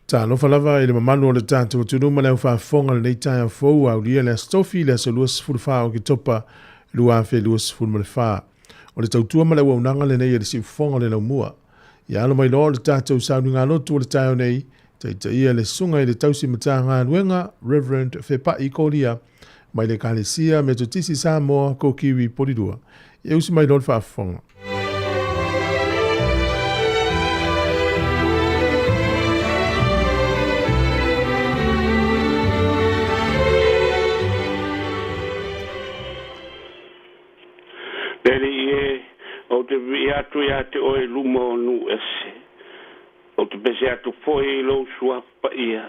Talofa lava i le mamalu o le tatou atunuu ma le aufaafofoga i lenei taeao fou ua aulia le Aso Tofi, le aso 24 o Oketopa 2024. O le tautua ma le auaunaga lenei a le Siufofoga o le Laumua. Ia alo mai loa o le tatou sauniga lotu o le taeao nei, taitaia le Susuga i le Tausi Matagaluega, Reverend Fepai Kolia, mai le Ekalesia Metotisi Samoa, Kokiwi, Porirua. Ia usi mai loa le faafofoga. Le Alii e, ou te vivii atu ia te oe i luma o nuu ese. Ou te pese atu foi i lou suafa paia,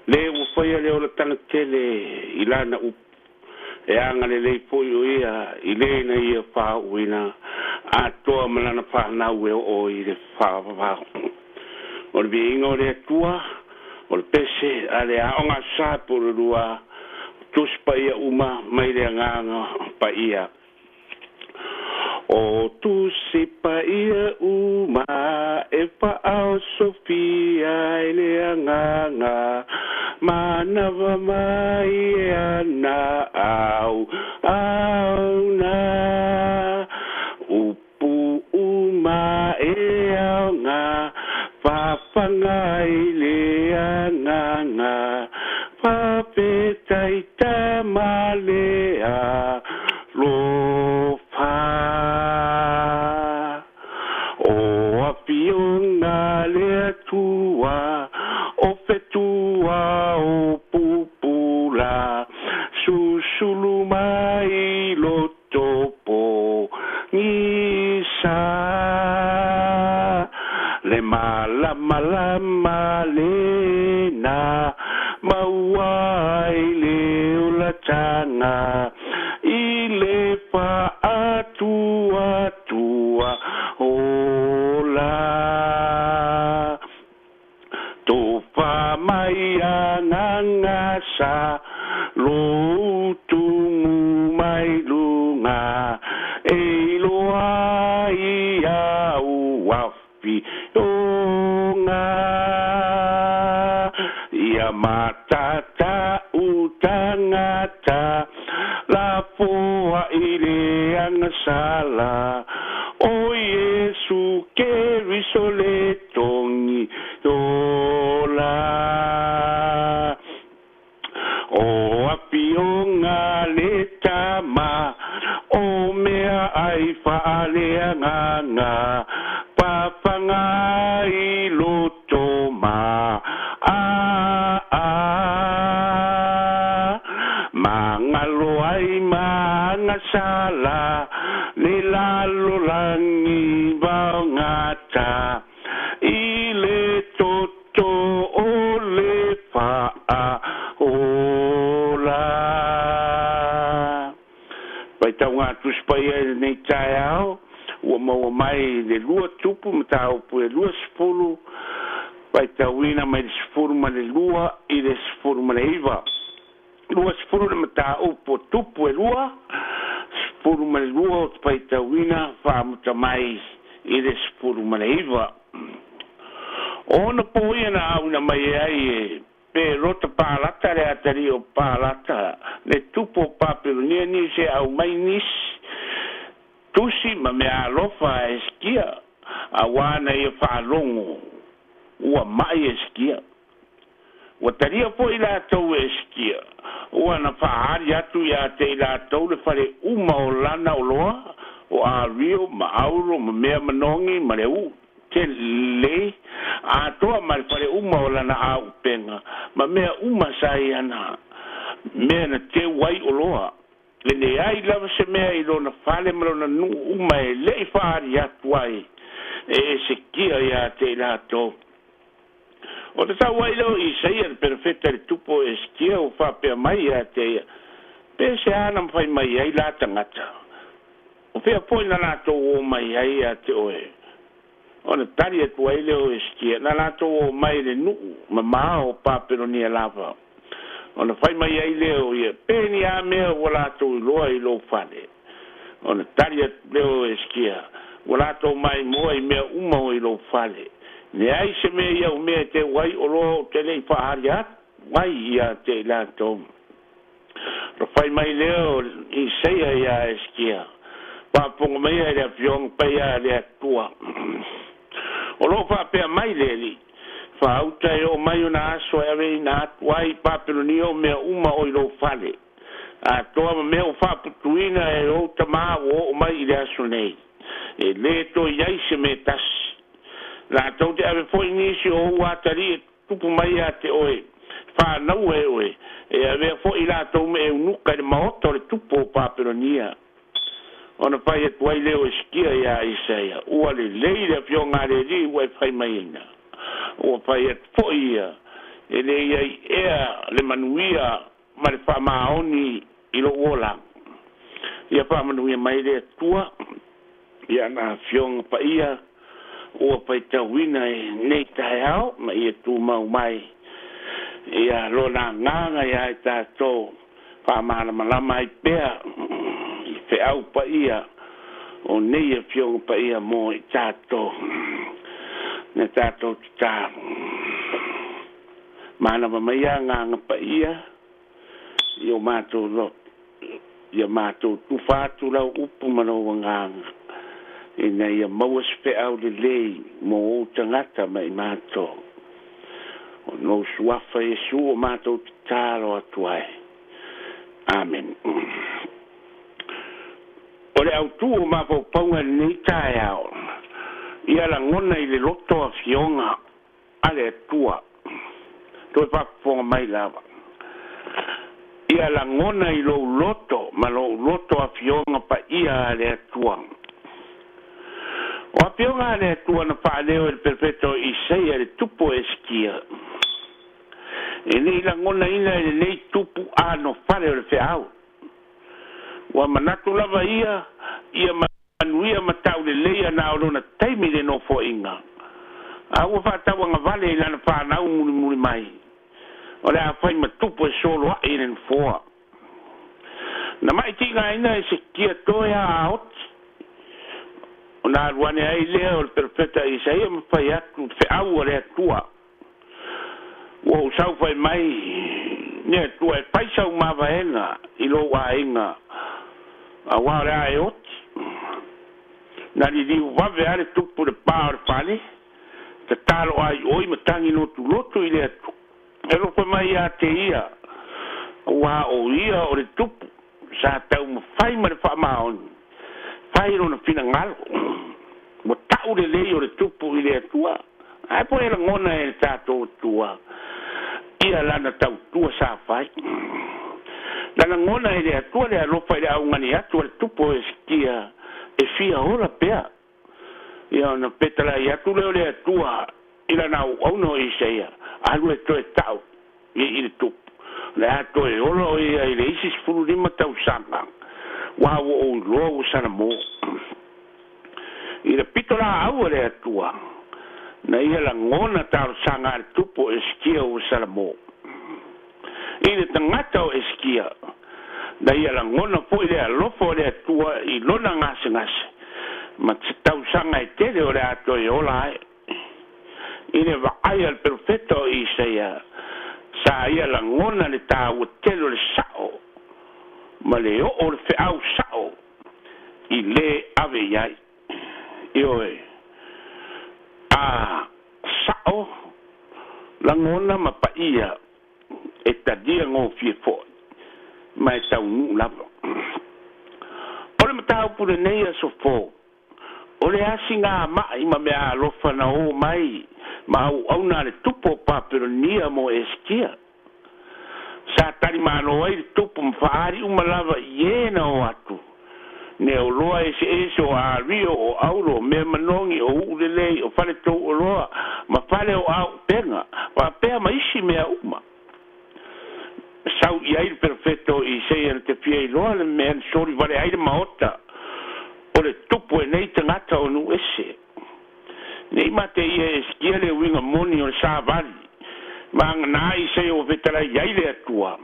le ua faia le olataga tele i lana upu, e agalelei foi o ia i le na ia faaooina atoa ma lana fanau e oo i le faavavau. O le viiga o le Atua, o le pese a le Aoga Sa po o le lua, o Tusi Paia uma mai le Agaga Paia. O Tusi Paia uma e faaosofia i le Agaga, manava mai e ana au auna. Upu uma e aoga, fafaga i le Agaga, faafetai Tama le alofa. O Afioga le Atua, o fetua o pupula, susulu mai loto pogisa. Le malamalama lena maua ai le olataga i le faatuatua ola. Tofa mai agaga sa lou tumu mai luga e iloa ai au afioga. Ia matatau tagata lafoa i le agasala o Iesu Keriso le togi ola. O afioga le Tama, o mea ai faaleagaga, fafaga i loto ma a a. Magalo ai ma agasala, le lalolagi vaogata, i le toto o le faaola. Faitauga a Tusi Paia i lenei taeao, ua maua mai le lua tupu mataupu e 20, faitauina mai le 12 i le 19. 20 le mataupu o tupu e lua, 12 o te faitauina faamuta mai i le 19. O ona po ia na auina mai ai e Perota Palata le atalii o Palata, le tupu o Papelonia nisi e aumai nisi tusi ma mea alofa a Hesekia, auā na ia faalogo ua ma'i Hesekia. Ua talia foi latou e Hesekia, ua na faaali atu iā te i latou le fale uma o lana oloa, o ario ma auro ma mea manogi ma le uu tele atoa ma le fale uma o lana auupega ma mea uma sa i ana mea na teu ai oloa. E leai lava se mea i lona fale ma lona nuu uma e le i faaali atu ai e Hesekia iā te i latou. O te tau ai lea o Isaia le perofeta i le tupu o Hesekia ua faapea mai ia te ia, Pe se a na mafai mai ai la tagata? O fea foi na latou o mai ai ia te oe? Ona tali atu ai lea o Hesekia, Na latou o mai i le nuu mamao o Papelonia lava. Ona fai mai ai lea o ia, Pe ni a mea ua latou iloa i lou fale? Ona tali atu lea o Hesekia, Ua latou maimoa i mea uma o i lou fale. Leai se mea ia o mea te wai o loa o te lei whaari atu wai ia te i latou. Na fai mai lea o Isaia iā Hesekia, faafofoga mai e le Afioga Paia a le Atua. O lo o faapea mai le Alii, Faauta e oo mai ona aso e aveina atu ai i Papelonia o mea uma o i lou fale, atoa ma mea ua faaputuina e ou tamā ua oo mai i le aso nei. E lē toe i ai se mea tasi. Latou te ave foi nisi o ou atalii e tutupu mai ia te oe, fanaua e oe, e avea foi i latou me eunuka i le maota o le tupu o Papelonia. Ona fai atu ai lea o Hesekia iā Isaia, Ua lelei le afioga a le Alii ua e fai maiina. Ua fai atu foi ia, E le i ai ea le manuia ma le faamaoni i lou olaga. Ia faamanuia mai le Atua i ana afioga paia ua faitauina i lenei taeao, ma ia tumau mai ia Lona Agaga iā i tatou faamalamalama ai pea i feau paia o nei Afioga Paia mo i tatou, na tatou tatalo. Manava mai Agaga Paia i o matou loto, ia matou tufa atu lau upu ma lou agaga, ina ia maua se feau lelei mo ou tagata ma i matou. O lou Suafa Iesu o matou tatalo atu ai. Amene. O le autū o mafaufauga i lenei taeao, ia lagona i le loto afioga a le Atua. Toe faafofoga mai lava. Ia lagona i lou loto ma lou loto afioga paia a le Atua. O afioga a le Atua na faaleo e le perofeta o Isaia i le tupu o Hesekia, e le i lagonaina e lenei tupu anofale o le feau. Ua manatu lava ia, ia manuia ma tauleleia na o lona taimi i le nofoaiga, a ua faatauagavale i lana fanau mulimuli mai, o le a fai ma tupu e soloai i le nofoa. Na maitigaina e Hesekia toe a aoti, ona alu ane ai lea o le perofeta Isaia ma fai atu le feau a le Atua, Ua ou saufai mai le Atua e fai sau mavaega i lou aiga, auā o le a e oti. Na liliu vave a le tupu i le pā o le fale, tatalo ai oi ma tagi lotulotu i le Atua e alofa mai ia te ia, auā o ia o le tupu sa taumafai ma le faamaoni, fai lona finagalo. Ua ta'u lelei o le tupu i le Atua, ae po e lagona e le tatou Atua ia lana tautua sa fai. Na lagona e le Atua le alofa i le augani atu a le tupu o Hesekia e fia ola pea. Ia ona petalai atu lea o le Atua i lana auauna o Isaia, Alu e toe ta'u i le tupu, o le a toe ola o ia i le isi 15 tausaga, ua ua ou iloa ua salamo. I le pito laau a le Atua, na ia lagona talosaga a le tupu o Hesekia ua salamo. I le tagata o Hesekia, na ia lagona foi le alofa o le Atua i lona gasegase, ma se tausaga e tele o le a toe ola ai. I le vaai a le perofeta o Isaia, sa ia lagona le taua tele o le sa'o ma le oo o le feau sa'o i lē ave i ai. Ioe, a sa'o lagona ma paia e talia gofie fo'i ma e taunuu lava. O le mataupu lenei aso fou, o le asiga ma'i ma meaalofa na ō mai ma auauna a le tupu o Papelonia mo Hesekia. Sa talimalo ai le tupu ma faaali uma lava i ē na o atu, meaoloa eseese o ario, o auro, o mea manogi, o u'u lelei, o fale touoloa ma fale o aupega, faapea ma isi mea uma. Sau i ai le perofeta o Isaia na te fia iloa le mea na soli vale ai le maota o le tupu e nei tagata o nuu ese. Ne i mate ia e Hesekia le uiga moni o le savali ma agana ai Isaia ua fetalai ai le Atua.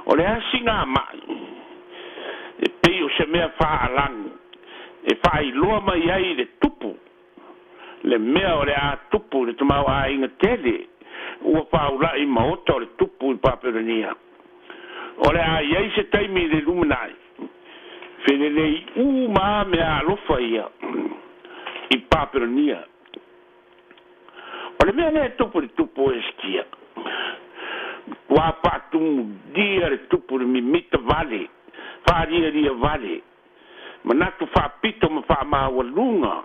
O le asiga ma'i e pei o se mea faaalagu e faailoa mai ai i le tupu Le mea o le a tupu le tamaoaiga tele ua faula'i maota o le tupu i Papelonia. O le a iai se taimi i le lumanai felelei uma mea alofa ia i Papelonia. O le mea lea tupu le tupu o Eskia ua faatumulia le tupu le mimita vale faalialia vale manatu faapito ma faamaualuga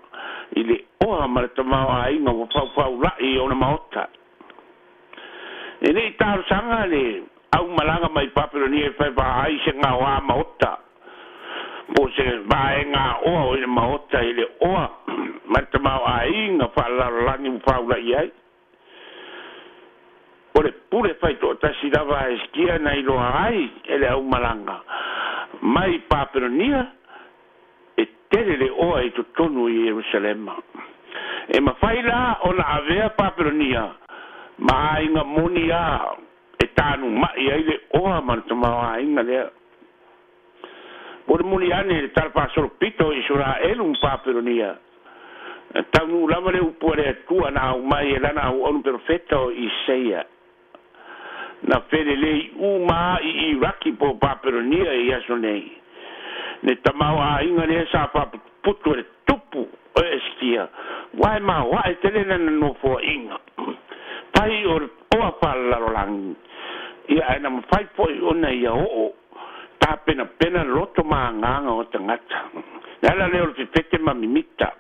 i le oa ma le tamaoaiga ua faufaula'i i ona maota. E le'i talosaga le aumalaga mai Papelonia e faevaai se gaoā maota po se vaega oa o i le maota i le oa ma le tamaoaiga faalalalagi ua faula'i ai. O le pule faitoatasi lava a Eskia na iloa ai e le aumalaga mai Papelonia e tele le oa i totonu i Ierusalema. E mafai la ona avea Papelonia ma aiga moni a e tanuma'i ai le oa ma le tamaoaiga lea. Po le muli ane le talafaasolopito o Isaraelu ma Papelonia taunuu lava le upu a le Atua na aumai e lana auaunu perofeta o Isaia na felelei uma i Iraki po Papelonia i aso nei. Le tamaoaiga lea sa faaputuputu e le tupu o Eskia uae maoaʻe tele lana nofoaʻiga pai o le oa faalalalolagi ia ae na mafai foʻi ona ia oo tapenapena loto ma agaga o tagata. Le ala lea o le fefete ma mimita.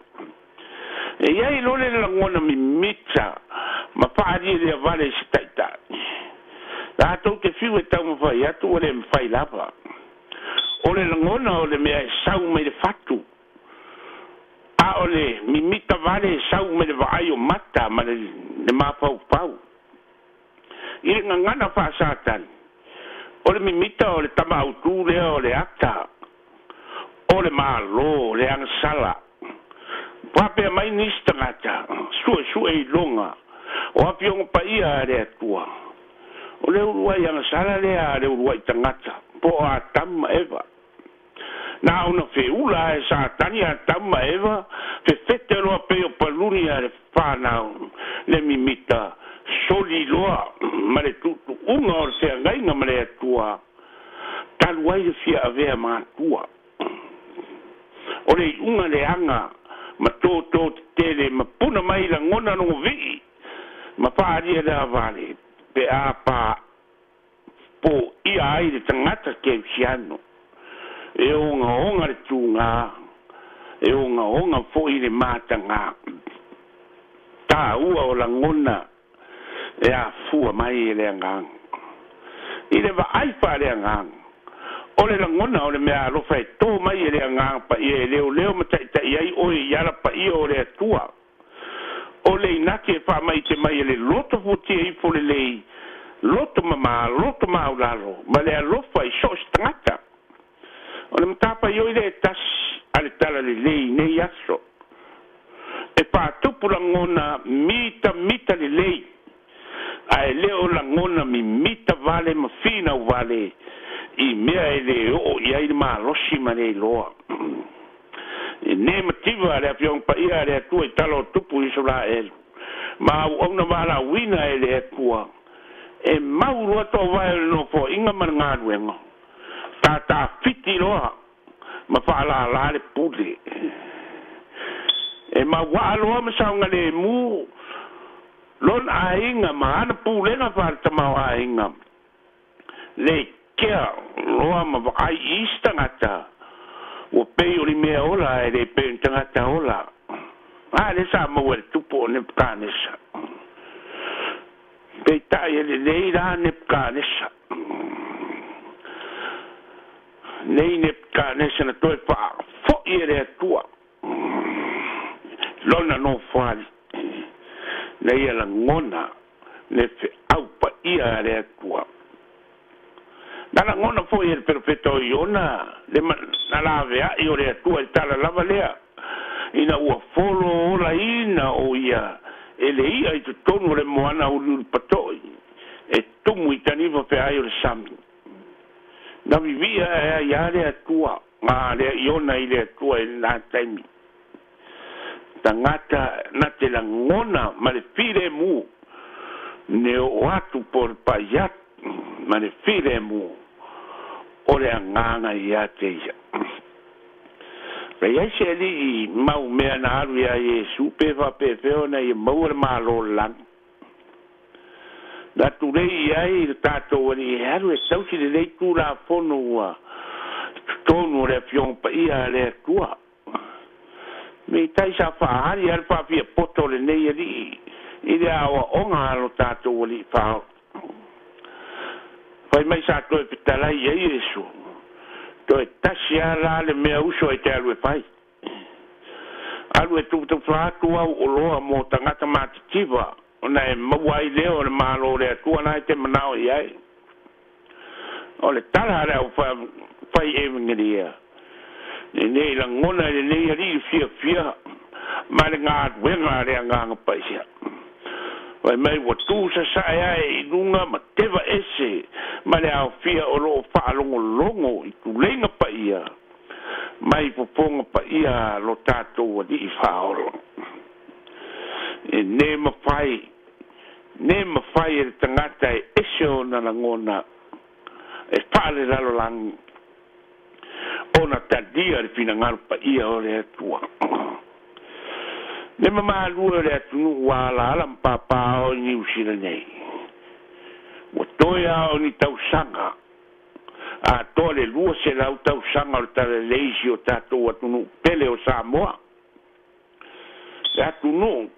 E iai lo le lagona mimita ma faalialia vale i se taʻitaʻi latou te fiu e taumafai atu ua le mafai lava. O le lagona o le mea e sau mai le fatu a o le mimita vale e sau mai le vaai o mata ma le mafaufau. I le gagana faasatani o le mimita o le tamautū lea o le ata o le mālō le agasala faapea mai nisi tagata suesue iloga o afioga paia a le Atua. O le uluai agasala lea a le uluai tagata po o Atamu ma Eva. Na ona feula e Satani Atamu ma Eva fefete loa pei o paluni a le fanau le mimita soli loa ma le tuutuuga o le feagaiga ma le Atua talu ai le fia avea matua. O le iuga leaga ma tōtō tetele ma puna mai lagona logovi'i ma faalia le avale pe a pa po ia ai le tagata keusiano. E ogaoga le tugā e ogaoga foʻi le matagā tāua o lagona e afua mai e le agaga. I le vaai faaleagaga o le lagona o le mea alofa e tō mai e le agaga paia e leoleo ma taʻitaʻi ai oe i ala paia o le Atua. O le inaki e faamaite mai e le loto fuatia ifo lelei loto mamā loto maulalo ma le alofa i so o se tagata. O le matafaioi le e tasi a le tala lelei nei aso e faatupu lagona mitamita lelei ae le o lagona mimita vale ma finau vale i mea e lē oo i ai le malosi ma le iloa. E ne mativa le afioga paia a le Atua i tala o tupu i Isaraelu ma auauna valaauina e le Atua e mau loa toovae o le nofoaʻiga ma le galuega tatafiti loa ma faalalā le pule. E mauaa loa ma saogalēmū lona aiga ma ana pulega faale-tamaoaiga le kea loa ma vaai i isi tagata ua pei o le mea ola ae le pei o ni tagata ola. A le sa maua e le tupu o Nepukanesa. Peitai e lelei la Nepukanesa. Nei Nepukanesa na toe faafoʻi e le Atua lona nofoali na ia lagona le feau paia a le Atua. Na lagona foʻi e le perofeta o Iona le na laveaʻi o le Atua i tala lava lea ina ua folo olaina o ia e le ia i totonu o le moana uliuli patoʻi e tumu i tanifa feai o le sami. Na vivia e ai a le Atua a lea Iona i le Atua i lenā taimi. tagata na te lagona ma le filemu ne oo atu po o le pa'i atu ma le filemu o le agaga iā te ia. Ka iai se ali'i mau mea na alu iā Iesu pe faapefea ona ia maua le mālō lagi na tulei i ai le tatou ali'i e alu e tausi lelei tulafono ua totonu o le afioga paia a le Atua. Me tai sa fa'aali a le fa'afia poto o lenei ali'i i le aoaoga a lo tatou ali'i faaolo. Fai mai sa toe fetalai ai Iesu toe tasi a la le mea uso e te alu e fai. Alu e tufatufa atu au oloa mo tagata matitiva ona e maua ai lea o le mālō le Atua na e te manao i ai. O le tala a le au fai evagelia lenei lagona i lenei alii fiafia ma le galuega a le agaga paia. Fai mai ua tū sasae ae i luga ma teva ese ma le aofia o loo faalogologo i tuleiga paia mai fofoga paia lo tatou alii faaolo. E lē mafai lē mafai e le tagata e ese ona lagona e faalelalolagi ona talia le finagalo paia o le Atua. Le mamalua o le atunuu ua alaala ma papāao i Niusila nei. Ua toe a o ni tausaga atoa le 200 tausaga o le talalei si o tatou atunuu pele o Samoa. Le atunuu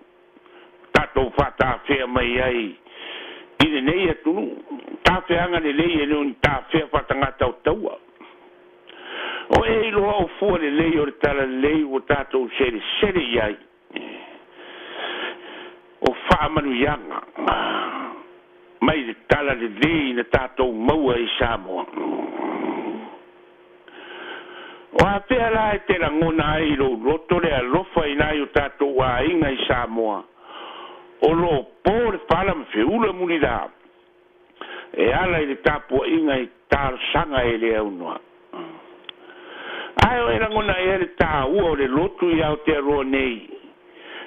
tatou faatafea mai ai i lenei atunuu tafeaga lelei e le o ni tafea faatagata o taua. O e iloa o fua lelei o le talalelei ua tatou selesele i ai o faamanuiaga mai le tala lelei na tatou maua i Samoa. O afea la e te lagona ai i lou loto le alofa i nai o tatou aiga i Samoa o loo po le fala ma feula mulilā e ala i le tapua'iga i talosaga e le aunoa. Ae o e lagona ea le tāua o le lotu i Aotearoa nei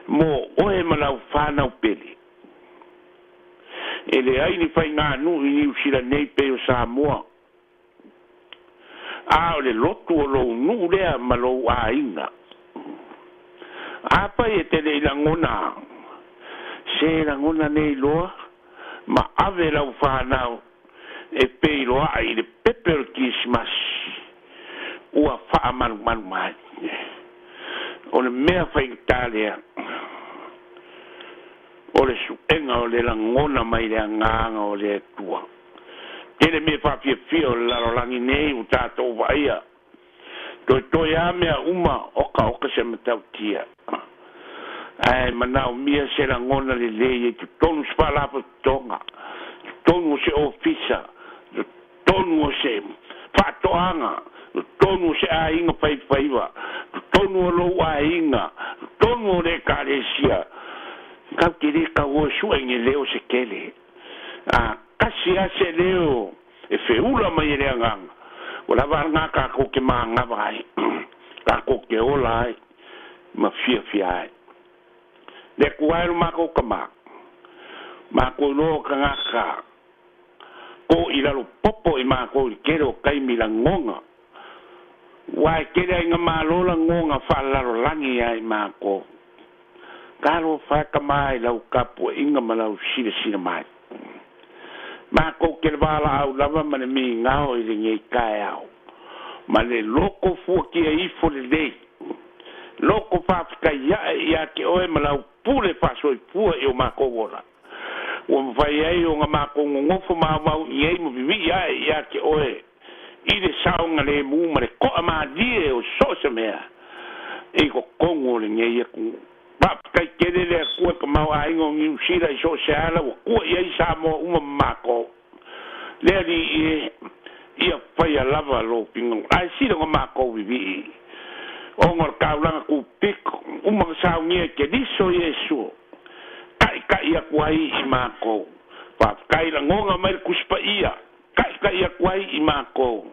mo oe ma lau fanau pele. E leai ni faiganuu i Niusila nei pei o Samoa. A o le lotu o lou nuu lea ma lou aiga. Afai e te le'i lagona se lagona nei loa ma ave lau fanau e peiloa'i i le pepe o le kisimasi ua fa'amalumalu mai. O le mea faigatā lea o le su'ega o le lagona mai le agaga o le Atua. Tele mea faafiafia o le lalolagi nei ua tatou vaaia. Toetoe a mea uma okaoka se matautia. Ae manaomia se lagona lelei e totonu se faalapotopotoga, totonu o se ofisa, totonu o se faatoaga, totonu o se aiga faifaiva, totonu o lou aiga, totonu o le ekalesia. Kau te lē kauoa e su'e leo se kele. A kasi a se leo e feula mai e le agaga. Ua lava alagā kākou ke magava ai, kākou ke ola ai ma fiafia ai. Le Atua e lo makou kamā. Makou iloa o tagata ko i lalo popo i makou i le tele o taimi lagoga. Uā e tele ai gamālō lagoga faalelalolagi ia i makou. Talofa e kamā i lau tapua'iga ma lau silasila mai. Makou ke le valaau lava ma le migao i lenei taeao. Ma le loko fuatia ifo lelei. Loko faafetai ae iā te oe ma lau pule faasoifua i o makou ola. Ua mafai ai ona makou nonofo maumau i ai ma vivii ae iā te oe i le saogalēmū ma le to'amalie o so o se mea i totonu o lenei atunuu. Faafetai tele le Atua i tamaoaiga o Niusila i so o se ala ua tua i ai Samoa uma ma makou. Le Alii e, ia faia lava lou finagalo ae sili ona makou vivii ona o le taulaga kupiko uma na saunia i Keriso Iesu ta'ita'i atu ai i makou. Faafetai lagona mai le Tusi Paia ta'ita'i atu ai i makou.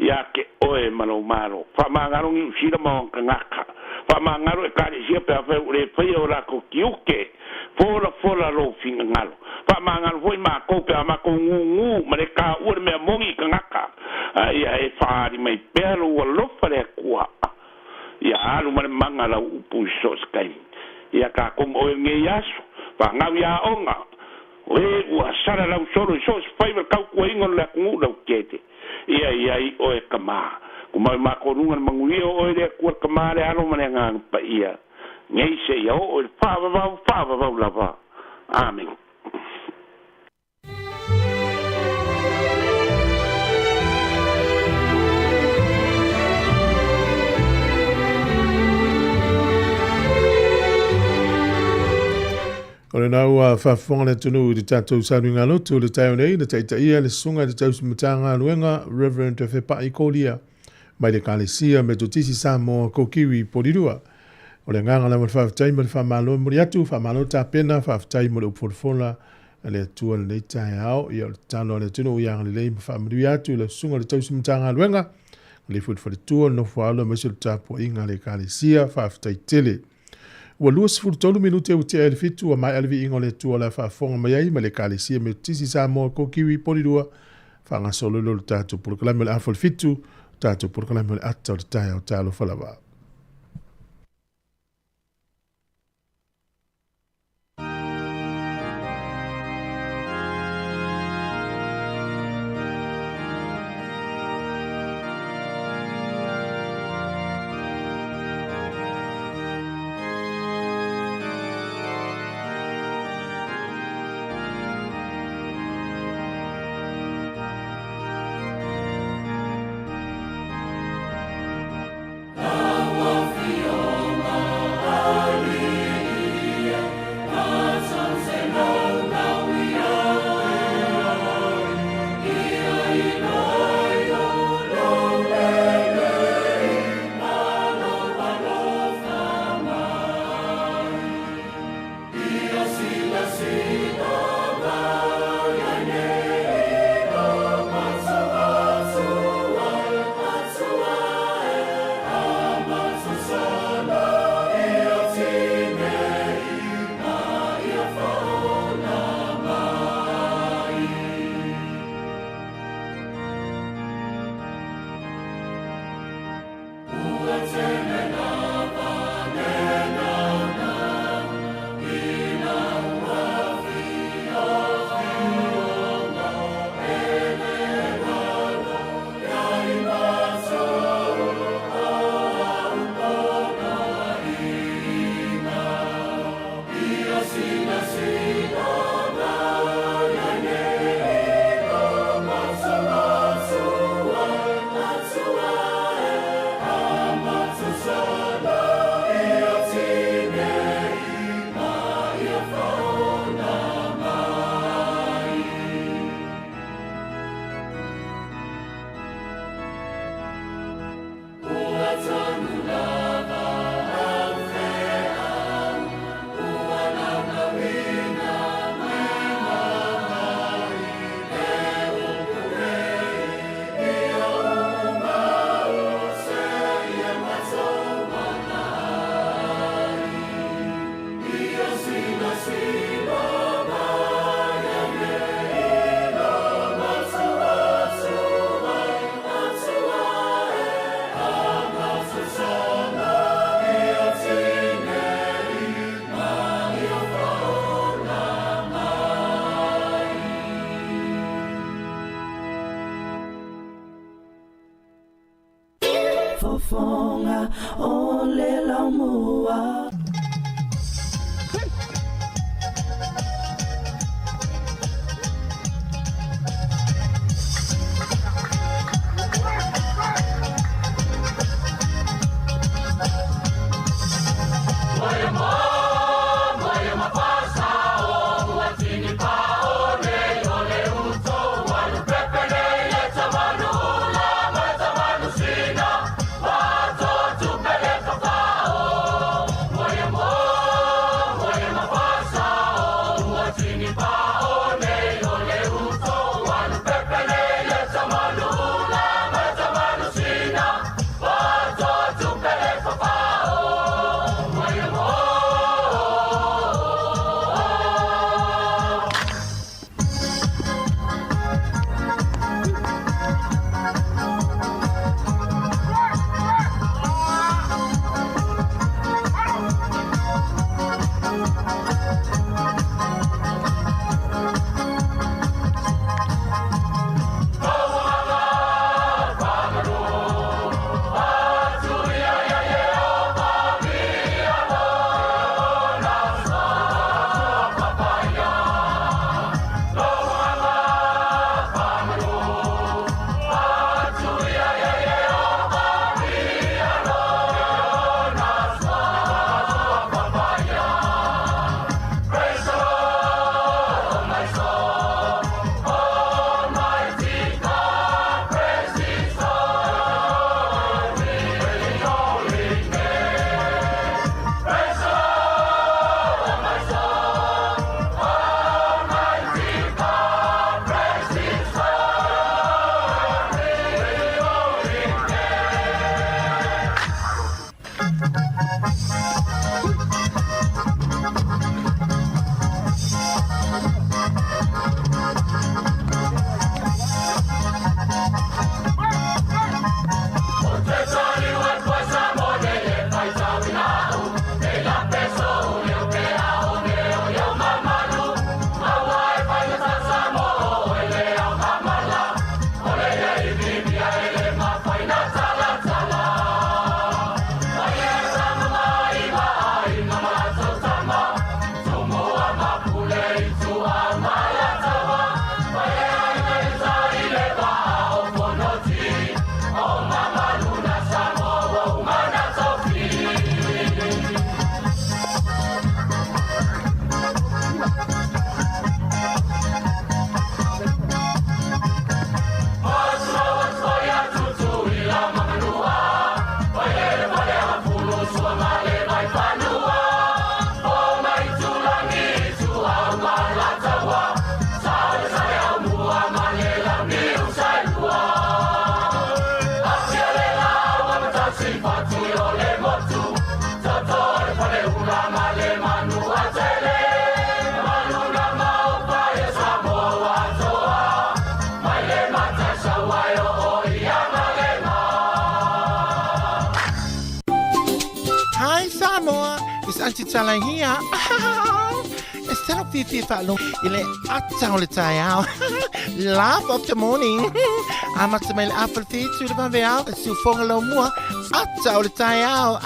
Ia ke oe ma lou malo. Faamagalo Niusila ma ona tagata. Faamagalo Ekalesia pe afai ua le faia o latou tiute. Folafola lou finagalo. Faamagalo foi makou pe a makou gugū ma le taua le mea moni i tagata. A ia e faaali mai pea lou alofa le Atua. Ia alu ma le maga lau upu i so o se taimi. Ia tatou ma oe i lenei aso. Faagau i aoga. O e ua salalau solo i so o se faiva i le tautuaina o le atunuu lautele. Ia i ai oe Tamā. Tumau i matou luga le manuia o oe le Atua le Tamā, le Alo ma le Agaga Paia, nei seia oo i le faavavau, faavavau lava. Amene. O lena ua faafofoga le atunuu i le tatou sauniga lotu o le taeao nei na taitaia le susuga i le tausi Matagaluega Reverend Fepai Kolia mai le Ekalesia Metotisi Samoa Kokiwi Polirua. O le agaga lava o le faafetai ma le faamalo e momoli atu, faamalo tapena, faafetai mo le upu folafola a le Atua i lenei taeao. Ia o le tatalo a le atunuu ia agalelei ma faamanuia atu i lau susuga i le tausi Matagaluega, agalelei foi i le faletua, le nofoaalo aemaise o le tapuaiga a le Ekalesia. Faafetai tele. Ua 23 minute ua tea i le fitu, ua maea le viiga o le Atua o le a faafofoga mai ai ma le Ekalesia Metotisi Samoa Kokiwi Polirua, faagasolo lea o le tatou polokalame o le afa o le fitu, tatou polokalame o le ata o le taeao. Talofa lava. Fofoga o le laumua. Aunty Tala here. E se lou fiafia faalogo i le ata o le taeao. Laugh of the morning. Amata mai le afa le whitu le vaveao, le siufoga lau mua, ata o le taeao.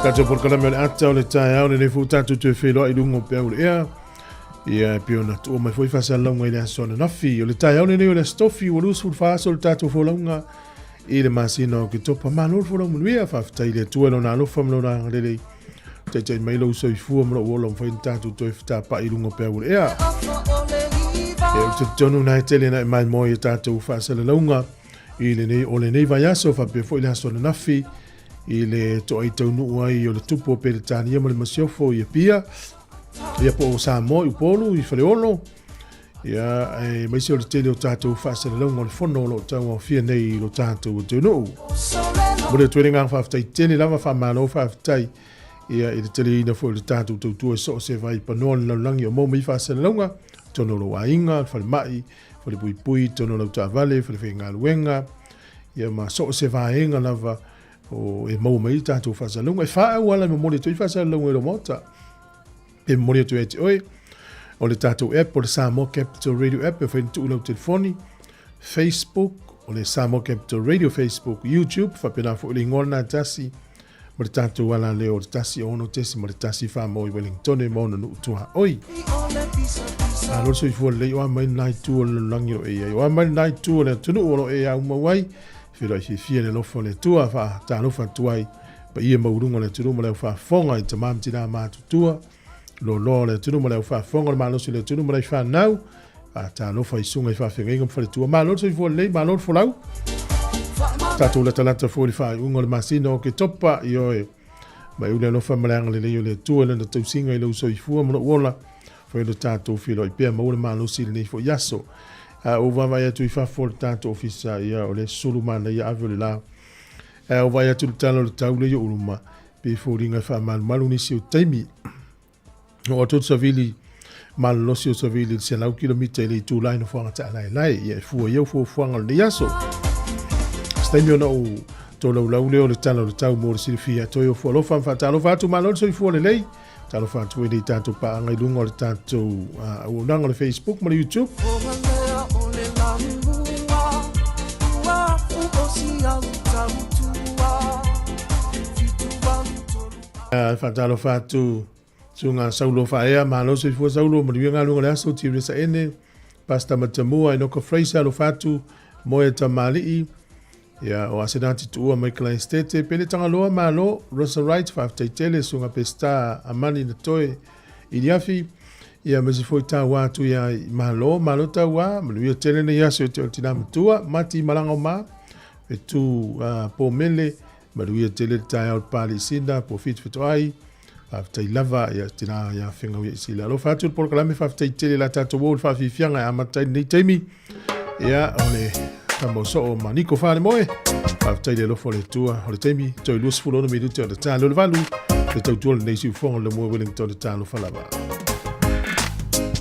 Tatou polokalame o le ata o le taeao lenei foi tatou toe feiloai i luga o peau le ea. Ia e pei ona tuua mai foi faasalalauga i le aso ananafi. O le taeao lenei o le aso tofi ua 24 aso le tatou folauga i le masina o Oketopa. Malo le folau manuia, faafetai i le Atua i lona alofa ma lona agalelei. Taitai mai lou soifua ma lou ola mafai ona tatou toe fetapa'i i luga o peau o le ea. E ou te talitonu na e tele na e maimoa i a tatou faasalalauga i lenei o lenei vaiaso faapea foi le aso ananafi i le toai taunuu ai o le tupu o Peretania ma le Masiofo i Apia, ia po o Samoa i Upolu i Faleolo, ia e maise o le tele o tatou faasalalauga o le fono o lo o tauaofia nei i lo tatou atunuu. Momoli atu ai le agaga faafetai tele lava, faamalo faafetai ia i le taliaina foi o le tatou tautua i so o se vai panoa o le lalolagi o maua mai faasalalauga, totonu o lou aiga, le falemai, falepuipui, totonu o lau taavale, falefaigaluega, ia ma so o se vaega lava o e maua mai ai tatou faasalalauga. E fa auala e momoli atu ai faasalalauga i lou maota. Pe momoli atu ia te oe, o le tatou app o le Samoa Capital Radio app e mafai ona tuu i lau telefoni, Facebook, o le Samoa Capital Radio Facebook, YouTube, faapena foi le igoa lena tasi, ma le tatou alaleo o le 106.1 Whamau i Wellingtone ma ona nuu tuaoi. Malo le soifua lelei o a mai lena itu o le lalolagi o lo o e i ai. O a mai lena itu o le atunuu o lo o e aumau ai. Feiloai fiafia le alofa o le Atua faatalofa atu ai paia maualuga o le atunuu ma le aufaafofoga i tama ma tina matutua, loaloa o le atunuu ma le aufaafofoga o le malosi o le atunuu ma lai fanau. Faatalofa i susuga i faafeagaiga ma faletua. Malo le soifua lelei, malo le folau. Tatou latalata foi i le faaiuga o le masina o Oketopa, ioe. Mai ule alofa ma le agalelei o le Atua i lana tausiga i lou soifua ma lou ola. Fai lo tatou feiloai pea, maua le malosi i lenei foi aso. A ou vaavaai atu i fafo o le tatou ofisa, ia, o le sulu manaia ave o le la. A ou vaai atu i le tala o le tau lea i ou luma, pei e foliga e faamalumalu nisi o taimi. Oo atu le savili malolosi o savili i le 100 kilomita i le itula i nofoaga taalaelae. Ia e fua i au fuafuaga o lenei aso. Se taimi ona ou tolaulau lea o le tala o le tau mo le silafia. Toe ofo alofa ma faatalofa atu, malo le soifua lelei. Talofa atu i le tatou paaga i luga o le tatou auaunaga o le Facebook ma le YouTube. Faatalofa atu susuga Saulo Faaea, malo soifua Saulo, manuia galuega o le aso, Tiresa Ene, Pastor Matamua, Enoka Fraser, alofa atu, Moe Tamalii, ia, o Asenati Tuua, Michael Estete, Pele Tagaloa, malo, Rosa Wright, faafetai tele, susuga Peseta Amani Natoe, Iliafi, ia, aemaise foi Tauā atu ia malo, malo Tauā, manuia tele nei aso i te o le tina matua, Mati Malaga o Ma, Fetu Pomele, Manuia tele le taeao le Palesina, po Fitu Fetoai, faafetai lava ia tina ia Fegau ia Isila. Alofa atu le polokalame, faafetai tele la tatou o le faafiafiaga e amata ai lenei taimi. Ia, o le tama soo ma Niko Falemoe. Faafetai le alofa o le Atua. O le taimi, toe 26 minute o le talo le valu. Le tautua lenei siufoga le moe Wellington le talo falava.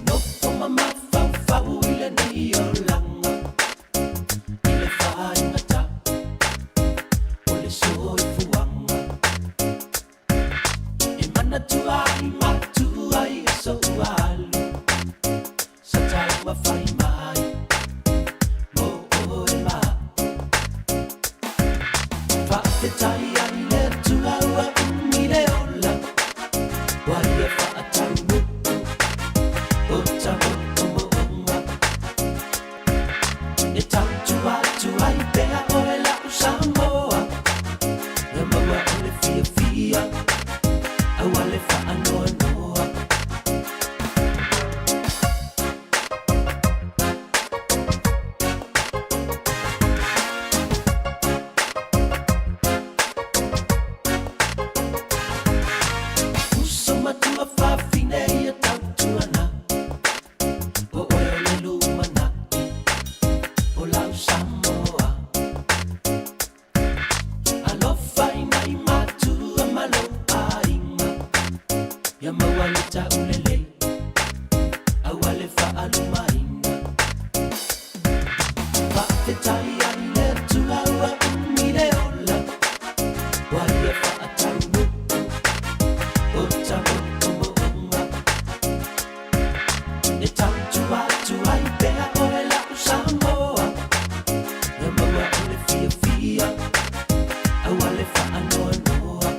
Nofo mamafaufau i lenei olaga I le faigata o le soifuaga E manatua ai matua i aso ua alu. Samoa. Alofa i nai matua ma lou aiga, ia maua le taulelei aua le faalumaina. Faafetai ai le Atua ua umi le ola, ua ia faataunuu o ta moomooga. E tautua atu ai pea oe la'u Samoa, ia maua o le fiafia aua le faanoanoa.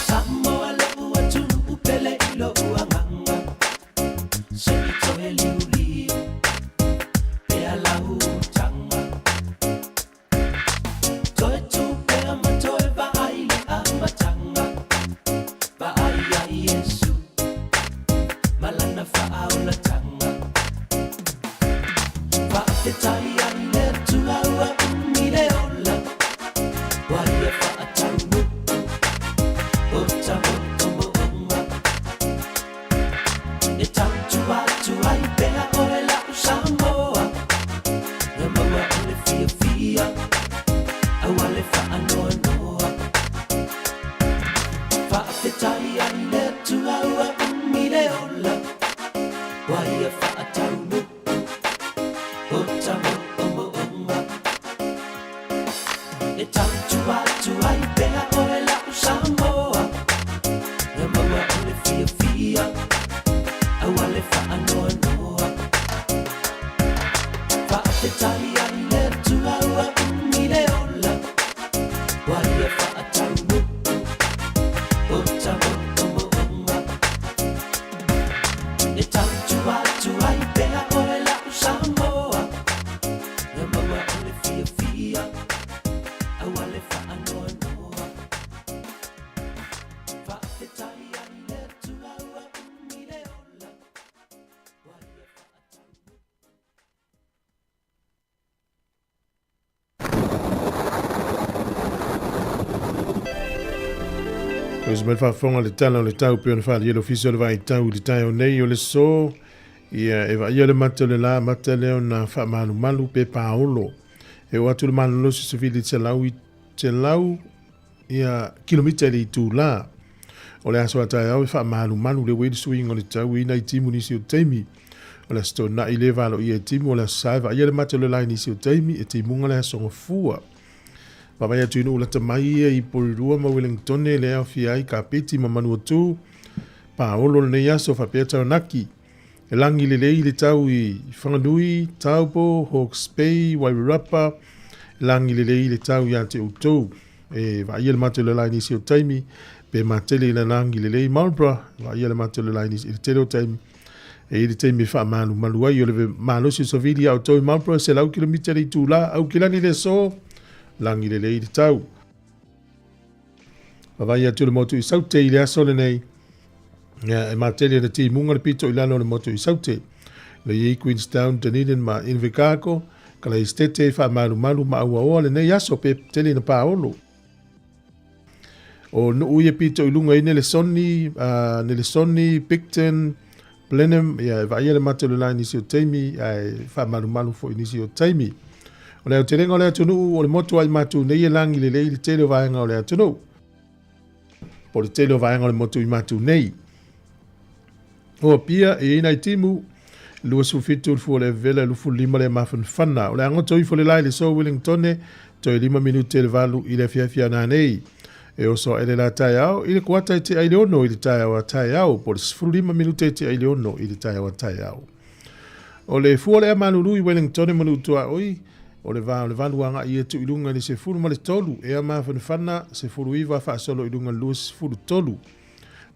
Samoa lo'u atunuu pele i lo'u agaga, se i toe liuliu pea lau utaga. Toe tu pea ma toe vaai le amataga, vaai ia Iesu ma lana faaolataga. Faafetai ai le Atua ua umi le ola, ua ia faataunuu o ta moomooga. E tautua atu ai pea oe la'u Samoa, ia maua o le fiafia aua le faanoanoa. Faafetai ai le Atua ua umi le ola, ua ia faataunuu o ta moomooga. E tautua atu ai pea oe la'u Samoa, ia maua o le fiafia aua le faanoanoa. Faafetai ai le Atua ua umi le ola, ua ia faataunuu o ta moomooga. E tautua atu ai pea oe la'u Samoa, ia maua o le fiafia aua le faanoanoa. Faafetai ai le Atua ua umi le ola, ua ia faataunuu. Ois mai faafofoga le tala o le tau pei ona faaalia le ofisa o le vaitau i le taeao nei o le so ia e vaaia le mata o le la mata lea ona faamalumalu pe paolo e oo atu le malolosi se fili selau i selau ia kilomita i le itulā. O le aso a taeao e faamalumalu le ua i le suiga o le tau i nai timu nisi o taimi. O le aso Toonai le valoia e timu, o le aso Sa e vaaia le mata o le la i nisi o taimi, e timuga le aso Gafua. Vaavaai atu i nuu lata mai ia i Porirua ma Wellingtone le aofia ai Kapiti ma Manuatū, Paolo lenei aso faapea Taranaki. E lagi lelei le tau i Whanganui, Taupo, Hawke's Bay, Wairarapa, e lagi lelei le tau ia te outou. E vaaia le matou le la i nisi o taimi, pe matele i le lagi lelei Marlborough, e vaaia le matou le la i nisi i le tele o taimi. E i ai le taimi e faamalumalu ai o le malosi o savili ia outou i Marlborough, 100 kilomita le itula, Aukilani le aso, lagi lelei le tau. Vaavaai atu le motu i Saute i le aso lenei. Ia, e matele le timuga le pito i lalo o le motu i Saute. Le i Queenstown, Dunedin ma Invercargill, Kalaistete, faamalumalu ma auaoa lenei aso pe tele na paolo. O nuu ia pito i lunga i Nelesoni, Nelesoni, Picton, Blenheim, ia e vaaia le mate o le la i nisi o taimi, ae faamalumalu foi i nisi o taimi. O le aotelega o le atunuu, o le motu ai matou nei e lagi lelei le tele o vaega o le atunuu. Po o le tele o vaega o le motu i matou nei. O Apia, e i ai nai timu, 27 le fua o le vela, 25 le mafanafana. O le agoto ifo le la i le so Wellingtone, toe 5 minute le valu i le afiafi a nanei. E oso ae le la taeao i le kuata e tea i le ono i le taeao a taeao, po o le 15 minute e tea i le ono i le taeao a taeao. O le fua o le ea malulu i Wellingtone ma Nuutuaoi, o le va o le valu agai atu i luga i le 13, ea mafanafana, 19 faasolo i luga i le 23.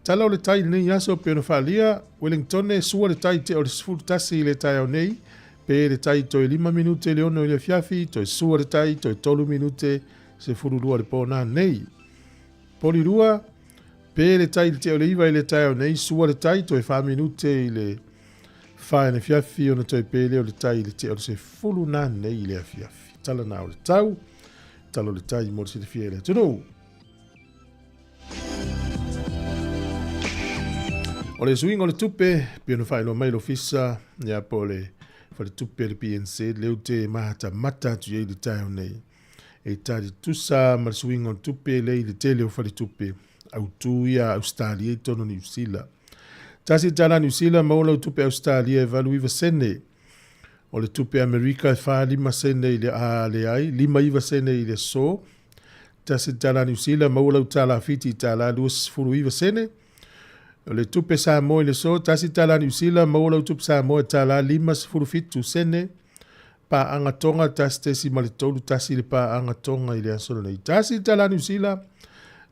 Tala o le tai i lenei aso pei ona faaalia, Wellingtone, sua le tai tea o le 11 i le taeao nei, pe le tai toe 5 minute i le 6 i le afiafi, toe sua le tai toe 3 minute 12 le po nanei. Porirua, pe le tai i le tea o le 9 i le taeao nei, sua le tai toe 4 minute i le 4 i le afiafi ona toe pe lea o le tai i le tea o le 10 nanei i le afiafi. Tala na o le tau. tala o le tai mo le silafia e le atunuu. O le suiga o le tupe, pei ona faailoa mai le ofisa, ia po o le faletupe a le PNZ, lea ou te matamata atu i ai i le taeao nei. E tali tusa ma le suiga o le tupe lea i le tele o faletupe autu ia a Ausetalia i totonu o Niu Sila. $1 Niu Sila maua lau tupe Ausetalia e 89 sene. O le tupe Amerika e 45 sene i le a leai, 59 sene i le aso. $1 Niu Sila maua lau tala Fiti i tala 29 sene. O le tupe Samoa i le aso, $1 Niu Sila maua lau tupe Samoa e tala 57 sene. Paaga Tonga 1.31 le paaga Tonga i le aso lenei. $1 Niu Sila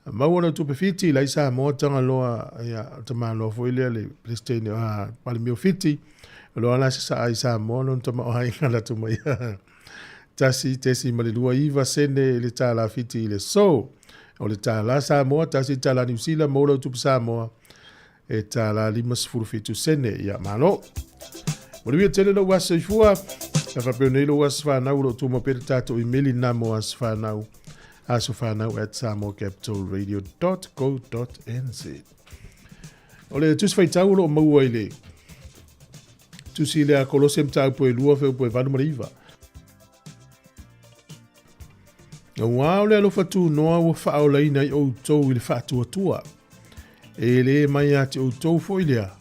maua lau tupe Fiti lai Samoa Tagaloa ia tamaloa foi lea le Peresetene a Palemia o Fiti. O lo ala se saa i Samoa lona tamaoaiga latou mai. 1.29 sene i le tālā Fiti i le aso. O le tālā Samoa, $1 Niu Sila, maua lau tupe Samoa e tālā 57 sene. Ia, malo. Manuia tele lou aso soifua. Ka faapea nei lou aso whanau, lo tumau pea le tātou imeli nā mo aso whanau. Aso whanau at samoacapitalradio.co.nz. O le tusi faitau o lo o maua i le tusi le a Kolose mataupu e 2 fuaiupu e 8 ma le 9. Auā o le alofa tunoa ua faaolaina ai outou i le faatuatua. E lē mai ia te outou foi lea,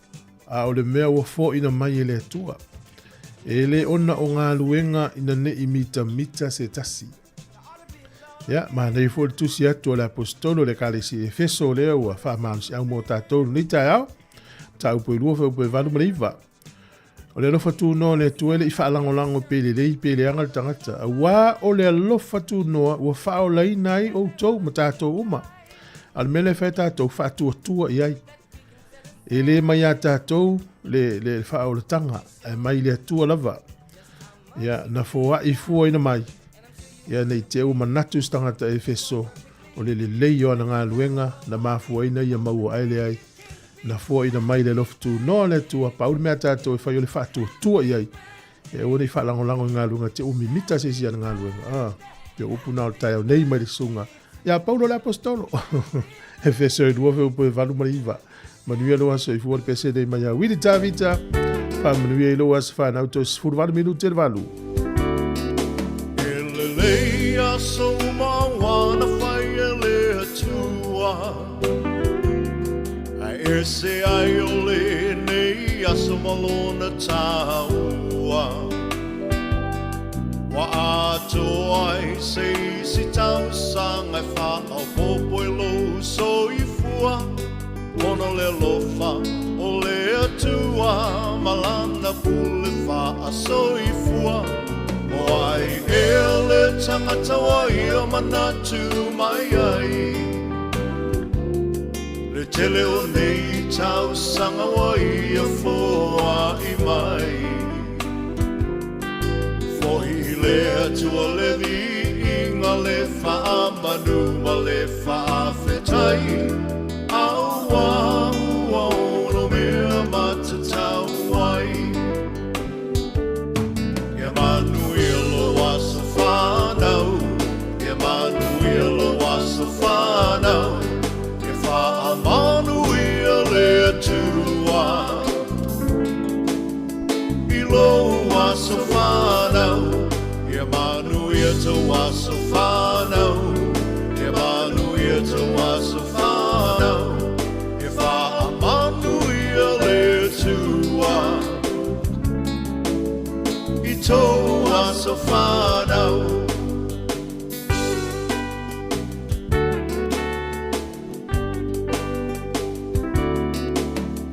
a o le mea ua foaina mai e le Atua. E lē ona o galuega ina ne i mitamita se tasi. Ia, manaia foi le tusi atu a le Aposetolo i le Ekalesia i Efeso lea ua faamalosiau mo tatou i lenei taeao, mataupu e 2 fuaiupu e 8 ma le 9. O le alofa tunoa o le Atua e le i faalagolago pe lelei pe leaga le tagata, auā o le alofa tunoa ua faaolaina ai outou ma tatou uma. A o le mea lea e fai e tatou, faatuatua i ai. E le mai ia tatou le, le faaolataga, ae mai le Atua lava. Ia, na foai fuaina mai, ia nei te ua manatu se tagata Efeso, o le lelei o ana galuega na mafuaina ia maua ae leai. Na foaina mai le alofa tunoa o le Atua, pau le mea a tatou e fai o le faatuatua i ai. E aua ne i faalagolago i galuega te umi mita se isi ana galuega. Ah, pe upu na o le taeao nei mai le susuga ia Paulo le Aposetolo. Efeso e 2 fuaiupu e 8 ma le 9. Manuia lou aso soifua le pese nei mai a Wili Tavita. Faamanuia i lou aso whanau toe 18 minute le valu. E lelei aso uma wana whai e le atua. Ae ese ai o lenei aso ma lona taua. Ua atoa ai se isi tausaga e faaopoopo i lou soifua, ona o le alofa o le Atua ma Lana pule faasoifua. O ai ea le tagata ua ia manatu mai ai? Le tele o nei tausaga ua ia foai mai. Fohi le Atua le viiga le faamanu ma le faafetai, auā ua ono mea matatau ai. Ia manuia lou aso fanau, ia manuia lou aso fanau, ia faamanuia le Atua i lou aso fanau, ia manuia tou aso fanau, ia manuia tou aso fanau, ia faamanuia le Atua i tou aso fanau.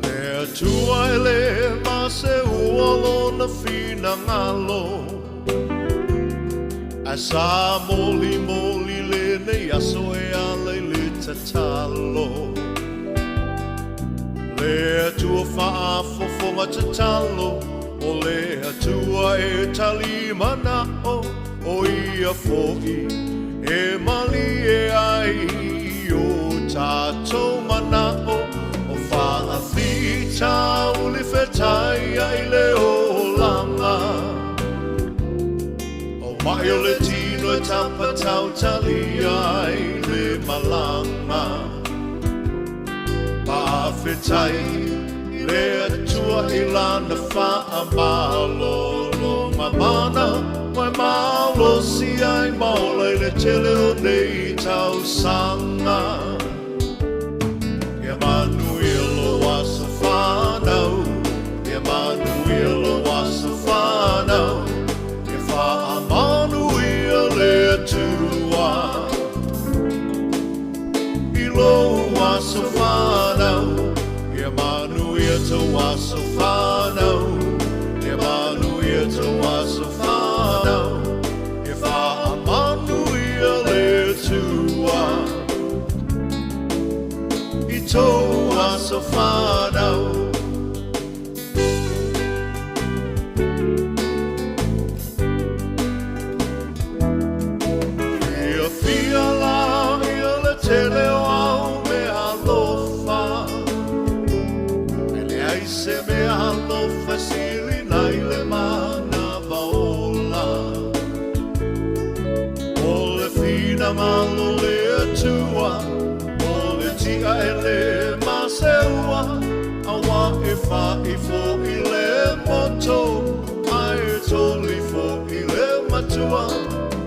Le Atua e le maseua lona finagalo, Ae sa molimoli lenei aso e ala i le tatalo. Le Atua faafofoga tatalo, o le Atua e tali manao, o ia foi e malie ai i o tatou manao, o faafitauli fetai ai le olaga. O mai o le tino e tau. tapa tautali ai le malaga. Faafetai i le Atua i Lana faamalolo mamana, ua e malosi ai ma ola i le tele o nei tausaga. Ia manuia lou aso fanau, ia manuia lou aso fanau, ia faamanuia le Atua i lou aso fanau, ia manuia tou aso fanau, ia manuia tou aso fanau, ia faamanuia le Atua i tou aso fanau. Fiafia la ia le tele o au mea alofa, E leai se mea alofa e sili nai le manava ola. O le finagalo o le Atua, o le tia e le maseua, Aua e fa'i fo'i le moto, ae toli fo'i le matua.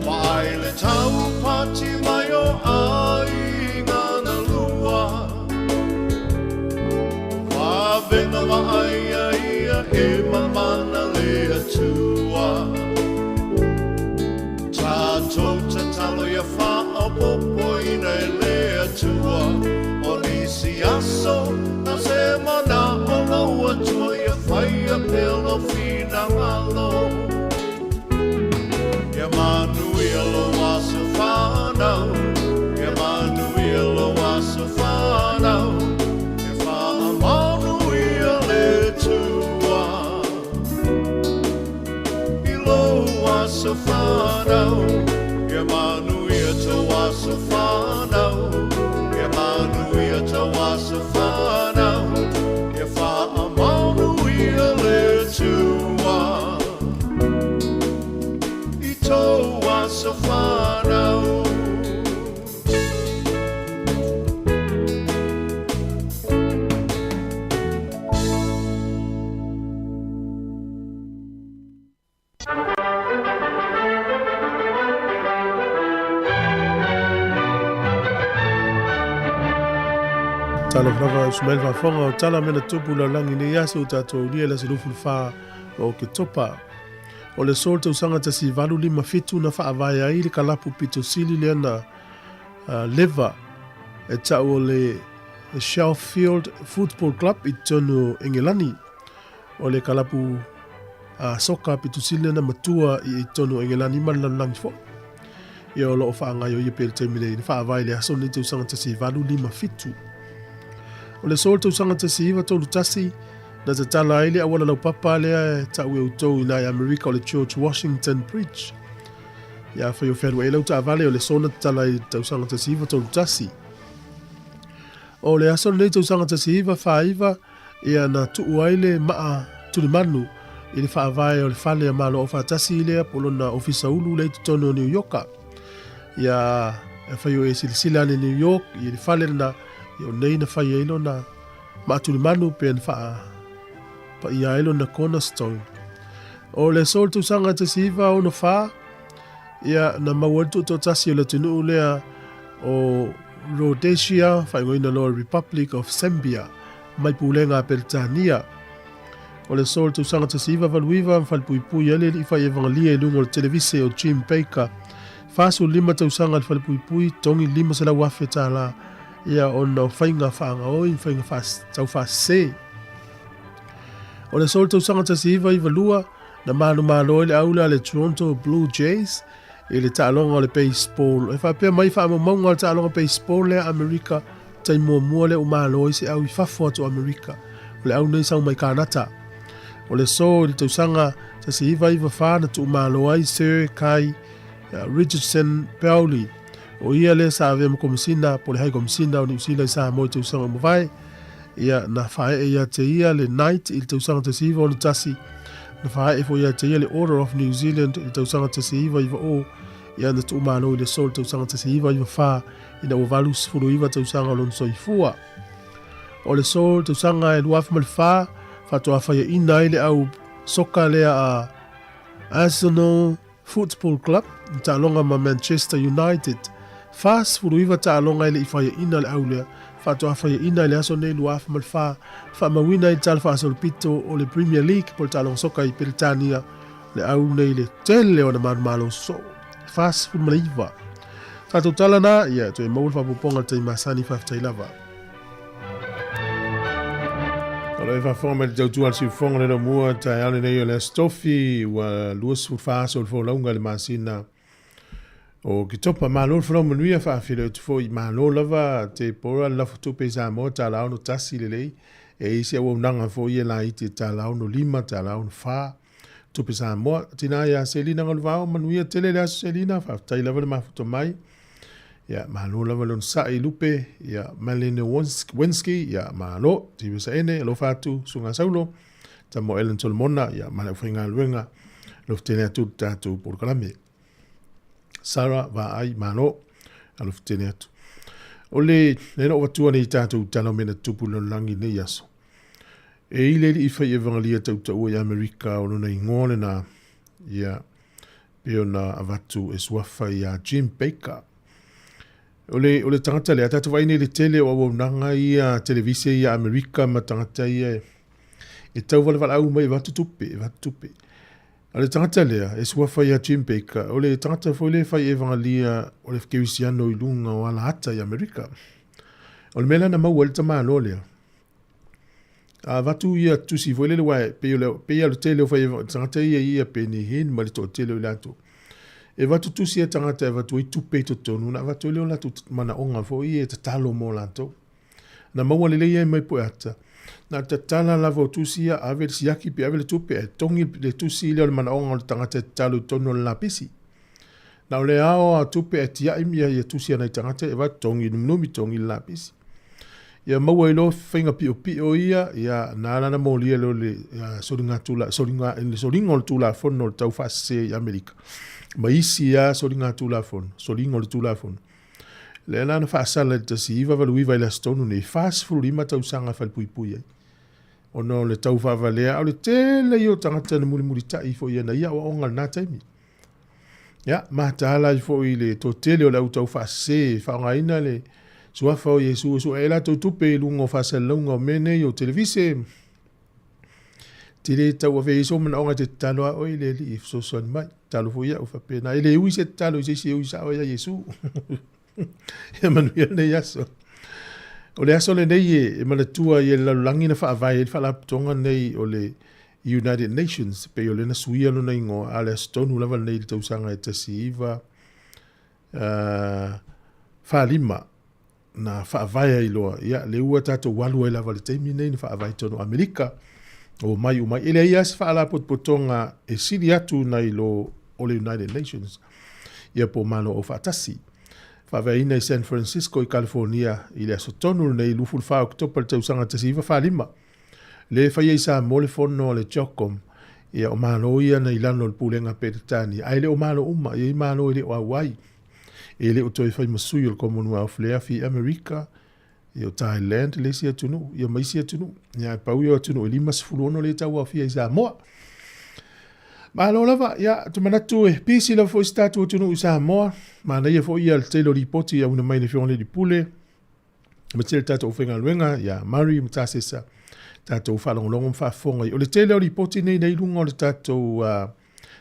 Vaai le taupati mai o aiga na lua. Vavega vaaia ia e mamana le Atua. Tatou tatalo ia faaopoopoina e le Atua. O nisi aso na se manao lou Atua ia faia pea lou finagalo. Ia manuia lou aso fanau, ia manuia lou aso fanau, ia faamanuia le Atua i lou aso fanau, ia manuia tou aso fanau, ia manuia tou aso fanau, ia faamanuia le Atua i tou aso fanau. Talofa lava Ismail Faafofoga o tala mea na tupu lalagi nei aso o tatou aulia le aso 24 o Oketopa. O le so tausaga 1857 na faavae ai le kalapu pito sili lea na leva e tau o le Sheffield Football Club i totonu o Engelani. O le kalapu a soka pito sili lea na matua i totonu o Engelani ma le lalolagi foi. Ia o lo o faagaioia pea i le taimi nei, na faavae i le aso lenei tausaga 1857. O le so tausaga 1931 na tatala ai le auala laupapa lea e tau e outou i nai Amerika o le George Washington Bridge. Ia afai o fealuai ai lau taavale o le so na tatala i tausaga 1931. O le aso lenei tausaga 1949 ia na tuu ai le maa tulimanu i le faavae o le fale a Malo Aufaatasi lea po lona ofisa ulu lea i totonu o New Yorka. Ia afai o e silasila ane New York i le fale lena, ia o nei na fai ai lona maa tulimanu pe na faa paia ai lona cornerstone. O le aso o le tausaga 1964, ia na maua ai le tuutoatasi o le atunuu lea o Rhodesia, faaigoaina loa Republic of Zambia, mai pulega a Peretania. O le aso o le tausaga 1989, na falepuipui ai le alii fai evangelia i luga o le televise o Jim Bakker, 45 tausaga le falepuipui, togi $500,000 tala ia ona o faiga faagaoi ma faiga taufaasese. O le aso o le tausaga 1992, na manumalo ai le aula a le Toronto Blue Jays i le taaloga o le baseball. E faapea mai faamaumauga o le taaloga baseball lea Amerika, taimi muamua lea ua malo ai se au i fafo atu o Amerika. O le au nei sau mai Kanata. O le aso i le tausaga 1994 na tuumalo ai Sir Kai Richardson Pauli. O ia lea sa avea ma Komisina po le Hai Komisina o Niu Sila i Samoa i tausaga ua mavae. Ia, na faaee ia te ia le Knight i le tausaga 1961, na faaee foi ia te ia le Order of New Zealand i le tausaga 1990, Ia na tuumalo i le aso i le tausaga 1994 ina ua 89 tausaga o lona soifua. O le aso i le tausaga e 2004 faatoa faiaina ai le au soka lea a Arsenal Football Club i taaloga ma Manchester United. 49 taaloga e le i faiaina le au lea, faatoa faiaina i le aso nei 2004, faamauina ai le tala faasolopito o le Premier League po o le taaloga soka i Peretania, le au nei le tele o ana manumalo sosoo, 49. Tatou tala na, ia toe maua le faaopoopoga i le taimi masani, faafetai lava. O lo e faafofoga mai le tautua a le siufofoga le lomua taeao lenei o le Aso Tofi ua 24 aso o le folauga i le masina o Oketopa. Malo le folau manuia faafeiloai atu foi. Malo lava Tepora le lafo tupe i Samoa tala 61 lelei. E i se auaunaga foi e laiti e tala 65, tala 64 tupe Samoa. Tina ia Selina Galuvao, manuia tele le aso Selina, faafetai lava le mafuta mai. Ia, malo lava le onosai Lupe, ia, Malene Wenski, ia, malo, Tiva Saene, alofa atu, Suga Saulo, Tamo Ellen Solomona, ia, ma le aufaigaluega, alofa tele atu le tatou polokalame. Sarah Vaai, malo, alofa tele atu. O le, le no vatua nei tatou tala o mea na tutupu i le lalolagi nei aso. E i le alii fai evangelia tautaua i Amerika o lona igoa lena, ia, pei ona avatu e suafa iā Jim Baker. O le, o le tagata lea, tatou vaai nei i le tele o auaunaga ia televise ia Amerika ma tagata ia e, e tauvalavalau mai e avatu tupe, e avatu tupe. A le tagata lea, e suafa iā Jim Baker, o le tagata foi lea e fai evangelia o le kerisiano i luga o alahata i Amerika. O le mea lea na maua ai le tamaloa lea, A avatu ia tusi foi lele aua e pei o le pei lava o le tele o fai tagata ia ia Benny Hinn ma le toatele o i latou. E avatu tusi a tagata e avatu ai tupe i totonu ona avatu ai lea o latou manaoga foi ia e tatalo mo latou. Na maua lelei ai mai Poeata, na tatala lava o tusi ia, ave le siaki pe ave le tupe ae togi le tusi lea o le manaoga o le tagata e tatalo i totonu o le lapisi. Na o le ao a tupe ae tiai ia ia tusi a nai tagata e avatu togi numinumi togi le lapisi. Ia maua ai loa faiga piopio ia, ia na ala ona molia loa le soligatula, soliga, le soliga o le Tulafono o le taufaasese i Amerika, ma isi lava soligatulafono, soliga o le Tulafono. Lea la na faasala i le 1989 i le Aso Tonu nei, 45 tausaga e falepuipui ai, ona o le taufaavalea, a o le tele ia o tagata na mulimulitai foi i ana ia aoaoga i lena taimi. Ia, mataala ai foi i le toatele o le au taufaasese e faaaogaina le suafa o Iesu e sue ai latou tupe i luga o faasalalauga o mea nei o televise. Te le tau ave ai sou manaoga e te tatalo lava oe i le Alii e fesoasoani mai. Tatalo foi au faapena. E le ui se tatalo i se isi e ui sao ai ia Iesu. Ia manuia lenei aso. O le aso lenei e manatua ai e le lalolagi na faavae ai le faalapotopotoga nei o le United Nations, pei o lea na suia lona igoa, a o le aso tonu lava lenei i le tausaga e 19 45 na faavae ai loa. Ia, lea ua tatou alu ai lava i le taimi lenei na faavae tonu Amerika, omai omai. E leai lava se faalapotopotoga e sili atu nai lo o le United Nations, ia po o Malo Aufaatasi. Faavaeina i San Francisco i California i le aso tonu lenei 24 Oketopa i le tausaga 1945. Lea e faia i Samoa le fono a le CHOGM, ia o Malo ia na i lalo o le Pulega Peretania, ae le o Malo uma, e i ai Malo e le o auai. E le o toe fai ma sui o le Commonwealth lea afi Amerika, ia o Thailand le isi atunuu, ia ma isi atunuu. Ia ae pau ia o atunuu e 56 lea e tauaofia i Samoa. Malo lava, ia, ou te manatu e pisi lava foi si tatou atunuu i Samoa. Manaia foi ia le tele o lipoti e auina mai le Afioga i le Alii Pule, ma tele tatou aufaigaluega ia Murray ma Tasesa, tatou faalogologo ma faafofoga i. O le tele o lipoti nei nei i luga o le tatou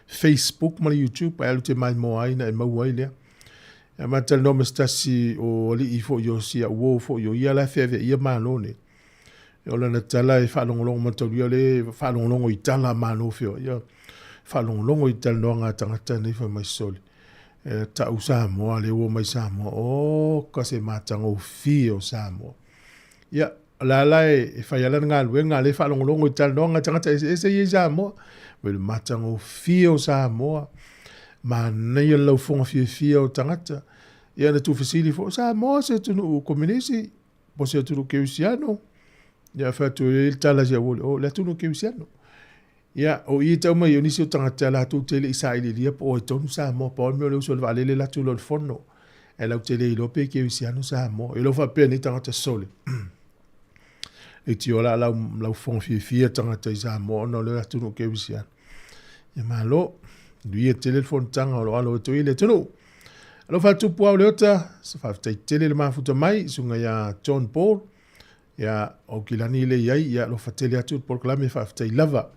Facebook ma le YouTube, ae alu te maimoa ai na e maua ai lea. Ia ma talanoa ma se tasi o alii foi o si au uo foi o ia la e feaveaia Malo nei. O lana tala e faalogologo mataulia o le faalogologo i tala a Malo feoai. Ia faalogologo i talanoaga a tagata nei fai mai sole. E ta'u Samoa, lea ua omai Samoa, oka se matagofie o Samoa. Ia, o la la e fai lava lana galuega, a o lea e faalogologo i talanoaga a tagata eseese ia i Samoa. Mai le matagofie o Samoa, manaia le laufoga fiafia o tagata. Ia na tuufesili foi, o Samoa se atunuu komenisi, po o se atunuu kerisiano? Ia fai atu ai le tala a si au uo, o le atunuu kerisiano. Ia, o i e tau mai o nisi o tagata latou te le i sailiilia po o ai tonu Samoa, pau le mea o le uso o le vaalele alu atu loa i le fono. Ae latou te le iloa pe kerisiano Samoa. E le o faapea nei tagata sole. Leitioa la lau, lau fofoga fiafia tagata i Samoa ona o le atunuu kerisiano. Ia malo, manuia tele le fonotaga o lo o alo atu ai le atunuu. Alofa atu Puao Leota, se faafetai tele le mafuta mai, susuga ia John Paul. Ia, o Kilani le i ai, ia alofa tele atu le polokalame faafetai lava.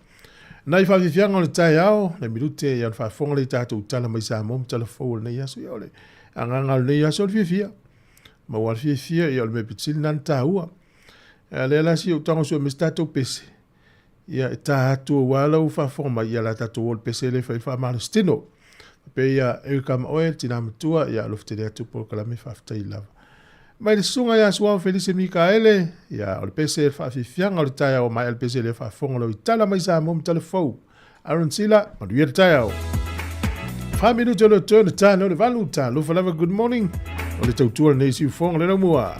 Nai faafiafiaga o le taeao, nai minute ia ona faafofoga lea i tatou tala mai Samoa ma tala fou o lenei aso. Ia o le agaga o lenei aso o le fiafia. Maua le fiafia, ia o le mea pito sili lena ona taua. Ia lea la si ou tago sue mai se tatou pese, ia e ta atu aua lau faafofoga mai, ia la tatou o i le pese lea e fai faamalositino. Faapea ia Erica ma oe, le tina matua, ia alofa tele atu polokalame faafetai lava. Mai le susuga ia Suao Felise Mikaele, ia o le pese le faafiafiaga o le taeao maea le pese lea faafofoga lau i tala mai Samoa ma tala fou. Aaron Sila, manuia le taeao. 4 minute o le turn ta no le 8 talofa lava good morning. O le tautua lenei siufoga le laumua.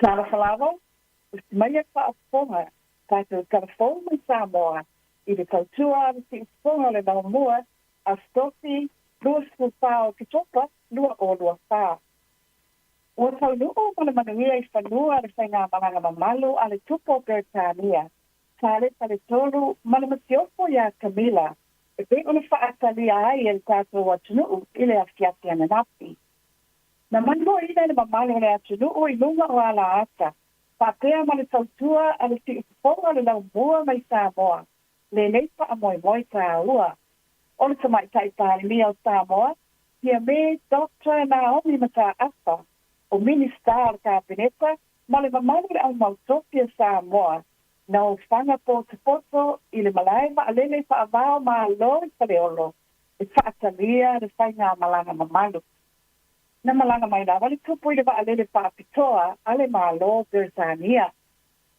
Talofa lava, usi mai a le faafofoga, tatou talafou mai Samoa i le tautua a le siufofoga o le Laumua, Aso Tofi, 24 o Oketopa, 2024. Ua taunuu ma le manuia i fanua le faigamalaga mamalu a le Tupu o Peretania, Salesa le Tolu ma le Masiofo ia Camilla, e pei ona faatalia ai e le tatou atunuu i le afiafi ananafi. Na maimoaina le mamalu o le atunuu i luga o alaata, faapea ma le tautua a le siufofoga o le laumua mai Samoa, lenei faamoemoe taua. O le Tamaitai Palemia o Samoa, Fiame Doctor Naomi Mataafa, o Minisita o le Kapeneta ma le mamalu o le au mautofi a Samoa, na ofaga potopoto i le malae vaalele faava o Malo i Faleolo e faatalia le faigamalaga mamalu. Na malaga mai lava le tupu i le vaalele faapitoa a le Malo o Peretania.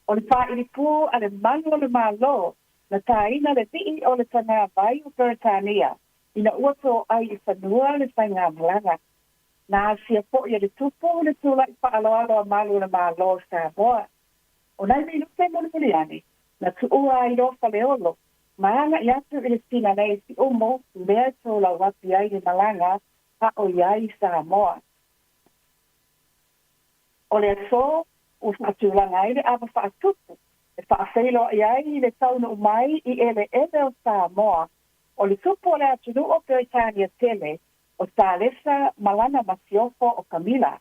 O le faaili pū a le malu o le Malo na tāina le vii o le tagavai o Peretania ina ua toai i fanua le faigamalaga. Na asia foi e le tupu le tulai faaaloalo a malu o le Malo o Samoa. O nai minute mulimuli ane, na tuua ai loa Faleolo ma agai atu i le Sinalei Siumu lea e tolauapi ai le malaga a o i ai i Samoa. O le aso ua faatulaga ai le ava faatupu e faafeiloai ai i le taunuu mai i eleele o Samoa o le tupu o le atunuu o Peretania tele, o Salesa ma lana masiofo o Camilla.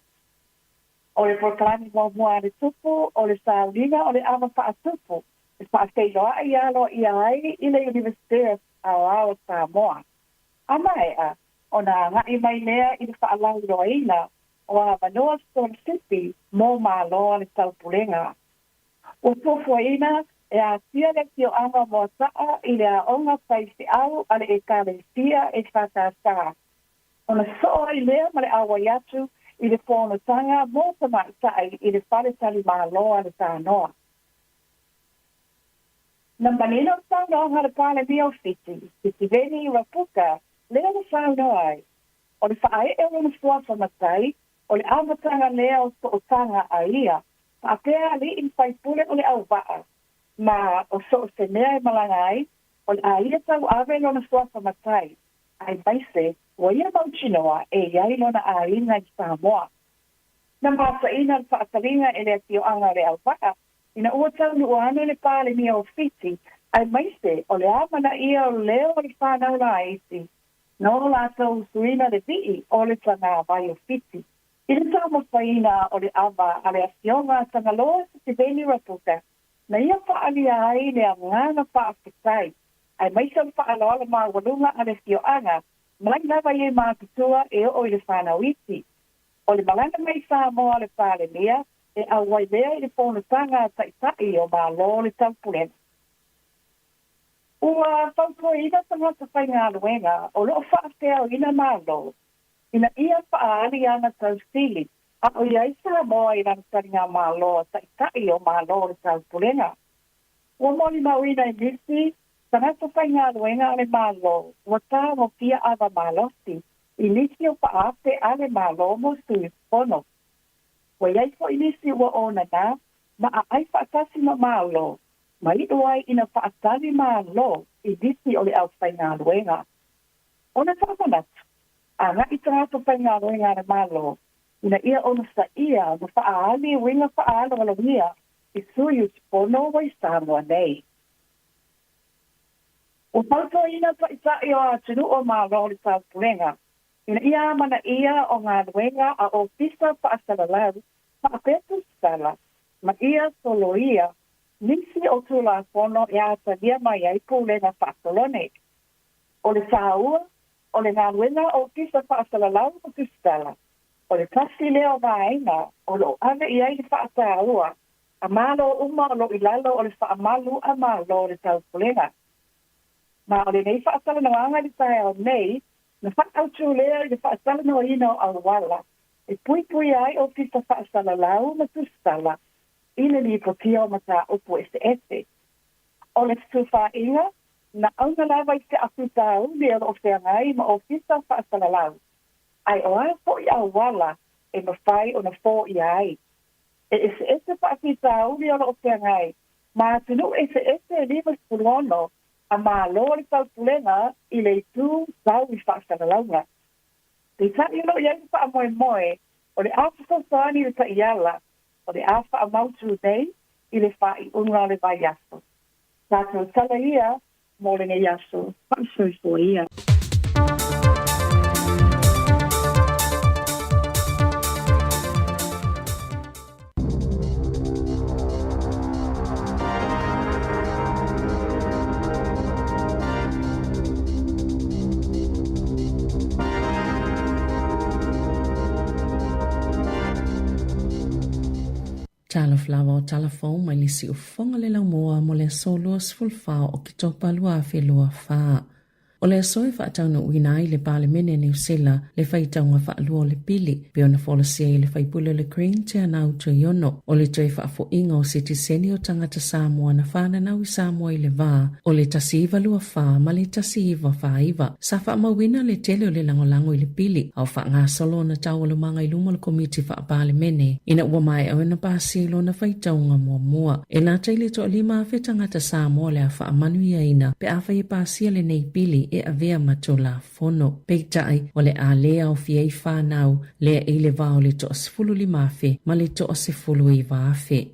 O le polokalame muamua a le tupu o le sauniga o le ava faatupu e faafeiloai aloaia ai i le Iunivesite Aoao o Samoa. A maea, ona agai mai lea i le faalauiloaina o avanoa sikolasipi mo Malo a le Taupulega. Ua fuafuaina e aafia le afioaga o Moataa i le aoga faifeau a le Ekalesia EFKS, ona soo ai lea ma le auai atu i le fonotaga mo tamaitai i le faletalimalo a le Tanoa. Na manino le saunoaga a le Palemia o Fiti, Sitiveni Rabuka, lea na saunoa ai, o le faaee o lona suafa matai, o le amataga lea o sootaga a ia faapea alii ma faipule o le auvaa, ma o so o se mea e malaga ai, o le a ia tauave lona suafa matai, aemaise ua ia mautinoa e i ai lona aiga i Samoa. Na mataina le faataliga e le afioaga o Leauvaa ina ua taunuu ane le Palemia o Fiti, aemaise o le amanaia o leo o le fanau laiti no latou usuina le vii o le tagavai o Fiti. I le taumafaiina o le ava a le Afioga a Tagaloa Sitiveni Rabuka, na ia faaalia ai le agaga faafetai aemaise o le faaaloalo maualuga a le afioaga mai lava i e matutua e oo i le fanau iti. O le malaga mai i Samoa a le Palemia e auai lea i le fonotaga a Taitai o Malo o le Taupulega. Ua fautuaina tagata faigaluega o lo o faafeaoina Malo ina ia faaali ana tausili a o i ai Samoa i lana taligamalo a Taitai o Malo o le Taupulega. Ua molimauina e nisi tagata faigaluega a le Malo ua tagofia ava malosi i nisi o faaafe a le Malo mo sui usufono. Ua i ai foi nisi ua onana ma aai faatasi ma Malo ma iu ai ina faatali Malo i nisi o le aufaigaluega. Ona faamanatu, agai tagata faigaluega a le Malo ina ia onosaia ma faaali uiga faaaloalogia i sui usufono ua i Samoa nei. Ua fautuaina taitai o atunuu o Malo o le Taupulega ina ia amanaia o galuega a ofisa faasalalau faapea tusitala ma ia soloia nisi o Tulafono e atagia mai ai pulega faakolone. O le taua o le galuega a ofisa faasalalau ma tusitala, o le tasi lea o vaega o lo o ave i ai le faataua a Malo uma o lo o i lalo o le faamalu a Malo o le Taupulega. Ma o lenei faatalanoaga i le taeao nei, na faaautū lea i le faatalanoaina o auala e puipuia ai ofisa faasalalau ma tusitala i le lipotia o mataupu eseese. O le fetufaaiga, na auga lava i se afitauli o lo o feagai ma ofisa faasalalau, ae o a foi auala e mafai ona foia ai. E eseese faafitauli o loo feagai ma atunuu eseese e 56 a Malo o le Taupulega i le itu tau i faasalalauga. Peitai o loo i ai le faamoemoe o le a fesoasoani i le taiala o le a faamautu nei i le faaiuga o le vaiaso. Tatou tala ia mo lenei aso. Faasoifua ia. Talofa lava o tala fou mai le siufofoga le laumua mo le aso 24 o Oketopa 2024. O le aso e faataunuuina ai le Palemene Niu Sila le faitauga faalua o le pili, pei ona folasia i le faipule o le Green Te Anau Tuiono, o le toe faafoiga o sitiseni o tagata Samoa na fananau i Samoa i le va o le 1924 ma le 1949. Sa faamauina le tele o le lagolago i le pili, a o faagasolo ona taualumaga i luma o le Komiti Faa-Palemene ina ua maea ona pasia i lona faitauga muamua. E lata i le toa-5,000 tagata Samoa le a faamanuiaina pe afai e pasia lenei pili e avea ma Tulafono. Peitai, o le a le aofia ai fanau lea i le va o le toa-15,000 ma le toa-19,000.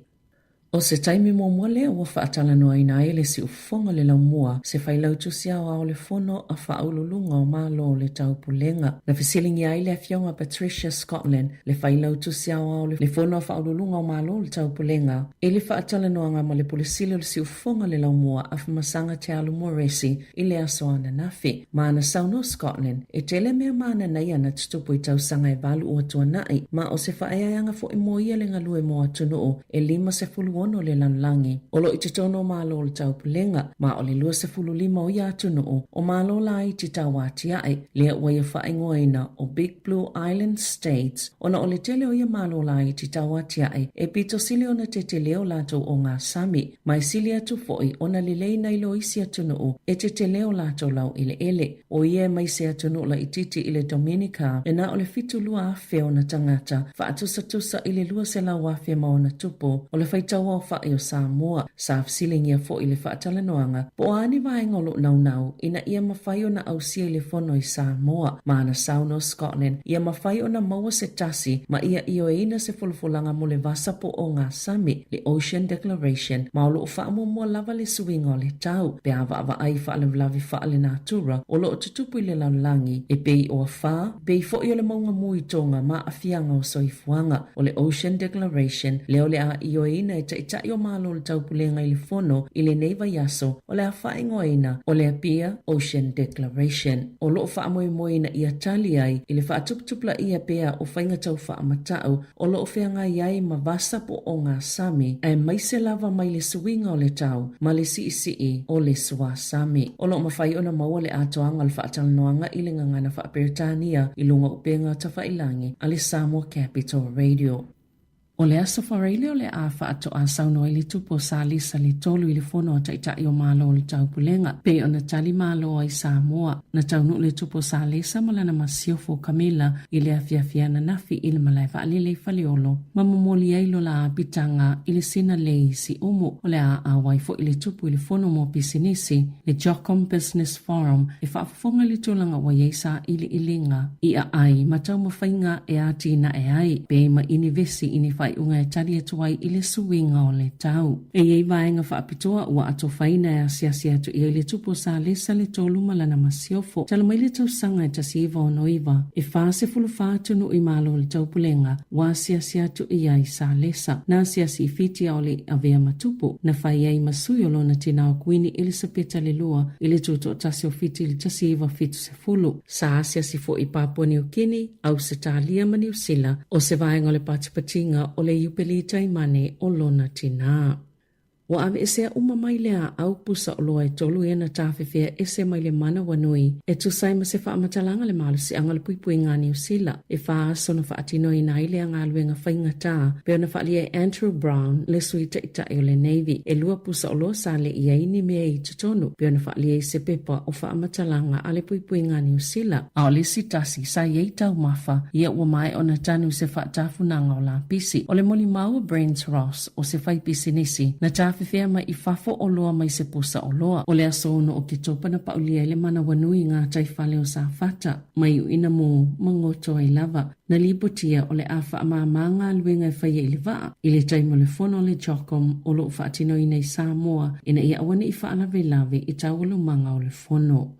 O se taimi muamua lea ua faatalanoaina ai le siufofoga o le laumua, se Failautusi Aoao o le Fono a Faauluuluga o Malo o le Taupulega. Na fesiligia ai le Afioga Patricia Scotland, le Failautusi Aoao o le Fono a Faauluuluga o Malo o le Taupulega, i le faatalanoaga ma le Pule Sili o le Siufofoga o le Laumua Afamasaga Te Alu Moresi i le aso ananafi. Ma na saunoa Scotland, e tele mea mananaia na tutupu i tausaga e valu ua tuanai, ma o se faaeaeaga foi mo ia le galue mo atunuu e 56 le lalolagi. O lo o i totonu o Malo o le Taupulega, ma o le 25 o ia atunuu, o Malo laiti tauatiae, lea ua ia faaigoaina o Big Blue Island States, ona o le tele o ia Malo laiti tauatiae e pito sili ona tetele o latou ogasami, ma e sili atu foi ona lelei nai lo isi atunuu e tetele o latou laueleele. O ia e mai se atunuu laitiiti i le Dominica e na o le 72,000 ona tagata, faatusatusa i le 200,000 ma ona tupu o le faitauaofai o Samoa. Sa fesiligia foi le faatalanoaga po o a ni vaega o lo o naunau ina ia mafai ona ausia i le fono i Samoa ma ana saunoa Scotland ia mafai ona maua se tasi ma ia ioeina se folafolaga mo le vasa po o gasami, le Ocean Declaration, ma o lo o faamuamua lava le suiga o le tau pe a vaavaai i faalavelave faalenatura o lo o tutupu i le lalolagi e pei o afa, pei foi o le mauga mu i Tonga ma aafiaga o soifuaga. O le Ocean Declaration lea o le a ioeina e Taitai o Malo o le Taupulega i le Fono i lenei vaiaso o le a faaigoaina o le Apia Ocean Declaration. O lo o faamoemoe ina ia tali ai i le faatuputupulaia pea o faiga tau faamatau o lo o feagai ai ma vasa po o gasami, aemaise lava mai le suiga o le tau ma le siisii o le suasami. O lo o mafai ona maua le atoaga o le faatalanoaga i le gagana faa-Peretania i luga o upega tafailangi a le Samoa Capital Radio. O le Aso Faraile o le a faatoa saunoa ai le tupu o Salisa le tolu i le Fono a Taitai o Malo o le Taupulega, pei ona tali malo ai Samoa. Na taunuu le tupu o Salesa ma lana masiofo o Kamela i le afiafi ananafi i le malae vaalele i Faleolo ma momoli ai lo la apitaga i le sina lei siumu. O le a auai foi le tupu i le fono mo pisinisi, le Jocom Business Forum, e faafofoga i le tulaga ua i ai sailiiliga i aai ma taumafaiga e atinae ai pe ma inivesi i ni faaiuga e tali atu ai i le suiga o le tau. E i ai vaega faapitoa ua atofaina e asiasi atu i ai le tupu o Salesa le tolu ma lana masiofo. Talu mai le tausaga e 1969, e 44 atunuu i Malo o le Taupulega ua asiasi atu i ai Salesa. Na asiasi i Fiti a o le i avea ma tupu, na fai ai ma sui o lona tina o Kuini Elisapeta le Lua i le tutoatasi o Fiti i le 1970. Sa asiasi foi i Papua Niu Kini, Ausetalia ma Niu Sila, o se vaega o le patipatiga o le Iupeli Taimane o lona tinā. Ua aveesea uma mai le aau pusa oloa e tolu ea na tafefea ese mai le manawanui e tusa ai ma se faamatalaga le malosiaga o le puipuiga a Niu Sila e fa aso na faatinoina ai lea galuega faigata pei ona faaalia e Andrew Brown le sui taitai o le Navy. E lua pusa oloa sa le i ai ni mea i totonu pei ona faaalia i se pepa o faamatalaga a le puipuiga a Niu Sila. A o le isi tasi sa i ai taumafa ia ua maea ona tanu i se faatafunaga o lapisi. O le molimau a Brent Ross, o se faipisinisi, na tafefea mai i fafo oloa mai se pusa oloa. O le aso 6 o Ketopa na paulia ai le manawanui i ngā taifale o Safata, mai uina mō ma goto ai lava. Na lipotia o le a whaamāmā galuega e faia i le vaa, i le taimi o le fono a le JOCOM o loo faatinoina i Samoa ina ia aua nei faalavelave i taualumaga o le fono.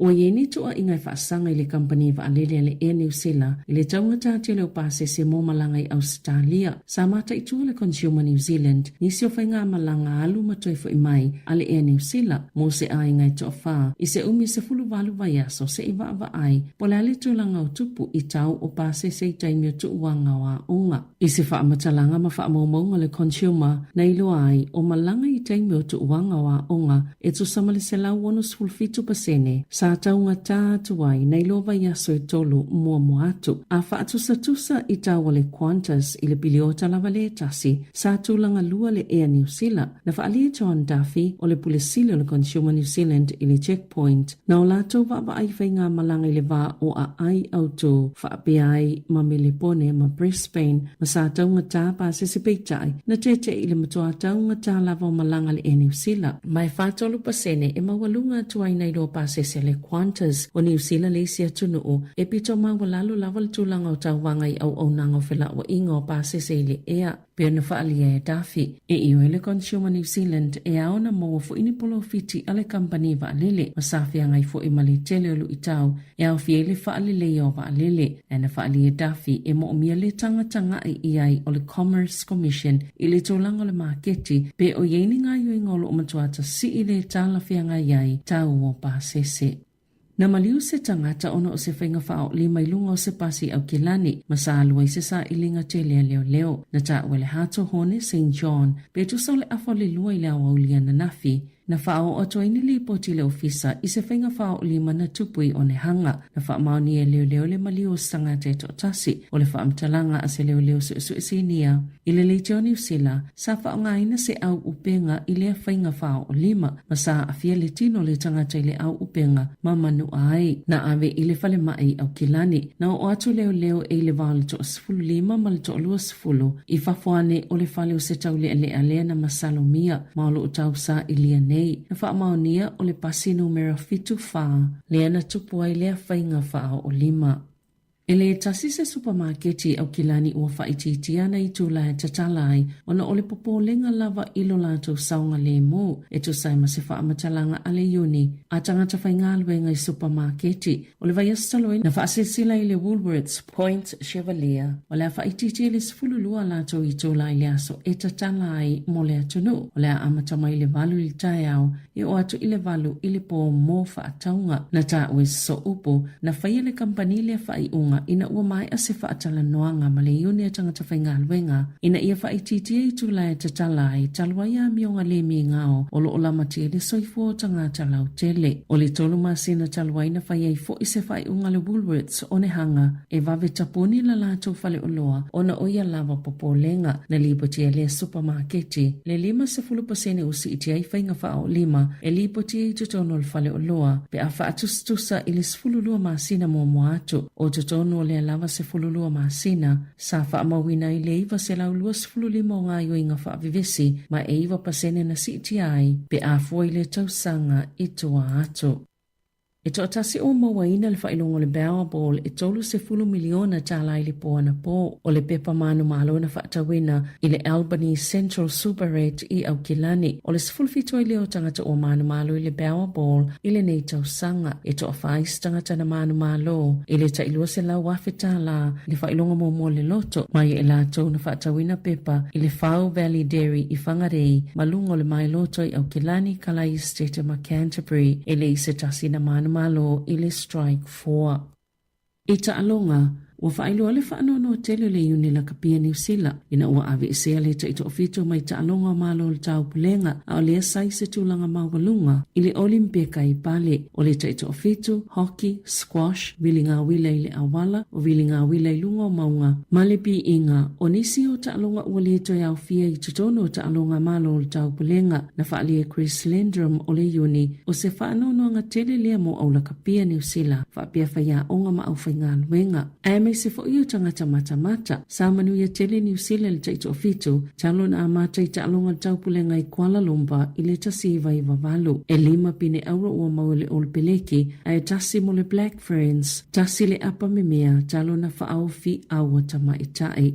Ua i ai ni tuuaiga e faasaga i le kamupani vaalele a le Air New Sela i le taugata tele o pasese mo malaga i Ausetalia. Sa mataitu le Consumer New Zealand nisi o faigamalaga alu ma toe foi mai a le Air New Sela mo se aiga e toafa i se umi 18 vaiaso se'i vaavaai po o le a le tulaga o tupu i tau o pasese i taimi o tuuaga o aoga. I se faamatalaga ma faamaumauga le Consumer na iloa ai o malaga i taimi o tuuaga o aoga e tusa ma le 167% sa taugata atu ai nai lo vaiaso e tolu muamua atu. A faatusatusa i tau a le Qantas i le piliota lava le tasi, sa tulaga lua le Air New Sila. Na faaalia e John Duffy o le Pule Sili o le Consumer New Zealand i le Checkpoint Na o latou vaavaai faigamalaga i le va o aai autū faapea ai ma Melepone ma Brisbane ma sa taugata pasese peitai na teteʻi i le matua taugata lava o malaga le Air Niu Sila. Ma e 43% e maualuga atu ai nai loa pasese a le Qantas o Niu Sila le isi atunuu e pito maualalo lava le tulaga o tauvaga i auaunaga o felauaiga o pasese i le ea. Pei ona faaalia e Duffy, e ioe le Consumer New Zealand e ao ona maua foi ni polofiti a le kamupani vaalele ma sa feagai foi ma le tele o luitau e aofia ai le faaleleia o vaalele. Ae na faaalia e Duffy e moomia le tagatagai i ai o le Commerce Commission i le tulaga o le maketi pe o i ai ni gaoioiga o loo matua tasii le talafeagai ai tau o pasese. Na maliu se tagata ona o se faiga faaoolima i luga o se pasi i Aukilani, ma sa alu ai se sailiga tele a leoleo. Na taua e le Hato Hone St. John, pe tusa o le afa o le lua i le aoauli ananafi. Na faaoo atu ai ni lipoti i le ofisa i se faiga faaoolima na tupu i Onehanga. Na faamaonia e leoleo le maliu o se tagata e toatasi. O le faamatalaga a se leoleo suesue sinia i le Leitio Niu Sila, sa faaaogaina se au upega i lea faiga faaoolima, ma sa aafia le tino o le tagata i le au upega ma manua ai. Na ave i le falemai i Aukilani. Na oo atu leoleo e i le va o le toa-15 ma le toa-20 i fafo ane o le fale o se taulealea lea na masalomia ma o loo tausaili nei. Na faamaonia o le pasi numera 74 lea na tupu ai lea faiga faaoolima. E le tasi se supamaketi i Aukilani ua faaitiitia ana itula e tatala ai ona o le popolega lava i lo latou saogalemu e tusa ai ma se faamatalaga a le Iuni a tagata faigaluega i supamaketi. O le vaiaso talu ai na faasilasila i le Woolworths Point Chevalier o le a faaitiitia i le 12 a latou itula i le aso e tatala ai mo le atunuu. O le a amata mai i le 8 i le taeao e oo atu i le 8 i le pō mo faatauga. Na taua e Soopu, na faia le kamupani lea faaiuga ina ua maea se faatalanoaga ma le iuni a tagata faigaluega ina ia faaitiitia itula e tatala ai talu ai amioga le migao o lo o lamatia ai le soifua o tagata lautele. O le tolu masina talu ai na fai ai foi se faaiuga a le Woolworths Onehanga e vave tapuni la latou faleoloa ona o ia lava popolega. Na lipotia lea supamaketi le 50% ua siitia ai faiga faaoolima e lipotia i totonu o le faleoloa pe a faatusatusa i le 12 masina muamua atu. O totonu o lea lava 12 masina, sa faamauina ai le 925 o gaoioiga faavevesi ma e 9% na siitia ai pe a fua i le tausaga i tua atu. E toatasi ua mauaina le faailoga o le Powerball e $30 miliona tala i le po anapo. O le pepa manumalo na faatauina i le Albany Central Superette i Aukilani. O le 17 ai lea o tagata ua manumalo i le Powerball i lenei tausaga. E toafa isi tagata na manumalo i le tai $200,000 i le faailoga muamua o le loto, mai e latou na faatauina pepa i le Whau Valley Dairy i Whangarei ma luga o le mailoto i Aukilani, Kalai Estate ma Canterbury, e leai se tasi na manumalo i le Strike Four. I taaloga, Ua faailoa le faanoanoa tele o le Iuni Lakapi a Niu Sila ina ua aveesea le taitoafitu mai taaloga o Malo o le Taupulega a o lea sa i se tulaga maualuga i le Olimpeka i Pale. O le taitoafitu, hockey, squash, viligauila i le auala, o viligauila i luga o mauga, ma le piiga o nisi o taaloga ua le toe aofia i totonu o taaloga Malo o le Taupulega na faaalia e Chris Lendrum o le Iuni o se faanoanoaga tele lea mo aulakapia Niu Sila faapea faiaoga ma aufaigaluega, aemaise foi o tagata matamata. Sa manuia tele Niu Sila i le taitoafitu, talu ona amata i taaloga taupulega i Kuala Lumpur i le 1998. E lima pine auro ua maua e le All Peleki, ae tasi mo le Black Ferns, tasi le apa memea talu ona faaofi aua tamaitai.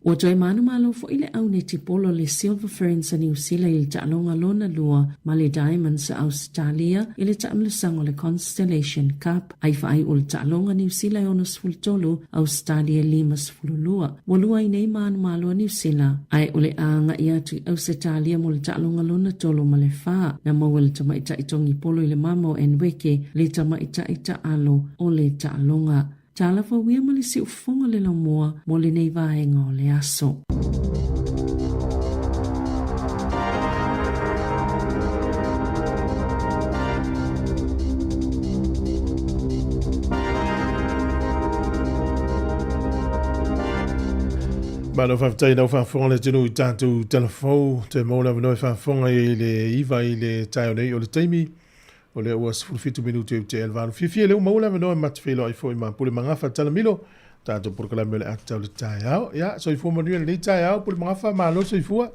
Ua toe manumalo foi le au netipolo le Silver Ferns a Niu Sila i le taaloga lona lua ma le Diamonds a Ausetalia i le taamilosaga o le Constellation Cup. Ai faaiu o le taaloga Niu Sila e 63, Ausetalia e 52. Ua lua ai nei manumalo a Niu Sila, ae o le a agai atu i Ausetalia mo le taaloga lona tolu ma le fa. Na maua e le tamaitai togi polo i le mama o Enweke le tamaitai taalo o le taaloga. Tala fauia ma le siufofoga le laumua mo lenei vaega o le aso. Malo faafetai lau faafofoga le atunuu i tatou talafou toe maua le avanoa e faafofoga i le iva i le taeao nei o le taimi O lea ua 17 minute i te le valu. Fiafia lea ua maua le avanoa e matou feiloai foi ma Pule Magafa Talamilo, tatou polokalame o le ata o le taeao. Ia, soifua manuia lenei taeao, Pule Magafa, malo le soifua.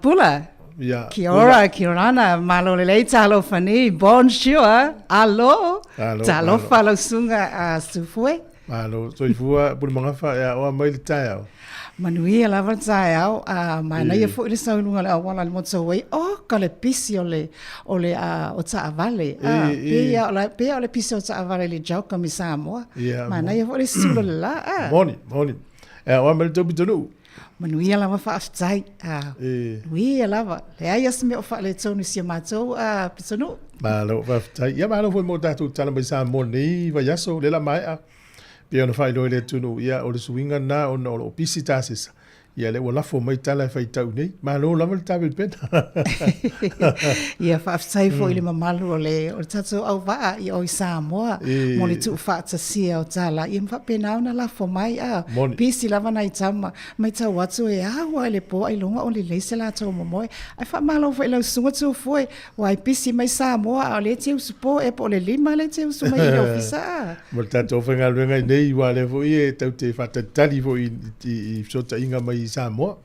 Pula, Ia, kia ora, kia orana, malo lelei talofa ni, bonjour, alo, Alo, talofa lau susuga a Sufue. Malo, soifua Pule Magafa, ia, oa mai le taeao. Manuia lava le taeao, a manaia foi le sau i luga o le auala i le motorway, oka le pisi o le, o le, o taavale, a, pei lava o le, pei lava o le pisi o taavale i le Jocum i Samoa. Manaia foi le sula le la, a. Moni, moni. Ia, oa mai le tou pitonuu. Manuia lava faafetai, a, manuia lava. Leai lava se mea o faaletonu i si a matou pitonuu. Malo, faafetai. Ia malo foi mo tatou tala mai Samoa i lenei vaiaso, lea o le a maea. Pei ona faailoa i le atunuu, ia o le suiga lena ona o lo o pisi tasesa, ia lea ua lafo mai tala e faitau nei. Malo lava le tapenapena. Ia faafetai foi i le mamalu o le o le tatou auvaa i o i Samoa mo le tuufaatasia o tala, ia ma faapena ona lafo mai. A pisi lava nai tama, matau atu e au lava i le po ailoga o lelei se latou momoe. Ae faamalo foi i lau susuga Tuafoe, Ua e pisi mai Samoa a o lea e te usu po ea po o le lima lea e te usu mai i le ofisa a. Ma le tatou faigaluega i nei aua o lea foi e tatou te faatalitali foi i fesootaiga mai i Samoa.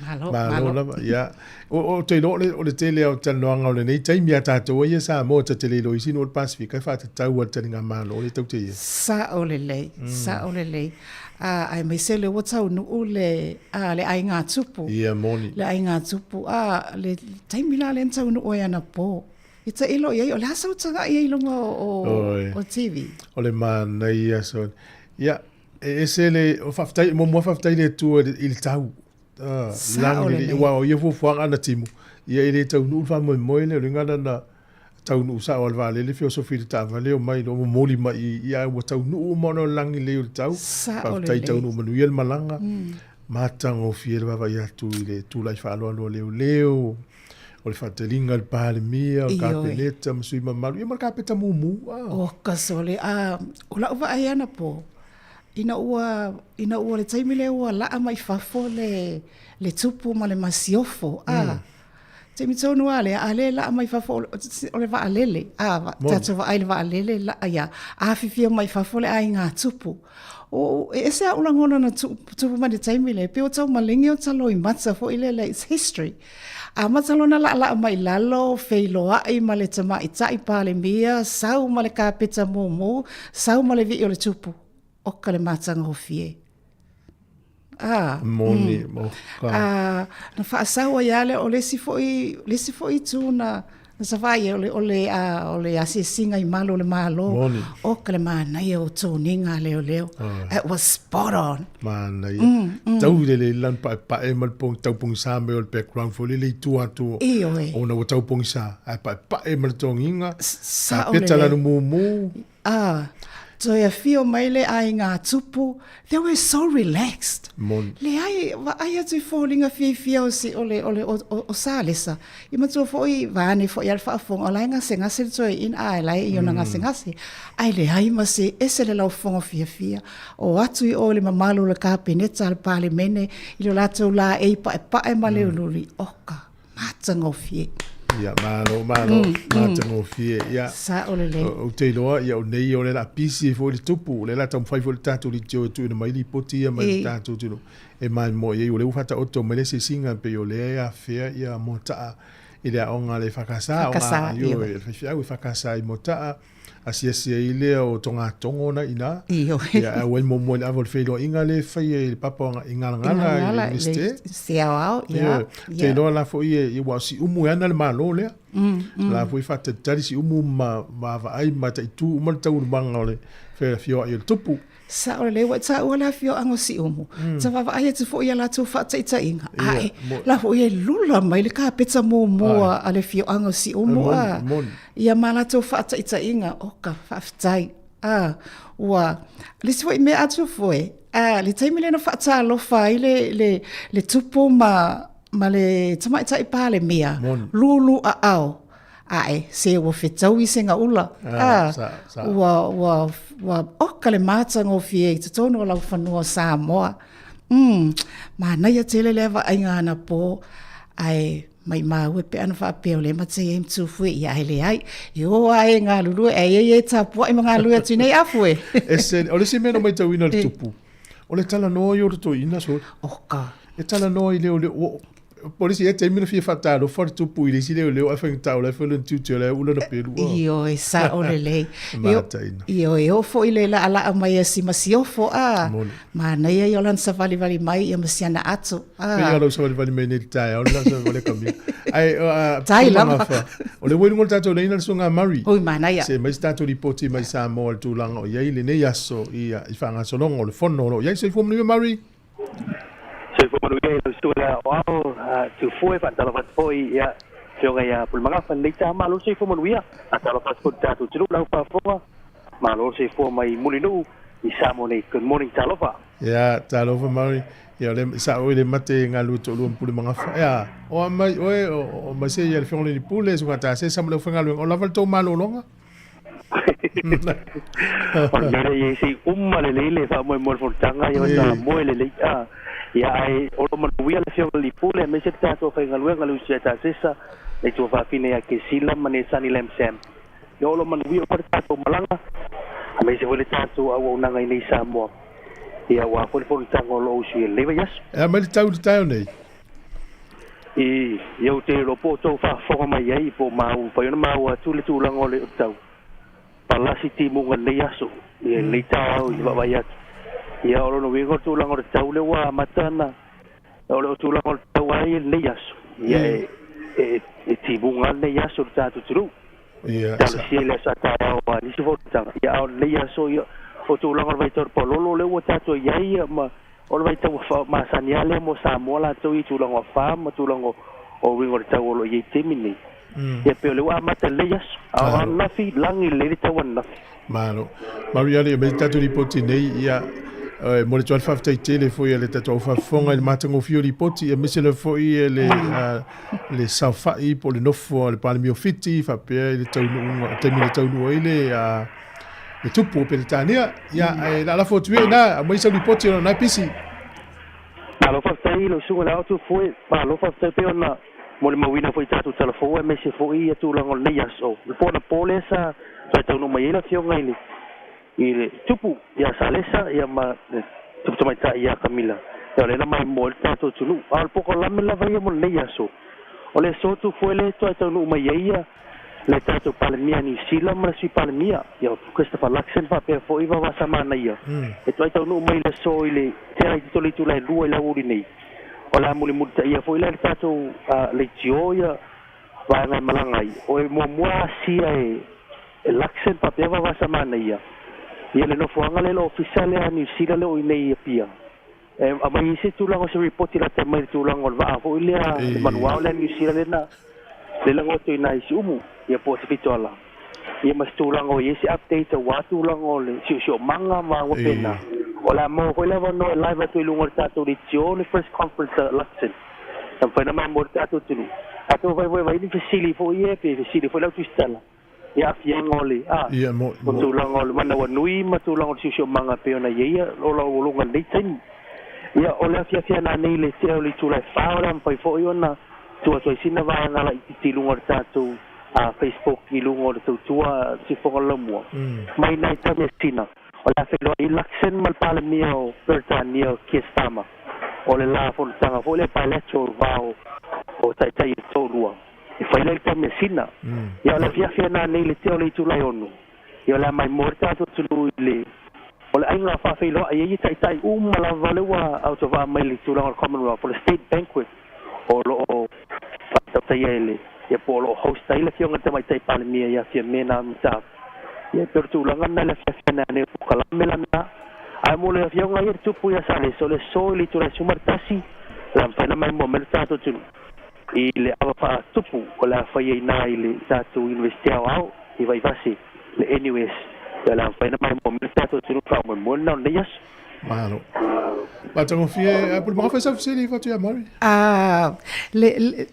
Malo, malo. Malo lava, ia. Ou te iloa o le tele lava o talanoaga o lenei taimi a tatou ai ia Samoa ta te le iloa i isi nuu o le Pasefika e faatatau lava i le taligamalo lea tatou te i ai. Sao lelei, sao lelei. Aemaise lea ua taunuu le, a, le aiga tupu. Ia, moni. Le aiga tupu. A, le taimi la lea na taunuu ai anapo. I tailo i ai, o le a sau tagai ai i luga o, o TV? O le manaia so. Ia, e ese le, o faafetai, muamua faafetai i le Atua i le tau. Sao lelei. Aua o ia fuafuaga a na timu, ia e le taunuu le faamoemoe lea, o le uiga lena, taunuu sao lava i le vaalele, feosofi i le taavale, omai loa momoli mai i i, ae ua taunuu uma ona o le lagilelei o le tau. Sao lelei. Faafetai taunuu manuia le malaga. Matagofie le vaavaai atu i le tulai faaaloalo a leoleo, o le faataliga a le Palemia, o le Kapeneta ma sui mamalu, ia ma le kapeta mumu. Oka sole, a o lau vaai anapo, Ina ua, ina ua le taimi lea ua laa mai fafo le, le tupu ma le masiofo, a. Mm. Taimi tonu lava lea, a lea e laa mai fafo o le vaalele, a, tatou vaai i le vaalele, laa ia, afifio mai fafo le aiga tupu. O, e ese lava ou lagona na tupu mai le taimi lea, pei ua tau maligi o ta loimata foi lele, it's history. Amata loa ona laalaa mai i lalo, feiloai ma le Tamaitai Palemia, sau ma le kapeta mumu, sau ma le vii o le tupu. Oka le matagofie. Ah, Moni, mm. Ah, na faasau ai lava lea, o le isi foi, le isi foi itu na, Na sava'i o le asiasiga i malu o le Malo. Moni. Oka le manaia o toniga a leoleo. It was spot on. Manaia. Tau i le le lanu pa'epa'e ma le taupogisa mai o le background foi lele i tua atu Ioe. Ona ua taupogisa ae pa'epa'e ma le togiga Sa'o kapeta lelei. lanu mumu. Ah, toe afio mai le aiga tupu, they were so relaxed. Moni. Leai, vaai atu i foliga fiafia o si, o le, o le, o, o, o Salesa. I matua foi, vaeane foi a le faafofoga, o la e gasegase le toeaina, a e la e i ona gasegase. Ae leai ma se ese le laufofoga fiafia. O atu i o i le mamalu o le Kapeneta a le Palemene, i lo latou laei paepae ma le uliuli, oka, matagofie. Ia, malo, malo, matagofie. Ia. Sa'o lelei. Ou te iloa, ia, o nei o le la pisi foi le tupu, o le la taumafai foi le tatou leitio e tuuina mai lipoti ia mai le tatou atunuu e maimoa i ai. O lea ua faataoto mai le asiasiga pei o lea e afea ia Moata'a i le aoga a le EFKS, FKS, ioe, ioe. le faifeau EFKS i Moata'a, asiasi ai lea o togatogo na i ina. Ioe. Ia, ae ua ai muamua i le ava o le feiloaiga lea e faia i le papa o i Galagala i le Galagala, i le Iunivesite. Iunivesite Aoao, ia, Ioe. Ou te ia. iloa la foi e, ua o Siumu e ana le Malo lea. La foi faatalitali Siumu ma vaavaai ma mataitu uma le taualumaga o le feafioai o le tupu. Sa'o lelei ua e tāua le afioaga o Siumu. Sa vaavaai atu foi i a latou faataitaiga. Ae, la foi e lula mai le kapeta muamua a le afioaga o Siumu a. Ia ma latou faataitaiga, oka, faafetai. A, ua, le isi foi mea atu foe, a, le taimi lea na faatalofa ai le, le, le tupu ma, ma le tamaitai Palemia, lulu aao, Ae, se ua fetaui se gaula. Ah, sa, sa. Ua, ua, ua oka le matagofie i totonu o laufanua o Samoa. Manaia tele lea vaaiga anapo, ae maimau e pe ana faapea o lea matou i ai ma Tufue, ia ae leai. E o lava e galulue, ae i ai e tapuai ma galulue atu nei Afue. Ese, o le isi mea na matauina i le tupu, o le talanoa i o le toeaina sole. Oka. E talanoa i leo leo, Po le isi ea taimi na fia faatalofa le tupu i le isi leoleo ae faigata o la e fai lona tiute o la e ula na pelu. Ioe, sa'o lelei. Mataina. Ioe, e oo foi le laalaa mai a si Masiofo a. Moni. Manaia ia o lana savalivali mai ia ma si ana ato. A. Pei o lau savalivali mai nei i le taeao le la savalivali a Kamila. Ae, Tai lava. Pulumagafa, o le ua i luga o le tatou laina le susuga a Murray. Oi, manaia. Se aumai se tatou lipoti mai Samoa i le tulaga o i ai lenei aso i faagasologa o le fono o lo o i ai. Soifua manuia Murray. Soifua manuia i lau susuga le aoao, Tufue, faatalofa atu foi ia Afioga ia Pulemagafa lenei taeao. Malo le soifua manuia, faatalofa atu foi i le tatou atunuu, lau faafofoga. Malo le soifua mai Mulinuu i Samoa nei. Good morning, talofa. Ia, talofa Murray. Ia, o le, sa oe le mate galue toalua ma Pulemagafa. Ia, o a mai oe, o mai se ia le Afioga i le Alii Pule, susuga Tasesa ma le aufaigaluega, o lava le tou malologa? O le mea lea i ai se i uma lelei le faamoemoe o le fonotaga ia ona moe lelei a ia ae o lo manuia le Afioga i le Alii Pule aemaise le tatou aufaigaluega le usi ia Tasesa le tuafafine ia Kesila ma Nesani Lamsam ia o lo manuia uma le tatou malaga aemaise foi le tatou auaunaga i nei Samoa ia aua foi le fonotaga o lo o usu i lenei vaiaso. E a mai le tau i le taeao nei? I, ia ou te iloa po o tou faafofoga mai ai, po o maua, mafai ona maua atu le tulaga o le tau palasi timuga i lenei aso, ia i lenei taeao i le vaavaai atu. Ia o lona uiga o le tulaga o le tau lea ua amata ona, o le tulaga o le tau lava ia i lenei aso, ia e, e, e timuga lava lenei aso i le tatou atunuu. Ia, Talosia i le aso a taeao a nisi foi o tausaga. Ia a o lenei aso, ia, o tulaga o le vaitau o le palolo lea ua tatou i ai, ia, ma O le vaitau ua masani lava lea mo Samoa latou i tulaga o afa ma tulaga o uiga o le tau o lo o i ai i taimi nei. Ia pei o lea ua amata lelei aso. A o ananafi, lagi lelei le tau ananafi. Malo. Mariale, e mai tatou lipoti nei, ia, e momoli atu ai le faafetai tele foi a le tatou au faafofoga i le matagofie o lipoti, aemaise lava foi le, le saofai po o le nofo a le Palemia o Fiti faapea i le taunuuga, taimi na taunuu ai le, le tupu o Peretania. Ia, ae la lafo atu ia ina, aumai sau lipoti ona o na e pisi. Malo faafetai i lau susuga i le Aotu Foe, malo faafetai pei ona molimauina foi i tatou tala fou aemaise foi ia tulaga o lenei aso. O le po anapo lea sa toe taunuu mai ai le afioga i le i le tupu ia Salesa ia ma le tupu tamaitai ia Kamila. Ia o lea na maimoa ai le tatou atunuu. A o le polokalame lava ia mo lenei aso, o le aso Tufoe lea e toe taunuu mai ai ia le tatou Palemia Niu Sila ma le Sui Palemia, ia o Christopher Luxon faapea foi Vavasa Manaia, e toai taunuu mai le aso i le tela i tito le itula e lua i le aoauli nei. O le a mulimulitaia foi la e le tatou leitio ia Vaega e malaga ai o e muamua asia e Luxon faapea Vavasamanaia ia le nofoaga le ofisa lea Niu Sila le o inei Apia e aumai ai se tulaga o se ripoti lata mai le tulaga o le vaa fo'i lea le manuao lea Niu Sila lena le lago atu i nai Siumu ia po o se fitoala ia ma se tulaga o i ai se update auā tulaga o le siosiomaga ma ua pena o le a maua foi le avanoa e live atu i luga o le tatou leitio le press conference a Luxon e mafai ona maimoa le tatou atunuu atonu fai foi e vaai ni fesili foi ia pe fesili foi le autusitala i aafiaga o le a o tulaga o le manawanui ma tulaga o le siosiomaga e pei ona i ai ia o lauologa i lenei taimi. Ia, o le afiafi ananei i le tea o le itula e 4 o le a mafai foi ona tuu atu ai sina vaega laitiiti i luga o le tatou Facebook i luga o le tautua Siufofoga o le Laumua. Mai nai Taumeasina, o le a feiloai i Luxon ma le Palemia o Peretania o Keir Starmer. O le la fonotaga foi lea bilateral va o taitai e toalua e fai lea i le Taumeasina. Ia, o le afiafi ananei i le tea o le itula e 6, ia o le a maimoa le tatou atunuu i le O le aiga faafeiloai ai e taitai uma lava le ua autovaa mai le tulaga o le Commonwealth, o le State Banquet o lo o faatautaia e le, ia po o lo o host ai le Afioga i le Tamaitai Palemia ia Fiame na mataupu. Ia e pei o le tulaga lena i le afiafi ananei o polokalame lana. Ae mo le Afioga ia le Tupu ia Salesa, o le aso i le itula e 11, o le a mafai ona maimoa mai le tatou atunuu i le ava faatupu o le a fai ai i le tatou Iunivesite Aoao i Vaivase, le NUS, ia o le a mafai ona maimoa mai le tatou atunuu i le faamoemoe lena o lenei aso. Malo. Matagofie, a pule maka sa fesili fatu ia Mari. Ah, le, le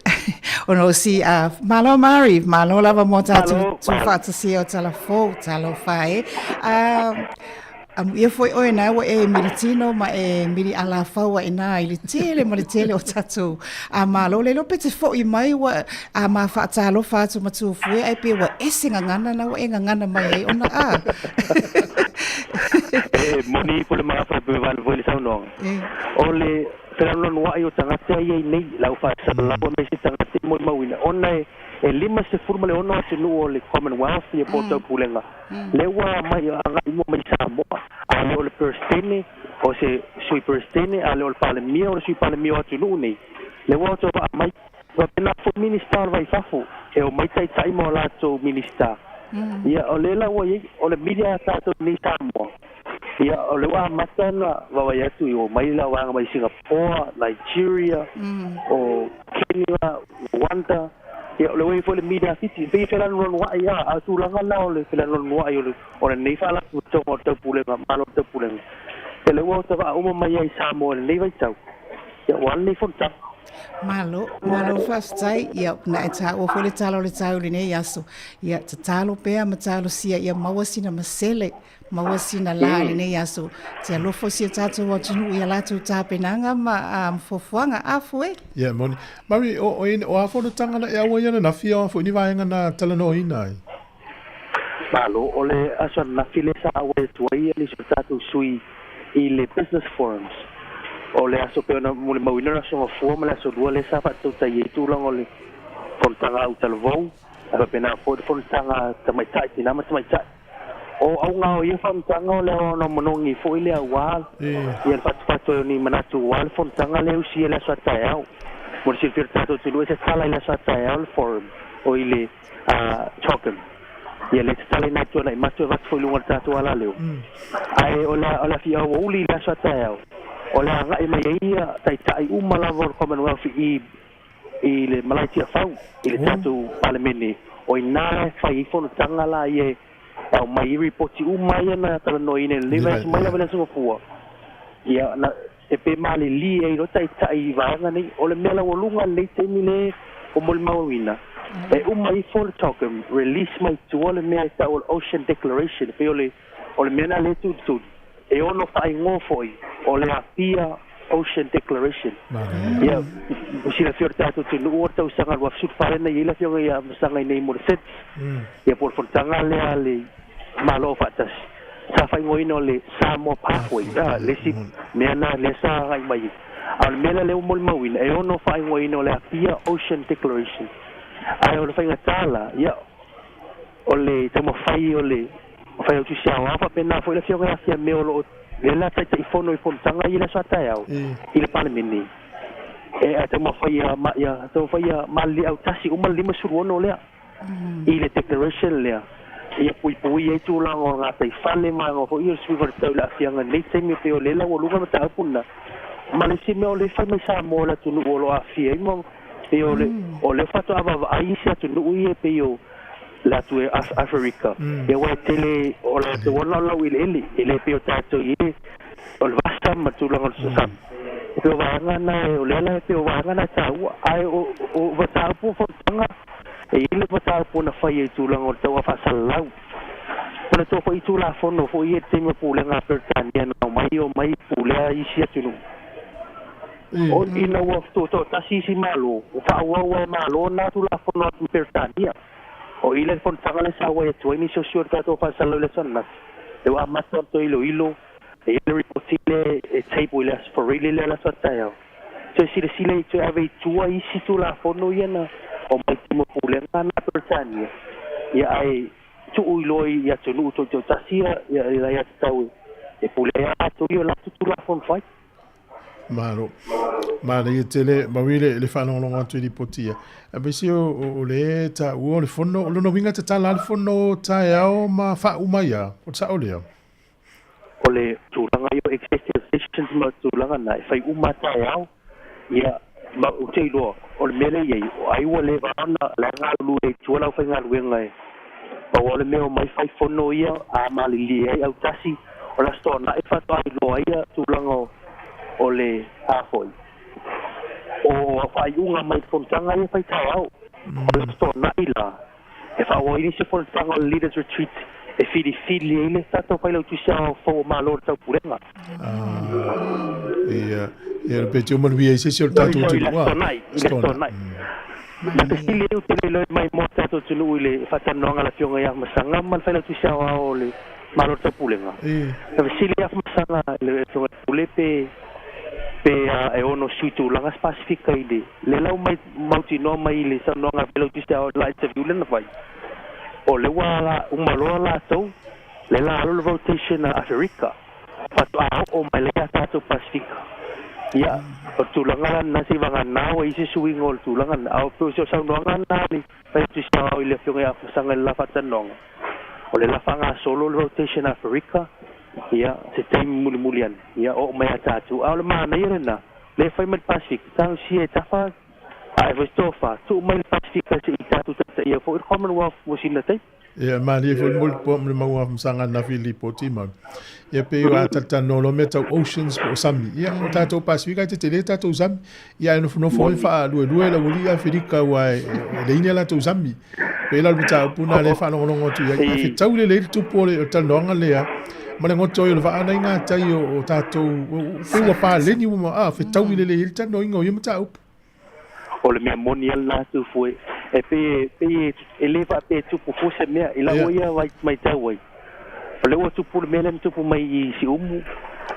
ona o si ah, malo Mari, malo lava mo tātou tu whaatasia o tala fou, talofa e. Ah, Amuia foi oe na ua e militino ma e mili alafaua i nā i le tele ma le tele o tatou a malo le iloa pe te fo'i mai ua a ma faatalofa atu ma tufue ae pe ua ese gagana na ua e gagana mai ai ona a E moni ifo le magafa pe vale foi le saunoaga. O le felanoanoa'i o tagata ia i nei lau faasalalau aemaise tagata e molimauina ona e e 56 atunuu o le Commonwealth ia po o Taupulega lea ua aumai agai uma mai Samoa, a le o le Peresetene o se Sui Peresetene, a le o le Palemia o le Sui Palemia o atunuu nei lea ua autovaa mai. Faapena foi Minisita o le Vai i Fafo e omai taitai ma o latou Minisita. Ia o lea la ua i ai o le media a tatou nei Samoa, ia o lea ua amata ona vaavaai atu i omai la vaega mai Singapore, Nigeria, o Kenya, Rwanda. Ia, o le ua i ai foi le media a Fiti, e pei e felanoanoa'i lava, a o tulaga na o le felanoanoa'i o le o lenei faalapotopotoga o le Taupulega, Malo o le Taupulega, ia lea ua otavaa uma mai ai i Samoa i lenei vaitau, ia aua lenei fonotaga. Malo, malo faafetai. Ia, na e taua foi le tala o le tau i lenei aso. Ia, tatalo pea ma talosia ia maua sina masele, maua sina lā i lenei aso. Te alofa o si o tātou atunuu i a latou tapenaga ma ma fuafuaga. A fue? Ia, moni. Mari, o, o, o a fonotaga na e aua ia ananafi o a foi ni vaega na talanoaina ai? Malo, o le aso ananafi lea sa auai atu ai nisi o tatou sui i le Business Forums. O le aso pei ona molimauina o le aso Gafua ma le aso Lua lea sa faatautai ai tulaga o le fonotaga au talavou, ae faapena foi le fonotaga tamaitai, tina ma tamaitai. O auga o ia fonotaga o le ona manogi foi lea aua ia le fatufatu ai o ni manatu aua le fonotaga lea e usi ai le aso a taeao. Mo le silafia o le tatou atunuu e tatala i le aso a taeao le forum, oi le CHOGM. Ia le tatala ina atu ana i matou e avatu foi i luga o le tatou alaleo. Ae o le o le afi aoauli i le aso a taeao, o le agai mai ai ia taitai uma lava o le Commonwealth i i le malae Tiafau i le tatou Palemene, o i ina e fai ai fonotaga la ia e aumai ai ripoti uma ia na talanoaina i lenei vaiaso mai lava i le Aso Gafua. Ia na e pe malilie ai loa taitai i vaega nei. O le mea laualuga i lenei taimi le ua molimauina, e uma ifo le CHOGM, release mai tua le mea e tau o le Ocean Declaration, e pei o le O le mea lena lea e tulituli, e ono faaigoa foi o le Apia Ocean Declaration. Ia, ua silafia o le tatou atunuu o le tausaga 2014 lea na i ai le Afioga ia Masaga i nei mo le SIDS, ia po o le fonotaga lea a le Malo Aufaatasi, sa faaigoaina o le Samoa Pathway, le isi mea lena lea sa agai mai ai. A o le mea lea lea ua molimauina, e ono faaigoaina o le Apia Ocean Declaration. Ae o le faigata la, ia, O le taumafai o le Failautusi Aoao faapena foi le Afioga ia Fiamē o lo o lea la Taitaifono i fonotaga ia i le aso a taeao i le Palemene. E a taumafai ia ma ia taumafai ia malilie autasi uma le 56 lea i le declaration lea ia puipui ai tulaga o le gataifale ma aga foi o le suiga o le tau i le aafiaga i lenei taimi e pei o lea e laualuga mataupu lena. Ma le isi mea o lea e fai mai Samoa i le atunuu o lo o aafia ai ma pei o le o lea faatoa vaavaai isi atunuu ia e pei o le atu e Aferika ia aua e tele o latou lava na o le laueleele e le pei o tatou i o le vasa ma tulaga o le sami. E pei o vaega na o lea la e pei o vaega na e taua ae o o mataupu o fonotaga e i ai le mataupu na faia i tulaga o le tau faasalalau. O le tou foi Tulafono foi ia i le taimi o pulega a Peretania na omai omai pulea isi atunuu. O ina ua tutoatasi isi Malo, ua faaauau ai e Malo na Tulafono a Peretania. O i le fonotaga lea sa auai atu ai nisi o sui o le tatou faasalalau i le aso ananafi, lea ua amata ona toe iloilo, e i ai le ripoti lea e table i le Aso Faraile lea le aso a taeao. Toe silasila i toe ave i tua isi Tulafono ia na omai i pulega na Peretania, ia ae tuu iloa i atunuu toitoatasi ia le aiatatau e pulea ai latou ia o latou Tulafono fai. Malo. Manaia tele, maui le, le faalogologo atu i lipoti ia. Aemaise o, o, o le taua o le fono, o lona uiga tatala lava le fono taeao ma faauma ai a, o le sao lea? O le tulaga ia o executive sessions ma tulaga na e fai uma taeao, ia ma ou te iloa o le mea lea e i ai, o ai ua leva ona la e galulue ai i tua le aufaigaluega e pau o le mea omai fai fono ia a malilie ai autasi o le Aso Toonai faatoa iloa ai ia tulaga o o le a foi o faaiuga mai le fonotaga ia fai taeao. O le Aso Toonai la e faaauau ai nisi o fonotaga o le Leaders Retreat e filifili ai le tatou Failautusi Aoao fou o Malo o le Taupulega. Ia, ia pe te manuia ai se isi o le tatou atunuu. I le Aso Toonai, i le Aso Toonai. Na fesili ai ou te le iloa mai mo tatou atunuu i le faatalanoaga a le Afioga ia Afamasaga ma le Failautusi Aoao o le Malo o le Taupulega. Na fesili ai Afamasaga i le Afioga i le Pule pe pe e ono sui tulaga se Pasefika i le le lau mai mautinoa mai i le saunoaga a Failautusi Aoao i le la interview lea na fai. O lea ua la uma loa latou le la alu le rotation a Aferika faatoa oo mai lea ia tatou Pasefika. Ia, o le tulaga la lena seivagana ua i ai se suiga o le tulaga lena. A o pei o se saunoaga lena a le Failautusi Aoao i le Afioga ia Afamasaga i le la faatalanoaga, o le la faagasolo le rotation a Aferika, ia, se taimi mulimuli ane, ia oo mai ia tatou. A o le manaia lena, lea e fai mai le Pasefika, talosia e tafa Ae foi se tofa, tuu mai le Pasefika se i tatou taitaia foi le Commonwealth mo sina taimi. Ia, malie foi le moli le mau afamasaga ananafi i le lipoti ma. Ia pei ua talatalanoa loa mea tau oceans po o sami. Ia, o tatou Pasefika e tetele tatou sami. Ia, ae nofonofo ai faaluelue le aualii Aferika aua e leai ni a latou sami. Pei la o le mataupu lena lea e faalogologo atu i ai. Ae fetaui lelei le tupu o le talanoaga lea ma le goto ai o le vaa na i gatai o tatou, pei ua paleni ua fetaui lelei ai le talanoaina o ia mataupu. O le mea moni a lena Tufue, e pei e, pei e, e le faapea e tupu fua se mea, i lau ia matau ai, o lea ua tupu le mea lea na tupu mai i Siumu,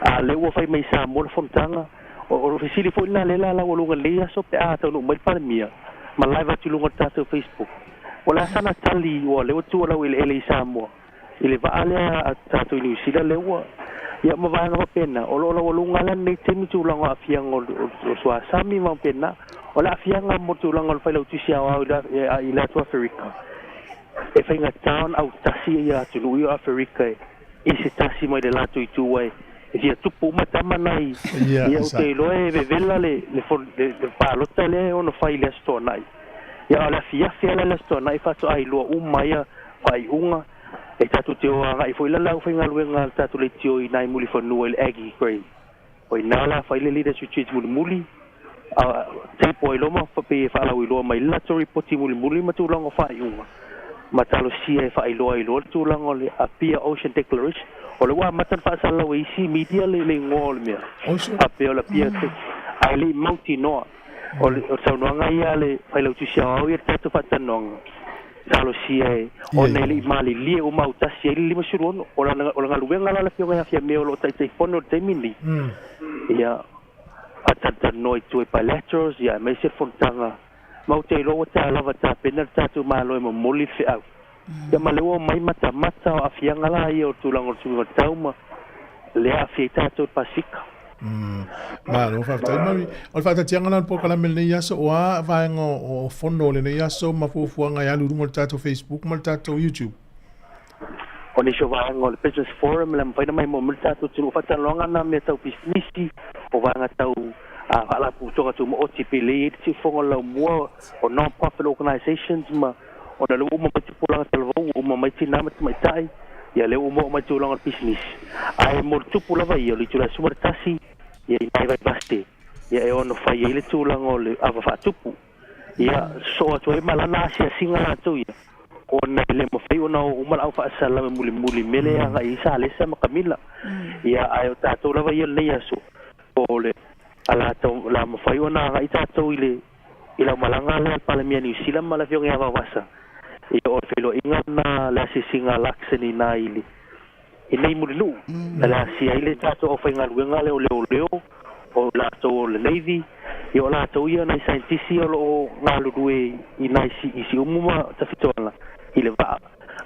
a o lea ua fai mai i Samoa le fonotaga. O le fesili foi lena lea la laualuga i lenei aso pe a taunuu mai le Palemia ma live atu i luga o le tatou Facebook. O le a sana tali ua lea ua tua laueleele i Samoa i le vaa lea a tatou i Niu Sila lea ua ia ma vaega faapena o lo o laualuga la lenei taimi tulaga o aafiaga o le suasami ma faapena o le aafiaga mo tulaga o le Failautusi Aoao i le atu Aferika e faigata ona autasi ia atunuu ia o Aferika i se tasi mai le latou itu ai e fia tupu uma tama nai ia ou te iloa e vevela le le palota lea e ono fai i le Aso Toonai ia o le afiafi lava le Aso Toonai faatoa iloa uma ia faaiuga e tatou te o agai foi la le aufaigaluega a le tatou leitio i nai Mulifanua i le Aggie Grey. O i ina la fai le Leaders Retreat mulimuli, a table ai loa ma pei e faalauiloa mai le latou ripoti mulimuli ma tulaga o faaiuga ma talosia e faailoa ai loa le tulaga o le Apia Ocean Declaration. O lea ua amata ona faasalalau e isi media le igoa o le mea faapea o le Apia ae le i mautinoa. O le saunoaga ia a le Failautusi Aoao ia le tatou faatalanoaga, talosia e, ona e le i malilie uma autasi ai le 56. O le galuega la a le Afioga ia Fiamē o lo o Taitaifono i le taimi lenei, ia faatalatalanoa i tua i bilaterals, ia aemaise le fonotaga. Ma ou te iloa ua ta lava tapena le tatou Malo e momoli le feau. Ia ma lea ua omai matamata o aafiaga la ia o le tulaga o le suiga o le tau ma lea aafia ai tatou i le Pasefika. Malo faafetai Mary. O le faataatiaga la o le polokalame i lenei aso, o a vaega o fono o lenei aso ma fuafuaga e alu i luga o le tatou Facebook ma le tatou YouTube? O nisi o vaega o le Business Forum le mafai ona maimoa mai le tatou atunuu faatalanoaga na mea tau pisinisi, o vaega tau faalapotopotoga tumaoti pe lei ai le siufofoga o le laumua o non-profit organisations ma ona lea ua uma mai tupulaga talavou ua uma mai tina ma tamaitai ia lea ua uma oo mai tulaga o le pisinisi. Ae mo le tupu lava ia o le itula e 11 ia i nai Vaivase ia e ono fai ai le tulaga o le ava faatupu. Ia sosoo atu ai ma lana asiasiga latou ia ona e le mafai ona o uma le au faasalau e mulimuli i mea lea e agai ai Salesa ma Kamila. Ia ae o tatou lava ia o lenei aso o le a latou la mafai ona agai tatou i le i lau malaga lea a le Palemia Niu Sila ma le Afioga ia Vaovasa. Ia o le feiloaiga lena le asiasiga a Luxon i ina i le i nei Mulinuu na le asia ai le tatou aufaigaluega lea o leoleo, o latou o le Navy, ia o latou ia nai saienitisi o lo o galulue i nai i Siumu ma Tafitoala i le vaa.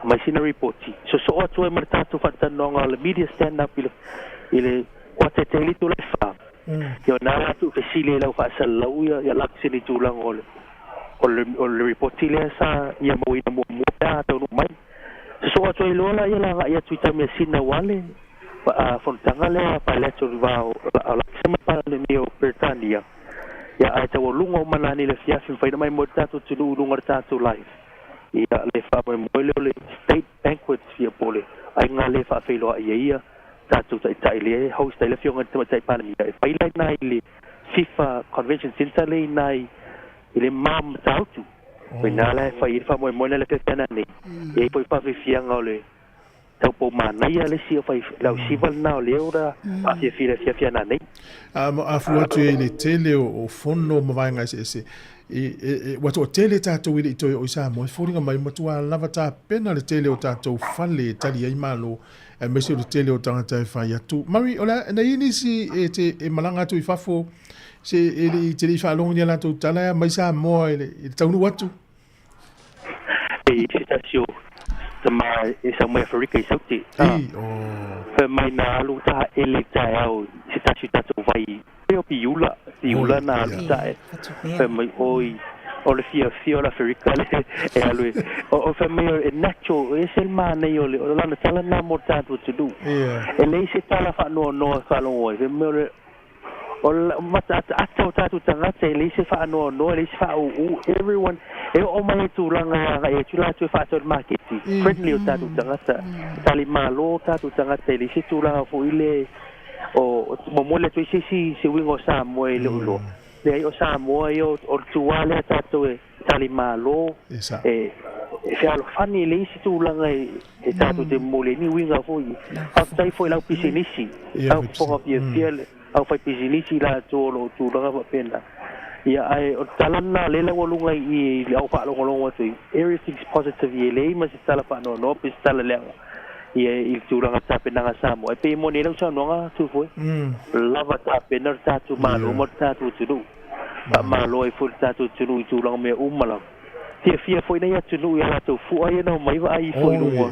Aumai sina ripoti. Sosoo atu ai ma le tatou faatalanoaga o le media stand up i le i le kuata e tele itula e fa. Ia o na la tuufesili ai lau faasalalau ia ia Luxon i tulaga o le o le o le ripoti lea sa ia mauaina muamua pe a taunuu mai. Sosoo atu ai loa laia le agai atu i Taumeasina aua le fonotaga lea bilateral i va o Luxon ma le Palemia o Peretania. Ia ae taualuga uma lani i le afiafi mafai ona maimoa ai le tatou atunuu i luga o le tatou live. Ia le faamoemoe lea o le State Banquet ia po o le aiga lea e faafeiloai ai ia tatou taitai lea e host ai le Afioga i le Tamaitai Palemia e fai la i ina i le FIFA Convention Centre lea i ina i le ma o Matautu. O ina la e fai ai le faamoemoe lea i le afiafi ana nei. E i ai foi faafiafiaga o le taupou manaia le isi o fai le ausiva lena o lea ua faafiafia i le afiafi ana nei. A fua atu i le tele o fono ma vaega eseese, ua toatele tatou e le i toe oo i Samoa, e foliga mai ua matua lava tapena le tele o tatou fale e tali ai Malo, aemaise o le tele o tagata e fai atu. Mary, o le a, na i ai nisi e te e malaga atu i fafo, se e le i, te le i faalogo i ni a latou tala e aumai Samoa i le, i le taunuu atu? E i se tasi o tama e sau mai Aferika i Saute. I, oh. Fai mai na alu tahaele i taeao i se tasi o tatou vai pei o Piula, Piula na alu tae. Fai mai oi o le fiafia o le Aferika le e alu e o fai mai e natural e ese le manaia o le o lana tala lena mo le tatou atunuu. E leai se tala faanoanoa e faalogo ai fai mai o le O le mataataata o tatou tagata e leai se faanoanoa, e leai se faauu, everyone e oo mai i tulaga e agai atu latou e faatau i le maketi, friendly o tatou tagata, tali malo o tatou tagata, e leai se tulaga foi le o momoli atu ai se isi se uiga o Samoa e le o iloa. Leai o Samoa ia o le tuā lea tatou e tali malo, e fealofani, e leai se tulaga e tatou te momoli ai ni uiga foi. Faafetai foi i le au pisinisi, au fofoga fiafia le au fai pisinisi latou o lo o tulaga faapena. Ia, ae o le tala lena lea laualuga i i i le au faalogologo atu ai, everything's positive ia, e leai ma se tala faanoanoa pe se tala leaga ia i le tulaga tapenaga a Samoa. E pei e moni ai lau saunoaga Tufoe, lava tapena le tatou Malo ma le tatou atunuu. Faamalo ai foi le tatou atunuu i tulaga mea uma lava. Fiafia foi nai atunuu i a latou fua ia na omai vaai ifo i luga.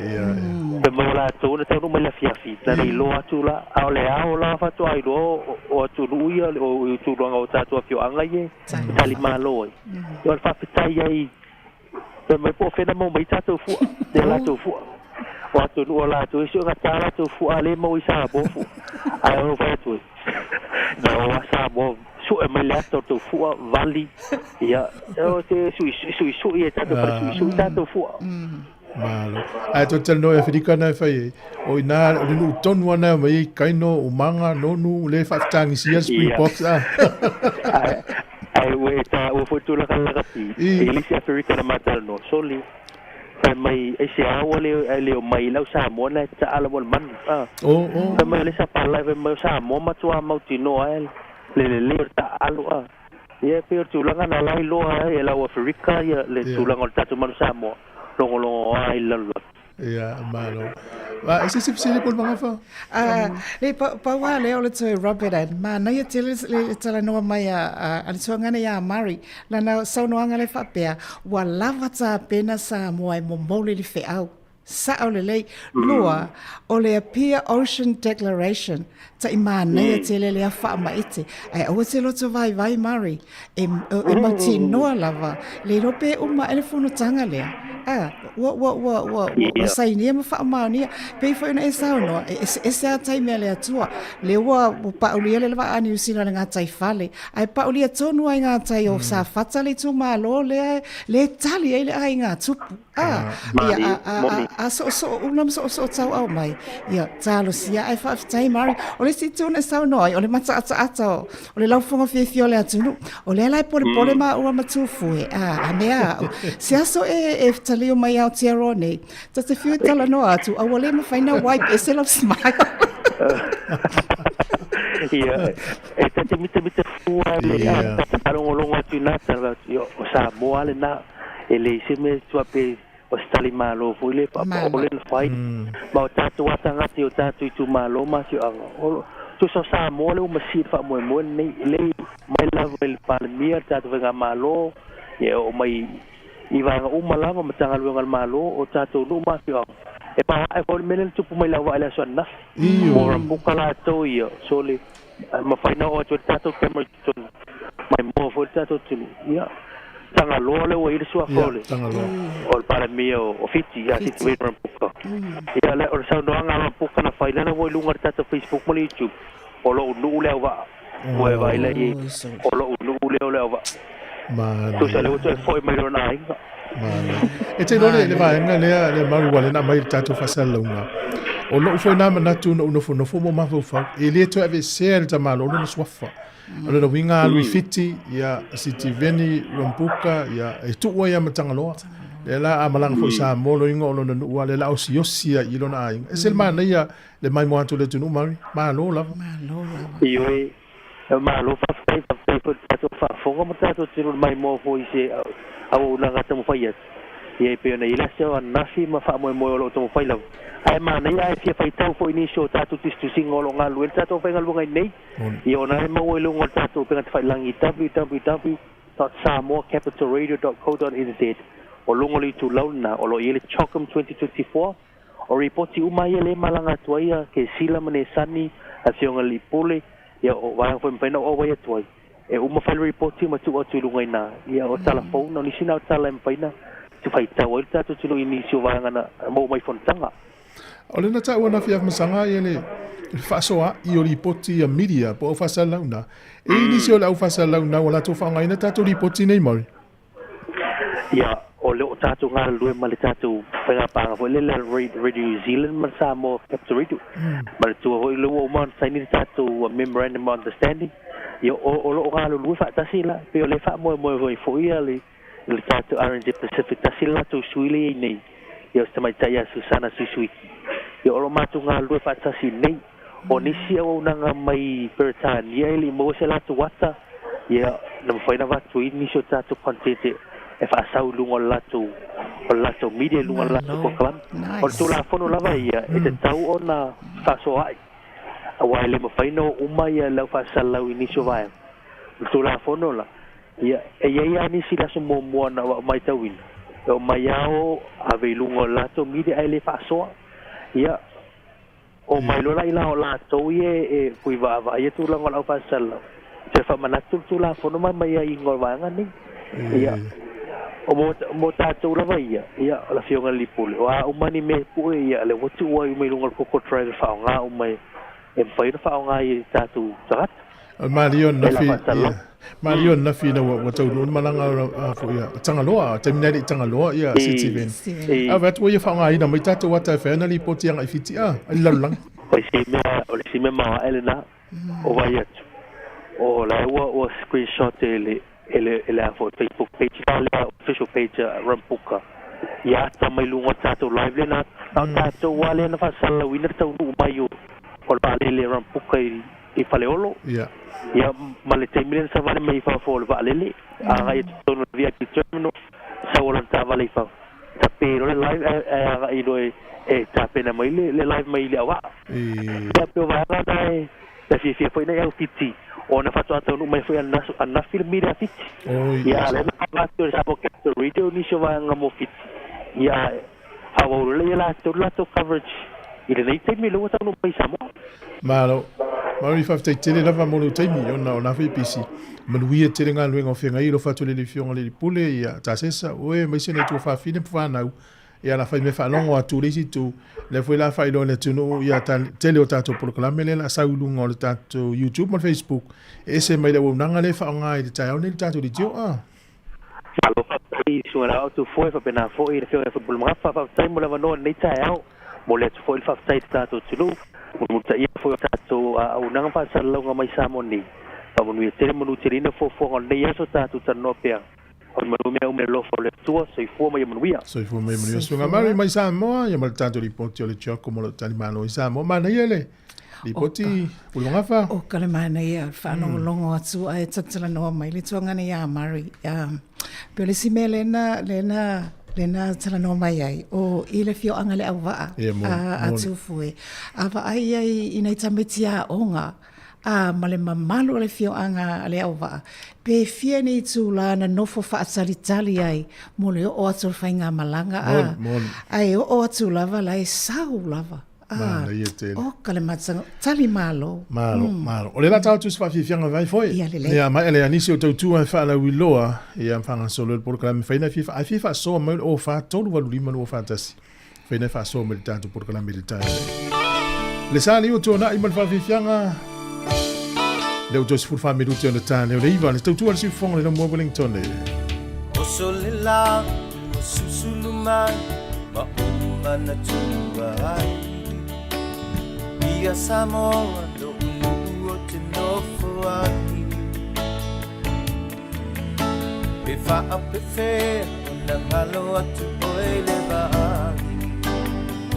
Fai mai o latou na taunuu mai i le afiafi, na le iloa atu la, a o le ao la faatoa iloa o atunuu ia o tulaga o tatou afioaga ia e tali malo ai. Ia o le faafetai ai Fai mai po o fea na maua mai tatou fua, ia latou fua. O atunuu o latou e suegata latou fua a le maua i Samoa fua. Ae o fai atu ai, na o a Samoa sue mai le ata o tou fua, vali, ia, o te suisui e tatou fale suisui tatou fua. Malo. Ae tou te talanoa i Aferika na e fai ai, o i ina, o le nuu tonu lava na e omai ai Kaino, Umaga, Nonu, le faafetagisia le Springboks a. Ae ua e taua foi tulaga lakapi e i le isi Aferika na ma talanoa, soli, fai mai aisea ua le ae le omai i lau Samoa na e taala mo le manu a. Fai mai o le sapalai fai mai o Samoa matua mautinoa ai le lelei o le taaalo a. Ia e pei o le tulaga na la iloa ai e lau Aferika ia le tulaga o le tatou manu Samoa logologo ai i le lalolagi. Ia, malo. A, e se isi fesili po o le magafa? Ah, le pa, pau lava lea o le toe rub it in. Manaia tele le talanoa mai a, a, a le tuagana iā Murray, lana saunoaga lea faapea, ua lava tapena Samoa e momoli le feau. Sa'o lelei. Lua, o le Apia Ocean Declaration, taʻi manaia tele lea faamaite, ae aua te loto vaivai Murray, e, e mautinoa lava, le iloa pe uma aʻe le fonotaga lea. A, ua, ua, ua, ua, ua, ua sainia ma faamaonia. Pei foi ona e saunoa, e eseese lava taimi a le Atua. Lea ua, ua paulia le vaa a Niu Sila i le gataifale, ae paulia tonu ai ngā tai o Safata le itumalo lea, lea e tali ai le aiga tupu. A, ia, a, a, a, a soosoo ula ma soosoo tauau mai. Ia, talosia ae faafetai Murray. O le isi itu na e saunoa ai, o le mataataata o, o le laufoga fiafia o le atunuu. O lea la e polepole maua ma Tufue, a, a mea au. Se aso e, e talio mai Aotearoa nei, ta te fiu e talanoa atu, a ua le mafai na wipe ese lau smile. Ia, e ta te mitamita fua le ta te faalogologo atu i nā tala, ia, o Samoa lenā. E leai se mea e tua pe o se talimalo foi le faapaole na fai. Ma o tatou lava tagata i o tatou itumalo ma afioaga, o tusa o Samoa lea ua masia i le faamoemoe lenei, e lei mai lava i le Palemia le tatou faigamalo, ia e oo mai i vaega uma lava, Matagaluega a le Malo, o tatou nuu ma afioaga. E maoae foi le mea lea na tupu mai i Lauva'a i le aso ananafi. Mo Rambuka latou ia, sole, mafai ona oo atu ai le tatou camera i totonu, maimoa foi le tatou atunuu. Ia, Tagaloa lea ua i ai le suafa o le o le Palemia o Fiti, ia Sitiveni Rambuka. Ia, o le saunoaga a Rambuka na fai, lea ua i luga o le tatou Facebook ma le YouTube, o lou nuu le auvaa. Ua e vaai la i ai, o lou nuu lea o le auvaa. Tusa lea ua toe foi mai lona aiga. E te iloa le vaega lea le Murray ua lea na aumai i le tatou faasalalauga. O lou foi na manatu na ou nofonofo ma ou mafaufau, e le toe aveesea e le tamaloa lona suafa. O lona uiga alu i Fiti, ia Sitiveni, Rambuka, ia e tuu ai lava ma Tagaloa. Lea la a malaga foi i Samoa, lona uiga o lona nuu lava lea la osiosi ai i lona aiga. E ese le manaia le maimoa atu o le atunuu Murray. Malo lava. Malo lava. Ioe, malo faafetai, faafetai foi i le tatou faafofoga ma tatou atunuu i le maimoa foi i se auaunaga taumafai atu. Ia e pei ona i ai le aso ananafi ma faamoemoe o lo o taumafai lava. Ae manaia ae fia faitau foi i nisi o tatou tusitusiga o lo o galulue ai le tatou aufaigaluega i nei. Ia ona e maua i luga o le tatou upega tafailagi www.samoacapitalradio.co.nz o luga o le itulau lena o lo o i ai le CHOGM 2024. O ripoti uma ia lea e malaga atu ai ia Kesila ma Nesani, Afioga i le Alii Pule, ia o vaega foi e mafai ona ou auai atu ai. E uma fai le ripoti ma tuu atu i luga i ina. Ia o tala fou na, o nisi na o tala e mafai ona faitau ai le tatou atunuu i nisi o vaega na maua mai i fonotaga. O lena taua na fia masaga ia le faasoa'i o lipoti ia media po o au faasalalau na. E i nisi o le au faasalalau na ua latou faaaogaina tatou lipoti nei Murray? Ia, o lea o tatou galulue ma le tatou faigapaaga foi lele a Radio New Zealand ma le Samoa Capital Radio. Manatua foi lea ua uma ona saini le tatou Memorandum of Understanding. Ia, o lo o galulue faatasi la, pei o lea e faamoemoe foi foi ia le le tatou RNZ Pacific, tasi le latou sui lea e i ai nei, ia o si tamaitai ia Susana Suisuiki. Ia o lo o matou galulue faatasi nei. O nisi auaunaga mai Peretania e le i maua se latou ata, ia na mafai ona avatu ai nisi o tatou content e faasau i luga o le latou o le latou media i luga o le latou polokalame. O le Tulafono lava ia e tatau ona faasoaai, aua e le mafai ona oo uma ia le au faasalalau i nisi o vaega. O le Tulafono la, ia, e i ai lava nisi i le aso muamua na ou matauina, e omai lava o ave i luga o le latou media ae le faasoa. Ia, omai loa la i la o latou ia e pui vaavaai ia tulaga o le aufaisalasala, toe faamanatu le Tulafono ma aumai aiaiga o le vaega nei. Ia, o mo, mo tatou lava ia, ia, o le Afioga i le Lipuli, o a uma ni mea e pue, ia, lea ua tuu ai uma i luga o le Google Drive e faaaoga uma e, e mafai ona faaaoga ai e tatou tagata. Malie na fi malie na fi na ua taunuu le malaga a foi a Tagaloa taimi nei le i Tagaloa ia Sitiveni. A vaai atu ua ia faaaogaina mai tatou ata e fai ana lipoti agai Fiti a i le lalolagi. O le isi mea o le isi mea maoae lena o vaai atu o la ua ua screenshot e le e le e le a foi Facebook page la lea official page a Rambuka ia ata mai luga o le tatou live lena na o tatou lava lea na faasalalauina le taunuu mai o o le vaalele Rambuka i i Faleolo. Ia. Ia, ma le taimi lea na savali mai i fafo o le vaalele, agai atu i totonu o le VIP terminal, sau o lana taavale i fafo. Tape loa le live ae, ae agai loa e, e tapena mai le, le live mai le auvaa. Ia, pei o vaega na e, na fiafia foi nai au Fiti, ona faatoa taunuu mai foi ananafi le media a Fiti. Oi, Ia, a o lea na avatu e le Samoa Capital Radio nisi o vaega mo Fiti. Ia, Faaauau lelei e latou le latou coverage i lenei taimi lea ua taunuu mai i Samoa. Malo. Malo faafetai tele lava mo lou taimi ona o lena foi e pisi. Manuia tele galuega o feagai ai alofa atu i le Afioga i le Alii Pule, ia Tasesa, oe aemaise nai tuafafine ma fanau. Ia la fai mea faalogo atu i le isi itu, lea foi la faailoa i le atunuu ia tele o tatou polokalame lea la sau i luga o le tatou YouTube ma le Facebook, e ese mai le auaunaga lea e faaaoga i le taeao nei le tatou leitio. Ah. Malo faafetai i Susuga La'o Tufoe faapena foi le Afioga ia Football Magafa. Faafetai mo le avanoa i lenei taeao. Momoli atu foi le faafetai i le tatou atunuu, mulimulitaia foi o tatou auaunaga ma faasalalauga mai Samoa nei. Faamanuia tele ma manuteleina fuafuaga o lenei aso tatou talanoa pea. O manu mea uma i le alofa o le Atua. Soifua ma ia manuia. Soifua ma ia manuia. Susuga Mary mai Samoa, ia ma le tatou lipoti o le CHOGM o lo o talimalo i Samoa. Manaia le lipoti Pulemagafa. O ka le manaia o le faalogologo atu ae talatalanoa mai le tuagana iā Mary. Pei o le isi mea lena, lena, lena talanoa mai ai, o i le afioaga le Auvaa a Tufue. A vaai ai i nai tamaiti aoga, a ma le mamalu o le afioaga a le Auvaa, pe fia ni itulā na nofo faatalitali ai mo le oo atu o le faigamalaga, a, ae oo atu lava la e sau lava. Manaia tele. O ka le matanga, tali malo. Malo, malo. O le la tau atu se faafiafiaga vai foi. Ia lelei. Ia mai ale nisi o tautua e faalauiloa ia whangasolo le polokalame faina fia ai fia faasoa mai o 4 3 8 5 2 4 1. Faina faasoa mai le tatou polokalame le taeao. Le sa liu tuanai ma le faafiafiaga le o 14 minuti ona tāne o le iva le tautua le siufofoga le Laumua Wellington e. Oso le la ua susulu mai ma ou manatua ai Ia Samoa lo'u nuu o te nofo ai Pe faapefea ona galo atu oe le vaai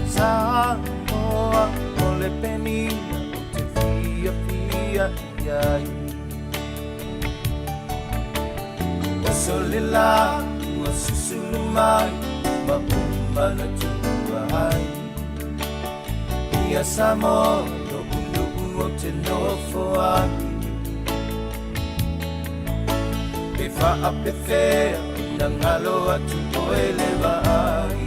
Samoa o le penina o te fiafia i ai Oso le la ua susulu mai ma ou manatua ai Ia Samoa lo'u nuu o te nofo ai Pe faapefea ona galo atu oe le vaai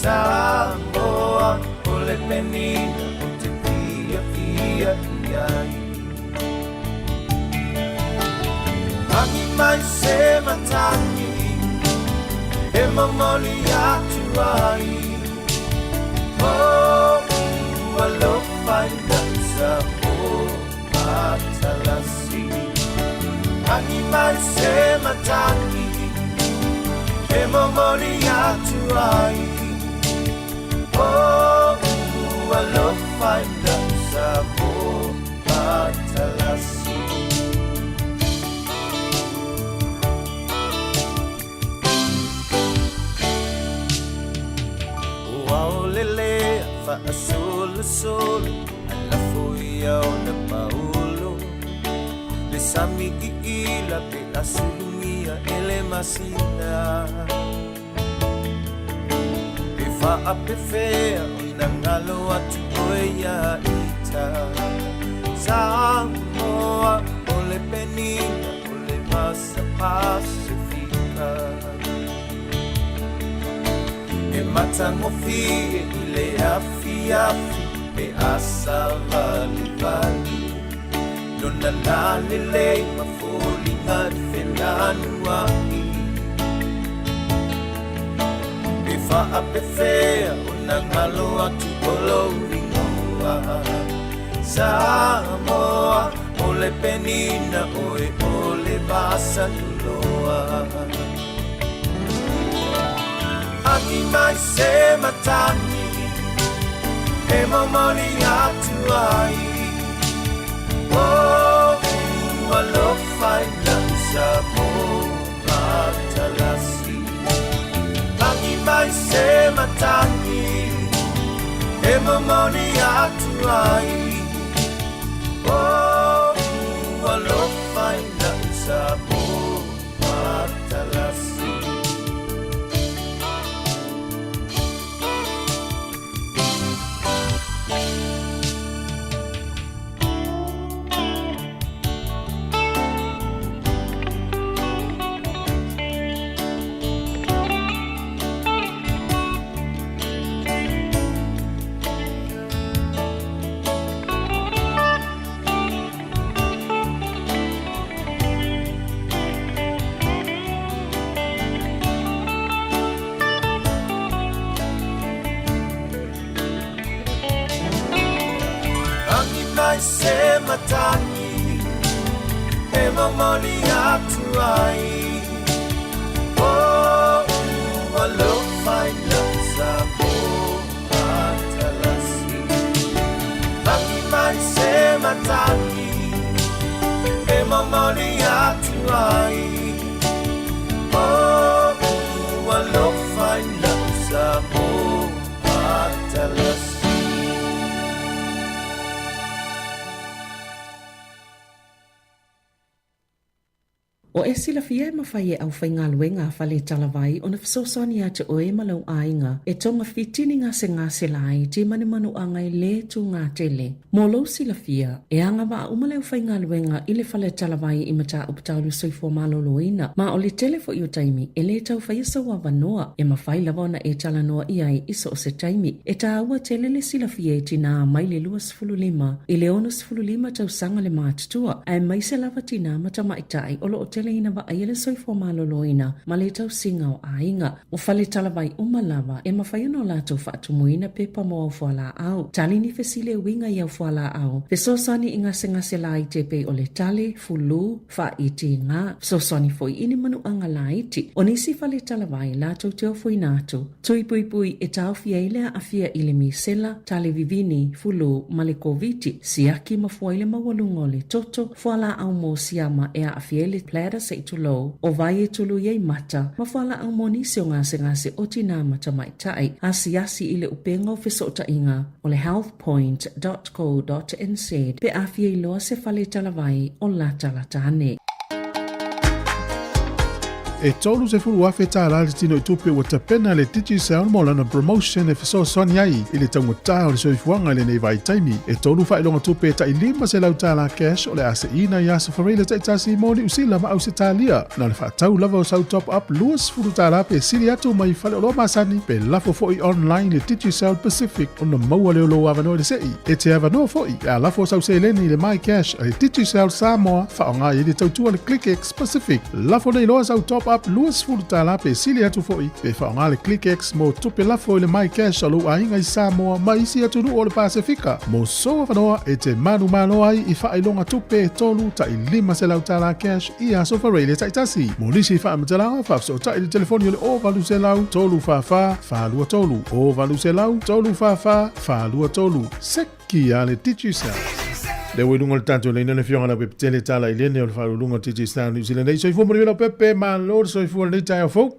Samoa o le penina o te fiafia i ai Agi mai se matagi e momoli atu ai Oh, alofa i lau Samoa matalasi Agi mai se matagi e momoli atu ai Oh, alofa i lau Samoa matalasi O aolele faasolosolo ae lafo ia ona paulo Le sami iila pe a sulugia e le masina Pe faapefea ona galo atu oe ia ita Samoa o le penina o le masa Pasifika E matagofie i le afiafi pe a savalivali Lona lalelei ma foliga i felanuai Pe faapefea ona galo atu o lou ingoa Samoa o le penina oe o le vasaluloa Agi mai se matagi e momoli atu ai Oh, alofa i lau Samoa matalasi Agi mai se matagi e momoli atu ai Oh, alofa i lau Samoa matalasi se matagi e momoli atu ai o alofa i lau Samoa talasi. Lagi mai se matagi e momoli atu ai o alofa i lau Samoa talasi. O e silafia e mafai e aufaigaluega a fale talavai ona fesoasoani ia te oe ma lou aiga e togafiti ni gasegase laiti ma ni manuaga e lē tūgatele. Mo lou silafia, e agavaa uma le aufaigaluega i le fale talavai i mataupu tau le soifua malōlōina, ma o le tele foʻi o taimi e lē taufaia sou avanoa e mafai lava ona e talanoa i ai i so o se taimi. E tāua tele le silafia e tinā mai le 25 i le 65 tausaga le matutua, aemaise lava tinā ma tamaitai o loo teleina vaaia le soifua malōlōina ma le tausiga o aiga. O fale talavai uma lava e mafai ona o latou faatumuina pepa mo au fualaau, tali ni fesili e uiga i au fualaau, fesoasoani i gasegase laiti e pei o le tale, fulū, faaitiga, fesoasoani foi i ni manuaga laiti. O nisi fale talavai latou te ofoina atu Tui puipui e taofia ai le aafia i le misela, tale vivini, fulū, ma le Koviti, siaki ma fua i le maualuga o le toto, fualaau mo siama e aafia ai le bladder seʻi tulou, o vai e tului ai mata, ma fualaau mo nisi o gasegase o tinā ma tamaitai. Asiasi i le upega o fesootaiga o le healthpoint.co.nz pe a fia iloa se fale talavai o latalata ane. E $30,000 tālā le tino i tupe ua tapena le Digicel mo lana promotion e fesoasoani ai i le taugata o le soifuaga i lenei vaitaimi. E tolu faailoga tupe e tai $500 tālā cash o le a seʻina i aso Fareile taitasi mo Niu Sila ma Ausetalia. Na o le faatau lava o sau top up $20 pe sili atu mai faleoloa masani pe lafo foʻi online le Digicel Pacific ona maua lea o lou avanoa i le seʻi. E te avanoa foʻi pe a lafo sau seleni i le MyCash a le Digicel Samoa faaaoga i ai le tautua le ClickX Pacific. Lafo nei loa sau top up $20 pe sili atu foʻi pe faaaoga le ClickX mo tupe lafo i le MyCash a lou aiga i Samoa ma isi atunuu o le Pasefika. Mo sou avanoa e te manumalo ai i faailoga tupe e tolu taʻi $500 cash i aso Fareile taitasi. Mo nisi faamatalaga, faafesootai i le telefoni o le 0800 344 423, 0800 344 423. Seki a le Digicel. Le ua i luga o le tatou laina le Afioga Leaupepe Tele Tala i Lene o le Faauluuluga o Digicel New Zealand nei. Soifua manuia Leaupepe, malo le soifua i lenei taeao fou.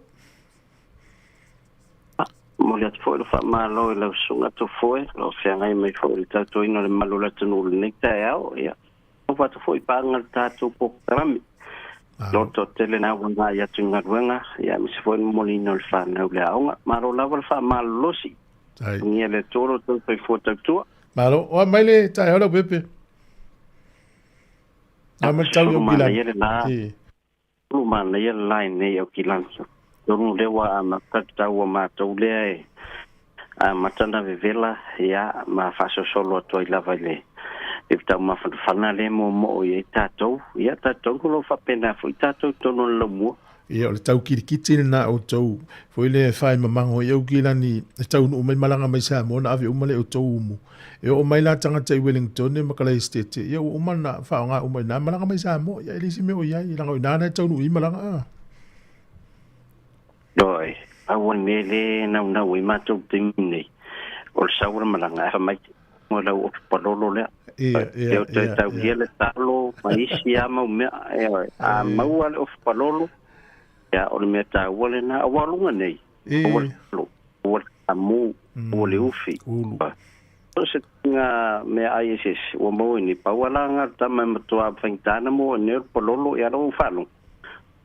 Momoli atu foi le faamalo i lau susuga Tofoe, o lo o feagai mai foi i le tautuaina o le malu o le atunuu i lenei taeao. Ia, alofa atu foi i paga le tatou polokalame. Loto tele na ua agai atu i galuega, ia aemaise foi le momoliina o le fanau i le aoga. Malo lava le faamalolosi. Manuia le Atua lo outou soifua tautua. Malo. Oa mai le taeao Leaupepe. A mai le tau i Aukilani. Ulu manaia le line nei Aukilani. Tonu lea ua amata le tau a matou lea e amata ona vevela ia ma faasolosolo atu ai lava i le taumafanafana lea e moomoo i ai tatou. Ia talitonu o lo o faapena foi tatou i totonu o le laumua. Ia, o le tau kilikiti lena outou foi lea e fai mamago i Aukilani e taunuu mai malaga mai Samoa ona ave uma lea i outou umu. E oo mai la tagata i Wellingtone ma Kalaesetete, ia ua uma ona faaaoga uma i ina malaga mai Samoa. Ia e leai se mea o i ai, leaga o i ina na e taunuu i malaga a. Ioe, pau o le mea lea e naunau ai matou i le taimi nei, o le sau o le malaga ae fai mai mo lau ofu palolo lea. Ia, ia, Ia, toe taulia le talo ma isi lava mau mea. Ioe, a maua le ofu palolo, ia, o le mea taua lena. Aua o luga nei, ua le talo, ua le amu, ua le ufi. Ulu. So se nga mea ai eseese ua maua i nei, pau lava la nga o le tama e matua faigata ona maua nei o le palolo, ia la ua ou faalogo.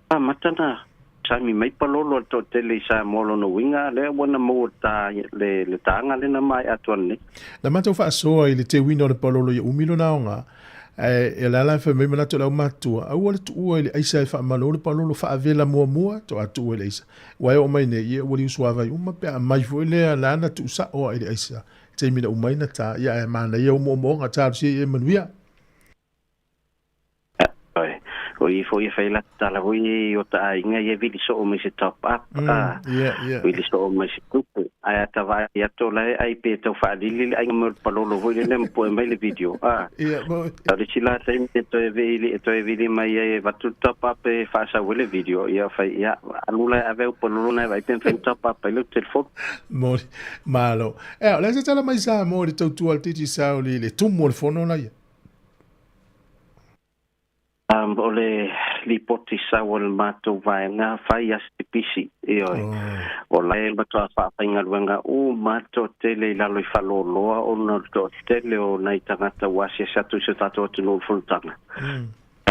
Amata na sami mai palolo a le toatele i Samoa lona uiga lea ua na maua ta le le taaga lea na maea atu ananei. Na matou faasoa i le teuina o le palolo ia umi lona aoga, ae e la la fai mai manatu o le aumatua, aua le tuua i le aisa e faamalo le palolo faavela muamua toa tuua i le aisa. Ua e oo mai nei, ia ua liusuavai uma pe a aumai foi lea la na tuusao i le aisa, taimi na uma ai na ta, ia ae manaia omoomoga talosia ia e manuia. Ioe, o i foi e fai la tala foi i o ta aiga ia vili soo mai se top up, a vili soo mai se tupe. Ae a ta vaai atu o la e ai pe tau faalili le aiga mai o le palolo foi lele ma pue mai le video a. Ia, mo. O le isi la taimi e toe vili e toe vili mai ai e avatu le top up e faasau ai le video, ia fai ia alu la e ave au palolo na e vaai pe mafai ona top up ai lau telefoni. Moni. Malo. Ea, o le a se tala mai Samoa i le tautua a le Digicel i le tumu o le fono laia? O le lipoti sau a le matou vaega fai a se pisi, ioe. O la e matua faafaigaluega uma le toatele i lalo i Faleoloa ona o le toatele o nai tagata ua asiasi atu i si o tatou atunuu i le fonotaga.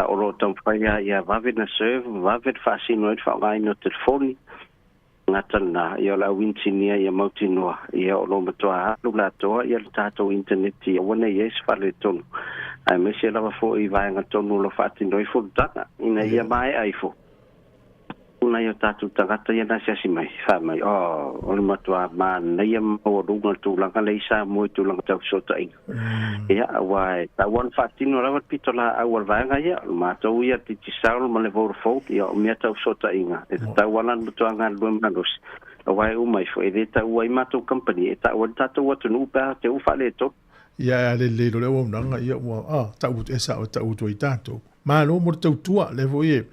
O lo o taumafai lava ia vave ona serve, vave ona faasino ai le faaaogaina o telefoni. Gata lena, ia o le au inisinia ia mautinoa, ia o lo o matua alu le atoa ia le tatou initaneti ia aua ne i ai se faaletonu, aemaise lava foi i vaega tonu o lo o faatino ai fonotaga, ina ia maea ifo nai o tatou tagata ia na asiasi mai, fai mai, Oh, o le matua manaia ma maualuga le tulaga lea i Samoa i tulaga tau fesootaiga. Ia, aua e tatau lava ona faatino lava le pitolaau a le vaega ia, o le matou ia Digicel ma le Vodafone, ia o mea tau fesootaiga, e tatau lava la ona matua galulue malosi, aua e uma ifo, e le taua ai matou kamupani, e tau ai le tatou atunuu pe a te i ua faaletonu. Ia, a lelei loa le auaunaga, ia ua, a, tau, e sao e tau atu ai tatou. Malo mo le tautua, lea foi e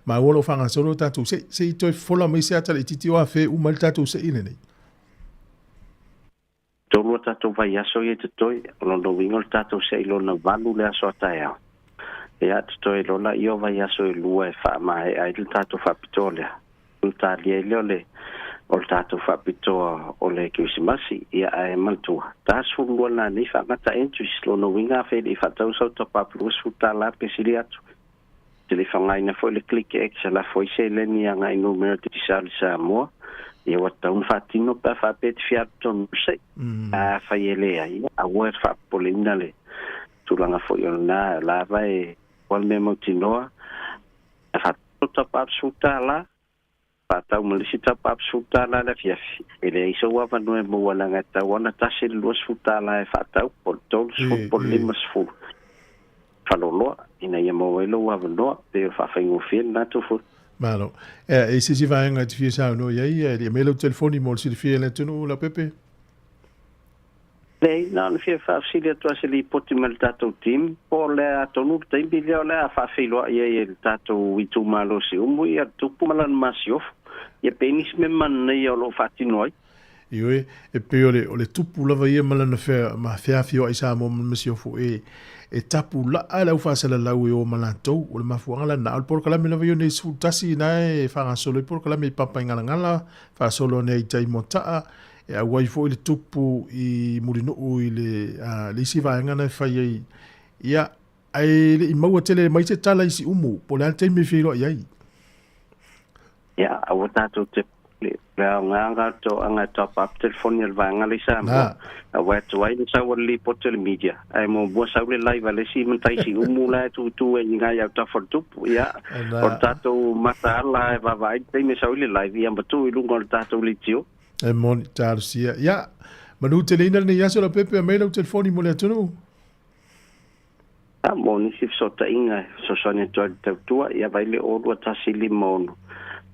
maua o lo o faagasolo tatou se'i. Se i toe fofola mai se ata laitiiti o afea e uma ai le tatou se'i lenei. Tolu a tatou vaiaso ia i totoe, o lona uiga o le tatou se'i lona valu le aso a taeao. Ia, totoe loa laia o vaiaso e lua e faamaea ai le tatou faapitoa lea. Ona talia ai lea o le o le tatou faapitoa o le Kerisimasi. Ia, ae manatua, 42 nanei faagata entries, lona uiga afai e le i faatau sau top-up $20 pe sili atu. Te le i faaaogaina foi le Click X e lafo ai seleni agai i numera digicel i Samoa, ia ua tatau ona faatino pe a faapea e te fia alu tonu se i. A fai e leai, ia aua e faapopoleina le tulaga foi o lena, o la lava e ua le mea mautinoa, a faatino top up $10, faatau ma le isi top up $10 i le afiafi, e leai sou avanoa e maua leaga e tatau lava ona tasi le $20 e faatau, po o le $30 po o le $50 faaloloa ina ia maua ai lou avanoa, pei o le faafaigofie lena Tufula. Malo. Ea, e i se isi vaega e te fia saunoa i ai, e le i aumai lau telefoni mo le silafia e le atunuu, Leaupepe? Leai, na ona fia faafesili atu lava se lipoti mai le tatou team, po o le a tonu le taimi lea o le a faafeiloai ai e le tatou itumalo Siumu ia le Tupu ma lana masiofo, ia pe i nisi mea manaia o lo o faatino ai. Ioe, e pei o le, o le Tupu lava ia ma lana fea, ma feafioai Samoa ma le masiofo e, e tapulaa le au faasalalau e o ma latou. O le mafuaaga la lena. O le polokalame lava ia o nei 11 na e faagasolo ai polokalame i Papaigalagala, faasolo ane ai i tai Moataa, E auai foi le tupu i Mulinuu i le, le isi vaega na e fai ai. Ia, ae le i maua tele mai se tala i Siumu, po o le a le taimi e feiloai ai. Ia, aua tatou te le aoga to anga top up telefoni a le vaega lea i Samoa. Aua e tuai le sau o le lipoti o le media. Ae muamua sau le live a le isi matai Siumu la e tutu e i ngai autafa o le tupu. Ia, o le tatou mataala e vaavaai le taimi e sau ai le live, ia matuu i luga o le tatou leitio. E moni, talosia. Ia, manu teleina lenei aso Leaupepe, aumai lau telefoni mo le atunuu. Ia, mo nisi fesootaiga e fesoasoani atu ai i le tautua, ia vai le 02156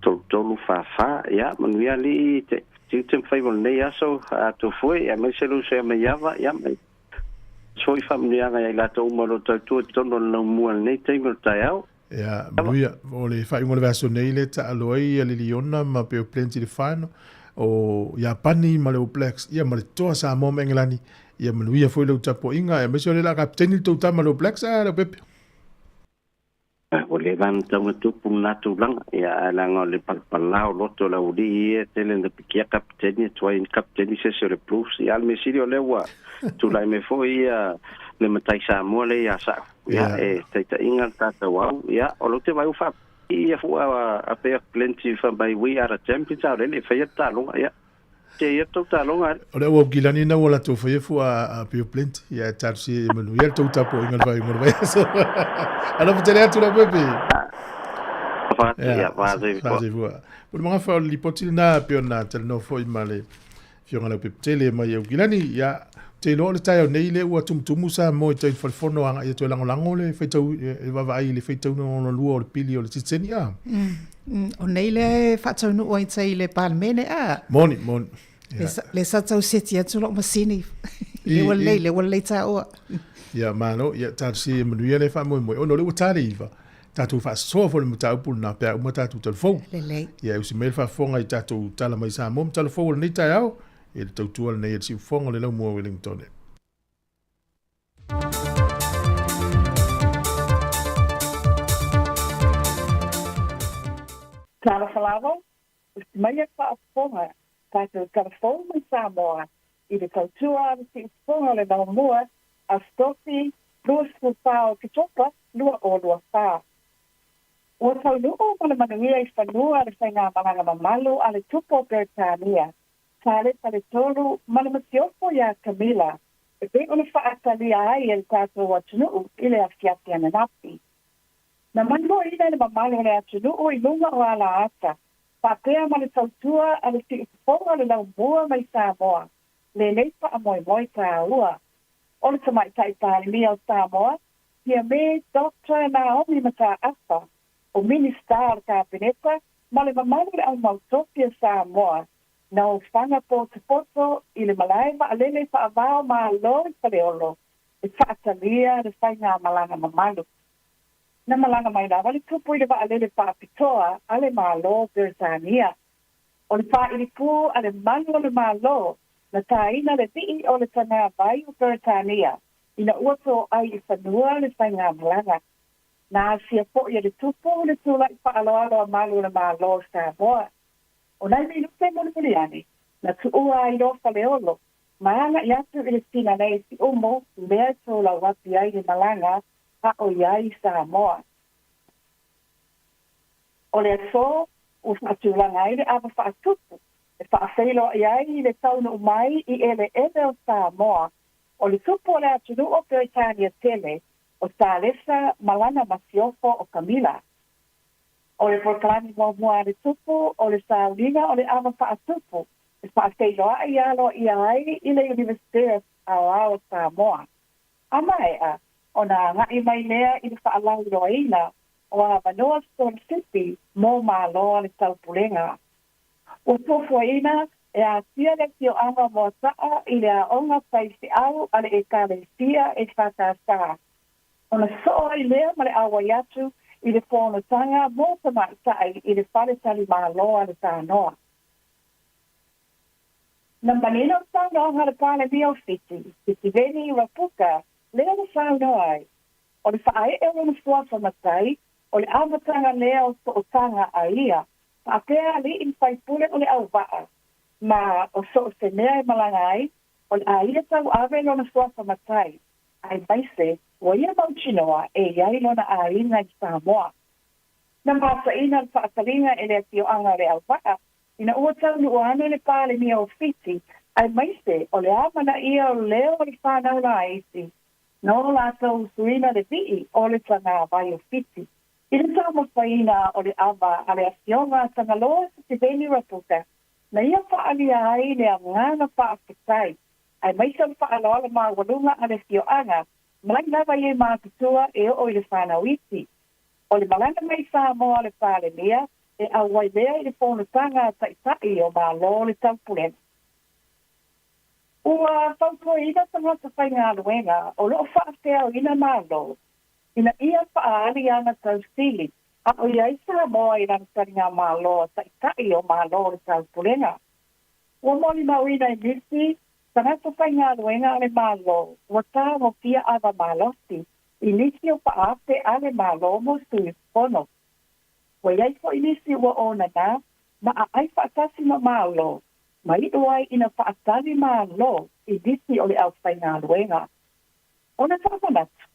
3344. Ia, manuia alii te tiute ma faiva o lenei aso, a Tofue, aemaise le uso ia Maiava, ia, mai foi faamanuiaga ia i latou uma o lo o tautua i totonu o le laumua i lenei taimi o le taeao. Ia, manuia, o le faaiuga o le vaiaso nei lea e taalo ai ia le Liona ma Bay of Plenty i le final, o Iapani ma le All Blacks, ia ma le toa Samoa ma Engelani. Ia manuia foi lau tapuaiga, aemaise o lea o le a kapeteni le tou tama le All Blacks, a Leaupepe? Ua leva ona tau na tupu lena tulaga, ia ae leaga o le palapala o loto o le aualii ia e tele ina pikia kapeteni e tuai ai kapeteni se isi o le Blues. Ia a o le mea sili o lea ua tulai mai foi ia le matai Samoa lea ia Sa'u. Ia, e taitaiga le tatou au. Ia, o lou te vaai ua faapipii ia fua a Bay of Plenty fai mai we are the champions a o lea e le i faia le taaloga. Ia, te ia tou taaloga ale. O le au Aukilani na ua latou faia fua a Bay of Plenty. Ia, e talosia ia manuia le tou tapuaiga i le faaiuga o le vaiaso. Alofa tele atu Leaupepe. Alofa atu, ia, faasai fua. O le magafa o le lipoti lena pei ona talanoa foi ma le Afioga Leaupepe Tele mai Aukilani, ia, ou te iloa o le taeao nei lea ua tumutumu Samoa i tai falefono agai atu e lagolago le faitau, e vaavaai i le faitauga lona lua o le pili o le sitiseni, a? O nei lea e faataunuu ai tai i le Palemene, a? Moni, moni. Le sa tau seti atu la'u masini. Le ua lelei, le ua lelei tāua. Ia, malo, ia, talosia ia manuia lea faamoemoe, ona o lea ua ta le 9, tatou faasoa foi le mataupu lena pe a uma tatou talafou. Lelei. Ia, e usi mai le faafofoga i tatou tala mai Samoa ma talafou o lenei taeao, i le tautua lenei a le siufofoga o le Laumua Wellingtone. Talofa lava, usi mai le faafofoga tatou talafou mai Samoa i le tautua a le siufofoga o le Laumua Aso Tofi 24 Oketopa 2024. Ua taunuu ma le manuia i fanua le faigamalaga mamalu a le Tupu o Peretania Salesa le Tolu ma le Masiofo iā Kamila e pei ona faatalia ai e le tatou atunuu i le afiafi ananafi. Na manuaina le mamalu o le atunuu i luga o alaata, faapea ma le tautua a le siufofoga o le laumua mai Samoa, lenei faamoemoe tāua. O le Tamaitai Palemia o Samoa, Fiamē Doctor Naomi Mataafa, o Minisita o le Kapeneta ma le mamalu o le Aumautofi o Samoa, na ofaga potopoto i le malae vaalele faavao Malo i Faleolo e faatalia le faigamalaga mamalu. Na malaga mai lava le tupu i le vaalele faapitoa a le Malo o Peretania. O le faaili pū a le malu o le Malo na tāina le vii o le tagavai o Peretania ina ua toai i fanua le faigamalaga. Na asia foi e le tupu le tula'i faaaloalo a malu o le Malo o Samoa. O nai minute mulimuli ane, na tuua ai loa Faleolo ma aga'i atu i le Sinalei Siumu lea e tolauapi ai le malaga a o i ai i Samoa. O le aso ua faatulaga ai le ava faatupu e faafeiloai ai i le taunuu mai i eleele o Samoa o le tupu o le atunuu o Peretania tele o Salesa ma lana masiofo o Kamila. O le polokalame muamua a le tupu o le sauliga o le ava faatupu e faafeiloai aloaia ai i le Iunivesite Aoao o Samoa. A maea ona aga'i mai lea i le faalauiloaina o avanoa sikolasipi mo Malo a le Taupulega. Ua fuafuaina e aafia le afioaga o Moataa i le aoga faifeau a le Ekalesia EFKS, ona soo ai lea ma le auai atu i le fonotaga mo tamaitai i le Fale Talimalo a le Tanoa. Na manino le saunoaga a le Palemia o Fiti, Sitiveni Rabuka, lea na saunoa ai, o le faaee o lona suafa matai, o le amataga lea o sootaga a ia, faapea alii ma faipule o le auvaa, ma o so o se mea e malaga ai, o le a ia tauave lona suafa matai, aemaise ua ia mautinoa e i ai lona aiga i Samoa. Na mataina le faataliga e le afioaga o le auvaa ina ua taunuu ane le Palemia o Fiti, aemaise o le amanaia o leo o le fanau laiti na o latou usuina le vii o le tagavai o Fiti. I le taumafaina o le ava a le Afioga a Tagaloa Sitiveni Rabuka, na ia faaalia ai le agaga faafetai, aemaise o le faaaloalo maualuga a le afioaga, mai lava i e matutua e oo i le fanau iti. O le malaga mai Samoa a le Palemia e auai lea i le fonotaga a Taitai o Malo o le Taupulega. Ua fautuaina tagata faigaluega o lo o faafeaoina Malo ina ia faaali ana tausili a o i ai Samoa i lana taligamalo a Taitai o Malo o le Taupulega. Ua molimauina i nisi tagata faigaluega a le Malo ua tagofia ava malosi i nisi o faaape a le Malo mo sui usufono. Ua i ai foi nisi ua onana ma aai faatasi ma Malo ma iu ai ina faatali Malo i nisi o le aufaigaluega. Ona faamanatu,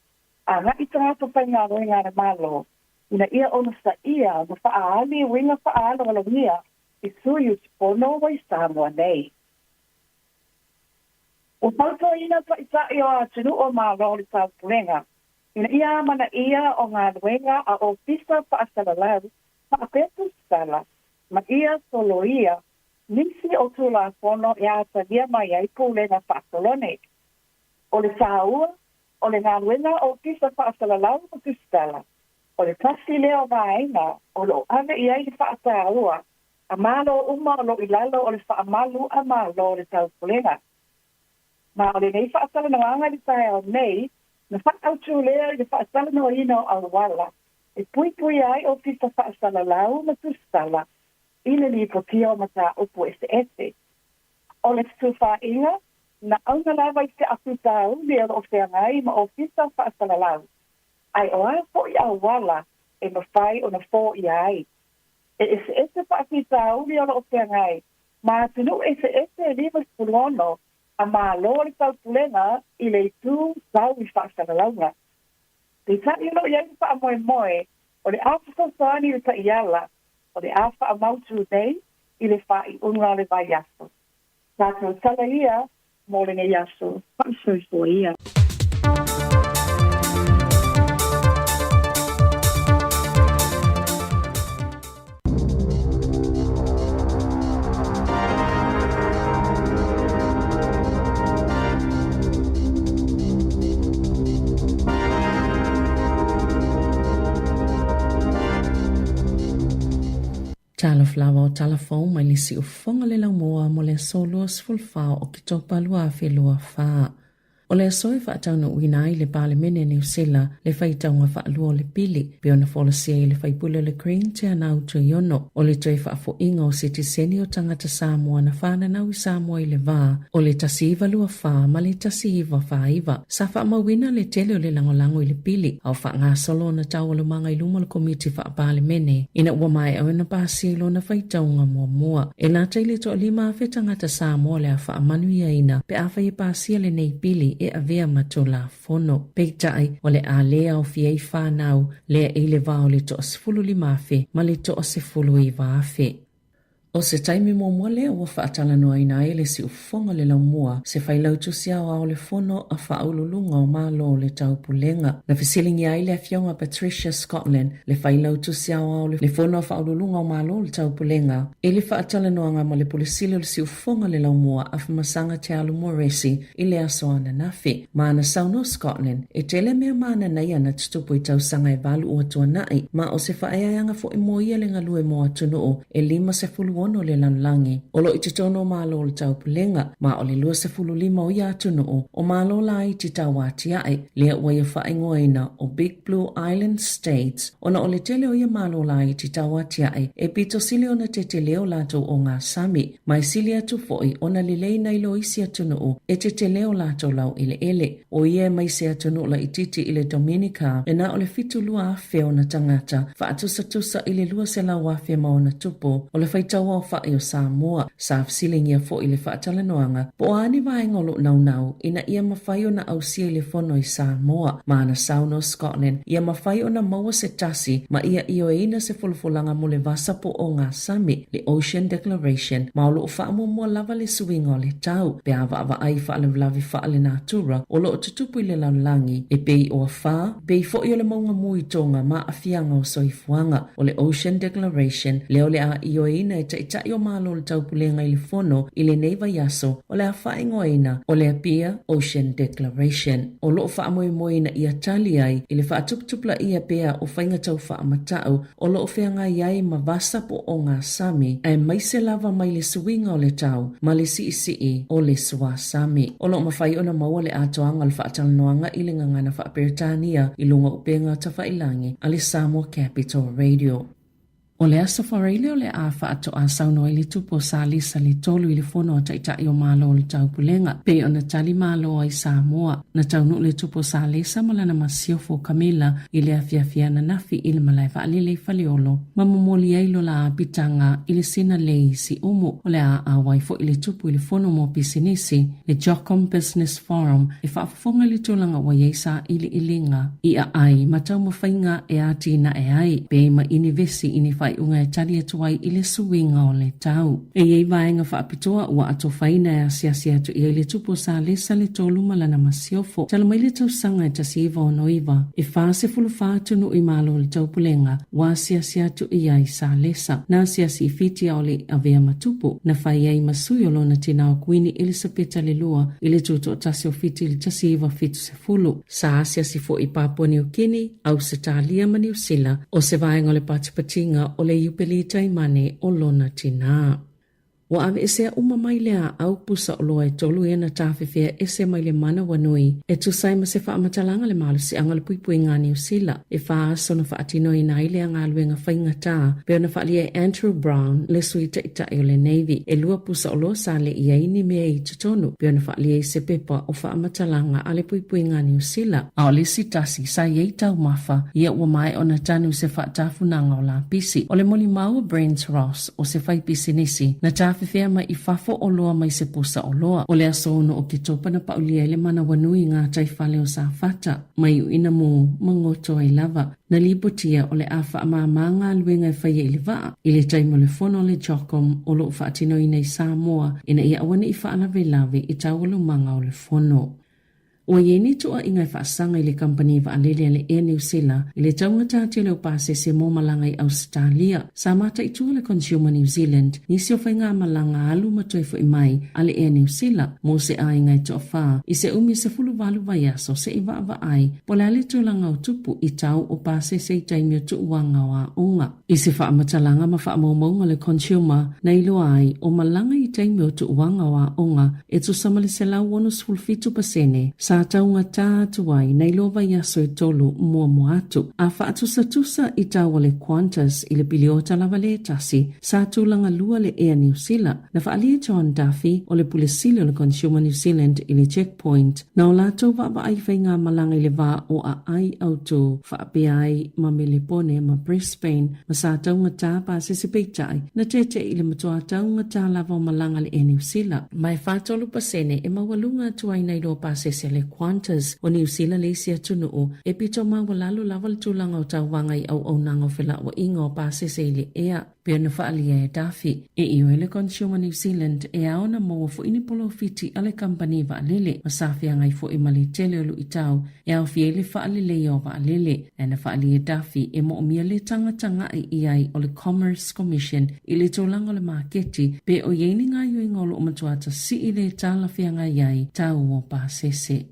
aga'i tagata faigaluega a le Malo ina ia onosaia ma faaali uiga faaaloalogia i sui usufono ua i Samoa nei. Ua fautuaina Taitai o atunuu o Malo o le Taupulega ina ia amanaia o galuega a ofisa faasalalau faapea tusitala ma ia soloia nisi o Tulafono e atagia mai ai pulega faasolone. O le tāua o le galuega a ofisa faasalalau ma tusitala, o le tasi lea o vaega o lo o ave i ai le faataua a Malo uma o loo i lalo o le faamalu a Malo o le Taupulega. Ma o lenei faatalanoaga i le taeao nei, na faaautū lea i le faatalanoaina o auala e puipuia ai ofisa faasalalau ma tusitala i le lipotia o mataupu eseese. O le fetufaaiga, na auga lava i se afitauli o loo feagai ma ofisa faasalalau, ae o a foi auala e mafai ona foia ai. E eseese faafitauli o loo feagai ma atunuu eseese e 56 a Malo o le Taupulega i le itu tau i faasalalauga. Peitai o loo i ai le faamoemoe o le a fesoasoani le taiala o le a faamautu nei i le faaiuga o le vaiaso. Tatou tala ia mo lenei aso. Faasoifua ia. Talofa lava o tala fou mai le siufofoga le laumua mo le aso 24 o Oketopa 2024. O le aso e faataunuuina ai le Palemene a Niu Sila le faitauga faalua o le pili, pei ona folasia i le faipule o le Green Te Anau Tuiono, o le toe faafoiga o sitiseni o tagata Samoa na fananau i Samoa i le va o le 1924 ma le 1949. Sa faamauina le tele o le lagolago i le pili, a o faagasolo ona taualumaga i luma o le Komiti Faa-Palemene ina ua maea ona pasia i lona faitauga muamua. E lata i le toalima afe tagata Samoa le a faamanuiaina pe afai e pasia lenei pili e avea ma Tulafono. Peitai, o le a le aofia ai fanau lea i le va o le toasefululima afe ma le 19,000. O se taimi muamua lea ua faatalanoaina ai le siufofoga le laumua se failautusi aoao o le Fono a Faauluuluga o Malo o le Taupulega. Na fesiligia ai le Afioga Patricia Scotland, le failautusi aoao o le Fono a Faauluuluga o Malo o le Taupulega, i le faatalanoaga ma le Pule Sili o le Siufofoga le Laumua Afamasaga Te Alu Moresi i le aso ananafi. Ma na saunoa Scotland, e tele mea mananaia na tutupu i tausaga e valu ua tuanai, ma o se faaeaeaga foi mo ia le galue mo atunuu e 56 le lalolagi o loo i totonu o Malo o le Taupulega, ma o le 25 o ia atunuu o Malo laiti tauatiae, lea ua ia faaigoaina o Big Blue Island States, ona o le tele o ia Malo laiti tauatiae e pito sili ona tetele o latou ogasami, ma e sili atu foi ona lelei nai lo isi atunuu e tetele o latou laueleele. O ia e mai se atunuu laitiiti i le Dominica, e na o le 72,000 ona tagata, faatusatusa i le 200,000 ma ona tupu o le faitau aofai o Samoa. Sa fesiligia foi le faatalanoaga po o a ni vaega o loo naunau ina ia mafai ona ausia i le fono i Samoa ma ana saunoa Scotland ia mafai ona maua se tasi ma ia ioeina se folafolaga mo le vasa po o gasami, le Ocean Declaration, ma o loo faamuamua lava le suiga o le tau pe a vaavaai i faalavelave faalenatura o loo tutupu i le lalolagi e pei o afa, pei foi o le mauga mu i Tonga ma aafiaga o soifuaga. O le Ocean Declaration lea o le a ioeina e Taitai o Malo o le Taupulega i le Fono i lenei vaiaso o le a faaigoaina o le Apia Ocean Declaration. O loo faamoemoe ina ia tali ai i le faatuputupulaia pea o faiga tau faamatau o loo feagai ai ma vasa po o gasami, aemaise lava mai le suiga o le tau ma le siisii o le suasami. O loo mafai ona maua le atoaga o le faatalanoaga i le gagana faa-Peretania i luga o upega tafailangi a le Samoa Capital Radio. O le aso Faraile o le a faatoa saunoa ai le tupu o Salisa le tolu i le fono a Taitai o Malo o le Taupulega, pei ona tali malo ai Samoa. Na taunuu le tupu o Salesa ma lana masiofo Kamila i le afiafi ananafi i le malae vaalele i Faleolo, ma momoli ai lo la apitaga i le sina lei siumu. O le a auai foi le tupu i le fono mo pisinisi, le Jocom Business Forum, e faafofoga i le tulaga ua i ai sailiiliga i aai ma taumafaiga e atinae ai, pei ma inivesi i ni faaiuga e tali atu ai i le suiga o le tau. E i ai vaega faapitoa ua atofaina e asiasi atu i ai le tupu o Salesa le tolu ma lana masiofo. Tala mai le tausaga e 1969, e 44 atunuu i Malo o le Taupulega ua asiasi atu i ai Salesa. Na asiasi i Fiti a o le i avea ma tupu, na fai ai ma sui o lona tina o Kuini Elisapeta le Lua i le tutoatasi o Fiti i le 1970. Sa asiasi foi i Papua Niu Kini, Ausetalia ma Niu Sila, o se vaega o le patipatiga o le Iupeli Taimane o lona tinā. Ua aveesea uma mai le aau pusa oloa e tolu ia na tafefea ese mai le manawanui e tusa ai ma se faamatalaga le malosiaga o le puipuiga a Niu Sila e fa aso na faatinoina ai lea galuega faigata pei ona faaalia e Andrew Brown le sui taitai o le Navy. E lua pusa oloa sa le i ai ni mea i totonu pei ona faaalia i se pepa o faamatalaga a le puipuiga a Niu Sila. A o le isi tasi sa i ai taumafa ia ua maea ona tanu i se faatafunaga o lapisi. O le molimau a Brent Ross o se faipisinisi na tafefea mai i fafo oloa mai se pusa oloa. O le aso 6 o Oketopa na paulia ai le manawanui i ngā taifale o Safata, mai Uinamu ma Goto ai lava. Na lipotia o le a faamāmā galuega e faia i le vaa i le taimi o le fono a le JOCOM o lo o faatinoina i Samoa ina ia aua ne i faalavelave i taualumaga o le fono. Ua i ai nei tuuaiga e faasaga i le kamupani vaalele a le Air New Sela i le taugata tele o pasese mo malaga i Ausetalia. Sa mataitu le Consumer New Zealand nisi o faigamalaga alu ma toe foi mai a le Air New Sela mo se aiga e toafa i se umi 18 vaiaso se'i vaavaai po o le a le tulaga o tupu i tau o pasese i taimi o tuuaga o aoga. I se faamatalaga ma faamaumauga le Consumer na iloa ai o malaga i taimi o tuuaga o aoga e tusa ma le 167% sa taugata atu ai nai lo vaiaso e tolu muamua atu. A faatusatusa i tau o le Qantas i le piliota lava le tasi, sa tulaga lua le Air New Sila. Na faaalia e John Duffy o le Pule Sili o le Consumer New Zealand i le Checkpoint Na o latou vaavaai faigamalaga i le va o aai autū faapea ai ma Melepone ma Brisbane ma sa taugata pasese peitai na teteʻi i le matua taugata lava o malaga le Air Niu Sila. Ma e 43% e maualuga atu ai nai loa pasese a le Qantas o Niu Sila le isi atunuu e pito maualalo lava le tulaga o tauvaga i auaunaga o felauaiga o pasese i le ea. Pei ona faaalia e Duffy, e ioe le Consumer New Zealand e ao ona maua foi ni polofiti a le kamupani vaalele ma sa feagai foi ma le tele o luitau e aofia ai le faaleleia o vaalele. Ae na faaalia e Duffy e moomia le tagatagai i ai o le Commerce Commission i le tulaga o le maketi pe o i ai ni gaoioiga o loo matua tasii le talafeagai ai tau o pasese.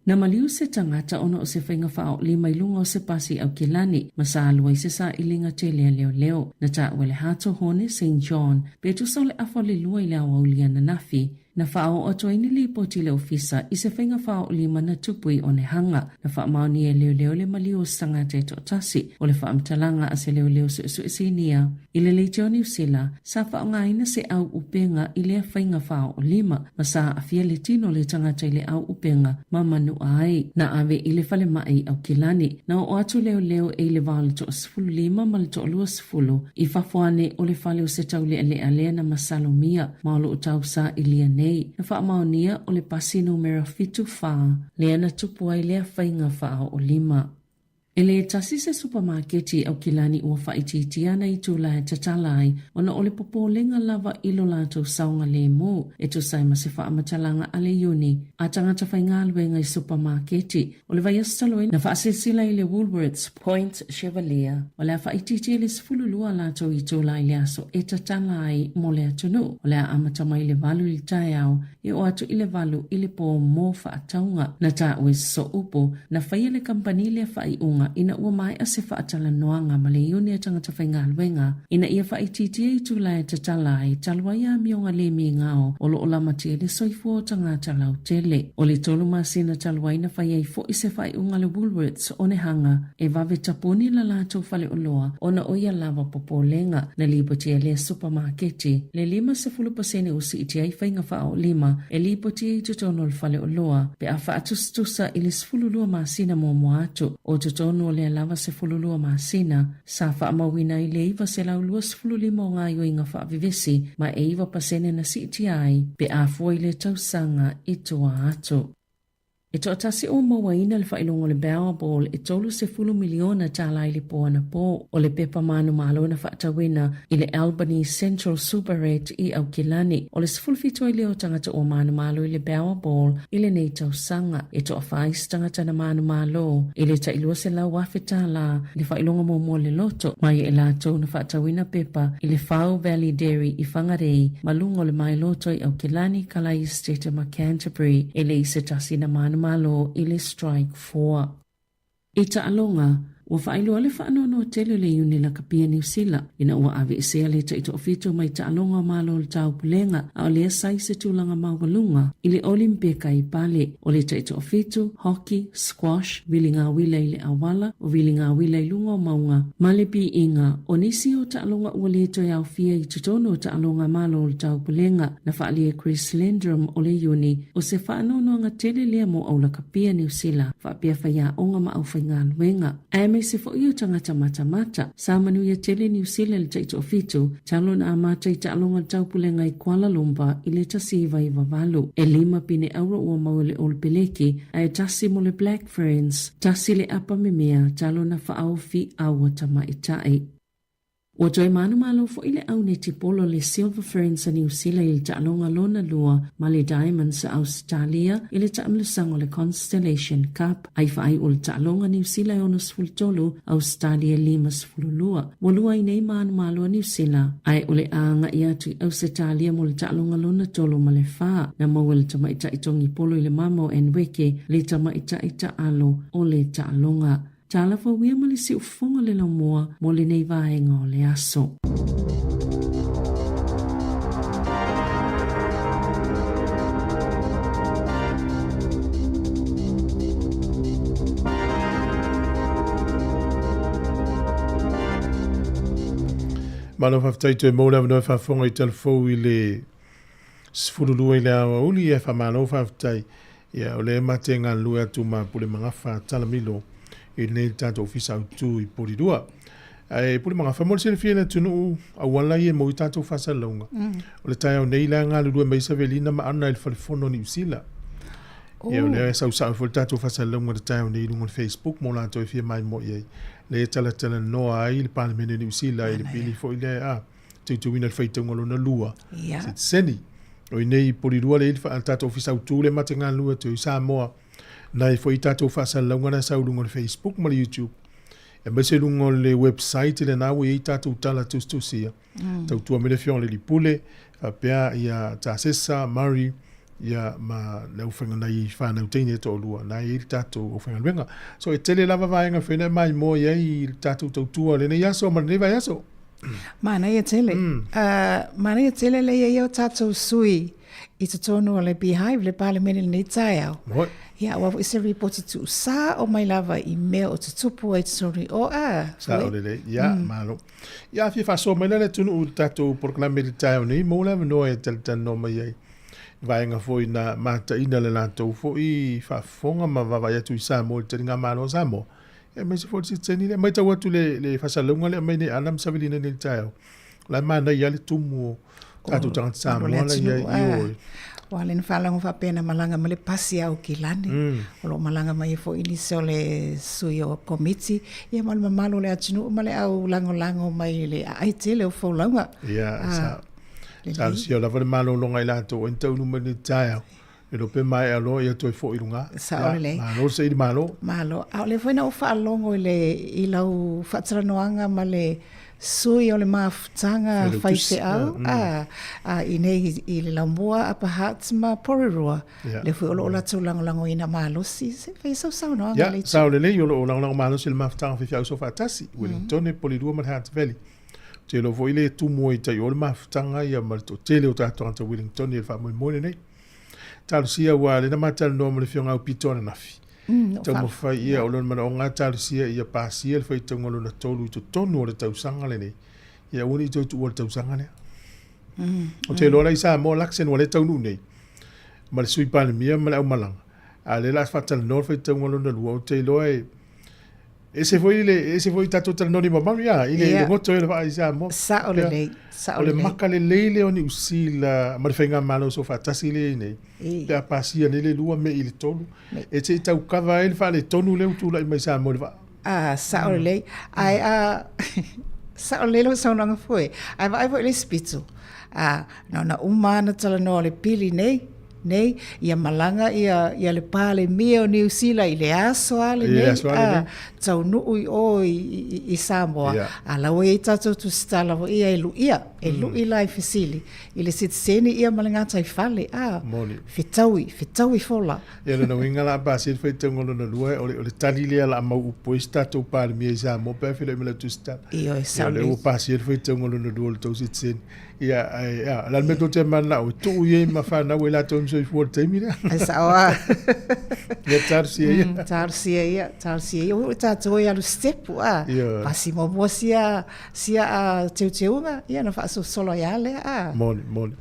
Na maliu se tagata ona o se faiga faaoolima i luga o se pasi Aukilani ma sa alu ai se sailiga tele a leoleo. Na taua e le Hato Hone Saint John pe tusa o le afa o le lua i le aoauli ananafi. Na faaoo atu ai ni lipoti i le ofisa i se faiga faaoolima na tupu i Onehanga. Na faamaonia e leoleo le maliu o se tagata e toatasi. O le faamatalaga a se leoleo suesue sinia I le Leitio Niu Sila, sa faaaogaina se au upega i lea faiga faaoolima, ma sa aafia le tino o le tagata i le au upega ma manua ai. Na ave i le falemai i Aukilani. Na oo atu leoleo e i le va o le toa-15 ma le toa-20 i fafo ane o le fale o se taulealea lea na masalomia ma o loo tausailia nei. Na faamaonia o le pasi numera 74 lea na tupu ai lea faiga faaoolima. E le tasi se supamaketi i Aukilani ua faaitiitia ana itula e tatala ai ona o le popolega lava i lo latou saogalemu e tusa ai ma se faamatalaga a le Iuni a tagata faigaluega i supamaketi. O le vaiaso talu ai na faasilasila i le Woolworths Point Chevalier o le a faaitiitia i le 12 a latou itula i le aso e tatala ai mo le atunuu. O le a amata mai i le 8 i le taeao e oo atu i le 8 i le pō mo faatauga. Na taua e Soopu, na faia le kamupani lea faaiuga ina ua maea se faatalanoaga ma le iuni a tagata faigaluega ina ia faaitiitia itula e tatala ai talu ai amioga le migao o lo o lamatia le soifua o tagata lautele. O le tolu masina talu ai na fai ai foi se faaiuga a le Woolworths Onehanga e vave tapuni la latou faleoloa ona o ia lava popolega. Na lipotia e lea supamaketi le 50% ua siitia ai faiga faaoolima e lipotia i totonu o le faleoloa pe a faatusatusa i le 12 masina muamua atu. O totonu o lea lava 12 masina, sa faamauina ai le 925 o gaoioiga faavevesi ma e 9% na siitia ai pe a fua i le tausaga i tua atu. E toatasi ua mauaina le faailoga o le Powerball e $30 miliona tala i le po anapo. O le pepa manumalo na faatauina i le Albany Central Superette i Aukilani. O le 17 ai lea o tagata ua manumalo i le Powerball i lenei tausaga. E toafa isi tagata na manumalo i le tai $200,000 i le faailoga muamua o le loto, mai e latou na faatauina pepa i le Whau Valley Dairy i Whangarei ma luga o le mailoto i Aukilani, Kalai Estate ma Canterbury e leai se tasi na manumalo i le Strike Four. I taaloga, Ua faailoa le faanoanoa tele o le Iuni Lakapi a Niu Sila ina ua aveesea le taitoafitu mai taaloga o Malo o le Taupulega a o lea sa i se tulaga maualuga i le Olimpeka i Pale. O le taitoafitu, hockey, squash, viligauila i le auala, o viligauila i luga o mauga, ma le piiga, o nisi o taaloga ua le toe aofia i totonu o taaloga Malo o le Taupulega na faaalia e Chris Lendrum o le Iuni, o se faanoanoaga tele lea mo aulakapia Niu Sila faapea faiaoga ma aufaigaluega, aemaise foi o tagata matamata. Sa manuia tele Niu Sila i le taitoafitu, talu ona amata i taaloga taupulega i Kuala Lumpur i le 1998. E lima pine auro ua maua e le All Peleki, ae tasi mo le Black Ferns, tasi le apa memea talu ona faaofi aua tamaitai. Ua toe manumalo foi le au netipolo le Silver Ferns a Niu Sila i le taaloga lona lua ma le Diamonds a Ausetalia i le taamilosaga o le Constellation Cup. Ai faaiu o le taaloga Niu Sila e 63, Ausetalia e 52. Ua lua ai nei manumalo a Niu Sila, ae o le a agai atu i Ausetalia mo le taaloga lona tolu ma le fa. Na maua e le tamaitai togi polo i le mama o Enweke le tamaitai taalo o le taaloga. Talafauia ma le siufofoga le laumua mo lenei vaega o le aso. Malo faafetai toe maua le avanoa e faafofoga i talafou i le 12 i le aoauli e faamalo faafetai. Ia o lea ma te galulue atu ma Pule Magafa Talamilo i lenei tatou ofisa autu i Polilua. Ae Pule Magafa mo le silafia e le atunuu auala ia e maua i tatou faasalalauga. O le taeao nei la e galulue mai Savelina ma Ana i le Falefono o Niu Sila. Ia o lea e sausau foi le tatou faasalalauga i le taeao nei i luga o le Facebook mo latou e fia maimoa i ai. Lea e talatalanoa ai le Palemene o Niu Sila i le pili foi lea a teuteuina le faitauga lona lua sitiseni. O i nei Polilua le i le tatou ofisa autu le ma te galulue atu i Samoa. Na e foi tatou faasalalauga na sau luga o le Facebook ma le YouTube. E aemaise luga o le website lena ua i ai tatou tala tusitusia. Tautua mai le Afioga i le Alii Pule, faapea ia Tasesa, Murray, ia ma le aufaiga nai fanau teine e toalua, na e i ai le tatou aufaigaluega. So e tele lava vaega e fai ona e maimoa i ai i le tatou tautua i lenei aso ma lenei vaiaso. Manaia tele. Manaia tele le i ai o tatou sui i totonu o le Beehive, le Palemene i lenei taeao. Moi. Ia, aua foi se ripoti tuusao mai lava i mea o tutupu ai totonu i o, a. Sao lelei. Ia, malo. Ia, a fia faasoa mai la le atunuu i le tatou polokalame i le taeao nei, maua le avanoa e talatalanoa mai ai. Vaega foi na mataina le latou foi faafofoga ma vaavaai atu i Samoa i le taligamalo a Samoa. Ia, aemaise foi le sitiseni lea. Matau atu le, le faasalalauga lea aumai nei Ana ma Savelina nei i le taeao. O la e manaia lava le tumu o tatou tagata Samoa la i ai i o. Ua le na faalogo faapea na malaga mai le pasi a Aukilani. O lo o malaga mai ai foi nisi o le sui o komiti, ia ma le mamalu o le atunuu ma le au lagolago mai le aai tele o folauga. Ia, sa. Talosia lava le malologa i latou e taunuu mai le taeao. E le pe maea loa ia toe foi i luga. Sao lelei. Malo se i le malo. Malo. A o lea foi na ou faalogo i le i lau faatalanoaga ma le sui o le mafutaga faifeau a a i nei i le Laumua, Upper Hutt ma Porirua. Lea foi o lo o latou lagolagoina malosi. Se fai sau saunoaga i le itu. Sao lelei o lo o lagolago malosi le mafutaga faifeau soofaatasi, Wellingtone, Porirua ma le Hutt Valley. Ou te iloa foi le tumu ai tai o le mafutaga ia ma le toatele o tatou tagata Wellingtone i le faamoemoe lenei. Talosia ua lena ma talanoa ma le Afioga Aupito ananafi. Taumafai ia o lona manaoga talosia ia pasia le faitauga lona tolu i totonu o le tausaga lenei. Ia aua ne i toe tuua le tausaga lea. Ou te iloa la i Samoa Luxon ua le taunuu nei ma le Sui Palemia ma le aumalaga. A o lea o le a faatalanoa le faitauga lona lua, ou te iloa e Ese foi le ese foi tatou talanoa nei ma Mami a i le yeah. goto e le vaai i Samoa. Sao lelei, sao O le maka lelei lea o Niu Sila ma le faigamalo soofaatasi lea i nei. Pe a pasia nei le lua me i le tolu. E te i tau kava ai le faaletonu lea ua tulai mai Samoa i le vaa. Ah, sao lelei. Ae a sao lelei lau saunoaga foi. Ae vaai foi i le isi pito. Ah, na ona uma lava ona talanoa o le pili nei. Nei, ia malaga ia, ia le Palemia o Niu Sila i le aso lava lenei, a, taunuu i o i, i, i Samoa, yeah. a la ua i ai tatou tusitala foi ia e luia, e mm. lui la i fesili, i le sitiseni ia ma le gataifale, a, Moni. fetaui, fetaui fola. Ia lona uiga la pasia le faitauga lona lua, o le, o le tali lea la mau upu ai se tatou Palemia i Samoa pe a feiloai ma lau tusitala. Ioe, Ia, o lea ua pasia le faitauga lona lua o le tou sitiseni. Ia, ae, ia, o le a le mea tou te mananao e tuu i ai ma fanau ai latou ma soifua i le taimi lea? Ai sao a. Ia, talosia ia. Talosia ia, talosia ia. Ua tatou e alu sitepu, a. Ioe. Pasi muamua sia, sia a teuteuga, ia na faasolosolo ai lava lea, a. Moni, moni.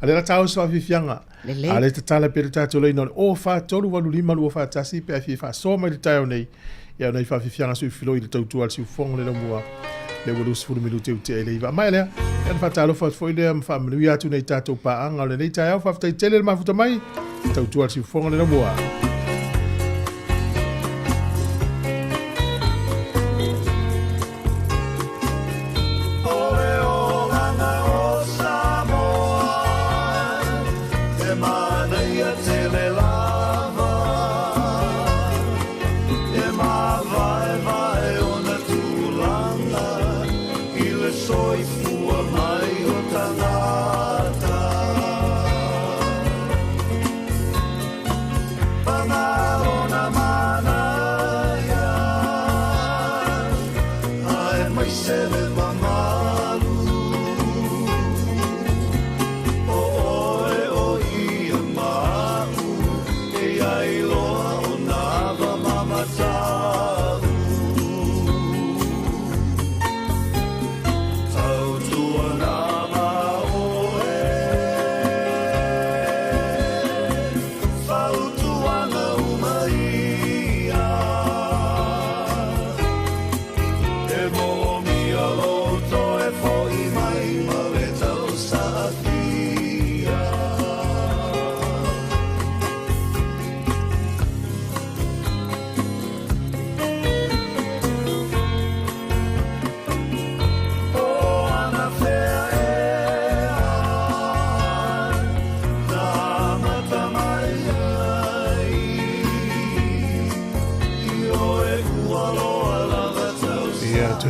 A lea la taoso afiafiaga. Lelei. A lea tatala pea le tatou laina o le 04385 241 pe a fia faasoa mai le taeao nei. Ia ona i faafiafiaga sui filoi le tautua a le siufofoga le laumua le ua 20 minute u tea i le 9. Mai lea, ia na faatalofa atu foi lea ma faamanuia atu nei tatou paaga o lenei taeao. Faafetai tele le mafuta mai, tautua a le siufofoga le laumua.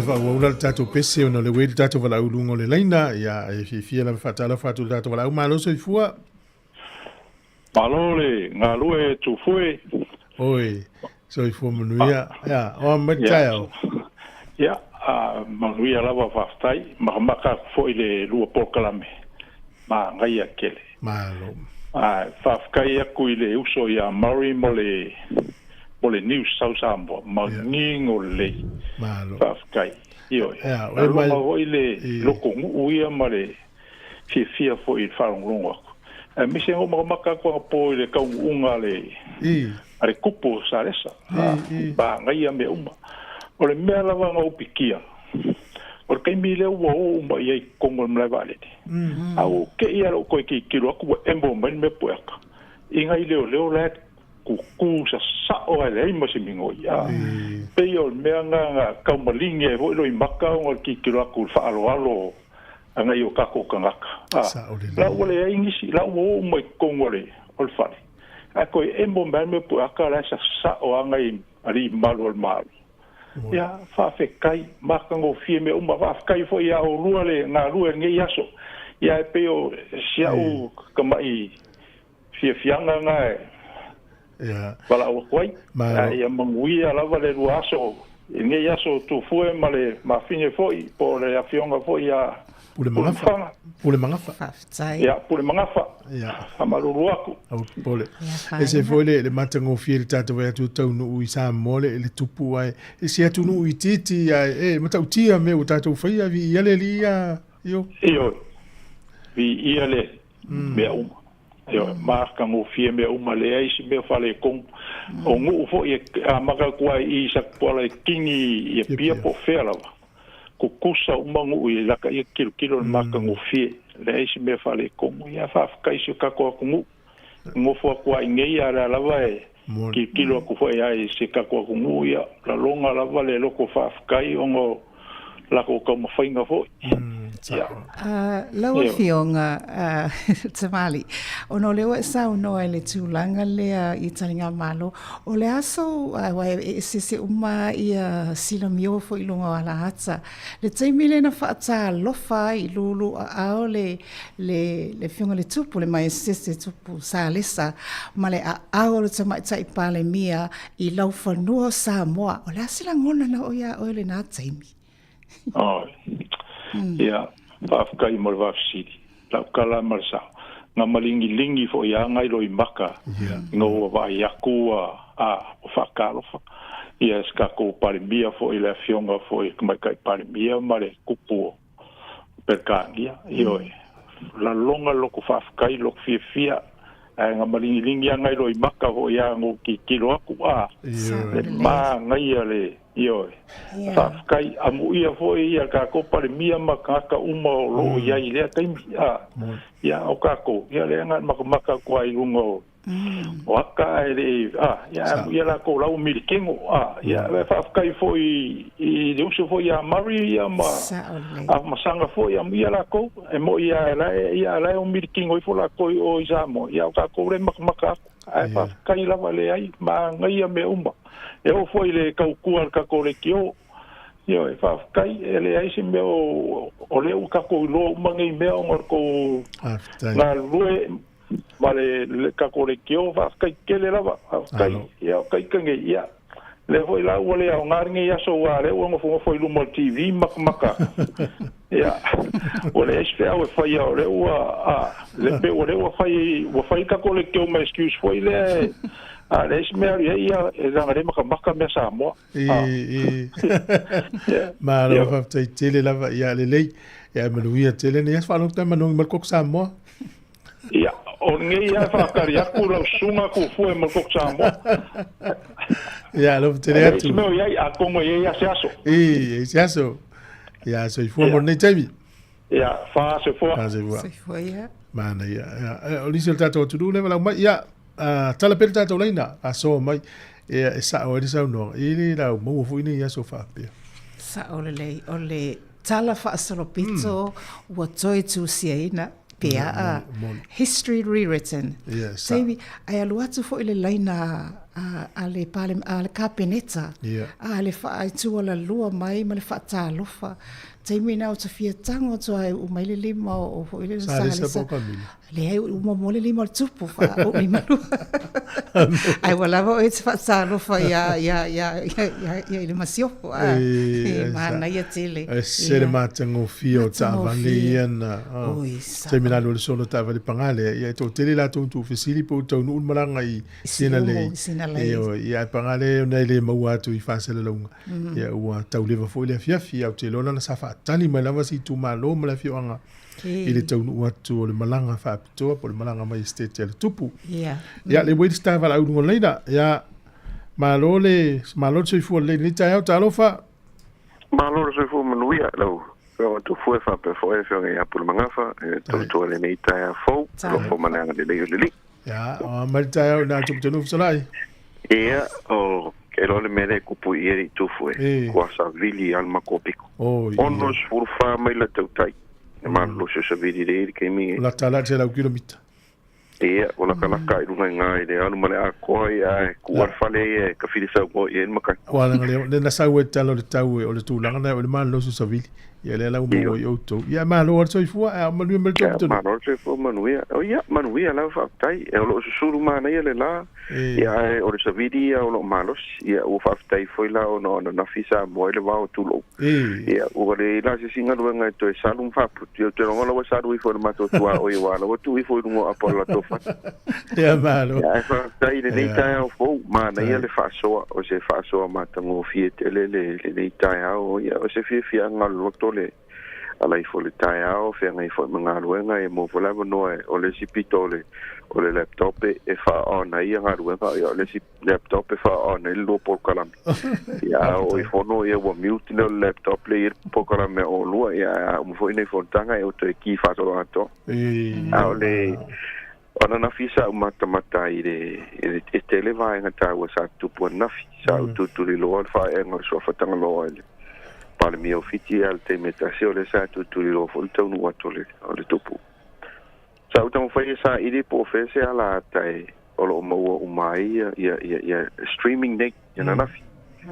Faaauau la le tatou pese ona o le uē le tatou valaau i luga o le laina. Ia, e fiafia lava e faatalofa atu i le tatou valaau. Malo soifua. Malo le galue Tufue. Oi, soifua manuia. Ia, o a mai le taeao. Ia, manuia lava faafetai. Makamaka atu foi le lua polokalame. Manaia tele. Malo. Faafetai atu i le uso ia Murray mo le mo le news sau Samoa. Manino lelei. Malo. Faafetai. Ioe. Laloga foi le lotonuu ia ma le fiafia foi i le faalogologo atu. Aemaise na ou makamaka atu anapo i le taunuuga a le a le tupu o Salesa. Manaia mea uma. O le mea lava na ou pikia, o le taimi lea ua o uma i ai i totonu o le malae vaalele, a ua ou te i lava i lou toe tilotilo atu ua emo mai le mea pueaka i nai leoleo la e tutu sasao ae leai ma se migoi. A pei o le mea lena na tau maligi ai foi Loimata ona o le tilotilo atu i le faaaloalo a nai o tatou tagata. A la ua leai nisi, la ua o uma i totonu o le o le fale, ae toe emo mai lava le mea pueaka la e sasao lava nai alii mamalu o le Malo. Ia, faafetai, matagofie mea uma. Faafetai foi ia oulua le galue i lenei aso. Ia, e pei o si au tamai fiafiaga lena e valaau atu ai. Ae ia manuia lava le lua aso, i lenei aso Tufue ma le mafine foi, po o le afioga foi ia Pule Magafa. Pule Magafa. Faafetai. Ia, Pule Magafa. Ia. Faamalulu atu. Aua popole. E se foi le, le matagofie le tatou vaai atu e taunuu i Samoa le, le tupu ae e se atunuu itiiti ae e matautia mea ua tatou faia viia le Alii ia Io. Ioe. Viia le mea uma. Ioe, matagofie mea uma, leai se mea faaletonu. O nuu foi e amata atu ai i Satuala e kini i Apia po o fea lava. Tutusa uma nuu i laka ia tilotilo le matagofie, leai se mea faaletonu. Ia faafetai i si o tatou atunuu. Nofo atu lava i inei a o lea lava e tilotilo atu foi lava i si o tatou atunuu, ia lalona lava le loto faafetai ona o lakou taumafaiga foʻi. Ia. Lau Afioga Tamalii, ona o lea ua e saunoa i le tulaga lea i taligamalo, o le aso, aua e eseese uma lava silamio foi i luga o alaata, le taimi lea na faatalofa ai i lulu aao le le Afioga i le Tupu, le Maesese Tupu Salesa ma le aao o le Tamaitai Palemia i laufanua o Samoa, o le a se lagona na oo iā oe i lena taimi? Oi. Ia, faafetai mo le faafesili. Lau tala ma le sao. Na malingilingi foi lava nai loimaka ina ua vaai atu ua a ua faatalofa. Ia se tatou Palemia foi le Afioga foi i le Tamaitai Palemia ma le Tupu o Peretania. Ioe. Laloga le loto faafetai, loto fiafia, ae na malingilingi lava nai loimaka foi lava na ou tilotilo atu a le manaia le Ioe. Faafetai. Amuia foi ia tatou Palemia ma tagata uma o lo o i ai i lea taimi. A, ia, o tatou, ia lea na matamata atu lava i luga o, o ata ae le i, a, ia, amuia latou la ua milikino. A, ia, faafetai foi i le uso foi ia Murray ia ma, a ma Saga foi, amuia latou. E moni lava la e, ia, la e o milikino ifo latou i o i Samoa, ia o tatou lea e matamata atu. Ae faafetai lava leai, manaia mea uma. E oo foi i le tautua a le tatou leitio. Ioe, faafetai, e leai se mea o, o lea ua tatou iloa uma nei mea ona o le tou galulue ma le, le tatou leitio. Faafetai tele lava, faafetai. Ia, o taita nei, ia, lea foi la ua le aoga lenei aso aua o lea ua nofonofo i luma o le TV ma matamata. Ia, ua leai se feau e faia, o lea ua, a, le pei o lea ua fai, ua fai le tatou leitio ma excuse foi lea, a leai se mea alu i ai, ia, e leaga lea e matamata mea Samoa. I, i. Malo faafetai tele lava, ia lelei. Ia e manuia tele nei aso faalogo tai manogi ma le koko Samoa. Ia, o lenei lava e faatali atu lau susuga Tufue ma le koko Samoa. Ia, alofa tele atu. E leai se mea o i ai, atonu e i ai lava se aso. I, e i se aso. Ia, soifua mo lenei taimi. Ia, fa soifua. Fa soifua. Soifua, ia. Manaia. Ia, o nisi o le tatou atunuu lea valaau mai, ia, tala pea le tatou laina, asoa mai, ia, e sao ai le saunoaga. E le lau maua foi nei aso faapea. Sao lelei, o le tala faasolopito ua toe tusiaina pea a history rewritten. Yes. Taimi, ae alu atu foi le laina a le pale, a le kapeneta, a le faaitualalua mai ma le faatalofa. Taimi na o te fia tango atu ai u mai le lima o foi le sa le sa po Leai, ua mo le lima o le tupu, wha, o lima lua. Ai, ua lava o e te whaatalofa ia, ia, ia, ia, ia, ia i le masiofo. A, e manaia tele. E se le matagofie o taavale ia na. Oi, sa. Taimi la le solo taavale pagale, ia e toatele latou tuufesili po o taunuu le malaga i Sinalei. Sinalei. E o, ia e pagale ona e le maua atu i faasalalauga. Ia ua tauleva foi le afiafi, ia ou te iloa lana sa faatali mai lava si itumalo ma le afioaga. I le taunuu atu o le malaga faapitoa po o le malaga mai i Esiteti a le Tupu. Ia, le Wade Star valaau i luga o le laina. Ia, malo le, malo le soifua lelei i lenei taeao, talofa. Malo le soifua manuia lau Afioga Tufue faapea foi le Afioga ia Pulemagafa e tautua i lenei taeao fou, alofa ma le agalelei o le Alii. Ia, o mai le taeao i nā tupu tonu fesolai. Ia, o ke loa le mea lea e kupu i ia i Tufue, kua savili i le matou piko. 64 maila tautai, e malolosi o savili lea i le taimi. O lata la te lau kilomita. Ia, ua lakalaka i luga i ngā i le alu ma le atoa ia e kuʻu le fale ia e tafili saunoa i ai le matai. Ua langa lea, le na sau e tala o le tau e o le tulaga na o le malolosi o savili. Ia lea la ua maua i outou. Ia malo le soifua, ae manuia mai le Ia, tonu. Malo le soifua manuia. O ia, manuia lava faafetai. E o lo o susulu manaia le la. Ia ae o le savili ia o lo o malosi. Ia ua faafetai foi la ona o ananafi sa moa ai le vao tulou. Ia ua leai la se isi galuega e toe salu ma faaputu. Ia ou te iloga la ua salu ifo e le matou tuaoi aua la ua tuu ifo i luga o apo o le latou fale. Ia malo. Ia ae faafetai i lenei taeao fou, manaia le faasoa, o se faasoa matagofie tele le lenei taeao. Ia o se fiafiaga o le loto le ala ifo i le taeao, feagai foi ma galuega, e maua foi le avanoa o le isi pito o le o le laptop e faa-on ai ia galuega, ia o le isi laptop e faa-on ai le lua polokalame. Ia a oo i fono ia ua mute lea o le laptop lea e i ai le polokalame a oulua, ia ae a uma foi nei fonotaga ia ua toe ki faasoloatoa. A o le o ananafi sa ou matamata ai i le e tele vaega taua sa tutupu ananafi, sa ou tulituliloa le faaeaga o le suafa Tagaloa i le. Palemia o Fiti a le taimi e tasi o lea sa tulituliloa foi le taunuu atu o le o le tupu. Sa ou taumafai e saili po o fea se alaata e o lo o maua uma ai ia ia ia ia streaming nei ia ananafi.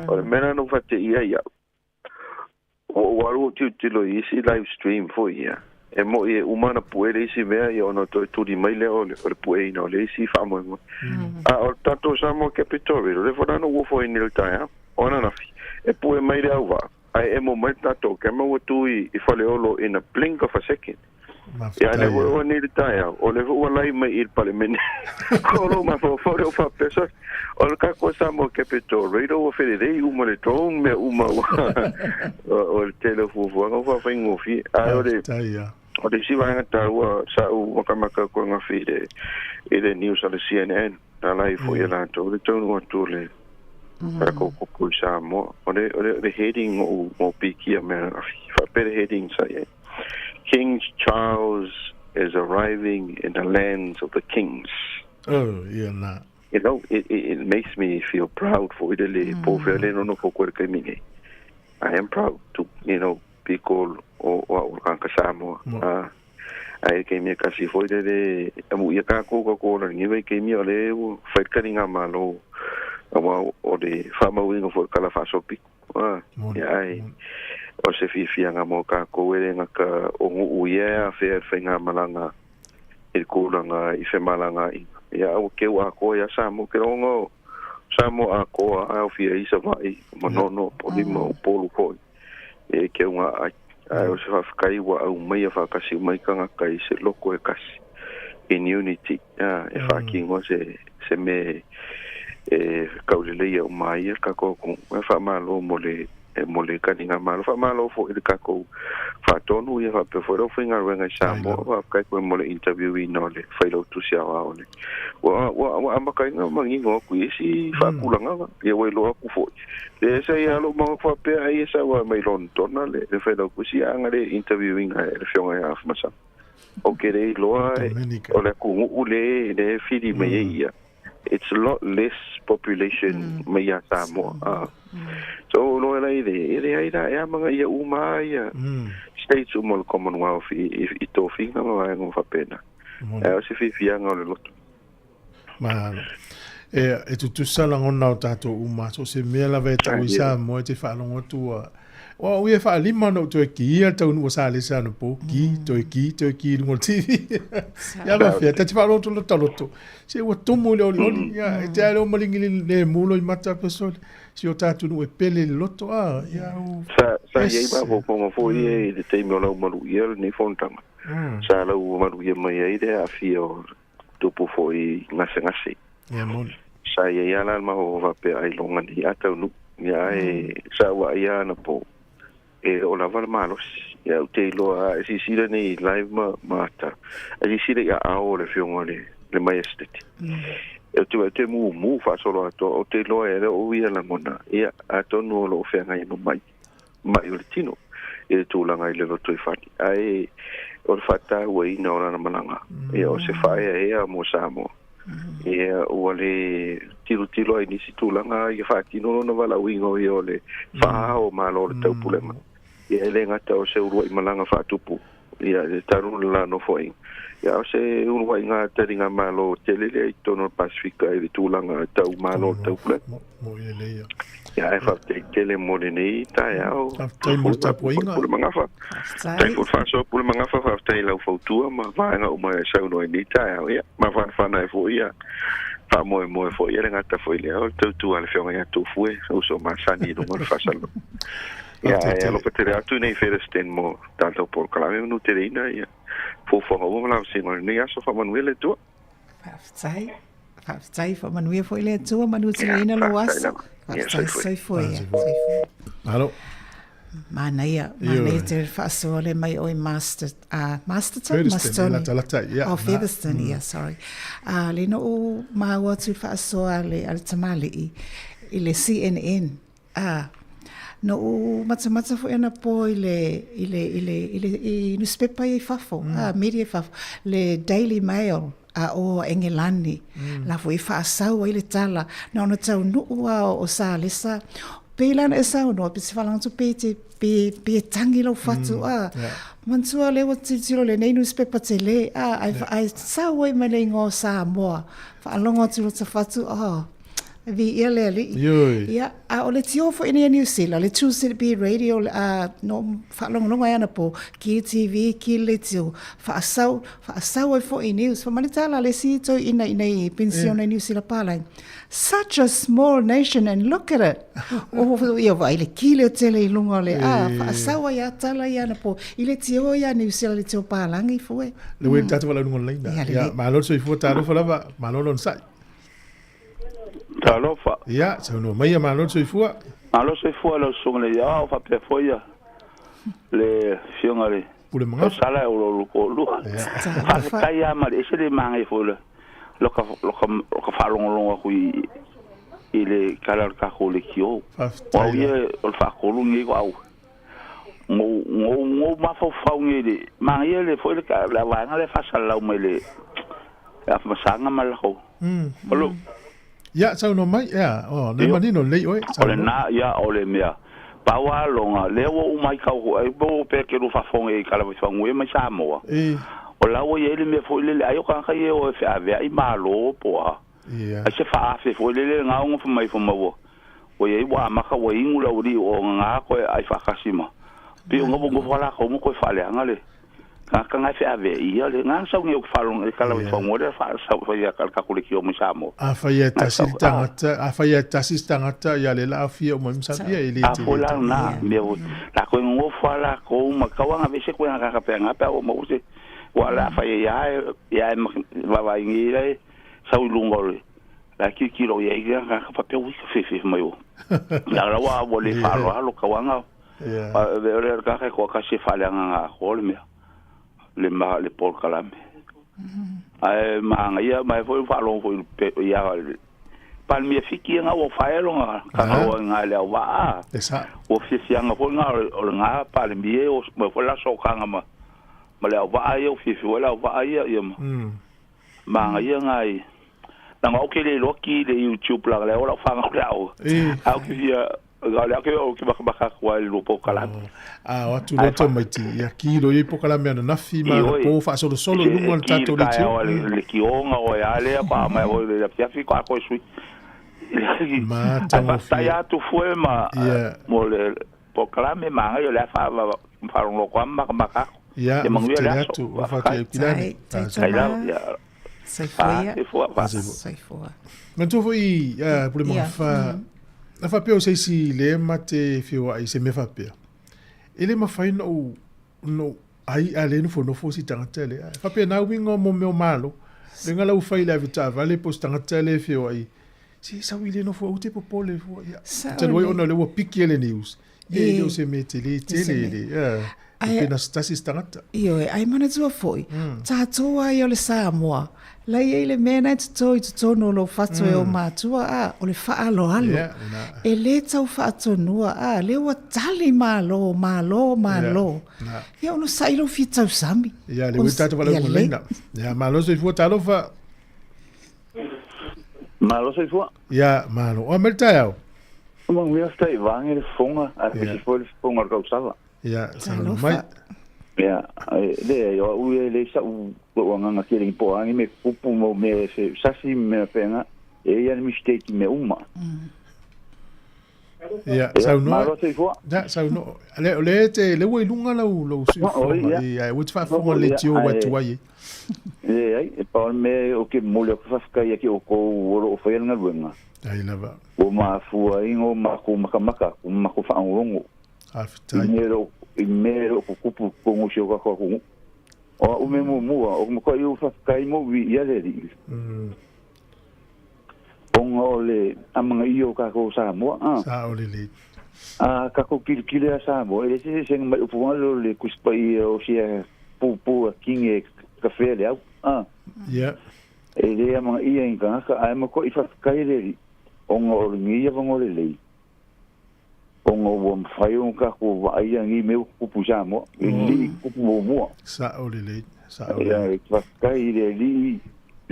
O le mea lena na ou faateia ai au, ua ou alu ou tilotilo i isi live stream foi ia, e mo'i e uma ona pue le isi mea ia ona toe tuli mai lea o le o le pueina o le isi faamoemoe. A o le tatou Samoa Capital Radio, o lea foi la na ou ofo ai nei i le taeao, o ananafi, e pue mai le auvaa, ae emo mai le tatou camera ua tu i Faleolo in a blink of a second. Ia lea foi ua nei le taeao, o lea foi ua live mai i le Palemene. O lou mafaufau lea ua faapea, sole, o le tatou Samoa Capital Radio ua felelei uma le drone, mea uma ua o le tele o fuafuaga ua faafaigofie. Ae o le o le isi vaega taua sa ou makamaka atu ananafi i le i le news a le CNN, na live foi e latou le taunuu atu o le tatou kupu i Samoa. O le o le heading o ou pikia mea ananafi, faapea le heading sa i ai. King Charles is arriving in the lands of the kings. Oh, ia na. You know, it, it, it makes me feel proud for le le po fea le nono fo koe kai mine. I am proud to, you know, be called o o o ka Samoa. Ah, ai ke mea kasi foi le le amu ia ka ko ka ko la ngi wai ke mea le o fai kari ngā malo awa o le whamauinga fo kala whasopi. Ah, ia ai. O se fiafiaga mo kākou e le gata o nuu ia e afea i le faigamalaga i le kulaga i femalagaaiga. Ia a ua keu atoa ia Samoa ke loga o Samoa atoa a e aofia ai Savaii, o Manono, o Polima, o Upolu foi e keu nga ai. Ae o se faafetai ua aumaia faatasi uma ai tagata i se loko e kasi in unity a e faatinoa se se mea e kauleleia uma ai le tatou atunuu. E faamalo mo le mo le taliga malo. Faamalo foi i le tatou faatonu ia faapea foi le aufaigaluega i Samoa. Faafetai foi mo le interview ina o le Failautusi Aoao le ua ua ua amataina manino atu i isi faatulagaga ia ua iloa atu foi. Le sa ia lou manatu faapea ai e sau lava mai Lonetona le le Failautusi a na le interview ina e le Afioga ia Afamasaga. Ou te le iloa o le atunuu le le fili mai ai ia. It's a lot less population mai ia Samoa. So loa la i le e leai la e amagaia uma lava ia states uma o le Commonwealth i tofiga ma vaega uma faapena. Ae o se fiafiaga o le loto. Mahalo. E, e tutusa lagona o tatou uma, so se mea lava e tau i Samoa e te faalogo atu ua, ua au ia e faalima ona ou toe ki ia le taunuu o Salesa anapo, ki, toe ki, toe ki i luga o le TV. Ia ma fea, ta te faalogo atu lota loto, se ua tumu i le olioli, ia, e te ae leo malingi le, le mulo i mata pesole, si o tatou nuu e pele i le loto, a, ia u. Sa, sa i ai mafaufauga foi ia i le taimi o lau maluia lenei fonotaga. Sa lau maluia mai ai le aafia o tupu foi gasegase. Ia moni. Sa i ai lava la le mafaufau faapea ailoga nei a taunuu. Ia ae sa ou vaai lava anapo e le o lava le malosi. Ia ou te iloa a e silasila nei live ma ma ata, a silasila i aao o le afioga i le Maiestete. Ou te vaai atu e mumu faasolo atoa, ou te iloa e le o ia lagona, ia atonu o lo o feagai ma mai. mai o le tino i le tulaga i le lotoifale. Ae o le faatauaina o lana malaga, ia o se faaeaea mo Samoa. Ia ua le tilotilo ai i nisi tulaga ia faatino lona valaauina o ia o le faaao o Malo o le Taupulega. Ia e le gata o se uluai malaga faatupu ia le talu le la nofoaiga, ia a o se uluaiga taliga Malo tele lea i totonu o le Pasefika i le tulaga tau Malo o le Taupulega. Ia ae faafetai tele mo lenei taeao. Faafetai mo le tapuaiga. Pule Magafa. Faafetai foi le faasoa Pule Magafa, faafetai i lau fautua ma vaega uma e saunoa i lenei taeao. Ia, mafanafana ai foi ia faamoemoe foi ia le gata foi lea o le tautua a le Afioga ia Tofue, uso masani i luga o le faasalalauga. Ia, ae alofa tele atu nei Featherstone mo tatou polokalame ma nuteleina ia fuafuaga uma ma lavasiga o lenei aso. Faamanuia le Atua. Faafetai. Faafetai, faamanuia foi le Atua, manuteleina lou aso. Faafetai, soifua ia. Soifua. Malo. Manaia, manaia te faasoa le mai oi Master, Masterton? Featherstone, lata lata, yeah. Oh, Featherstone, yeah, sorry. Le no u māua atu faasoa le, a le tamalii i le CNN. Noʻu matamata foi anapo i le, i le, i le, i le, i nuspepa ia i fafo, media i fafo, le Daily Mail a o Engelani, la foi i faasau ai le tala, na ona taunuu lava o Salesa, Pei lana e saunoa pe se faalogo atu pe te pe pe tangi lou fatu a. Manatua lea ua tilotilo lenei newspaper tele a ai ai sau ai mai le igoa o Samoa. Faalogo atu lota fatu oh viia le Alii. Ia a o le tio foi nei a Niu Sila le 2CB radio a no faalogologo ai anapo ki TV ki le tio faasau faasau ai foi news. Fai mai le tala a le isi toeaina i nei penisione i Niu Sila palagi. Such a small nation and look at it. O ia vai le kile o tele i lunga o le a faasau ai a tala ia na po i le tio ia New Zealand le tio palangi fue. Le wen tatu wala lunga leina. Ia malo soifua talofa lava malo lon sai. Talofa. Ia saunoa mai ia malo soifua. Malo soifua lau susuga le ia o faapea foi ia le afioga le Pule Magafa. Sala o lo ko lua. Faafetai lava ma le ese le manaia foi le loka loka loka faalogologo aku i i le tala o le tatou leitio. O au ia o le faatolu lenei ko au gou gou gou mafaufau nei i le manaia le foi le le vaega lea e faasalalau mai le Afamasaga ma le latou. Alo. Ia, saunoa mai, ia, o, lea manino lelei oe, saunoa. O lena, ia, o le mea, pau lava loga, lea ua ou matau foi, ai po o pea ke lua faafofoga i ai Kalafaifagua mai Samoa, o la ua i ai le mea foi lele, ai o tagata ia e o e feaveai malo po o a, ai se faaafe foi lele lena ua fai mai fai mai ua ua i ai ua amata ua inu le aualii o gagā toe ai faatasi ma, pei o nofo nofo lava latou ma toe faaleaga le Tagata na e feaveai ia le na sau nei o faalogo i tala i fagoa le fa sau fa ia ka ka kule ki o mai Samoa. Afai e tasi le tagata, afai e tasi se tagata ia le la afia uma i sa ia e le te. Afo la na me o la ko ngo fa la ko ma ka wanga vese ko nga ka pe nga pe o mo se wa la fa ia ia va va ngi le sau lunga le la ki ki lo ia ia ka fa pe wi fe fe mai o. La la wa wa le fa lo lo ka wanga O le kaka ko kasi fale anga ko le mea le ma le pol kalame. Ai ma anga ia mai foi fa lo foi pe ia pal mi fiki nga o fa elo nga ka o nga le wa a. Esa. O fi fi anga foi nga o nga pal mi o mo foi la so kanga ma ma le wa ia o fi fi la wa ia ia ma. Ma anga ia nga i na nga o ke le loki le YouTube la le o la fa nga le au. Au ki fia Ga le ake o ki makamaka kua i lua pokalame. A o atu loto mai ti ia ki lo i pokalame ana nafi ma na po fa solo solo lunga o le tatou le tio. Le ki onga o ia lea pa mai o le fiafi ko ako sui. Ma tango fi. Tai atu fue ma mo le pokalame ma ngai le fa fa lo ko makamaka. Ia, le atu, o fa te kilani. Tai la ia. Soifua. Soifua. Manatua foi pule magafa na faapea o se isi le ma te feoai se mea faapea. E le mafai ona ou ona ou ai a le nofonofo si tagata lea. E faapea na uiga o mo mea o malo. Le nga lau fai le ave taavale po o se tagata lea e feoai. Se sau i le nofo au te popole fua. Ia. Talu ai ona o lea ua piki e le news. Ia e le o se mea tele tele le. Ia. E pena se tasi se tagata. Ioe, ai manatua foi, tatou lava ia o le Samoa, la e i ai le mea na e toto i totonu o lou fatu e o matua, a, o le faaaloalo. E le tau faatonua, a, lea ua tali malo, malo, malo. Ia onosai lou fia tausami. Ia, le ua tatou valaau ma leina. Ia, malo soifua, talofa. Malo soifua. Ia, malo. O, mai le taeao. Manuia faafetai vaeane le fofoga, aemaise foi le fofoga o le tausala. Ia, saunoa mai. Ia, leai, o au ia e leai sa'u lo'u agaga tele i po o a ni mea tutupu ma mea e sasi ma mea faapena, e i ai lava le mistake i mea uma. Ia, saunoa. Malo soifua. Ia, saunoa. Le, o le te, le ua i luga lau, lau siufofoga. Ia, ua te faafofoga le tio ua atu ai. Leai, e pau le mea ou te momoli atu faafetai ia te outou o lo o faia le galuega. Ai lava. Ua mafua ai ona matou matamata atu ma matou faalogologo. Faafetai. I mea e le o tutupu i totonu o si o tatou atunuu. O a'u mea muamua, o le matuai ou faafetai ma ou viia le Alii, ona o le amanaia o tatou o Samoa. A. Sao lelei. A tatou tilotilo ia Samoa, e leai se eseesega mai upu foi lea o le Tusi Paia o sia puupuu a kini e kafea le au. A. Ia. E le amanaia i ni tagata, ae matuai faafetai le Alii, ona o lenei avanoa lelei. Ona ua mafai ona tatou vaaia nei mea ua tutupu i Samoa, e le i tutupu muamua. Sao lelei, sao lelei. Ia, faafetai i le Alii i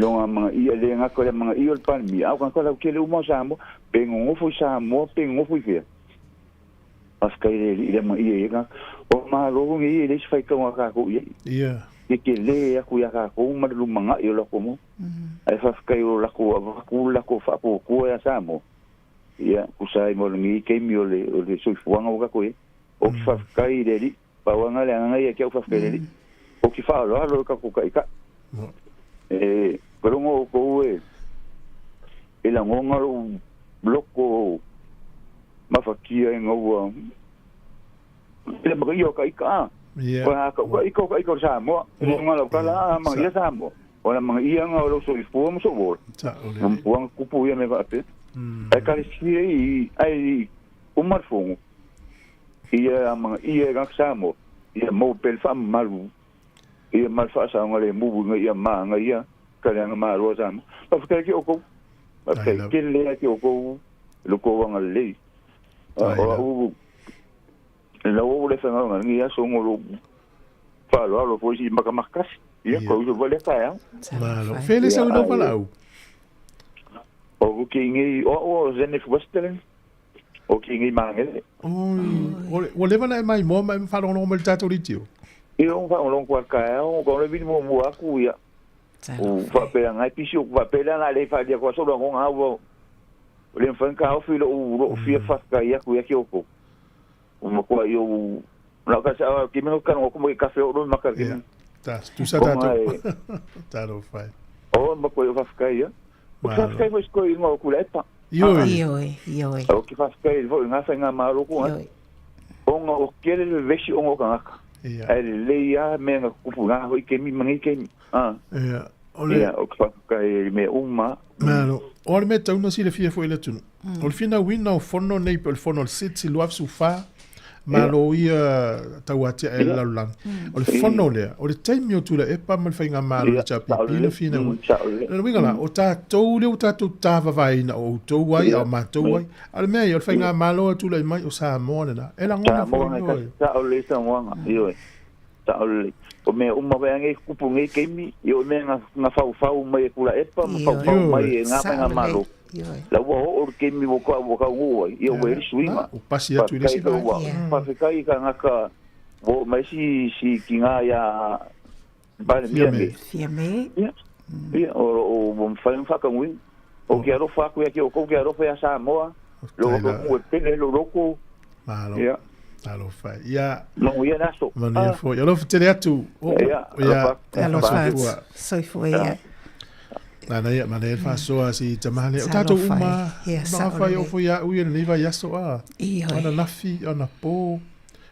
Lona amanaia, e le gata i le amanaia o le Palemia, a o tagata lautele uma o Samoa, pe nonofo i Samoa pe nonofo i fea, Faafetai le Alii i le amanaia i ia O malo nei e le isi faitauga a tatou i ai. Ia. E tele atu ia tatou ma le lumanai o latou mau. Ae faafetai o latou avatu le latou faapuatua ia Samoa. Ia, tusa ai ma lenei taimi o le o le soifuaga ua tatou i ai. Ou te faafetai i le Alii, pau lava lena le agaga ia te au faafetai i le Alii. Ou te faaaloalo i le tatou Taitai. E logo outou e e lagona lou loto mafatia ina ua le magaia o ka ika a. Ia. O a ka uka ika o ka ika o Samoa. E le lau tala a magaia Samoa. O la magaia nga o lou soifua ma sou ola. Sa'o Na mapuaga kupu ia me faapea. Ae ekalesia i ai uma le fono. Ia magaia e tagata Samoa. Ia maua pea le faamamalu. Ia ma le faasaogalemu ina ia magaia ka le agamalō a Samoa. Faafetai ki oukou. Faafetai tele lava ki oukou i lo outou agalelei. O a'u lau ua le faigaluega i lenei aso ona o lou faaaloalo foi i si makamaka tasi. Ia, ko uso foi lea taeao. Malo. Fea le sau i lou valaau? O ke inei, o a'u o Zenith Westerling, o ke inei Magele. Oi, ua leva ona e maimoa ma e faalogologo mai i le tatou leitio? Ia, o faalogologo atu lava i le taeao, o le vili muamua atu, ia, o faapea na e pisi o faapea lea na le faaalia atu aso lagona au ua le mafai ona taofi lou fia faafetai atu ia te outou. Ua matuai ou na o ka sa ki me ka no ko kafe o lo maka ki. Ta tusa tatou. Talofa e. O matuai o faafetai ia. O ki faafetai foi siko i ingoa o Tuilaepa. Ioe. Ioe, ioe. O ki faafetai foi i ngā faigamalo ko ai. Ona o kele le vevesi ona o tagata. Ae lelei lava mea na tutupu i na foi taimi ma nei taimi. Ia. O le Ia, o ki faafetai i mea uma. Malo. O le mea e tatau ona silafia foi e le atunuu. O le finauina o fono nei pe o le fono a le SIDS i 2014, malo ia tauatiae e le lalolagi. O le fono lea, o le taimi o Tuilaepa ma le faigamalo a le HRPP na finau ai. O le uiga la, o tatou lea ua tatou tavavaeina o outou ai, a o matou ai. A o le mea ia, o le faigamalo a tulai mai, o Samoa lena. E lagona foi Samoa ioe. Sao lelei saunoaga, ioe. Sao lelei. O mea uma foi a nei tutupu i nei taimi, ia o mea na faufau mai e Tuilaepa ma faufau mai e na faigamalo. La ua oo le taimi ua taunuu ai, ia ua i ai le suiga. Ua pasi atu i le isi vaega. Faafetai i tagata ua oo mai si tina ia Palemia nei. Fiame. Ia, o lo o ua mafai ona faataunuina. Ou te alofa atu ia te outou, ou te alofa ia Samoa, lo atunuu e pele lou loto. Malo. Ia. Talofa. Ia. Manuia le aso. Manuia foi. Alofa tele atu. Ia, alofa. Alofa atu. Soifua ia. Manaia, manaia le faasoa si tama lea. O tatou uma, ma fai o foi a'u ia lenei vaiaso a. Ananafi, anapo,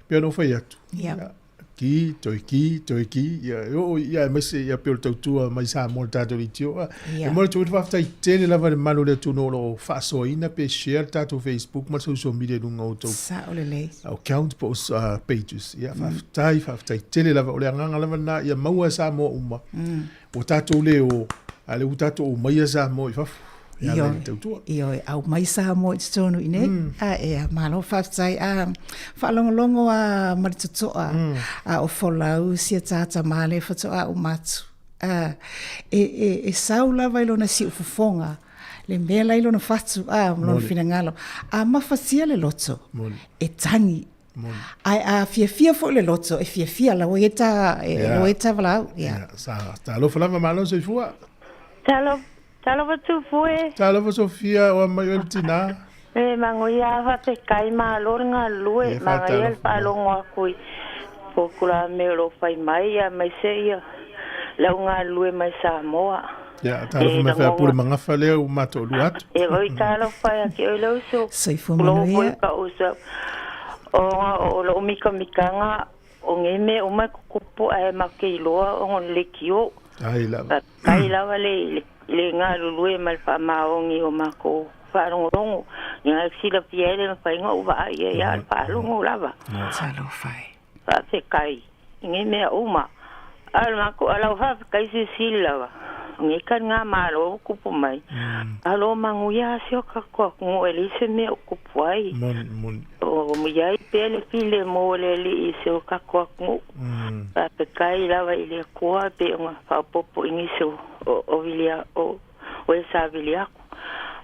pei ona ou fai atu. Ia. Ki, toe ki, toe ki, ia, e oo ia aemaise ia pei o le tautua mai Samoa i le tatou leitio. E momoli atu ai le faafetai tele lava i le malu o le atunuu o lo o faasoaina pe share le tatou Facebook ma le social media i luga o outou Sao lelei. account po o pages. Ia, faafetai, faafetai tele lava. O le agaga lava lena ia maua e Samoa uma. Ua tatou le o, a o lea ua tatou aumaia Samoa i fafo e ala i le tautua. Ioe, aumai Samoa i totonu i nei. A ea, malo faafetai. A faalogologo a ma le totoa a o folau sia tata ma le faatoa uma atu. A, e, e, e sau lava i lona siufofoga le mea la i lona fatu a ma lona finagalo. A mafatia le loto, e tagi. Ae a fiafia foi le loto, e fiafia la ua e ta, e yeah. e ta valaau. Yeah. Yeah. Sa, talofa lava malo soifua. Talofa, talofa tufue. Talofa Sofia, o mai o le tina. E magoia faafetai malo le galulue, manaia le faalogo atu i polokalame o lo o fai mai aemaise ia le au galulue mai Samoa. Ia, talofa mai fai pule magafa lea ua matoalua atu. E oi talofa ia te oe le uso. Soifua manuia. Ka uso. Ona o lou mikamikaga o nei mea uma e tutupu ae matou te iloa ona o le leitio. Ai lava. Faafetai lava le le galulue ma le faamaoni o matou faalogologo. Ina e silafia ai le mafai ona ou vaai i ai a o le faalogo lava. Talofa e. Faafetai i nei mea uma. A o le matou a lau faafetai silisili lava, o nei taligamalo ua tupu mai, alo manuia lava si o tatou atunuu e leai se mea o tupu ai. O i ai pea le filemu o le Alii i si o tatou atunuu. Faafetai lava i le Atua e pei ona faaopoopo i nisi o o e savili atu.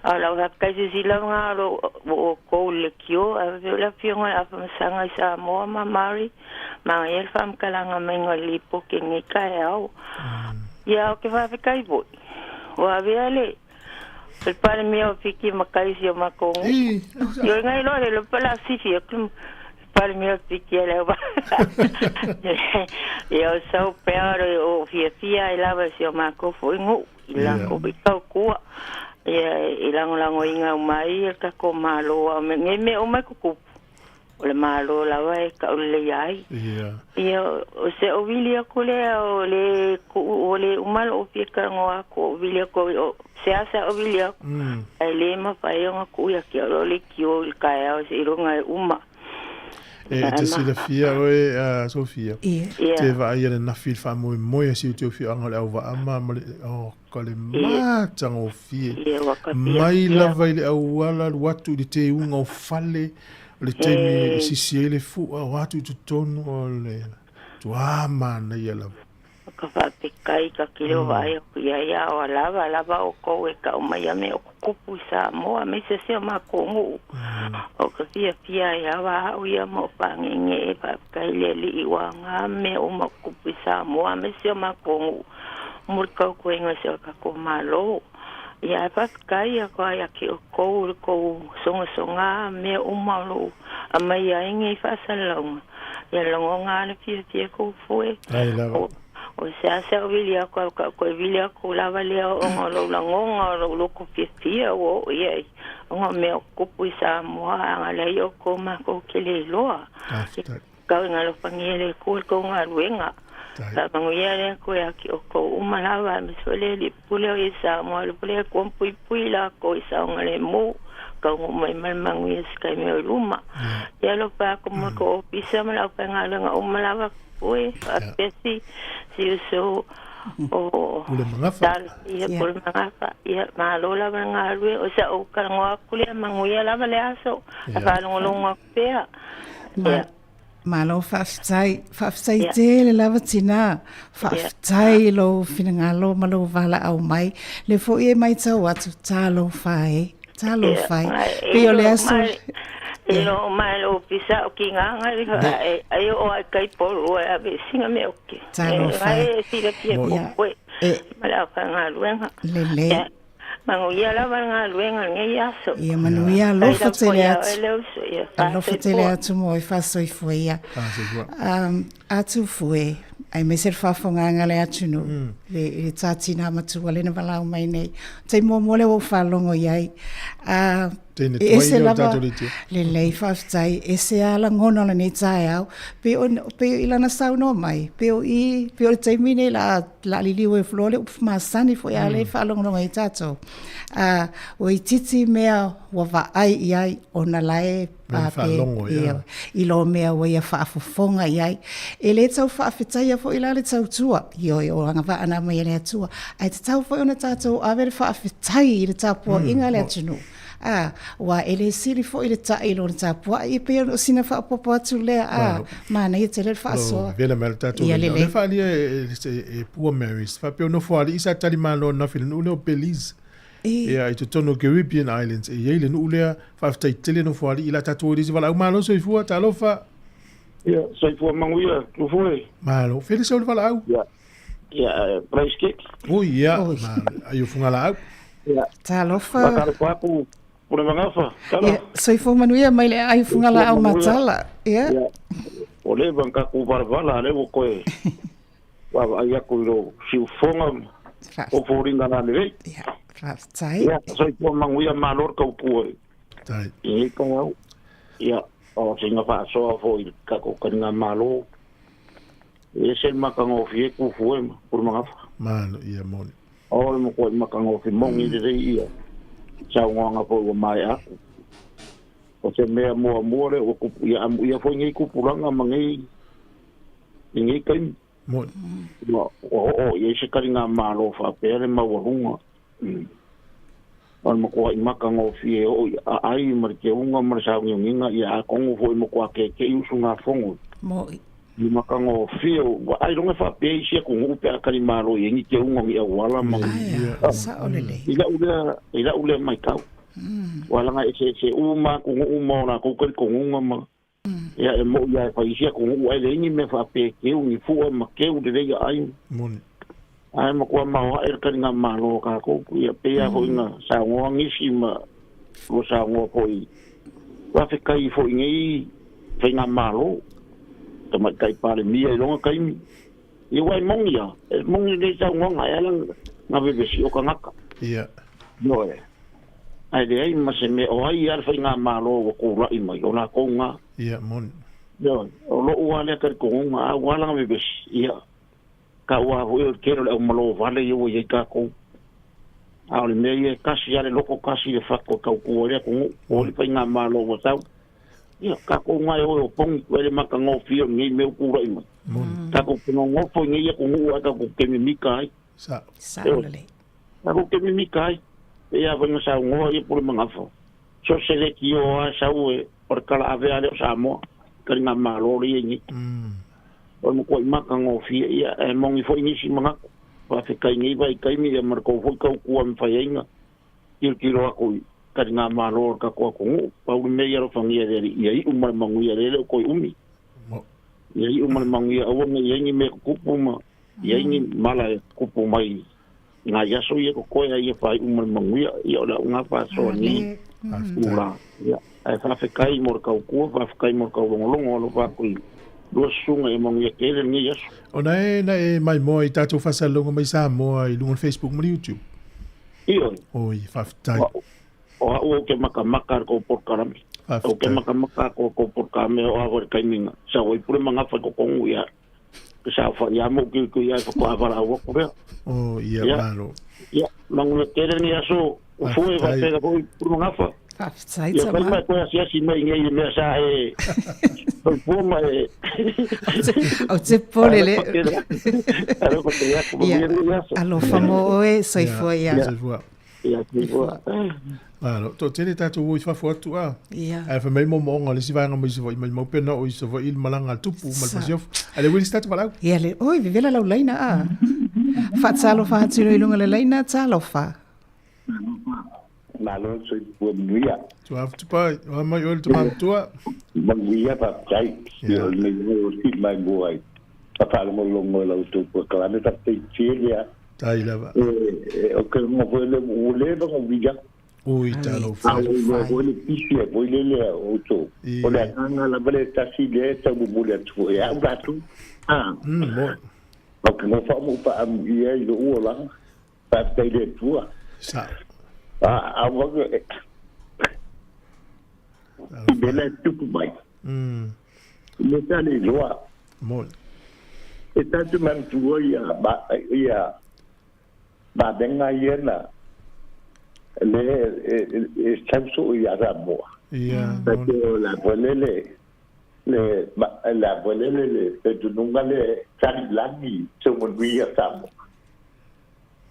A lau faafetai silasila ga o loo oukou i le lekiō ae faapea le afioga i le afamasaga i Samoa ma Mari magaia le faamakalaga maiga o le lipoti i lenei taeao. Ia ou te faafetai fo'i ua avea le le Palemia o Fiti ma taisi o matou nuu. Ioe nai loa le lopa la sifi atu le Palemia o Fiti e le va. Ia o sau pea o o fiafia ai lava i si o matou fo'i nuu i latou foi tautua. Ia i lagolagoina uma ai le tatou Malo a o nei mea uma e tutupu. O le Malo lava e tauleleia ai. Ia, o se ou vili atu lea o le tuu ua le uma lou fia talanoa atu, ou vili atu o se asa ou vili atu, ae le mafai ona tuu ia te au o le leitio i le taeao seiloga e uma. E te silafia oe, Sofia, te vaai i le nafi i le faamoemoe a si o te afioaga o le Auva'a ma le, oh, ka le matagofie. Mai lava i le auala alu atu i le teuga o fale, o le taimi e sisi ai le fua, o atu i totonu o le tuā manaia lava. O ka faafetai ka kilo vaai atu i ai a o lava lava outou e tau mai ia mea o tutupu i Samoa aemaise si o matou nuu. O ka fiafia ai lava au ia ma ou faagegee faafetai i le Alii ua aga mea uma o tutupu i Samoa aemaise si o matou nuu mo le tautuaina o si o tatou Malo. Ia ae faafetai atu lava ia te outou i le tou sogasoga mea uma o loo aumaia ai nei faasalalauga. Ia lagona lava le fiafia kou foe. Ai lava. O se asa o vili aku au ka koe vili aku lava lea ona o lou lagona o lou loko fiafia ua oo i ai ona o mea o tutupu i Samoa a na leai outou matou te le iloa. Faafetai. Tau ina alofagia e le Atua le tou galuega. Faamanuia le Atua ia te outou uma lava aemaise foi le Alii Pule o i Samoa alofa le Atua ma puipui lakou i saogalemu taunuu mai ma le manuia i se taimi o i luma. Ia alofa atu mo le tou ofisa ma le aufaigaluega uma lava ue faapea si si uso o Pule Magafa. Ia Pule Magafa. Ia malo lava le galulue o sa ou talanoa atu lea manuia lava le aso a faalogologo atu pea. Ia. Malo faafetai, faafetai tele lava tina. Faafetai i lou finagalo ma lou valaau mai. Le foi e maitau atu, talofa e, talofa e. Pei o le aso... E lo mai lo ofisa o ki nganga i e ai o ai kai polu e ave singa me oke. Talofa e. E silafia koe. Ma le aufaigaluega. Lelei. Manuia lava le galuega i lenei aso. Ia manuia alofa tele atu. Alofa tele atu mo e faasoifua ia. Atu fue, aemaise le faafofogaaga a le atunuu, le le tā tinā matua lea na valaau mai nei. Taimi muamua lea ua ou faalogo i ai. Teine E tuai ese ia o le lava, tatou leitio. lelei faafetai, ese lava lagona o lenei taeao. Pei o, pei i lana saunoa mai, pei o i, pei o le taimi nei la la liliu ai loa le upu masani foi a lea e faalogologo ai tatou. Ua itiiti mea ua vaai i ai ona la e Mea faalogo, ia. I lo mea ua ia faafofoga i ai. E le tau faafetaia foi la le tautua, ioe, o agavaa na aumai e le Atua, ae tatau foi ona tatou ave le faafetai i le tapuaiga a le atunuu. A, aua e le sili foi le ta'i i lo le tapuai, e pei o sina faaopoopo atu lea, a, manaia tele le faasoa. Lo, vela mai le tatou Ia lena. O lelei. le faaalia e, e, e Pua Marys, faapea o Nofoalii sa talimalo ananafi i le nuu lea o Belize. Ia, i totonu o Caribbean Islands, e i ai le nuu lea, faafetai tele Nofoalii i la tatou e le isi valaau. Malo soifua, talofa. Ia, soifua manuia, Tufue. Malo. Fele sau le valaau. Ia, ia, praise kick. Ui, ia, ai o fugalaau. Ia. Talofa. Faatalofa atu, Pule Magafa. Tala. Ia, soifua manuia mai le aai o fugalaau matala. Ia. Ia. O leva na tatou valavala, lea ua toe vaavaai atu i lou siufofoga ma ou foliga lalelei. Ia, faafetai. Ia, soifua manuia, malo le tautua i lenei taeao. Ia, o sina faasoa foi i le tatou taligamalo. E ese le matagofie Tufue ma Pule Magafa. Malo, ia moni. O le matuai matagofie moni lelei ia saunoaga foi ua maea atu. O se mea muamua lea ua tupu, ia amuia foi nei tupulaga ma nei i nei taimi. Moni. Ua oo i ai se taligamalo faapea le maualuga. O le matuai matagofie oo i aai ma le teuga ma le sauniuniga, ia atonu foi matua keekei usugafono. Moni. I matagofie ua ailoga faapea isi atunuu pe a talimalo i ai ni teuga o ni auala ma ni Sao lelei. I lau lea, i lau lea maitau. Ua laga eseese uma atunuu ma o latou talitonuga ma ia e moʻi a e faisia atunuu ae leai ni mea faapea e keu ni fua ma keu lelei aai ae matua maoaʻe le taligamalo a tatou ia pei a foʻi na saunoa nisi ma ua saunoa foʻi faafetai foʻi nei faigamalo tamaʻitai Palemia i lona taimi ia ua e moni a e moni lenei saunoaga e ala na vevesi o tagata ia ioe ae leai ma se mea o ai a le faigamalo ua tulaʻi mai o latou ga ia moni ioe o loʻu a lea talitonuga a ua ala na vevesi ia taua foʻi o le tele o le aumalo vale ia ua iai tatou a o le mea ia e tasi a le loto tasi le fatu e tautua ai le atunuu o le faigamalo ua sau ia tatou ga e o e opogi e le matagofie o lenei mea ua tulaʻi mai tatou te nonofo i nei atunuu ae tatou te mimika ai tatou te mimika ai e ia foi na saunoa ia pule magafa so se le tio a sau e o le tala ave a lea o Samoa taligamalo le ia i nei o le matuaʻi matagofie ia e moni foʻi nisi manatu faafetai nei vaitaimi ia ma le tou foi tautua mafai ai na tilotilo atu i taligamalo o le tatou atunuu pau le mea ia alofagia e le Alii ia iʻu ma le manuia lea e le o toe umi ia iʻu ma le manuia aua ne i ai ni mea tutupu ma iai ni mala e tutupu mai i nai aso ia totoe a ia faaiʻu ma le manuia ia o le auga faasoa nei ula ia ae faafetai mo le tautua faafetai mo le taulogologo alofa atu i lua susuga ia manuia tele lenei aso. O na e na e maimoa i tatou faasalalauga mai Samoa i luga o le Facebook ma le YouTube. Ioe. Oi, faafetai. O a'u ou te makamaka i le tou polokalame. Ou te makamaka atu i le tou polokalame o a foi le taimi na sau ai pule magafa i totonu ia ke saofai lava ma ou tilotilo ai faatoa valaau atu lea. Oh, ia, malo. Ia, manuia tele lenei aso, o fue faapena foi pule magafa. Faafetai Ia fai mai toe asiasi mai i nei mea sa e soifua ma e Ou te popole le. Alofa tele atu, manuia lenei aso. Alofa mo oe, soifua ia. Soifua. Ia, soifua. Malo, toatele tatou o i fafo atu a. Ia. Ae fai mai moomooga o le isi vaega mai Savaii mai mau pe na o i Savaii le malaga a le tupu ma le masiofo. Ae le uili se tatou valaau. Ia le, oi, vevela lau laina a. Faatalofa atu i luga le laina, talofa. Malo le soifua manuia. Tuafu tupai, oa mai oe le tama matua. Manuia faafetai. Ia o lenei o sili mai mua ai. Faalogologo i la outou polokalame faafetai tele lava. Tai lava. E o ke ngo foi le ua leva ona ui atu. Ui talofa. A ua iloa foi le pisi ai foi lele a outou. O le agaga lava le tasi lea e taumomoli atu foi e au latou. A. Moni. Ou te nofo ma ou faaamuia i lou olaga. Faafetai i le Atua. Sao. A ua i mea la e tupu mai. Le sa le iloa. Moni. E tatou manatua ia ia vaega ia na le e sau soo ia Samoa. Ia, moni. O la foi le le la foi le le petunuga le talilagi seu manuia Samoa.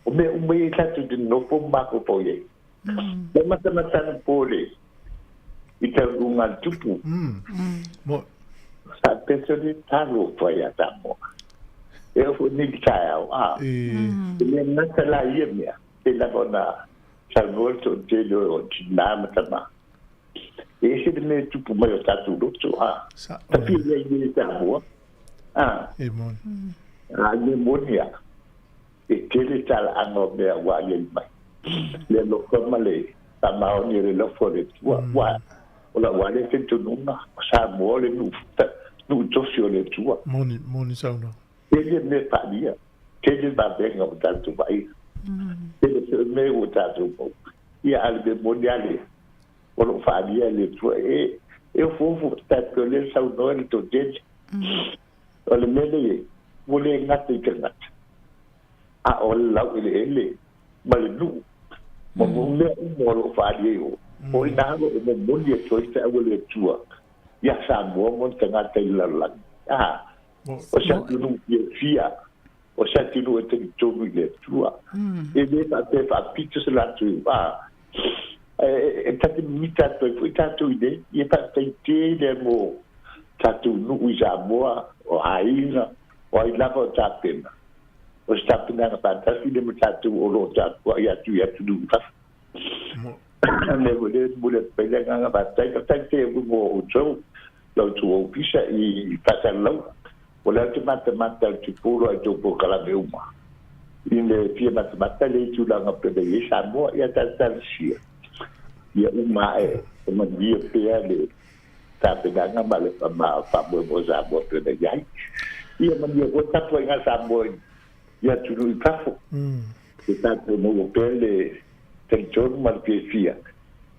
O mea uma ia tatou te nonofo ma mafaufau i ai. Le matamata po le i taunuuga a le tupu. Sa pese le talofa ia Samoa. E oo foi nei i le taeao, a. E le gata la i ia mea, pei lava ona saunoa le toatele o tina ma tama. E ese le mea e tupu mai o tatou loto, a. Tapi ia i nei Samoa, a. E moni. A le moni a. E tele talaaga o mea ua aliali mai. Le alofa ma le faamaoni o le alofa o le Atua. Ua o lau lava lea talitonuga, o Samoa o le nuu nuu tofi o le Atua. Moni, moni saunoaga. Tele mea faaalia, tele vavega ua tatou vaaia. Tele foi mea ua tatou maua. Ia a o le mea moni lava lea, o lo o faaalia e le Atua. E e ofoofo tatou lea saunoa le toatele. O le mea lea, ua le gata i tagata, a o le laueleele ma le nuu, ma mea uma o lo o faaalia i o. O i ina o lo o momoli atu ai feau a le Atua iā Samoa ma ona tagata i le lalolagi. A, o se atunuu fiafia, o se atunuu e talitonu i le Atua. E le faapea e faapito se latou, a, e ta te mimita atu ai foi tatou i nei, ia faafetai tele mo tatou nuu i Samoa, o aiga, o ai lava o tapena. O se tapenaga faatasi lea ma tatou o lo o tapuai atu i atunuu i fafo. Le mo le mo le pele nga ba tai ka tai te mo o tau lau tu o pisa i fasalau o le te mata mata te puro ai tau po kala me uma. I le fia mata mata le tulaga pele i Samoa ia talitali ia uma e o manuia pea le tapenaga ma le faamoemoe Samoa pele i ai. Ia manuia foi tapuaiga Samoa i atunuu i fafo. E tatou maua pea le talitonu ma le fiafia.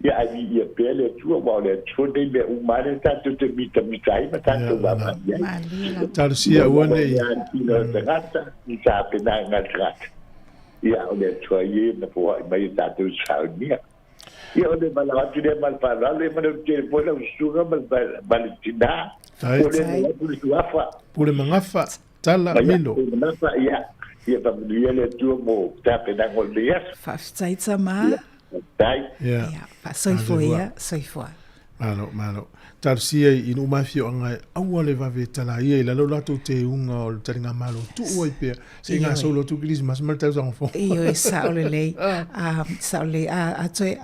Ia ai viia pea le Atua, aua o le Atua lenei mea uma lava lea tatou te mitamita ai ma tatou vaavaai ai. Talosia aua ne i. Tino o le tagata, i tapenaga a le tagata. Ia, a o le Atua ia na foai mai e tatou i saunia. Ia, o le valaau atu lea ma le faaaloalo, ia manuia tele foi lau susuga ma le tina. Ua le maua atu le suafa. Pule magafa, tala mino. Pule magafa, ia, ia faamanuia le Atua mo tapenaga o lenei aso. Faafetai tama. Faafetai. Ia, faasoifua ia, soifua. Malo, malo. Talosia i nuu ma afioaga e aua le vave talaia i lalo latou teuga o le taligamalo tuu ai pea se i gasolo atu Kerisimasi ma le tausaga fou. Ioe, sao lelei. Sao lelei. A toe,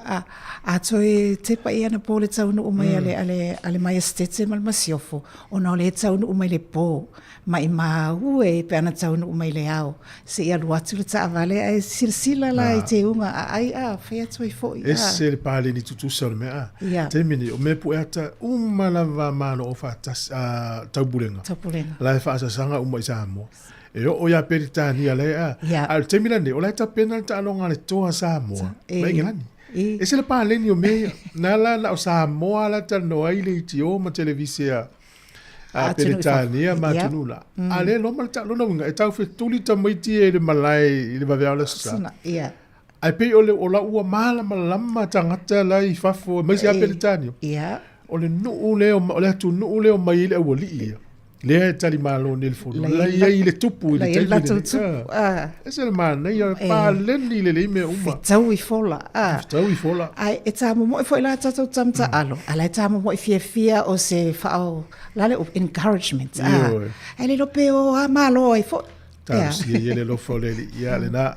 a toe tepa i ana po le taunuu mai a le, a le, a le Maiestete ma le Masiofo, ona o le taunuu mai le po. Maimau e pe ana taunuu mai le ao, se i alu atu le taavale ae silasila la i teuga a ai a fai atu ai foi a. Ese le paleni tutusa o le mea a. Ia. Taimi nei, o mea pue ata uma lava a Malo o faatasi, a Taupulega. Taupulega. La e faasasaga uma i Samoa. E oo ia Peritania la e a. Ia. A o le taimi lenei, o la e tapena le taaloga a le Toa Samoa E. ma Ingelani. E. Ese le paleni o mea ia. Na la na o Samoa la e talanoa ai le itio ma televise a a Peretania ma atunuu la. A le loma le lona uiga, e tau fetuli tamaiti e le malae i le vaveao le aso Sa. Ae pei o le o la ua malamalama tagata la i fafo aemaise lava Peretania. O le nuu lea o le atunuu lea o mai ai le aualii ia. Lea e tali malo nei le fono. La i ai le tupu i le taimi lenei. Ese le manaia, paleni lelei mea uma. Fetau i fola. Fetau i fola. Ae e tāmomoe foi la tātou tama taalo. A la e tāmomoe fiafia o se whaao, la le encouragement. Ae le lope o a malo ai foi. Talosia ia le alofa o le Alii. Ia lena,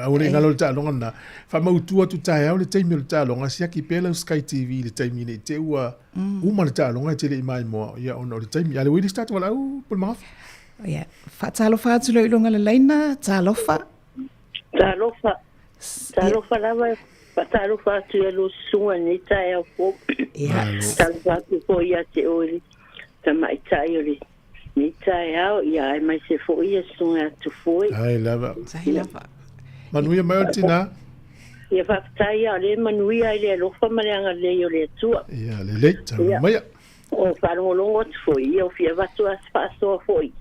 aua ne i galo le taaloga lena. Faamautu atu taeao le taimi o le taaloga, siaki pea lau Sky TV i le taimi nei te ua uma le taaloga e te le i maimoa, ia ona o le taimi. A le ua i le se tatou valaau, Pule Magafa? Ia, faatalofa atu lou iloga le laina, talofa. Talofa, talofa lava, faatalofa atu i lou susuga i lenei taeao fou. Talofa atu foi ia te oe le tamaitai o lenei taeao, ia aemaise foi ia susuga ia Tufue. Ai lava. Ai lava. Manuia mai o le tina. Ia faafetai ia o lea e manuia ai le alofa ma le agalelei o le Atua. Ia lelei, taunuu maia. O faalogologo atu foi, ia o fia avatu lava se faasoa foi.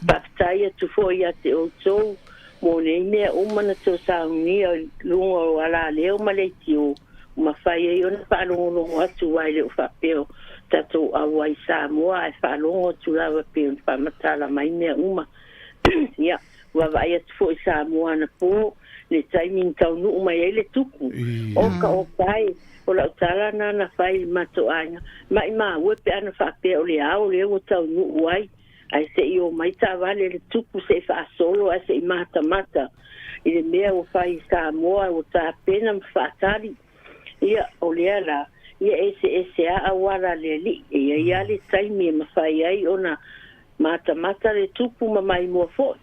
Faafetai atu foi ia te outou mo nei mea uma na tou saunia i luga o alaleo ma leitio, ua mafai ai ona faalogologo atu aua e le o faapea o tatou auai i Samoa ae faalogo atu lava pei ona faamatala mai mea uma. Ia, vaavaai atu foi i Samoa anapo, le taimi na taunuu mai ai le tupu. O ka oka e, o lau tala na na fai i le matou aiga, maimau e pe ana faapea o le ao lea ua taunuu ai, ae se i omai taavale le tupu se i faasolo ae se i matamata i le mea ua fai i Samoa ua tapena ma faatali. Ia, o lea la, ia eseese lava auala a le Alii, e i ai lava le taimi e mafai ai ona matamata le tupu ma maimoa foi.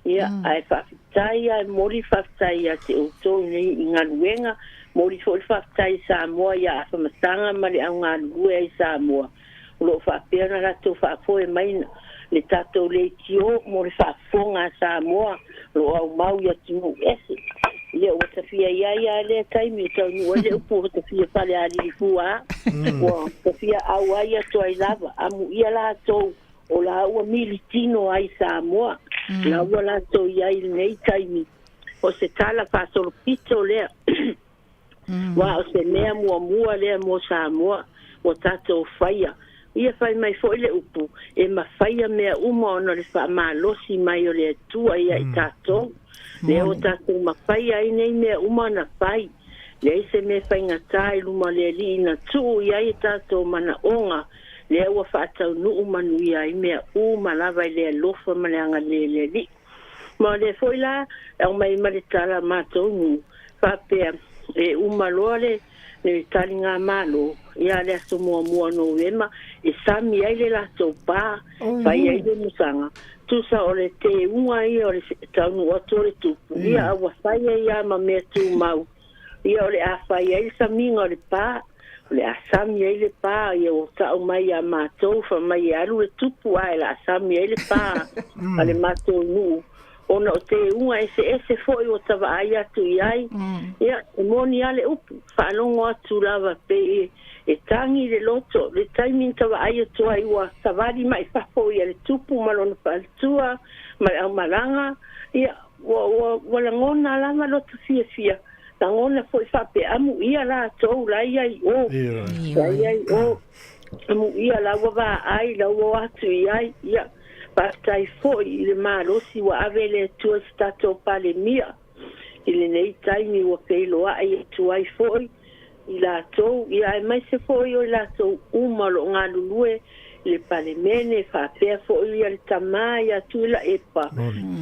Ia, ae faafetai lava, e momoli le faafetai ia te outou nei i galuega, momoli foi le faafetai i Samoa ia Afamasaga ma le au galulue ai i Samoa, o lo o faapea ona latou faafoe mai le tatou leitio mo le faafofoga a Samoa o lo o aumau i atunuu ese. Ia, ua ta fia i ai lava i lea taimi e taunuu ai le upu ua ta fia falealili fua, ua ta fia auai atu ai lava, amuia latou o la ua militino ai Samoa, la ua latou i ai i lenei taimi, o se tala faasolopito lea, aua o se mea muamua lea mo Samoa ua tatou faia. Ia fai mai foi le upu, e mafaia mea uma ona o le faamalosi mai o le Atua ia i tatou. Lea ua tatou mafaia ai nei mea uma ona fai. Leai se mea faigata i luma o le Alii na tuu i ai e tatou manaoga, lea ua faataunuu manuia ai mea uma lava i le alofa ma le agalelei o le Alii. Ma o lea foi la e aumai ma le tala a matou nuu, faapea, e uma loa le le taligamalo ia le aso muamua o Novema e sami ai le latou pa, fai ai le musaga, tusa o le teuga ia o le taunuu atu o le tupu, ia a ua fai ai lava ma mea tumau, ia o le a fai ai le samiga o le pa, o le a sami ai le pa, ia ua tau mai ia matou fai mai e alu le tupu ae o le a sami ai le pa a le matou nuu. Ona o teuga eseese foi ua ta vaai atu i ai, ia, e moni lava le upu, faalogo atu lava pei e tagi le loto, le taimi na ta vaai atu ai ua savali mai fafo ia le tupu ma lona faletua ma le aumalaga, ia, ua, ua, ua lagona lava lota fiafia, lagona foi faapea, amuia latou la ia i o, la ia i o, amuia la ua vaai, la ua o atu i ai, ia. Faafetai foi i le malosi ua ave e le Atua i se tatou Palemia i lenei taimi ua feiloai atu ai foi i latou, ia aemaise foi o i latou uma o lo o galulue i le Palemene, faapea foi ia le tama ia Tuilaepa,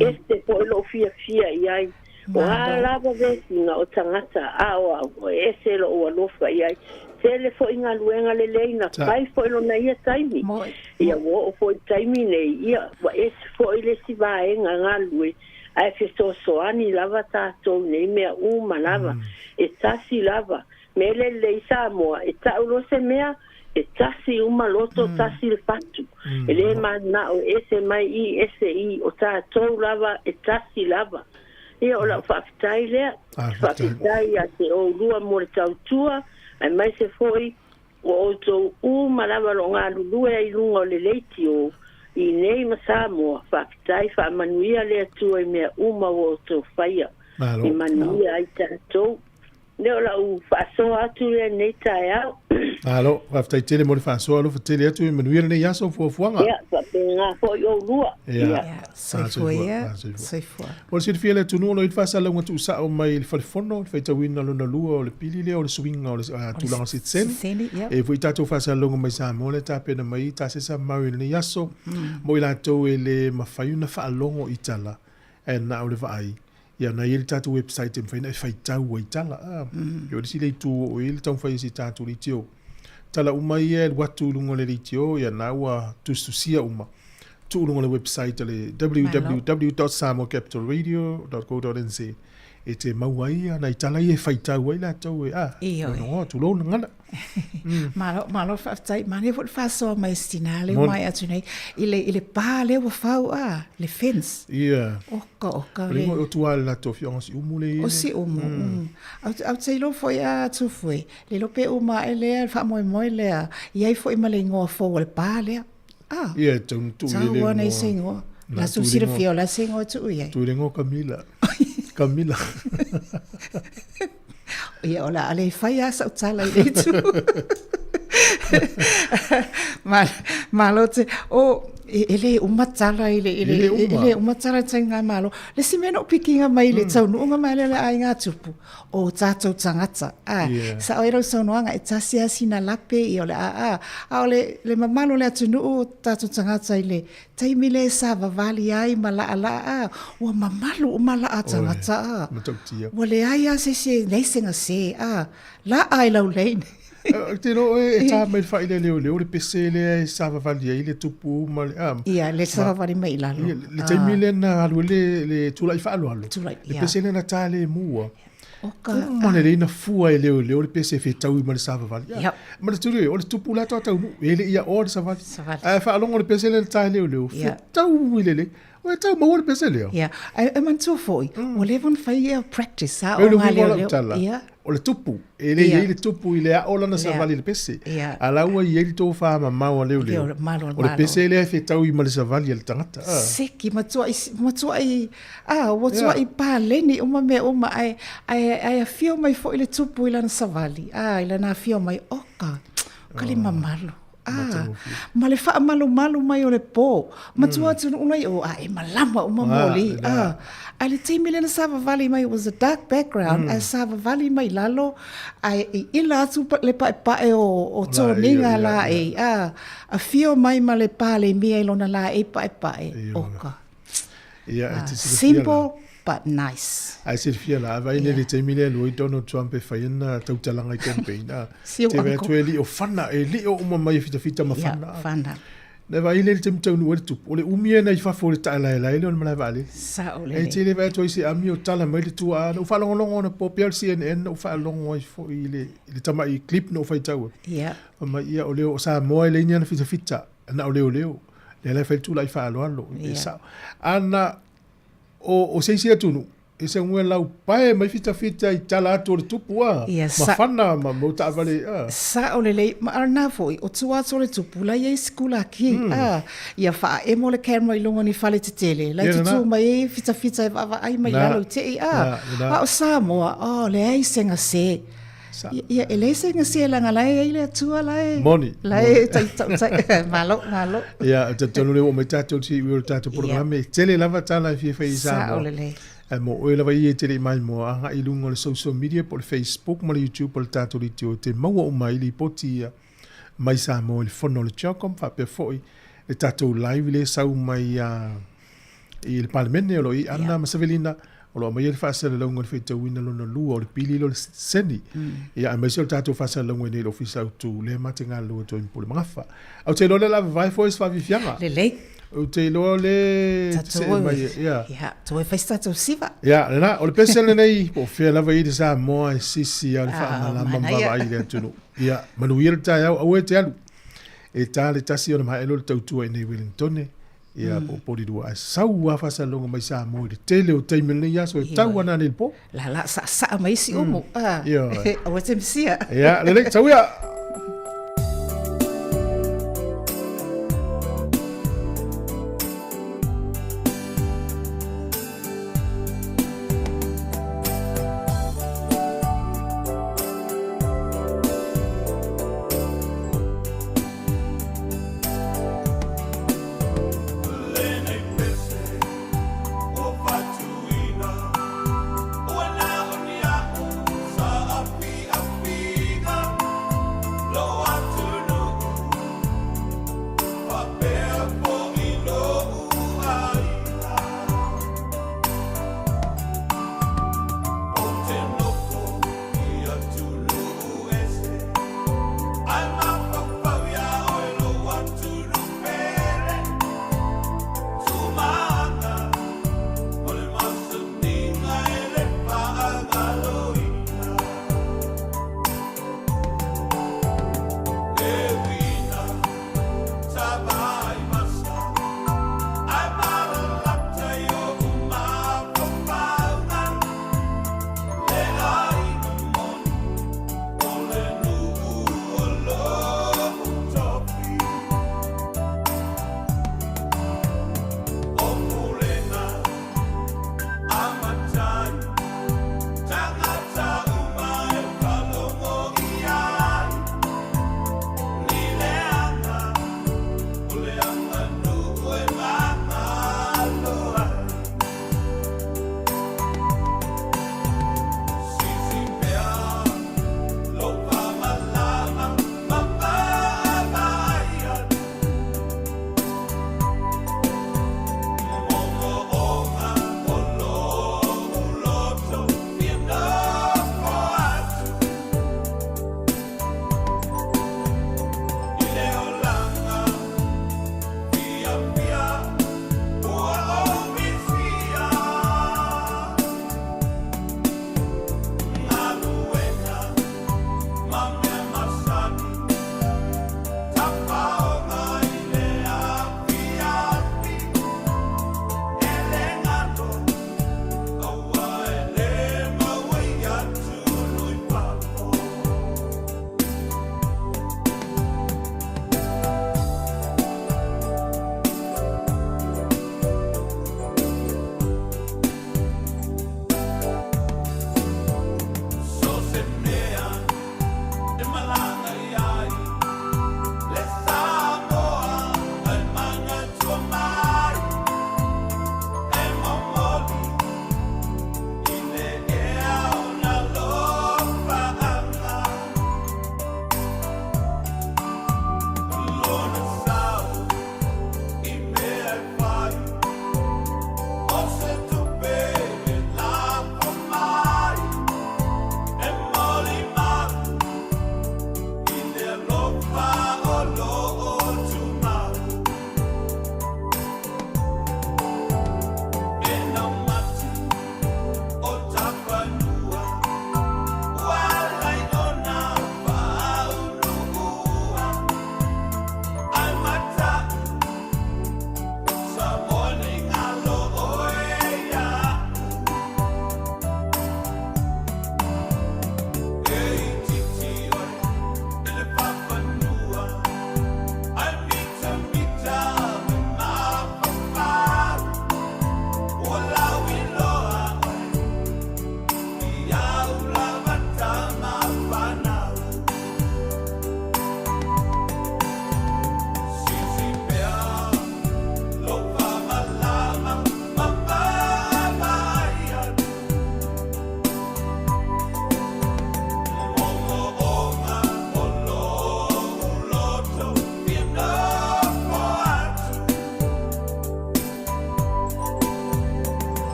ese foi lou fiafia i ai. O a lava vesiga o tagata, a o au, e ese lou alofa i ai. Tele foi galuega lelei na fai foi lona ia taimi. Ia ua oo foi i le taimi nei, ia ua ese foi le isi vaega galulue, ae fesoasoani lava tatou i nei mea uma lava. E tasi lava mea lelei i Samoa, e tau loa se mea, e tasi uma loto, tasi le fatu. E le mananao e ese mai i, ese i, o tatou lava e tasi lava. Ia, o lau faafetai lea. Faafetai ia te oulua mo le tautua, aemaise foi ua outou uma lava o lo o galulue ai i luga o le leitio i nei ma Samoa. Faafetai, faamanuia le Atua i mea uma ua outou faia, e manuia ai tatou. Lea o lau faasoa atu lea i lenei taeao. Malo, faafetai tele mo le faasoa, alofa tele atu, ia manuia lenei aso fuafuaga. Ia, faapena foi oulua. Ia, soifua ia, soifua. Mo le silafia e le atunuu, o lo o i ai le faasalalauga tuusao mai i le Fale Fono, le faitauina lona lua o le pili lea o le suiga o le tulaga sitiseni. E i ai foi tatou faasalalauga mai Samoa lea e tapena mai tasesa mau i lenei aso, mo i latou e le mafai ona faalogo i tala, ae na o le vaai. Ia na i ai le tatou website e mafai ona e faitau ai tala. Ah, mm. O le isi le itu o i le taumafai e si tatou leitio. Tala uma ia e alu atu i luga o le leitio, ia na ua tusitusia uma. Tuu i luga o le website le www.samoacapitalradio.co.nz e te maua ai nai tala ia e faitau ai latou e, ah, no, tulou na gana. Malo, malo faafetai. Manaia foi le faasoa mai si tina lea ua maea atu nei i le, i le pa lea ua fau a, le fence. Ia. Oka, oka. Le ingoa o tua le latou afioaga o Siumu le i. O Siumu. Mm. Au te iloa foi a Tufue, le iloa pe uma ae lea le faamoemoe lea, i ai foi ma le ingoa fou o le pa lea. Ah. Ia, tau tuu i le ingoa. Tau se ingoa. La su silafia o la se ingoa tuu i ai. Tuu i le ingoa Kamila. Kamila. Ia, o le a le fai lava sau tala i le itu. Malo te, o, e le uma tala i le, i le, e le uma tala i te ngā malo. Le si mea no pikinga mai le taunuunga mai le le aiga tupu, o tātou tagata. A, yeah. Sa oe rau saunoaga e tasi a sina lape i o le a a. A o le, le mamalu o le atunuu o tātou tagata i le taimi le sa vavali ai ma laa laa a, ua mamalu uma laa tagata a. Ua leai a se se nei se gase a, laa i lau lane. Te ro e tā mai le whaile leo leo le pese lea e savavali ai le tupu ma le a. Ia, le savavali mai i lalo. Ia, le taimi lea na alu ai le tulai faaaloalo. Tulai, Le pese lea na tā le mua. Oka. Uma lelei na fua e leo leo le pese fetaui ma le savavali. Yep. Ma le tuli, o le tupu la toa taunu, e le ia o le savali. Savali. Ae faalogo le pese lea na tā leo leo, fetaui lelei. Ua tau maua le pese lea. Ia, e manatua foi, ua leva ona fai ia practice a o ngā leo leo. Ia. O le tupu, e le i ai le tupu i le ao lana savali i le pese. Ia. A la ua i ai le tofa mamao a leo leo. Malo, O le pese lea e fetaui ma le savali a le tagata. Seki, matuai, matuai, a, ua tuai paleni uma mea uma, ae, ae, ae afio mai foi le tupu i lana savali, a, i lana afio mai, oka, oka le mamalu. Ah, ma le faamalumalu mai o le pō. Matua atunuu nei o a e malama uma moli. Ah, ae le taimi lea na savavali mai, it was a dark background, ae savavali mai lalo, ae i ila atu le paepae o toniga laei. Ah, afio mai ma le palemia i lona laei paepae. Oka. Ia, e te silafia la. Simple. But nice. Ae silafia la, vaai nei le taimi lea alu ai Donald Trump e fai ana tautalaga i campaign, a. Siu Te vaai uncle. atu e lio fana, e lio uma mai e fitafita ma Yeah, fana. fana. Na vaai lea i le taimi taunuu ai le tupu, o le umi ia nai fafo o le taalaelae lea o le malae vaalele. Sao E lelei. tele vaai atu ai se ami o tala mai le tuaa, na ou faalogologo ana po pea o le CNN na ou faalogo ai foi i le, i le tama'i clip na ou faitau ai. Yeah. Fai mai ia o leo o Samoa e leai ni ana fitafita, na o leoleo. Lea la e fai le tula'i faaaloalo, e Yeah. sao. Ana o, o se isi atunuu, e saunoa laupae mai fitafita i tala atu o le tupu a, Ia, ma sa- fana ma mau taavale a. Sao lelei, ma a lena foi, o tua atu o le tupu, la e i ai sikulaki, a, ia faaemo le camera i luga o ni fale tetele, la e Ia, lena. tutū mai ai fitafita e vaavaai mai Na. lalo i te'i, a. Na, lena. A o Samoa, oh, leai se gase. Sa. Ia, ia, e leai se gase leaga la e i ai le Atua la e... Moni, La moni. e taitautai, malo, malo. Ia, e talitonu lea ua oo mai tatou i le tatou polokalame, e tele lava tala e fia fai i Sao Samoa. lelei. Ae mo oe lava ia e te le i maimoa agai i luga o le social media po o le Facebook ma le YouTube o le tatou leitio e te maua uma ai lipoti ia mai Samoa i le fono o le CHOGM faapea foi le tatou live lea e sau mai a i le Palemene o lo o i ai Anna ma Savelina o lo o aumaia le faasalalauga o le faitauina lona lua o le pili lea o le seni. Ia aemaise o le tatou faasalalauga i nei i le Ofisa Autu lea ma te galulue atu ai ma Pule Magafa. Ou te iloa o lea o le a vavae foi se faafiafiaga. Lelei. Ou te iloa le see mai ia. Ia, toe fai se tatou siva. Ia, lena, o le pese lenei, po o fea lava i le Samoa e sisi a le Ah, faamalama ma manaia. vaavaai i le atunuu. Ia, manuia le taeao, aua e te alu. E ta le tasi ona maelo le tautua i nei Wellingtone. Ia, po o Polilua. Ae sau lava faasalalauga mai Samoa i le tele o taimi o lenei aso e tau ana nei i le po. La la saasaa mai isi umu. Ah. Ioe. Aua te misia. Ia, lelei, sau ia!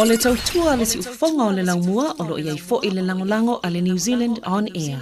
O le tautua a le siufofoga o le laumua o lo o i ai foi le lagolago a le New Zealand On Air.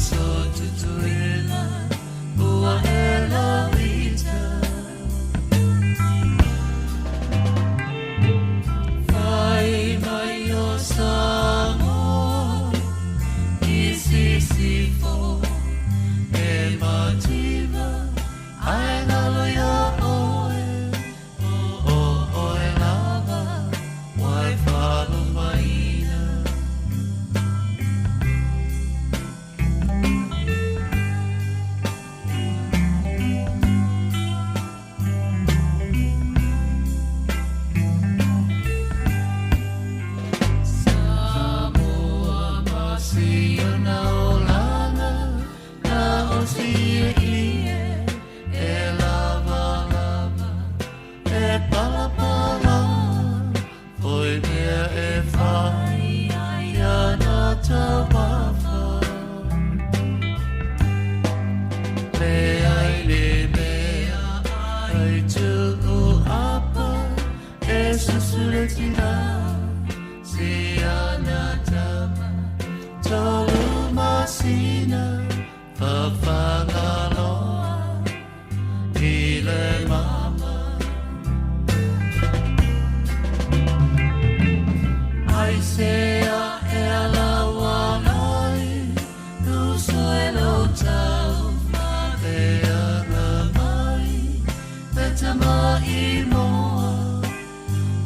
Uso tutuila. Sisifo e mativa ae galo iā ʻoe o ʻoe lava ua e faalumaina. Samoa ma si ona olaga na o si ie e lavalava e palapala foi mea e fai ai ana taumafa Leai le mea ai tuu apa e susu le tina si ana tama tolu masina fafagaloa i le mama Ai sea e ala ai uso e lo tau faveaga mai le tama i moa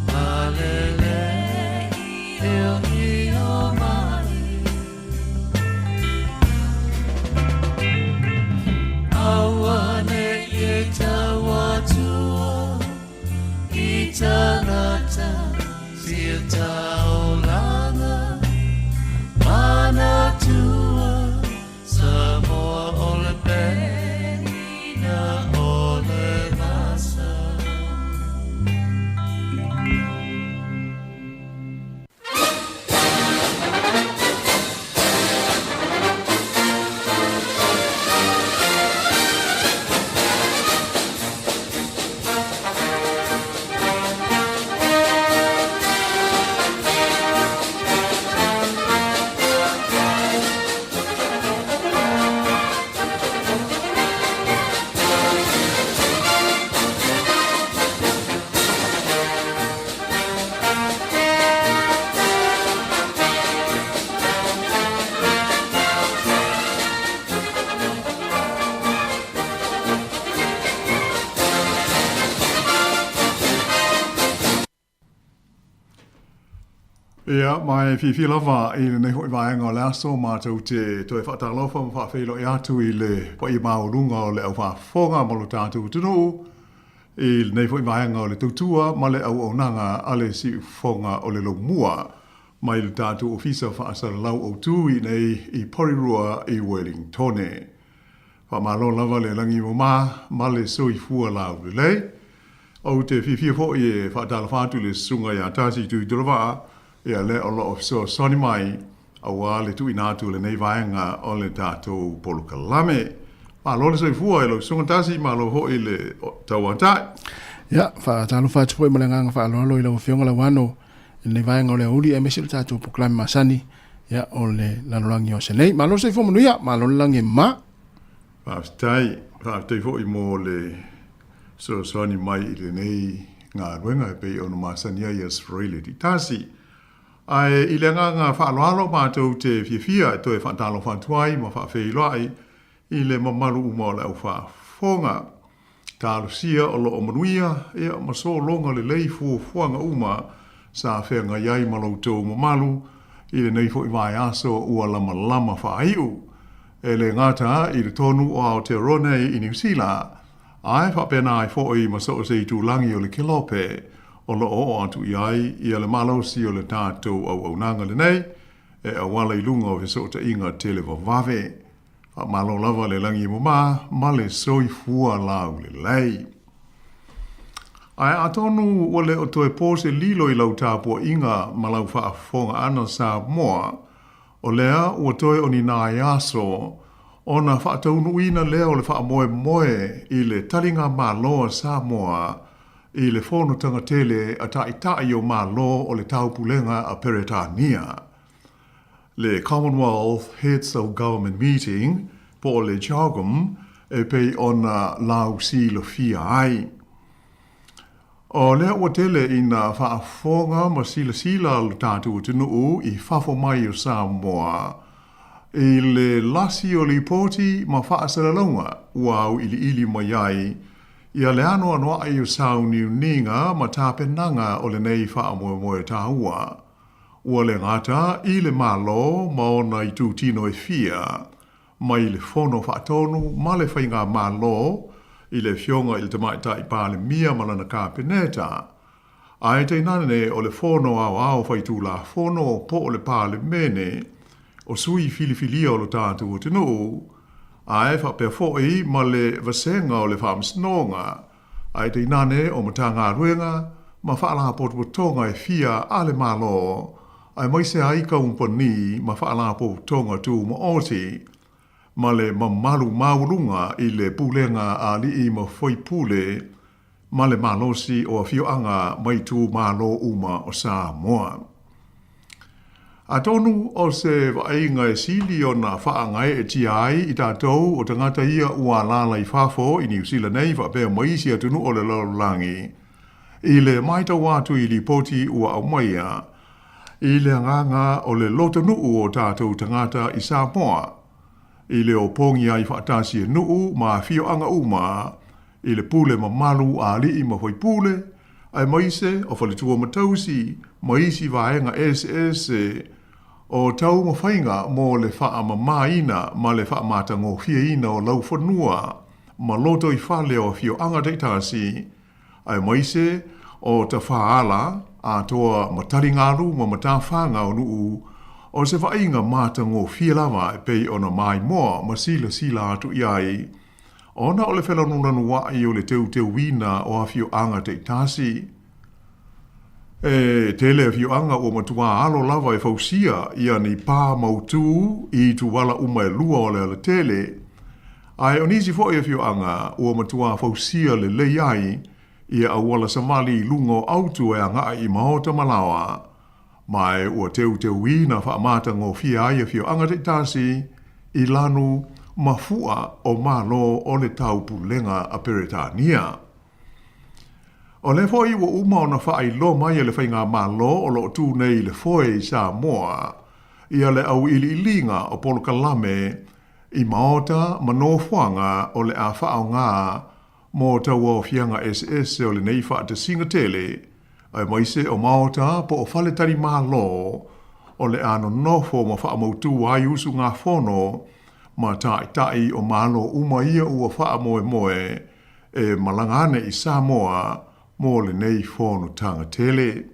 Malele i o i o mai Aua nei e tau atua i tangata sia taulaga manatua Samoa o le penina o le vasa. Ia, ma e fiafia lava i lenei foi vaega o le aso matou te toe faatalofa ma faafeiloai atu i le paia maualuga o le au faafofoga ma lo tatou atunuu i lenei foi vaega o le tautua ma le auaunaga a le Siufofoga o le Laumua mai le tatou Ofisa Faasalalau Autu i inei i Porirua i Wellingtone. Faamalo lava le lagi mama ma le soifua laulelei. Ou te fiafia foi e faatalofa atu i le Susuga ia Tasi Tuitolovaa, ia lea o lo o fesoasoani mai aua le tuuina atu o lenei vaega o le tatou polokalame. Malo le soifua i lau Susuga Tasi, malo foi le tauatai. Ia, faatalofa atu foi ma le agaga faaaloalo i lau Afioga Lauano i lenei vaega o le aoauli aemaise o le tatou polokalame masani ia, o le lalolagi o aso nei. Malo le soifua manuia, malo le lagi e mama. Faafetai, faafetai foi mo le fesoasoani mai i lenei galuega e pei ona masani ai Australia Tasi. Ae i le agaga faaaloalo matou te fiafia e toe faatalofa atu ai ma faafeiloai i le mamalu uma o le au faafofoga. Talosia o lo o manuia ia ma sologa lelei fuafuaga uma sa feagai ai ma lo outou mamalu i lenei foi vaiaso ua lamalama faaiu. E le gata i le tonu o Aotearoa nei i Niu Sila, ae faapena ai foi ma so o se itulagi o le Kelope o lo o oo atu i ai ia le malosi o le tatou auaunaga lenei e auala i luga o fesootaiga televavave. Faamalo lava le lagi e mama ma le soifua laulelei. Ae atonu ua le o toe po se lilo i lau tapuaiga ma lau faafofoga ʻana Samoa, o lea ua toe o ni nai aso ona faataunuuina lea o le faamoemoe i le taliga Malo a Samoa i le Fonotaga tele a Taitai o Malo o le Taupulega a Peretania. Le Commonwealth Heads of Government Meeting, po o le CHOGM, e pei ona lausilafia ai. O lea ua tele ina faafofoga ma silasila lo tatou atunuu i fafo mai o Samoa i le lasi o lipoti ma faasalalauga ua auiliili mai ai ia le anoanoai o sauniuniga ma tapenaga o lenei faamoemoe taua. Ua le gata i le Malo ma ona itutino e fia, mai le Fono Faatonu ma le Faigamalo i le Afioga i le Tamaitai Palemia ma lana Kapeneta, ae tainane o le Fono Aoao Faitulafono po o le Palemene o sui filifilia o lo tatou atunuu, ae faapea foi ma le Vasega o le Faamasinoga, ae tainane o Matagaluega ma Faalapotopotoga e fia a le Malo, aemaise ai kamupani ma faalapotopotoga tumaoti, ma le mamalu maualuga i le pulega a alii ma faipule ma le malosi o afioaga ma itumalo uma o Samoa. Atonu o se vaaiga e sili ona faagaeetia ai i tatou o tagata ia ua alaala i fafo i Niu Sila nei faapea ma isi atunuu o le lalolagi, i le matau atu i lipoti ua aumaia i le agaga o le lotonuu o tatou tagata i Samoa, i le opogi ai faatasi e nuu ma afioaga uma i le pule mamalu a alii ma faipule, aemaise o faletua ma tausi ma isi vaega eseese o taumafaiga mo le faamamaina ma le faamatagofieina o laufanua ma lotoifale o afioaga taitasi, aemaise o tafaala atoa ma taligalu ma matafaga o nuu o se vaaiga matagofie lava e pei ona maimoa ma silasila atu i ai ona o le felanulanua'i o le teuteuina o afioaga taitasi. E tele afioaga ua matuā alo lava e fausia ia ni pā mautū i ituala uma e lua o le alatele, ae o nisi foi afioaga ua matuā fausia lelei ai ia auala savali i luga o autu e agaʻi i maota ma laoa, ma e ua teuteuina faamatagofie ai afioaga taitasi i lanu ma fua o Malo o le Taupulega a Peretania. O lea foi ua uma ona faailoa mai e le Faigamalo o lo o tu nei i le foe i Samoa ia le auiliiliga o polokalame i maota ma nofoaga o le a faaaoga mo tauaofiaga eseese o lenei faatasiga tele, aemaise o maota po o faletali Malo o le a nonofo ma faamautu ai usugafono ma taitai o Malo uma ia ua faamoemoe e malaga ane i Samoa mo lenei fonotaga tele.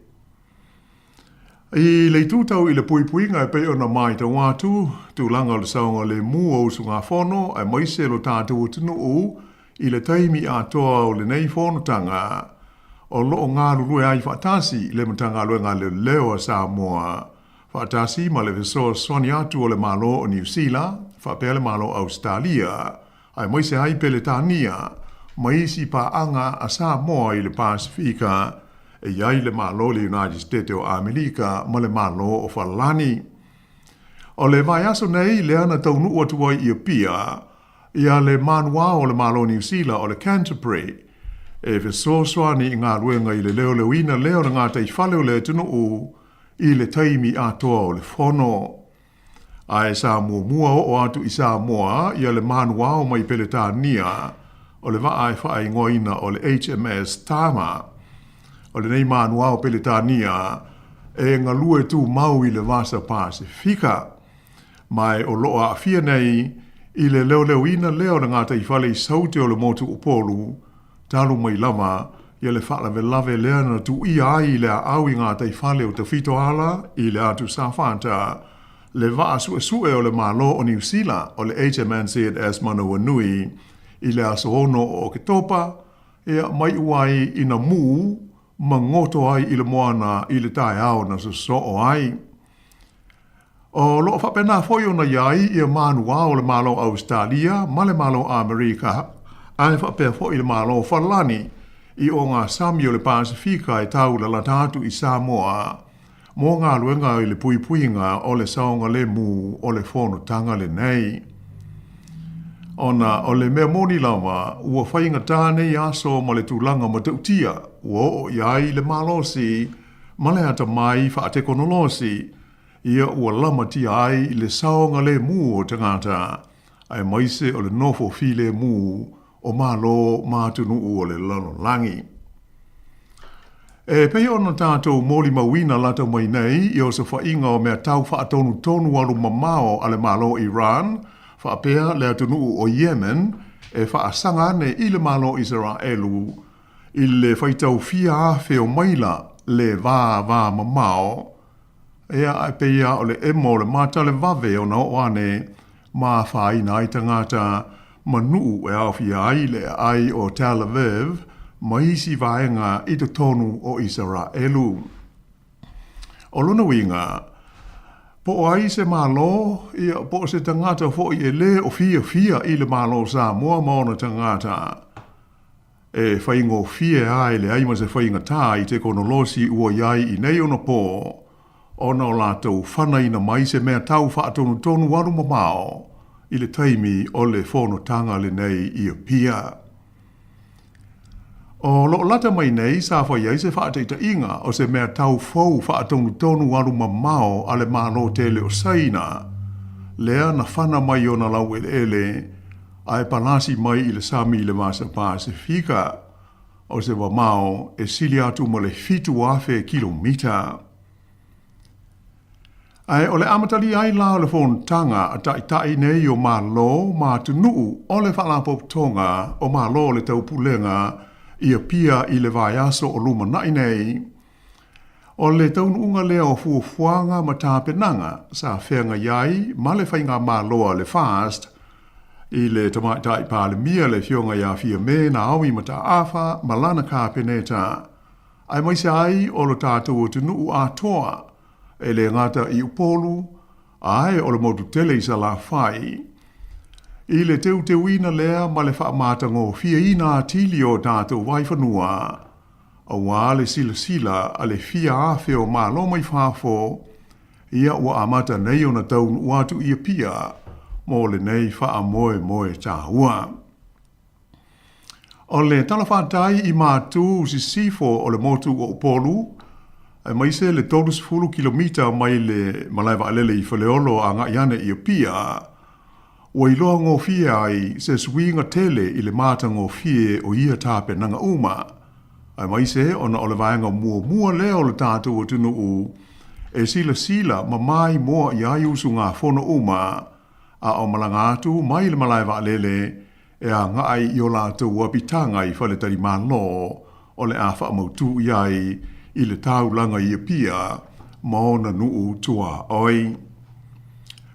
I le itu tau i le puipuiga e pei ona matau atu, tulaga o le saogalemu o usugafono aemaise lo tatou atunuu i le taimi atoa o lenei fonotaga, o lo o galulue ai faatasi le Matagaluega a Leoleo a Samoa, faatasi ma le fesoasoani atu o le Malo o Niu Sila faapea le Malo o Ausetalia, aemaise ai Peletania ma isi paaga a Samoa i le Pasefika, e i ai le Malo o le United State o Amerika ma le Malo o Falani. O le vaiaso nei lea na taunuu atu ai i Apia ia le manuao o le Malo o Niu Sila o le Canterbury e fesoasoani i galuega i le leoleoina lea o le gataifale o le atunuu i le taimi atoa o le fono. Ae sa muamua oo atu i Samoa ia le manuao mai Peletania o le vaa e faaigoaina o le HMS Tama. O lenei manuao Peletania e galue tumau i le Vasa Pasefika, ma e o lo o aafia nei i le leoleoina lea o le gataifale i Saute o le motu Upolu, talu mai lava ia le faalavelave lea na tuuia ai i le aau i gataifale o Tafitoala i le atu Safata, le vaa suesue o le Malo o Niu Sila o le HMNZS Manawanui i le aso 6 o Oketopa, ia maiu ai ina mū ma goto ai i le moana i le taeao na sosoo ai. O lo o faapena foi ona i ai ia manuao o le Malo o Ausetalia ma le Malo o Amerika, ae faapea foi le Malo o Falani i o ngā sami o le Pasefika e tau lalata atu i Samoa mo galuega i le puipuiga o le saogalemu o le fonotaga lenei. Ona o le mea moni lava, ua faigata nei aso ma le tulaga matautia ua oo i ai le malosi ma le atamai faatekonolosi. ia ua lamatia ai le saogalemu o tagata, aemaise o le nofo filemu o Malo ma atunuu o le lalolagi. E pei ona tatou molimauina lata mai nei i osofaiga o mea tau faatonutonu alu mamao a le Malo o Iran faapea le atunuu o Yemen e faasaga ane i le Malo Isaraelu i le faitau fia afe o maila le va va mamao, ia ae pei lava o le emo o le matalevave ona oo ane ma afaina ai tagata ma nuu e aofia ai le aai o Tel Aviv ma isi vaega i totonu o Isaraelu. O lona uiga, po o ai se Malo, ia, po o se tagata foi e lē o fiafia i le Malo o Samoa ma ona tagata, e faigofie lava e leai ma se faigatā i tekonolosi ua i ai i nei ona pō, ona o latou fanaina mai se mea tau faatonutonu alu mamao i le taimi o le fonotaga lenei i Apia. O lo o lata mai nei sa fai ai se faataitaiga o se mea tau fou faatonutonu alu mamao a le Malo tele o Saina, lea na fana mai ona laueleele ae palasi mai i le sami i le Vasa Pasefika, o se mamao e sili atu ma le 7,000 kilomita. Ae o le amatalia ai la o le fonotaga a taitai nei o Malo ma atunuu o le Faalapotopotoga o Malo o le Taupulega i Apia i le vaiaso o lumanai nei, o le taunuuga lea o fuafuaga ma tapenaga sa feagai ai ma le faigamalo a le FAST i le Tamaitai Palemia le Afioga ia Fiame Naomi Mataafa ma lana Kapeneta, aemaise ai o lo tatou atunuu atoa, e le gata i Upolu, ae o le motu tele i Salafai. I le teuteuina lea ma le faamatagofieina atili o tatou vaifanua, aua le silasila a le fia afe o Malo mai fafo, ia ua amata nei ona taunuu atu i Apia mo lenei faamoemoe taua. O le talafatai i Matu Sisifo o le motu o Upolu, aemaise le 30 kilomita mai le malae vaalele i Faleolo agai ane i Apia, ua iloa gofie ai se suiga tele i le matagofie o ia tapenaga uma, aemaise ona o le vaega muamua lea o le tatou atunuu e silasila ma maimoa i ai usugafono uma a o malaga atu mai le malae vaalele e agai i o latou apitaga i faletalimalo o le a faamautū i ai i le taulaga i Apia ma ona nuu tuaoi.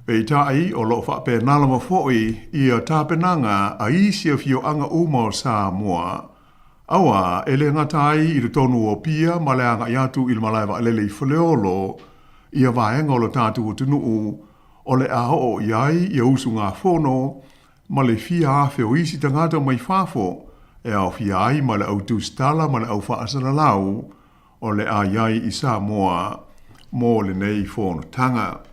Peitai, o lo o faapena lava foi ia tapenaga a isi afioaga uma o Samoa, auā e le gata ai i totonu o Apia ma le agai atu i le malae vaalele i Faleolo ia vaega o lo tatou atunuu o le a oo i ai ia usugafono ma le fia afe o isi tagata mai fafo e aofia ai ma le au tusitala ma le au faasalalau o le a i ai i Samoa mo lenei fonotaga.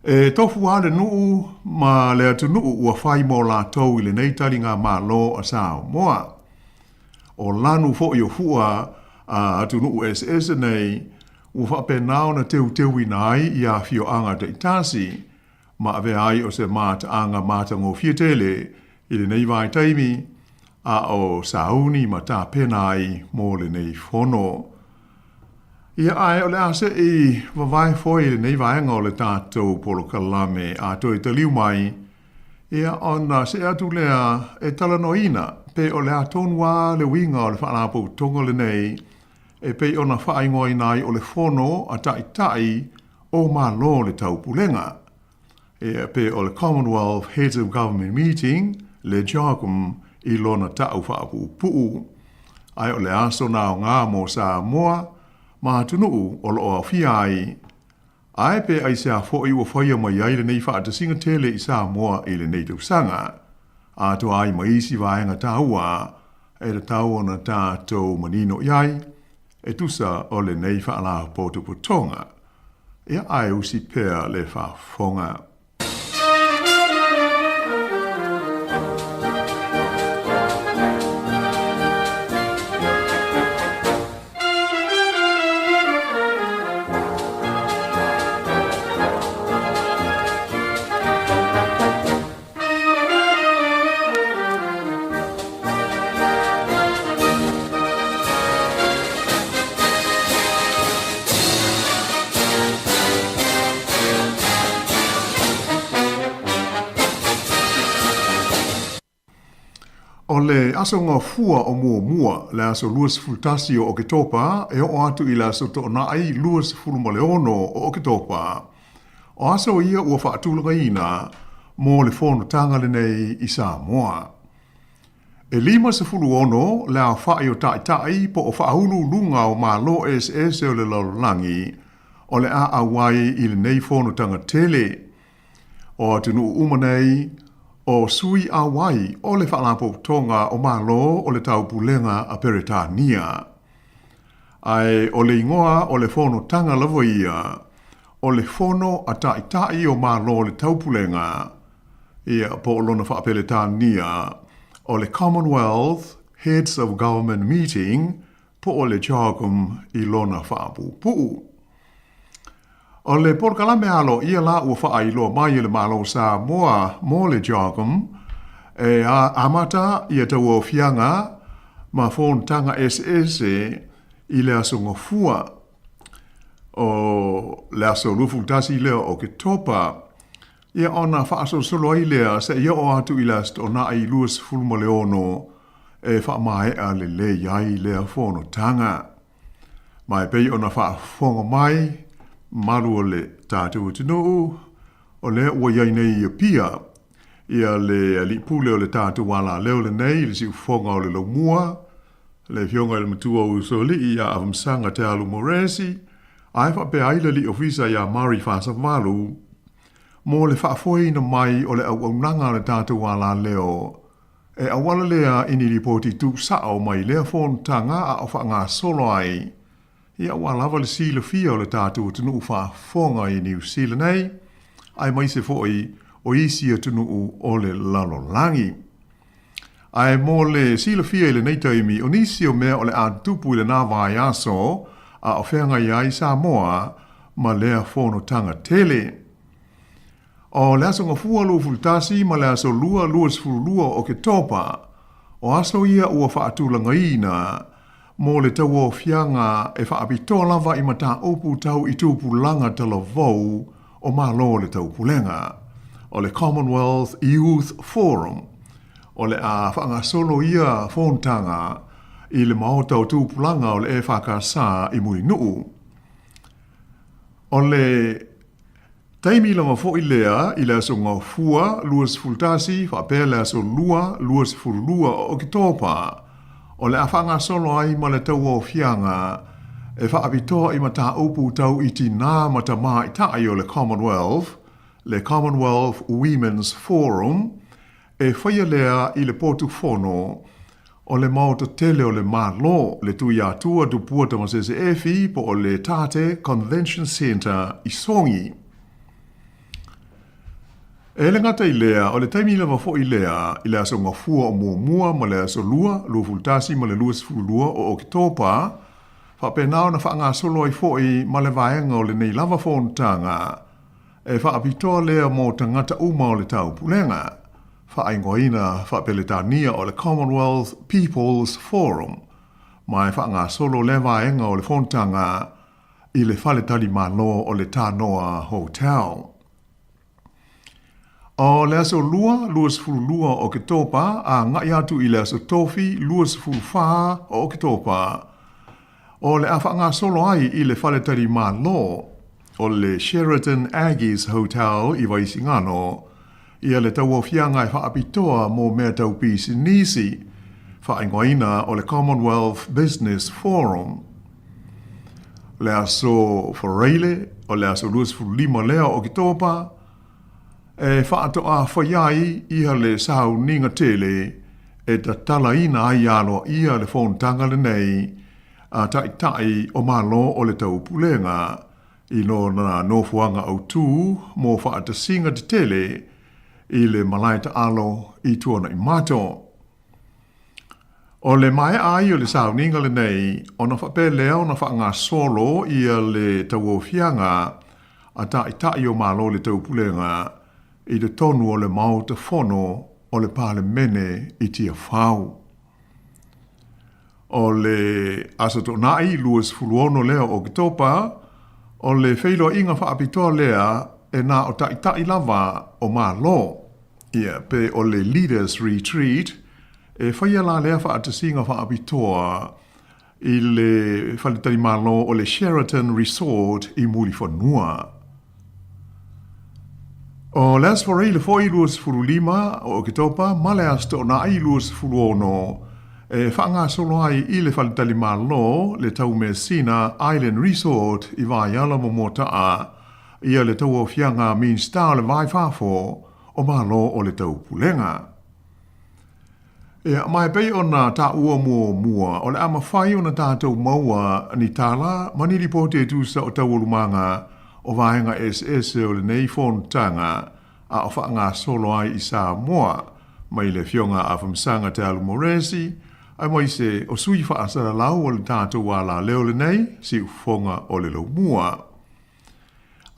E tofu lava le nuu ma le atunuu ua fai mo latou i lenei taligamalo a Samoa. O lanu foi o fua a atunuu eseese nei ua faapena ona teuteuina ai i afioaga taitasi ma avea ai o se mataaga matagofie tele i lenei vaitaimi a o sauni ma tapena ai mo lenei fono. Ia ae o le a seʻi vavae foi i lenei vaega o le tatou polokalame a toe taliu mai, ia ona see atu lea e talanoaina pe o le a tonu lava le uiga o le faalapotopotoga lenei e pei ona faaigoaina ai o le Fono a Taitai o Malo o le Taupulega, ia pe o le Commonwealth Heads of Government Meeting, le CHOGM, i lona ta'u faapuupuu. Ae o le aso na aoga mo Samoa ma atunuu o lo o aofia ai, ae pe aisea foi ua faia mai ai lenei faatasiga tele i Samoa i lenei tausaga, atoa ai ma isi vaega taua e tatau ona tatou manino i ai, e tusa o lenei faalapotopotoga. Ia ae usi pea le faafofoga. O le Aso Gafua o muamua, le aso 21 o Oketopa e oo atu i le aso Toonai 26 o Oketopa, o aso ia ua faatulagaina mo le fonotaga lenei i Samoa. E 56 le aofai o taitai po o faauluuluga o Malo eseese o le lalolagi o le a auai i lenei fonotaga tele. O atunuu uma nei, o sui auai o le Faalapotopotoga o Malo o le Taupulega a Peretania. Ae o le igoa o le fonotaga lava ia, o le Fono a Taitai o Malo o le Taupulega, ia, po o lona faa-Peretania, o le Commonwealth Heads of Government Meeting, po o le CHOGM i lona faapuupuu. O le polokalame aloaia la ua faailoa mai e le Malo o Samoa mo le CHOGM e amata ia tauaofiaga ma fonotaga eseese i le Aso Gafua o le aso 21 lea o Oketopa, ia ona faasolosolo ai lea seia oo atu i le Aso Toonai 26 e faamaea lelei ai lea fonotaga. Ma e pei ona faafofoga mai malu o le tatou atunuu, o lea ua i ai nei i Apia ia le alii pule o le tatou alaleo lenei i le siufofoga o le laumua, le afioga i le matua o Usoalii ia Afamasaga Te Alu Moresi, ae faapea ai le alii ofisa ia Mari Fasavalu, mo le faafoeina mai o le auaunaga a le tatou alaleo E auala lea i ni lipoti tuusao mai lea fonotaga a o faagasolo ai, ia aua lava le silafia o le tatou atunuu faafofoga i Niu Sila nei, aemaise foi o isi atunuu o le lalolagi. Ae mo le silafia i lenei taimi, o nisi o mea o le a tutupu i lena vaiaso a o feagai ai Samoa ma lea fonotaga tele. O le Aso Gafua 21 ma le Aso Lua 22 o Oketopa, o aso ia ua faatulagaina mo le tauaofiaga e faapitoa lava i mataupu tau i tupulaga talavou o Malo o le Taupulega, o le Commonwealth Youth Forum. O le a faagasolo ia fonotaga i le Maota o Tupulaga o le EFKS i Mulinuu. O le Taimi lava foi lea i le Aso Gafua 21 faapea le Aso Lua 22 o Oketopa, o le a faagasolo ai ma le tauaofiaga e faapitoa i mataupu tau i tinā ma tamaitai o le Commonwealth, le Commonwealth Women's Forum, E faia lea i le potu fono o le Maota tele o le Malo, le Tuiatua Tupua Tamasese Efi po o le Tate Convention Centre i Sogi. E le gata i lea, o le taimi lava foi lea i le aso Gafua o muamua ma le aso Lua, 21 ma le 22 o Oketopa, faapena ona faagasolo ai foi ma le vaega o lenei lava fonotaga, E faapitoa lea mō tagata uma o le Taupulega, faaigoaina faa-Peretania o le Commonwealth People's Forum, ma e faagasolo lea vaega o le fonotaga i le faletalimalo o le Tanoa Hotel. O le aso Lua, 22 o Oketopa a agai atu i le aso Tofi, 24 o Oketopa, O le a faagasolo ai i le faletalimalo o le Sheraton Aggies Hotel i Vaisigano ia le tauaofiaga e faapitoa mo mea tau pisinisi, faaigoaina o le Commonwealth Business Forum. Le aso Faraile, o le aso 25 lea o Oketopa, e faatoa fai ai ia le sauniga tele e tatalaina ai aloaia le fonotaga lenei a Taitai o Malo o le Taupulega i lona nofoaga autu mo faatasiga tetele i le malae taalo i Tuanaimato. O le maea ai o le sauniga lenei, ona faapea lea ona faagasolo ia le tauaofiaga a Taitai o Malo o le Taupulega i totonu o le Maota Fono o le Palemene i Tiafau. O le Aso Toonai 26 lea o Oketopa, o le feiloaiga faapitoa lea e na o Taitai lava o Malo, ia, pe o le Leaders Retreat, E faia la lea faatasiga faapitoa i le faletalimalo o le Sheraton Resort i Mulifanua. O le Aso Faraile foi 25 o Oketopa ma le Aso Toonai 26 e faagasolo ai i le faletalimalo le Taumeasina Island Resort i Vaiala ma Moata'a ia le tauaofiaga Minisita o le Va i Fafo o Malo o le Taupulega. Ia, ma e pei ona taua muamua, o le a mafai ona tatou maua ni tala ma ni lipoti e tusa o taualumaga o vaega eseese o lenei fonotaga a o faagasolo ai i Samoa mai le Afioga a Afamasaga Te Alu Moresi aemaise o sui faasalalau o le tatou alaleo lenei siufofoga o le laumua.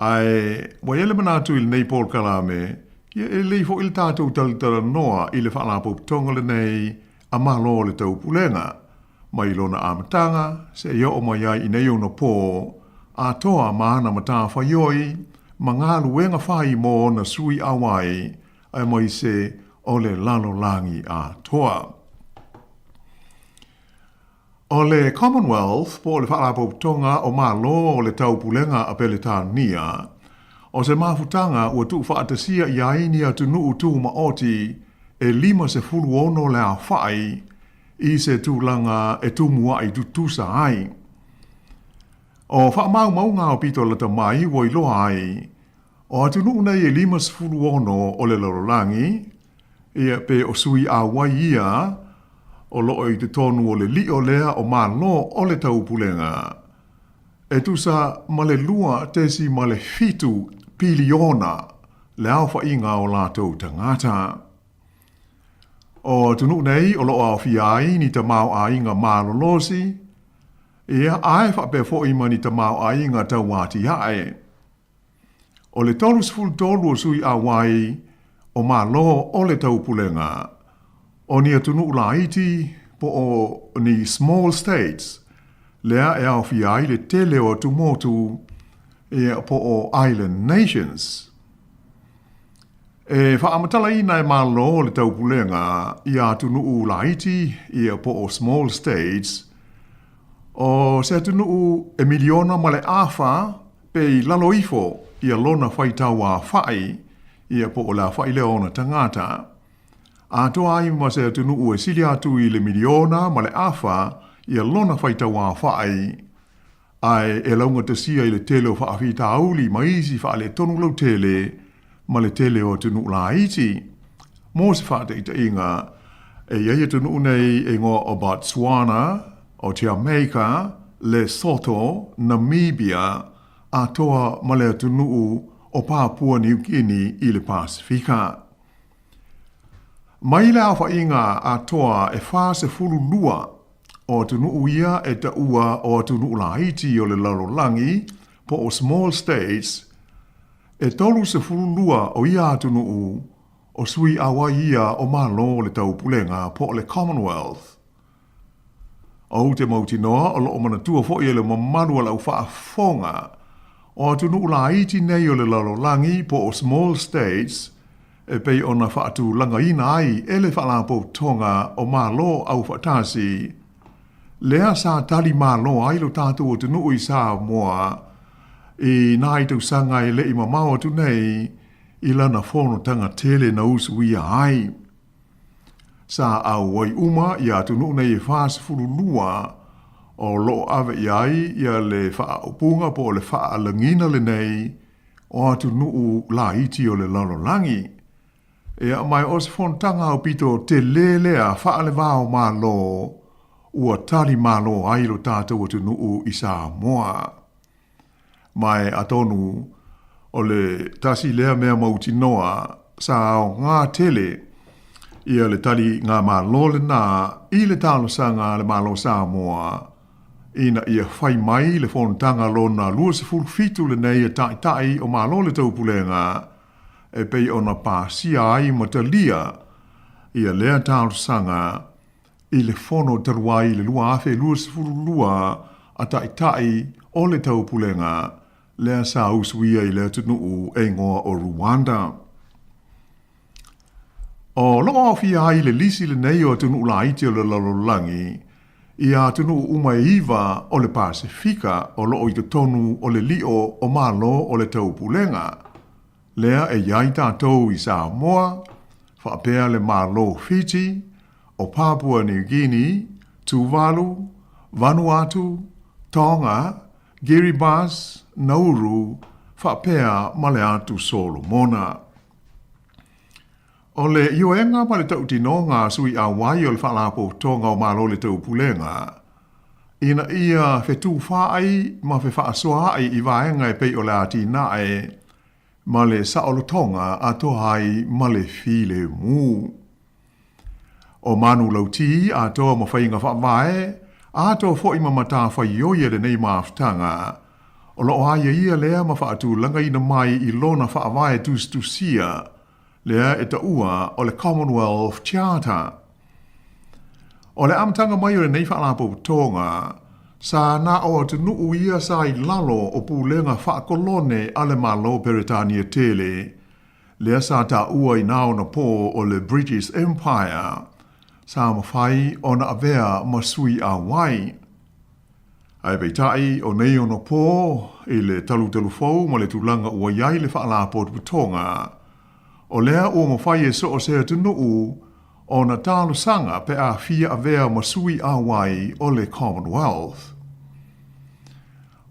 Ae ua i ai le manatu i lenei polokalame, ia e lelei foi le tatou talatalanoa i le Faalapotopotoga lenei a Malo o le Taupulega, mai lona amataga seia oo mai ai i nei ona pō, atoa ma ana matafaioi ma galuega fai mo ona sui auai aemaise o le lalolagi atoa. O le Commonwealth po o le Faalapotopotoga o Malo o le Taupulega a Peretania, o se mafutaga ua tuufaatasia i ai ni atunuu tumaoti e 56 le aofai i se tulaga e tumua'i tutusa ai. O faamaumauga aupito lata mai ua iloa ai, o atunuu nei e 56 o le lalolagi, Ia, pe o sui auai ia o loo i totonu o le lio lea o Malo o le Taupulega, e tusa ma le 2.7 piliona le aofaiga o latou tagata. O atunuu nei o loo aofia ai ni tamaoaiga malolosi, ia, ae faapea foi ma ni tamaoaiga tauatiae. O le 33 o sui auai o Malo o le Taupulega, o ni atunuu laiti po o ni small states, lea e aofia ai le tele o atumotu po o island nations. E faamatalaina e Malo o le Taupulega ia atunuu laiti po o small states, o se atunuu e miliona ma le afa pe i lalo ifo ia lona faitau afa'i, ia po o le afa'i lea o ona tagata. Atoa ai ma se atunuu e sili atu i le miliona ma le afa ia lona faitau afa'i, ae e laugatasia i le tele o faafitauli ma isi faaletonu lautele ma le tele o atunuu laiti. Mo se faataitaiga, e i ai atunuu nei e igoa o Botswana, o Jamaica, Lesotho, Namibia, atoa ma le atunuu o Papua Niu Kini i le Pasefika. Mai le aofaiga atoa e 42 o atunuu ia e taua o atunuu laiti o le lalolagi po o small states, e 32 o ia atunuu o sui auai ia o Malo o le Taupulega po o le Commonwealth. Ou te mautinoa o loo manatua foi e le mamalu o lau faafofoga, o atunuu laiti nei o le lalolagi po o small states e pei ona faatulagaina ai e le Faalapotopotoga o Malo Aufaatasi, lea sa tali malo ai lo tatou atunuu i Samoa i nai tausaga e le i mamao atu nei i lana fonotaga tele na usuia ai. Sa auai uma ia atunuu nei e 42 o loo ave i ai ia le faaupuga po o le faaalagina lenei o atunuu laiti o le lalolagi. Ia, ma o se fonotaga aupito tele lea faale-va o Malo ua tali malo ai lo tatou atunuu i Samoa. Ma e atonu o le tasi lea mea mautinoa sa aoga tele ia le tali ngā Malo lenā i le talosaga a le Malo Samoa ina ia fai mai le fonotaga lona 27 lenei e Taitai o Malo le Taupulega e pei ona pasia ai ma talia ia lea talosaga i le fono talu ai i le 2022 a Taitai o le Taupulega lea sa usuia i le atunuu e igoa o Rwanda. O loo aofia ai i le lisi lenei o atunuu laiti o le lalolagi, ia atunuu uma e iva o le Pasefika o loo i totonu o le lio o Malo o le Taupulega, lea e i ai tatou i Samoa, faapea le Malo Fiji, o Papua New Guinea, Tuvalu, Vanuatu, Tonga, Kiribati, Nauru, faapea ma le Atu Solomona. O le ioega ma le tautinoga a sui auai o le Faalapotopotoga o Malo o le Taupulega, ina ia fetufaai ma fefaasoaai i vaega e pei o le atinae ma le saolotoga atoa ai ma le filemu. O manulauti atoa ma faiga faavae, atoa foi ma matafaioi a lenei mafutaga, o lo o aiaia lea ma faatulagaina mai i lona faavae tusitusia, lea e taua o le Commonwealth Charter. O le amataga mai o lenei faalapotopotoga, sa na o atunuu ia sa i lalo o pulega faakolone a le Malo Peretania tele, lea sa taua i na ona pō o le British Empire, sa mafai ona avea ma sui auai. Ae peitai, o nei ona pō, i le talutalufou ma le tulaga ua i ai le faalapotopotoga, o lea ua mafai e so o se atunuu ona talosaga pe a fia avea ma sui auai o le Commonwealth.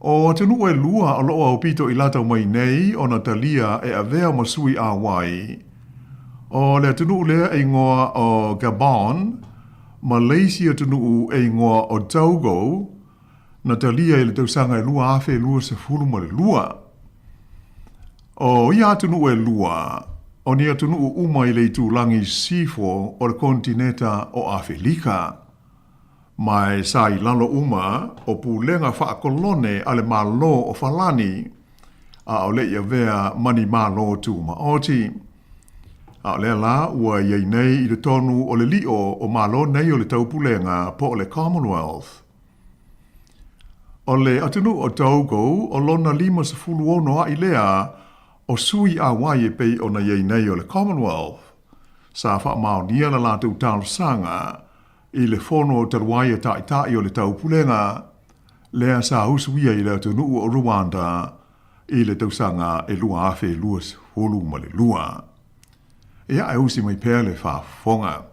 O atunuu e lua o loo aupito i latau mai nei ona talia e avea ma sui auai, o le atunuu lea e igoa o Gabon ma le isi atunuu e igoa o Togo, na talia i le tausaga e 2022. O ia atunuu e lua, o ni atunuu uma i le itulagi i sisifo o le konetineta o Afelika. Ma e sa i lalo uma o pulega faakolone a le Malo o Falani, a o le i avea ma ni Malo Tumaoti. A o lea la ua i ai nei i totonu o le lio o Malo nei o le Taupulega po o le Commonwealth. O le atunuu o Togo o lona 56 aʻi lea o sui auai e pei ona i ai nei o le Commonwealth, sa faamaonia la latou talosaga i le fono talu ai a Taitai o le Taupulega, lea sa usuia i le atunuu o Rwanda i le tausaga e 2022. Ia, e usi mai pea le faafofoga.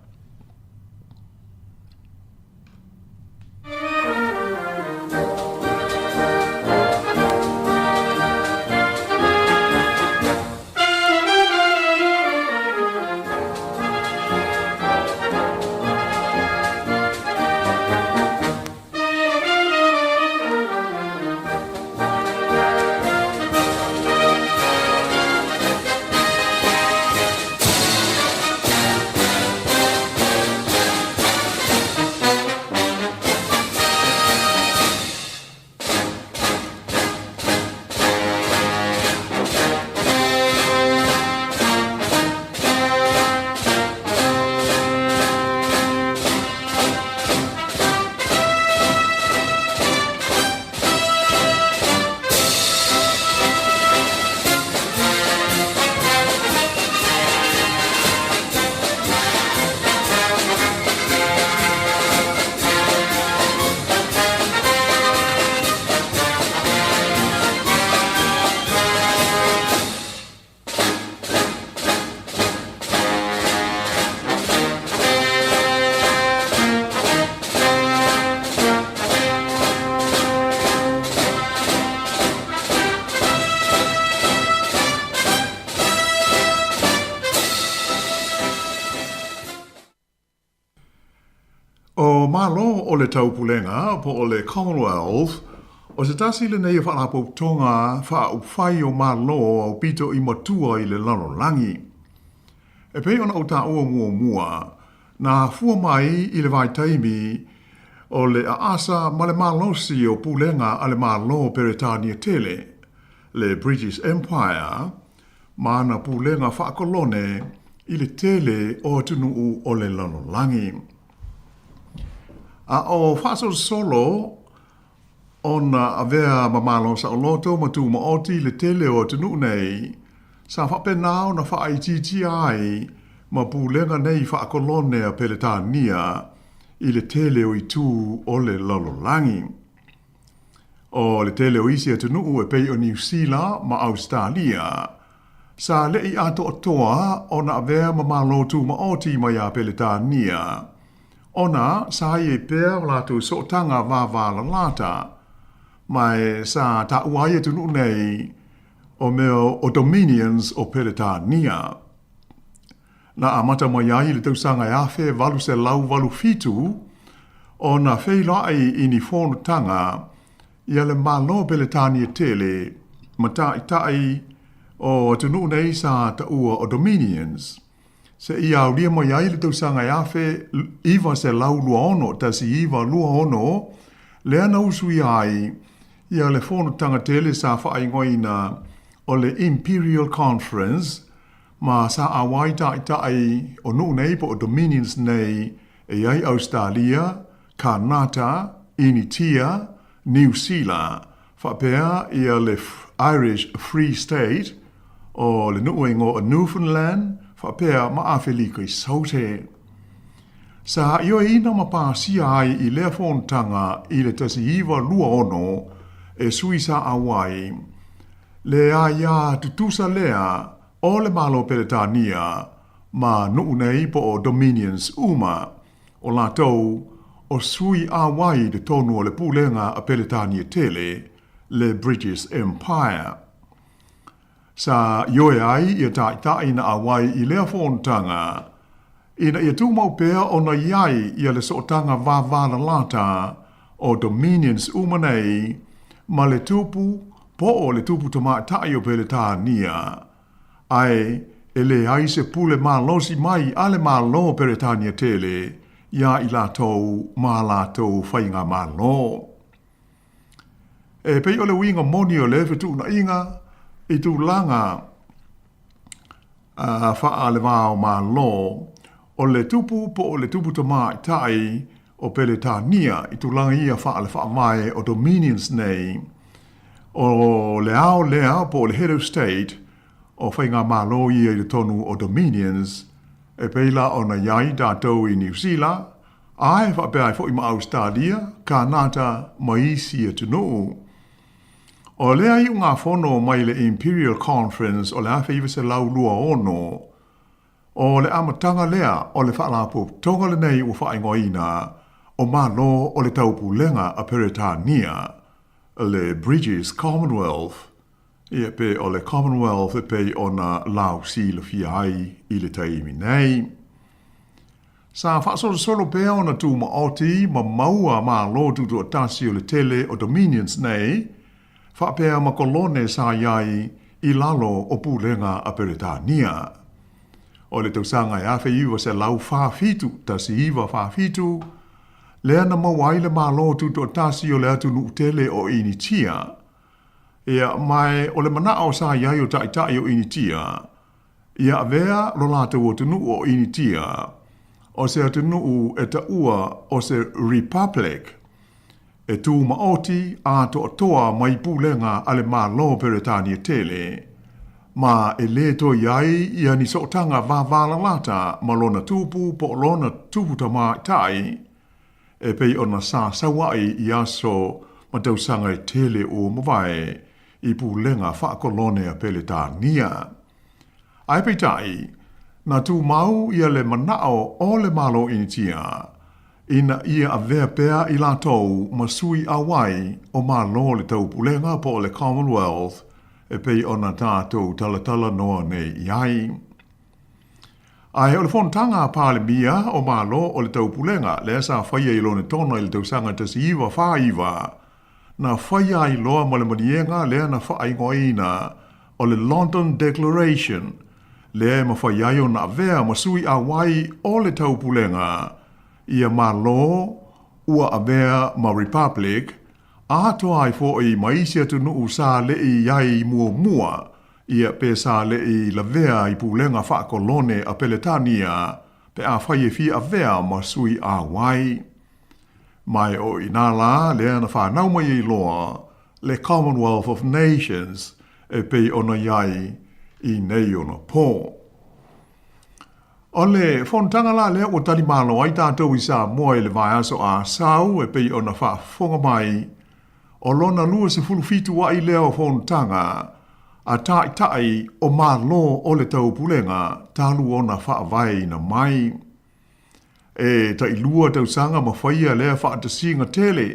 O Malo o le Taupulega po o le Commonwealth, o se tasi lenei o faalapotopotoga faaupufai o Malo aupito i matua i le lalolagi. E pei ona ou taua muamua, na afua mai i le vaitaimi o le aasa ma le malosi o pulega a le Malo o Peretania tele, le British Empire, ma ana pulega faakolone i le tele o atunuu o le lalolagi. A o faasolosolo ona avea ma Malo saoloto ma tumaoti i le tele o atunuu nei, sa faapena ona faaitiitia ai ma pulega nei faakolone a Peletania i le tele o itu o le lalolagi. O le tele o isi atunuu e pei o Niu Sila ma Ausetalia, sa leʻi atoatoa ona avea ma Malo Tumaoti mai iā Peletania, ona sa i ai pea o latou sootaga vavalalata, ma e sa taua ai atunuu nei o mea o Dominions o Peletania. Na amata mai ai i le tausaga e 1887 ona feiloai i ni fonotaga ia le Malo Peletania tele ma ta'ita'i o atunuu nei sa taua o Dominions, seia aulia mai ai le tausaga e 1926, 1926, lea na usuia ai ia le fonotaga tele sa faaigoaina o le Imperial Conference ma sa auai ta'ita'i o nuu nei po o Dominions nei e i ai Ausetalia, Kanata, Initia, Niu Sila, faapea ia le Irish Free State o le nuu e igoa o Newfoundland faapea ma Afelika i Saute. Sa ioeina ma pasia ai i lea fonotaga i le 1926 e sui sa auai le aia tutusa lea o le Malo Peretania ma nuu nei po o Dominions uma, o latou o sui auai i totonu o le pulega a Peretania tele, le British Empire. Sa ioe ai ia ta'ita'i na auai i lea fonotaga, ina ia tumau pea ona i ai ia le sootaga vavalalata o Dominions uma nei ma le tupu po o le tupu tamaitai o Peretania, ae e leai se pule malosi mai a le Malo o Peretania tele iā i latou ma a latou faigamalo. E pei o le uiga moni o lea fetuunaiga i tulaga faale-va-o-Malo, o le tupu po o le tupu tamaitai o Peretania i tulaga ia faale-faavae o Dominions nei, o le ao lea po o le Head of State o faigamalo ia i totonu o Dominions, e pei la ona i ai tatou i Niu Sila, ae faapea ai foi ma Ausetalia, Kanata ma isi atunuu. O lea iugafono mai le Imperial Conference o le 1926, o le amataga lea o le Faalapotopotoga lenei ua faaigoaina o Malo o le Taupulega a Peretania, le British Commonwealth, ia pe o le Commonwealth e pei ona lausilafia ai i le taimi nei. Sa faasolosolo pea ona tumaoti ma maua Malo Tutoatasi o le tele o Dominions nei, faapea ma kolone sa i ai i lalo o pulega a Peretania. O le tausaga e 1947, 1947, lea na maua ai le Malo Tutoatasi o le atunuu tele o Initia. Ia, ma o le manao sa i ai o ta'ita'i o Initia, ia avea lo latou atunuu o Initia o se atunuu e taua o se Republic, e tumaoti atoatoa mai pulega a le Malo Peretania tele, ma e lē toe i ai ia ni sootaga vavalalata ma lona tupu po o lona tupu tamaitai, e pei ona sa sauaʻi i aso ma tausaga e tele ua mavae i pulega faakolone a Peretania. Ae peitai, na tumau ia le manao o le Malo Initia, ina ia avea pea i latou ma sui auai o Malo o le Taupulega po o le Commonwealth e pei ona tatou talatalanoa nei i ai. Ae o le fonotaga a Palemia o Malo o le Taupulega lea sa faia i Lonetona i le tausaga 1949, na faia ai loa ma le maliega lea na faaigoaina o le London Declaration, lea e mafai ai ona avea ma sui auai o le Taupulega ia Malo ua avea ma Republic, atoa ai foi ma isi atunuu sa leʻi i ai muamua ia pe sa leʻi lavea i pulega faakolone a Peletania pe afai e fia avea ma sui auai. Ma e o i inā lā lea na whanau mai ai loa le Commonwealth of Nations e pei ona i ai i nei ona pō. O le fonotaga la lea ua talimalo ai tatou i Samoa i le vaiaso Asau e pei ona faafofoga mai, o lona 27 a'i lea o fonotaga a Taitai o Malo o le Taupulega talu ona faavaeina mai. E tailua tausaga ma faia lea faatasiga tele.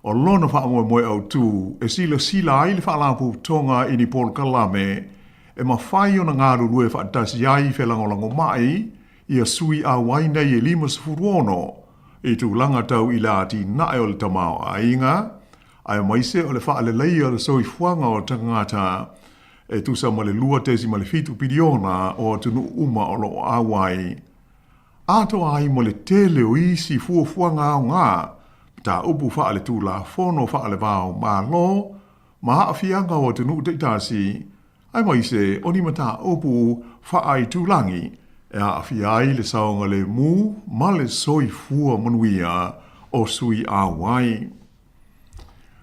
O lona faamoemoe autu e silasila ai le Faalapotopotoga i ni polokalame e mafai ona galulue faatasi ai felagolagomai ia sui auai nei e 56 i tulaga tau i le atinae o le tamaoaiga aemaise o le faaleleia o le soifuaga o tagata e tusa ma le 2.7 piliona o atunuu uma o lo o auai atoa ai ma le tele o isi fuafuaga aoga, mataupu faaletulafono faale-va-o-Malo ma aafiaga o atunuu taitasi, aemaise o ni mataupu faaitulagi e aafia ai le saogalemu ma le soifua manuia o sui auai.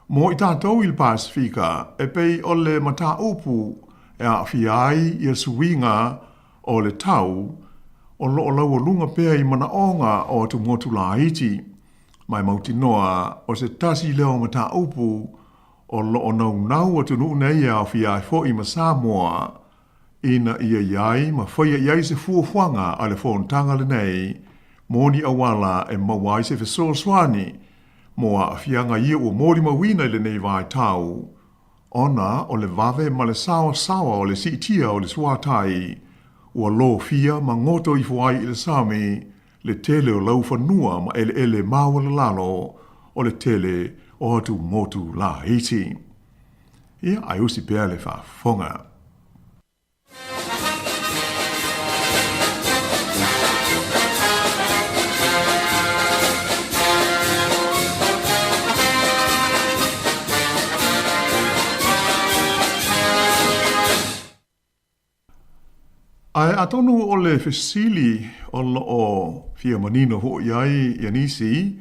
Mo i tatou i le Pasefika, e pei o le mataupu e aafia ai ia suiga o le tau, o lo o laualuga pea i manaoga o atumotu laiti, ma e mautinoa o se tasi lea o mataupu o lo o naunau atunuu nei e aofia ai foi ma Samoa ina ia i ai ma faia i ai se fuafuaga a le fonotaga lenei mo ni auala e maua ai se fesoasoani mo aafiaga ia ua molimauina i lenei vaitau ona o le vave ma le saoasaoa o le siitia o le suatai ua lofia ma goto ifo ai i le sami le tele o laufanua ma eleele maualalalo o le tele o atumotu laiti. Ia, ae usi pea le faafofoga. Ae atonu o le fesili o lo o fia manino hoʻi ai ia nisi,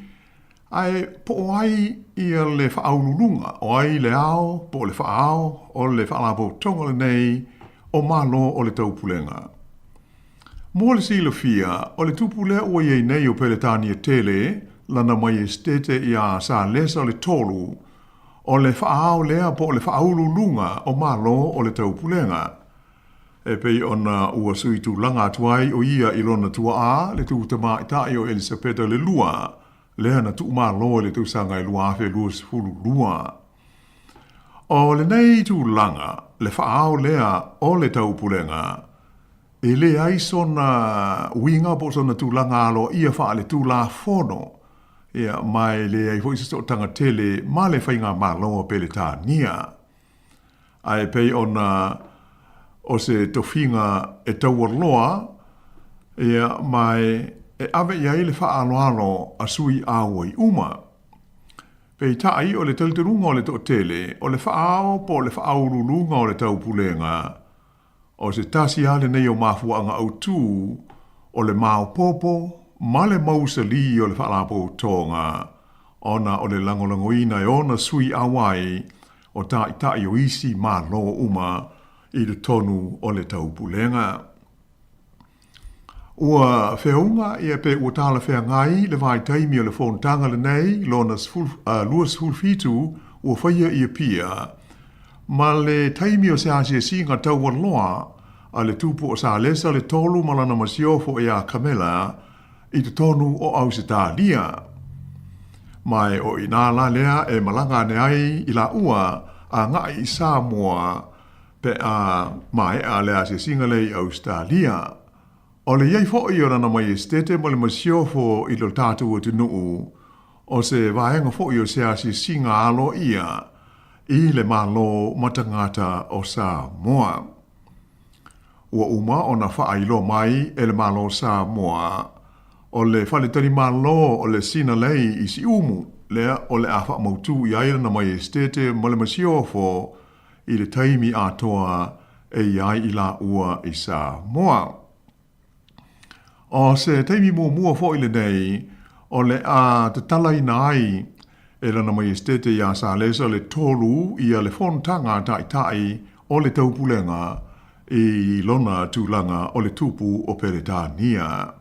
ae po o ai ia le faauluuluga, o ai le ao po o le faaao o le faalapotopotoga lenei o Malo o le Taupulega. Mo le silafia, o le tupu lea ua i ai nei o Peretania tele, lana Maiestete iā Salesa o le Tolu, O le faaao lea po o le faauluuluga o Malo o le Taupulega. E pei ona ua sui tulaga atu ai o ia i lona tuaa, le tu tamaitai o Elisapeta le Lua, lea na tuumalo i le tausaga e 2022. O lenei tulaga, le faaao lea o le Taupulega, e leai sona uiga po o sona tulaga aloaia faaletulafono, ia, ma e leai foi se sootaga tele ma le faigamalo a Peretania. Ae pei ona o se tofiga e taualoa, ia, ma e ave i ai le faaaloalo a sui auai uma. Peitai, o le talitonuga o le toatele, o le faaao po o le faauluuluga o le taupulega, O se tasi lava lenei o mafuaaga autu o le maopoopo ma le mausalī o le Faalapotopotoga, ona o le lagolagoina e ona sui auai o taitai o isi Malo uma i totonu o le Taupulega. Ua feauga ia pe ua talafeagai le vaitaimi o le fonotaga lenei lona 27 ua faia i Apia, ma le taimi o se asiasiga taualoa a le Tupu o Salesa le Tolu ma lana masiofo iā Kamela i totonu o Ausetalia. Ma e o inā la lea e malaga ane ai i laua agai i Samoa Pe a maea le asiasiga lea i Ausetalia, o le i ai foi o Lana Maiestete ma le Masiofo i lo tatou atunuu, o se vaega foi o se asiasiga aloaia i le Malo ma tagata o Samoa. Ua uma ona faailoa mai e le Malo o Samoa, o le faletalimalo o le Sinalei i Siumu, lea o le a faamautu i ai Lana Maiestete ma le Masiofo i le taimi atoa e i ai i laua i Samoa. O se taimi muamua foi lenei o le a tatalaina ai e Lana Maiestete iā Salesa le Tolu ia le fonotaga a Taitai o le Taupulega i lona tulaga o le Tupu o Peretania.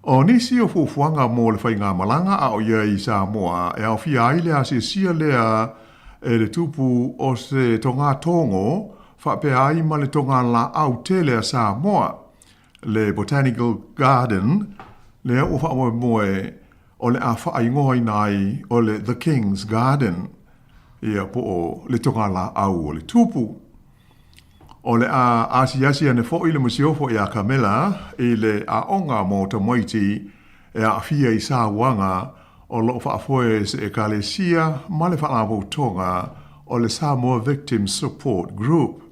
O nisi o fuafuaga mo le faigamalaga a o ia i Samoa e aofia ai le asiasia lea e le Tupu o se togatogo faapea ai ma le togalaau tele a Samoa, le Botanical Garden, lea ua faamoemoe o le a faaigoaina ai o le The King's Garden, ia po o le togalaau o le Tupu. O le a asiasi ane foi le Masiofo iā Kamela i le aoga mo tamaiti e aafia i sauaga o lo o faafoe e se Ekalesia ma le Faalapotopotoga o le Samoa Victims Support Group.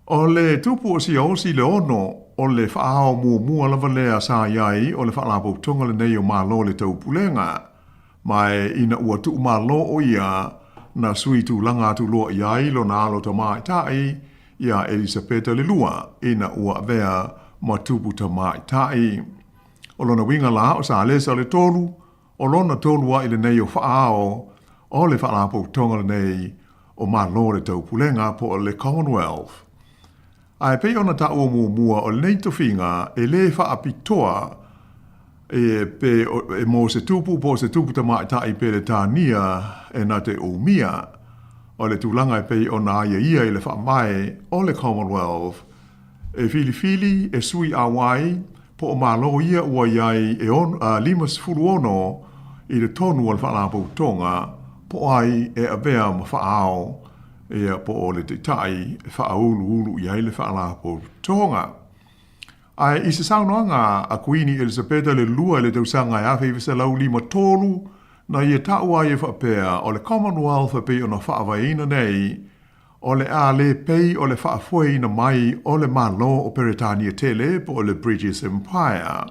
O le tupu o Siaosi le ono o le faaao muamua lava lea sa i ai o le Faalapotopotoga lenei o Malo o le Taupulega, Ma e ina ua tuumalo o ia, na sui tulaga atu loa i ai lona alo tamaitai, iā Elisapeta le Lua, ina ua avea ma tupu tamaitai. O lona uiga la o Salesa le Tolu, o lona tolu aʻi lenei o faaao o le Faalapotopotoga lenei o Malo o le Taupulega po o le Commonwealth. Ae pei ona taua muamua o lenei tofiga e lē faapitoa e pe e mo se tupu po o se tupu tamaitai Peretania e na te umia. O le tulaga e pei ona aiaia i le faavae o le Commonwealth e filifili e sui auai po o Malo ia ua i ai e 56 i le tonu o le Faalapotopotoga po o ai e avea ma faaao ia po o le taitai e faauluulu i ai le Faalapotopotoga. Ae i se saunoaga a Kuini Elisapeta le Lua i le tausaga e 1953, na ia taua ai e faapea o le Commonwealth e pei ona faavaeina nei, o le a le pei o le faafoeina mai o le Malo o Peretania Tele po o le British Empire,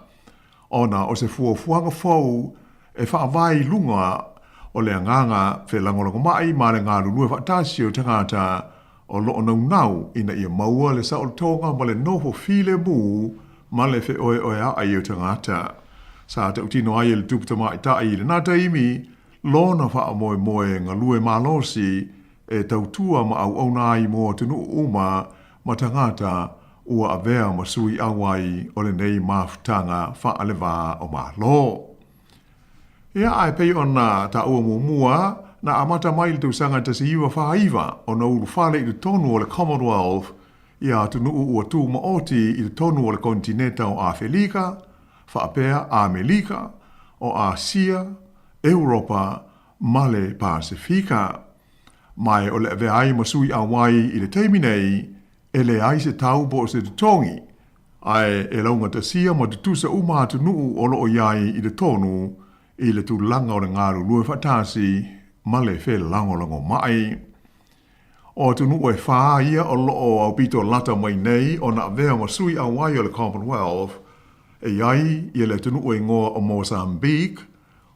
ona o se fuafuaga fou e faavae i luga o le agaga felagolagomai ma le galulue faatasi o tagata o lo o naunau ina ia maua le saolotoga ma le nofo filemu ma le feoeoeaʻai o tagata. Sa tautino ai e le Tupu Tamaitai i lena taimi lona faamoemoe galue malosi e tautua ma auauna ai mo atunuu uma ma tagata ua avea ma sui auai o lenei mafutaga faalevā o Malo. Ia, ae pei ona taua muamua, na amata mai i le tausaga 1949 ona ulufale i totonu o le Commonwealth ia atunuu ua tumaoti i totonu o le konetineta o Afelika, faapea Amelika, o Asia, Europa ma le Pasefika. Ma e o le avea ai ma sui auai i le taimi nei, e leai se tau po o se totogi, ae e laugatasia ma tutusa uma atunuu o lo o i ai i totonu i le tulaga o le galulue faatasi ma le felagolagomai. O atunuu e fā ia o lo o aupito lata mai nei ona avea ma sui auai o le Commonwealth, e i ai ia le atunuu e igoa o Mozambique,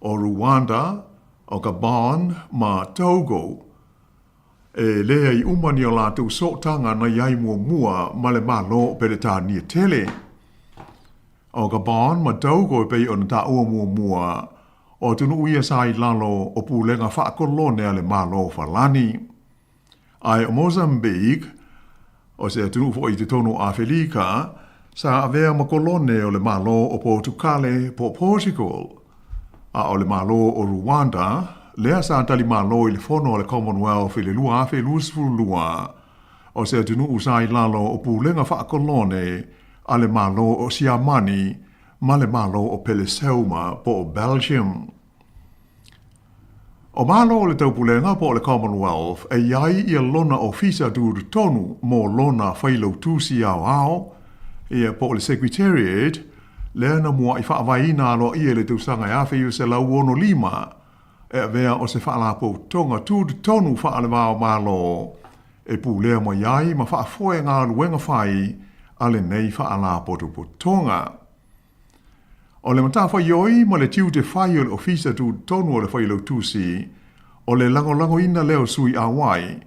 o Rwanda, o Gabon ma Togo. E leai uma ni o latou sootaga na i ai muamua ma le Malo o Peretania tele. O Gabon ma Togo e pei ona taua muamua, o atunuu ia sa i lalo o pulega faakolone a le Malo o Falani. Ae o Mozambique, o se atunuu foi i totonu o Afelika, sa avea ma kolone o le Malo o Potukale po o Portugal. A o le Malo o Rwanda, lea sa talimalo i le Fono a le Commonwealth i le 2022, o se atunuu sa i lalo o pulega faakolone a le Malo o Siamani ma le Malo o Peleseuma po o Belgium. O Malo o le Taupulega po o le Commonwealth e i ai ia lona ofisa tutotonu mo lona failautusi aoao, ia po o le Secretariat, lea na muaʻi faavaeina aloaia i le tausaga e 1965, e avea o se faalapotopotoga tutotonu faale-va-o-Malo e pulea mai ai ma faafoe galuega fai a lenei faalapotopotoga. O le matafaioi ma le tiute fai o le Ofisa Tutotonu o le Failautusi, o le lagolagoina lea o sui auai,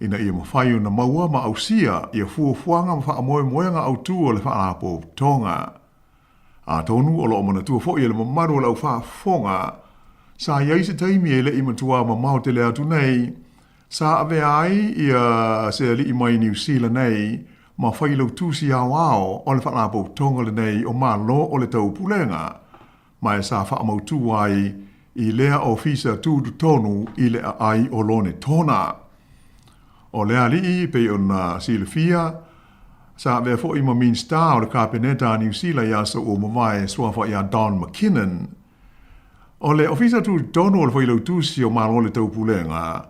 ina ia mafai ona maua ma ausia ia fuafuaga ma faamoemoega autu o le Faalapotopotoga. Atonu o lo o manatua foi e le mamalu o le au faafofoga, sa i ai se taimi e le i matua mamao tele atu nei, Sa avea ai ia se aliʻi mai Niu Sila nei ma Failautusi Aoao o le Faalapotopotoga lenei o Malo o le Taupulega, ma e sa faamautū ai i lea ofisa tutotonu i le aai o Lonetona. O le aliʻi, pei ona silafia, sa avea foi ma Minisita o le Kapeneta a Niu Sila i aso ua mavae suafa iā Don McKinnon. O le Ofisa Tutotonu o le Failautusi o Malo o le Taupulega,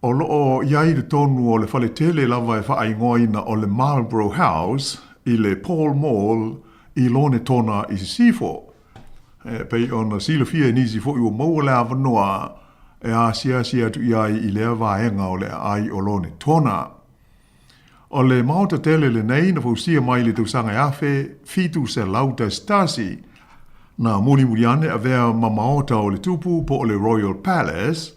o lo o i ai i totonu o le fale tele lava e faaigoaina o le Marlborough House i le Pall Mall i Lonetona i Sisifo. E pei ona silafia e nisi foi ua maua le avanoa e asiasi atu i ai i lea vaega o le aai o Lonetona. O le maota tele lenei na fausia mai i le tausaga e 1711, na mulimuli ane avea ma maota o le tupu po o le Royal Palace,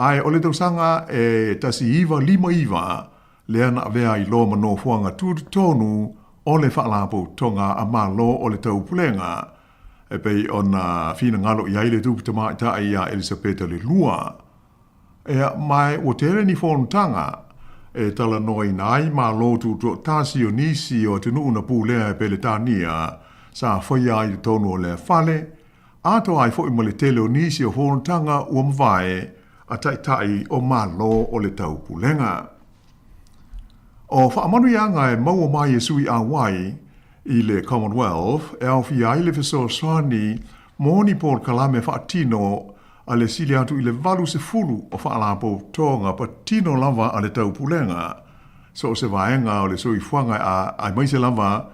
ae o le tausaga e 1959 lea na avea ai loa ma nofoaga tutotonu o le Faalapotopotoga a Malo o le Taupulega, e pei ona finagalo i ai le tupu tamaitai ia Elisapeta le Lua. Ea, ma ua tele ni fonotaga e talanoaina ai Malo Tutoatasi o nisi o atunuu na pulea e Peretania sa faia ai i totonu o lea fale, atoa ai foi ma le tele o nisi o fonotaga ua mavae a Taitai o Malo o le Taupulega. O faamanuiaga e maua mai e sui auai i le Commonwealth e aofia ai le fesoasoani mo ni polokalame faatino a le sili atu i le 80 o faalapotopotoga patino lava a le Taupulega, so o se vaega o le soifuaga aemaise lava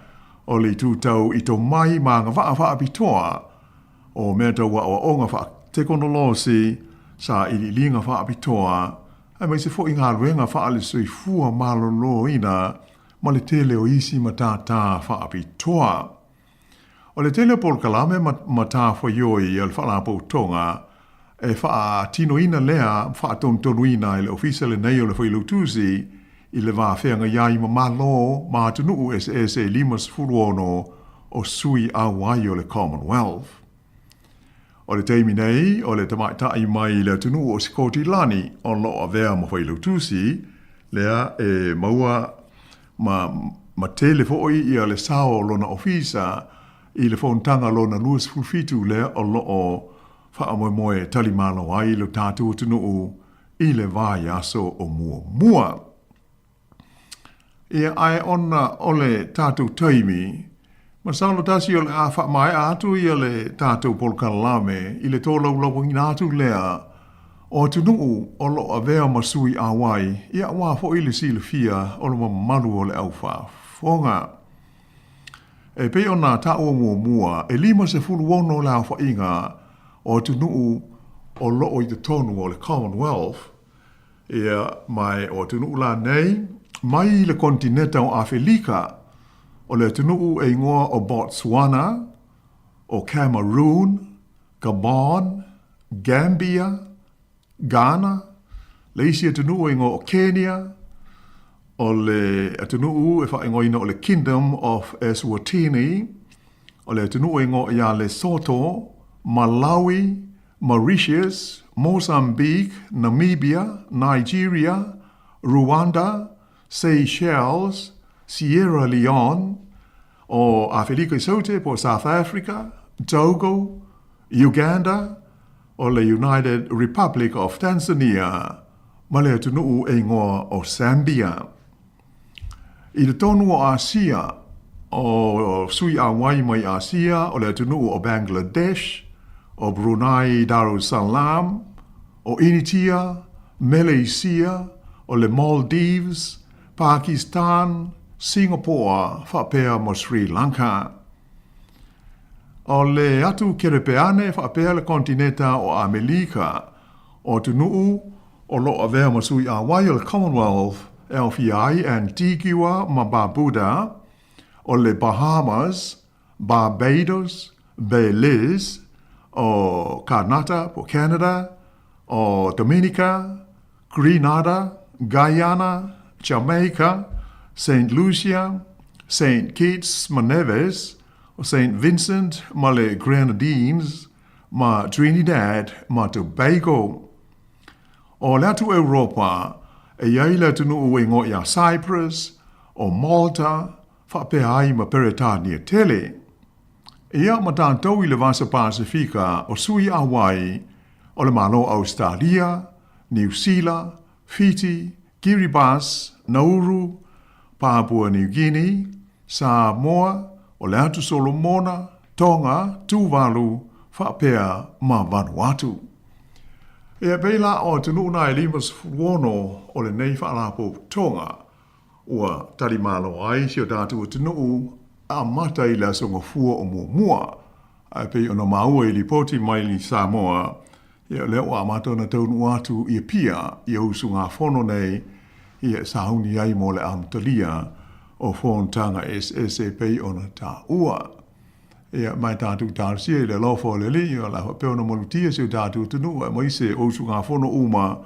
o le itu tau i tomai ma agavaa faapitoa o mea tau aoaoga faatekonolosi, sailiiliga faapitoa, aemaise foi galuega faale-soifua maloloina ma le tele o isi matata faapitoa. O le tele o polokalame ma matafaioi a le Faalapotopotoga e faatinoina lea faatonutonuina e le Ofisa lenei o le Failautusi i le va feagai ai ma Malo ma atunuu eseese e 56 o sui auai o le Commonwealth. O le taimi nei, o le tamaitai mai le atunuu o Sikotilani o lo o avea ma Failautusi, lea e maua ma ma tele foi ia le sao o lona ofisa i le fonotaga lona 27 lea o lo o faamoemoe e talimalo ai lo tatou atunuu i le vaiaso o muamua. Ia, ae ona o le tatou taimi, masalo tasi o le a faamaea atu ia le tatou polokalame i le tolaulauina atu lea o atunuu o lo o avea ma sui auai, ia aua foi le silafia o le mamalu o le au faafofoga. E pei ona taua muamua, e 56 le aofaiga o atunuu o lo o i totonu o le Commonwealth, Ia, ma o atunuu la nei, mai le konetineta o Afelika, o le atunuu e igoa o Botswana, o Cameroon, Gabon, Gambia, Ghana, le isi atunuu e igoa o Kenya, o le atunuu e faaigoaina o le Kingdom of Eswatini, o le atunuu e igoa ia Lesotho, Malawi, Mauritius, Mozambique, Namibia, Nigeria, Rwanda, Seychelles, Sierra Leone, o Afelika i Saute po o South Africa, Togo, Uganda, o le United Republic of Tanzania ma le atunuu e igoa o Zambia. I totonu o Asia, o sui auai mai Asia o le atunuu o Bangladesh, o Brunei Darussalam, o Initia, Meleisia, o le Maldives, Pakistan, Singapore faapea ma Sri Lanka. O le atu Kerepeane faapea le konetineta o Amelika, o atunuu o lo o avea ma sui auai o le Commonwealth e aofia ai Antigua ma Barbuda, o le Bahamas, Barbados, Belize, o Kanata po Canada, o Dominica, Grenada, Guyana, Jamaica, Saint Lucia, Saint Kitts ma Nevis, o Saint Vincent ma le Grenadines, ma Trinidad ma Tobago. O le atu Europa, e i ai le atunuu e igoa ia Cyprus, o Malta, faapea ai ma Peretania tele. Ia ma tatou i le Vasa Pasefika o Sui Auai, o le Malo o Ausetalia, Niu Sila, Fiti, Kiribati, Nauru, Papua New Guinea, Samoa, o le Atu Solomona, Tonga, Tuvalu, faapea ma Vanuatu. Ia, pei la o atunuu na e 56 o lenei faalapotopotoga ua talimalo ai si o tatou atunuu amata i le Aso Gafua o muamua. Ae pei ona maua i lipoti mai i Samoa, ia o lea ua amata ona taunuu atu i Apia ia usugafono nei ia e sauni ai mo le amatalia o fonotaga eseese e pei ona taua. Ia, ma e tatou talosia i le alofa o le Alii, o le a faapea ona malutia si o tatou atunuu aemaise o usugafono uma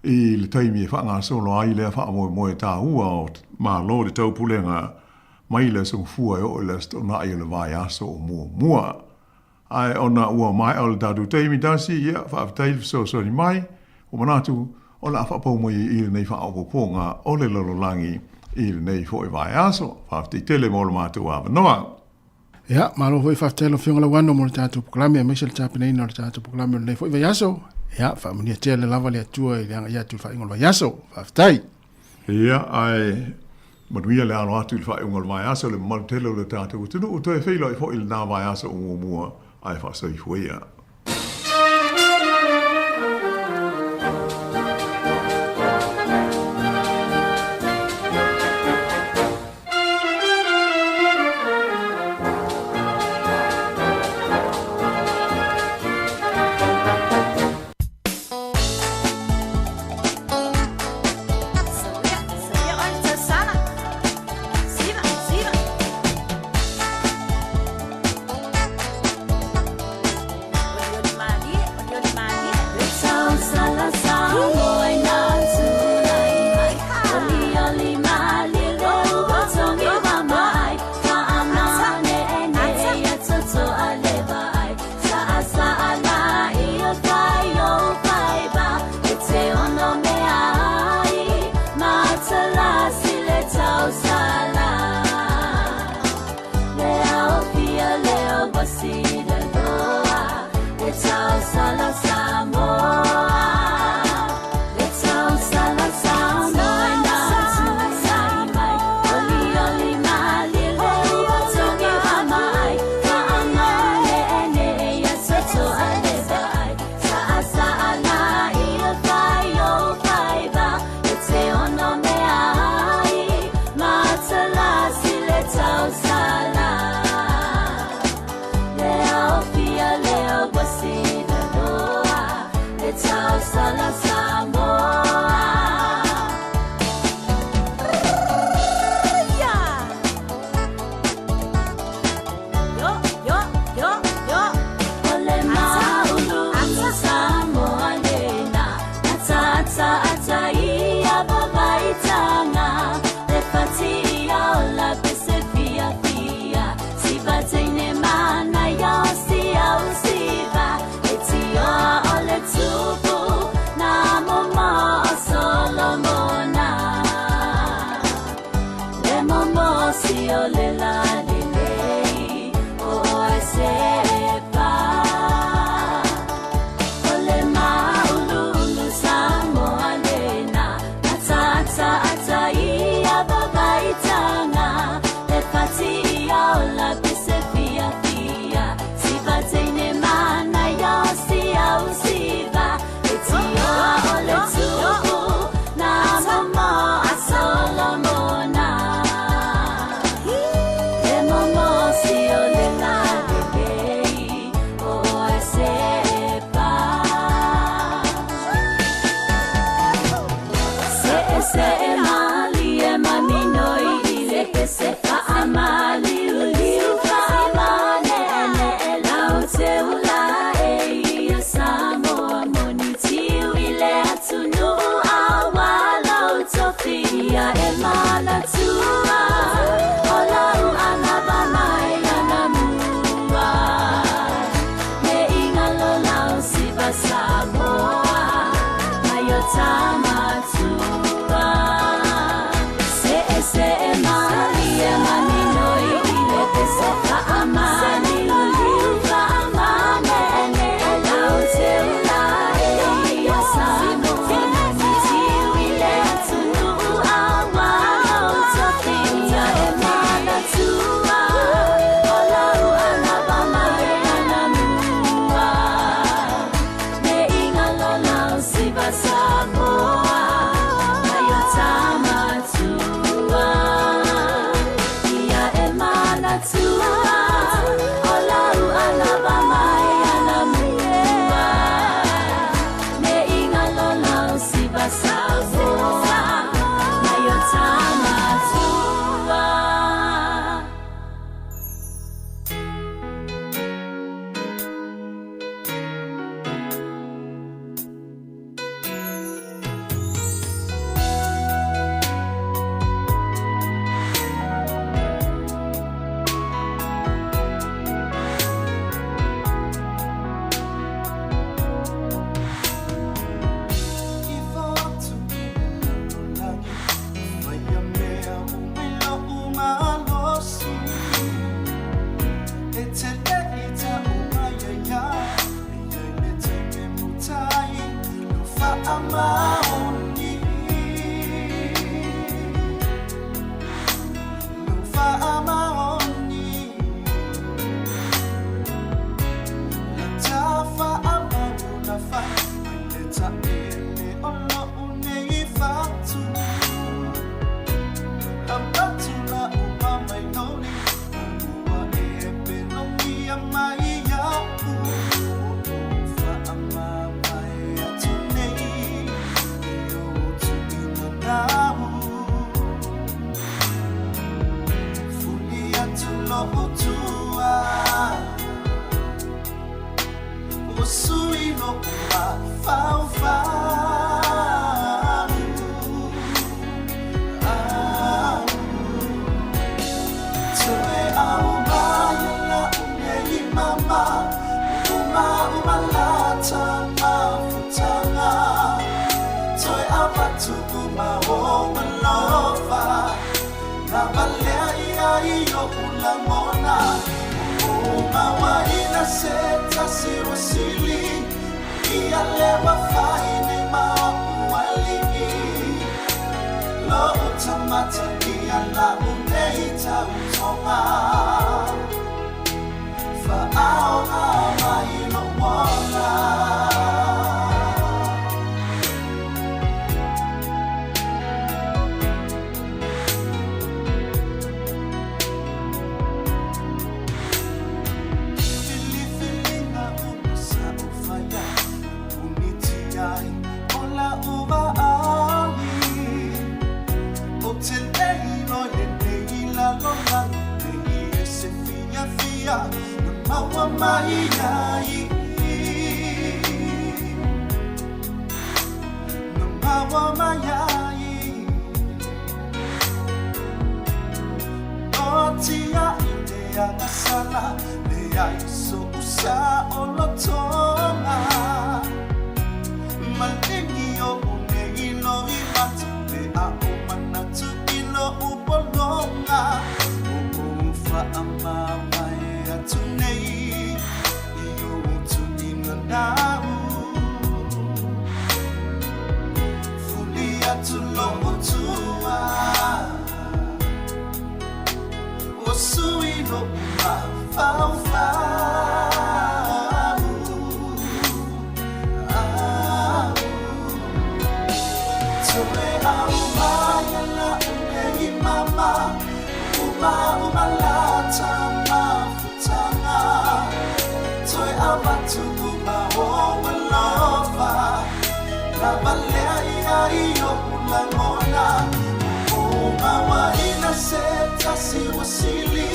i le taimi e faagasolo ai lea faamoemoe taua o Malo o le Taupulega mai le Aso Gafua e oo i le Aso Toonai o le vaiaso o muamua. Ae ona ua maea o le tatou taimi tasi, ia, faafetai le fesoasoani mai, ua manatu o le a faapau mai i lenei faaopoopoga o le lalolagi i lenei foi vaiaso. Faafetai tele mo le matou avanoa. Ia, malo foi faafetai lau Afioga Lauano mo le tatou polokalame aemaise le tapenaina o le tatou polokalame o lenei foi vaiaso. Ia, faamanuia tele lava le Atua i le agai atu i le faaiuga o le vaiaso. Faafetai. Ia, ae manuia le alo atu i le faaiuga o le vaiaso i le mamalu tele o le tatou atunuu. Toe feiloai foi i lena vaiaso o muamua, ae faasoifua ia. lo'u tua Ua sui lo'u mafaufau Toe au mai la'u nei mama Uma uma lata mafutaga Toe avatu uma ou alofa Lavalea ia i o'u lagona O mauaina se tasi ua sili Ia le ua fai nei ma o'u ali'i Lo'u tamata ia la'u nei tautoga Fa'aoga mai lo'u ola Filifiliga uma sa ou faia Puniti ai o la'u vaai Ou te le iloa i lenei lalolagi Nei e se fiafia na maua mai ai Na maua mai ai Noatia i te agasala Leai so'u sa'olotoga Maligi o'u nei loimata Pe a ou manatu i lo'u pologa O ou fa'amamae atu nei I ou tu'uina nau Fuli atu lo'u tua Ua sui lo'u mafaufau Toe au mai la'u nei mama Uma uma lata mafutaga Toe avatu uma ou alofa Lavalea ia i o'u lagona O mauaina se tasi ua sili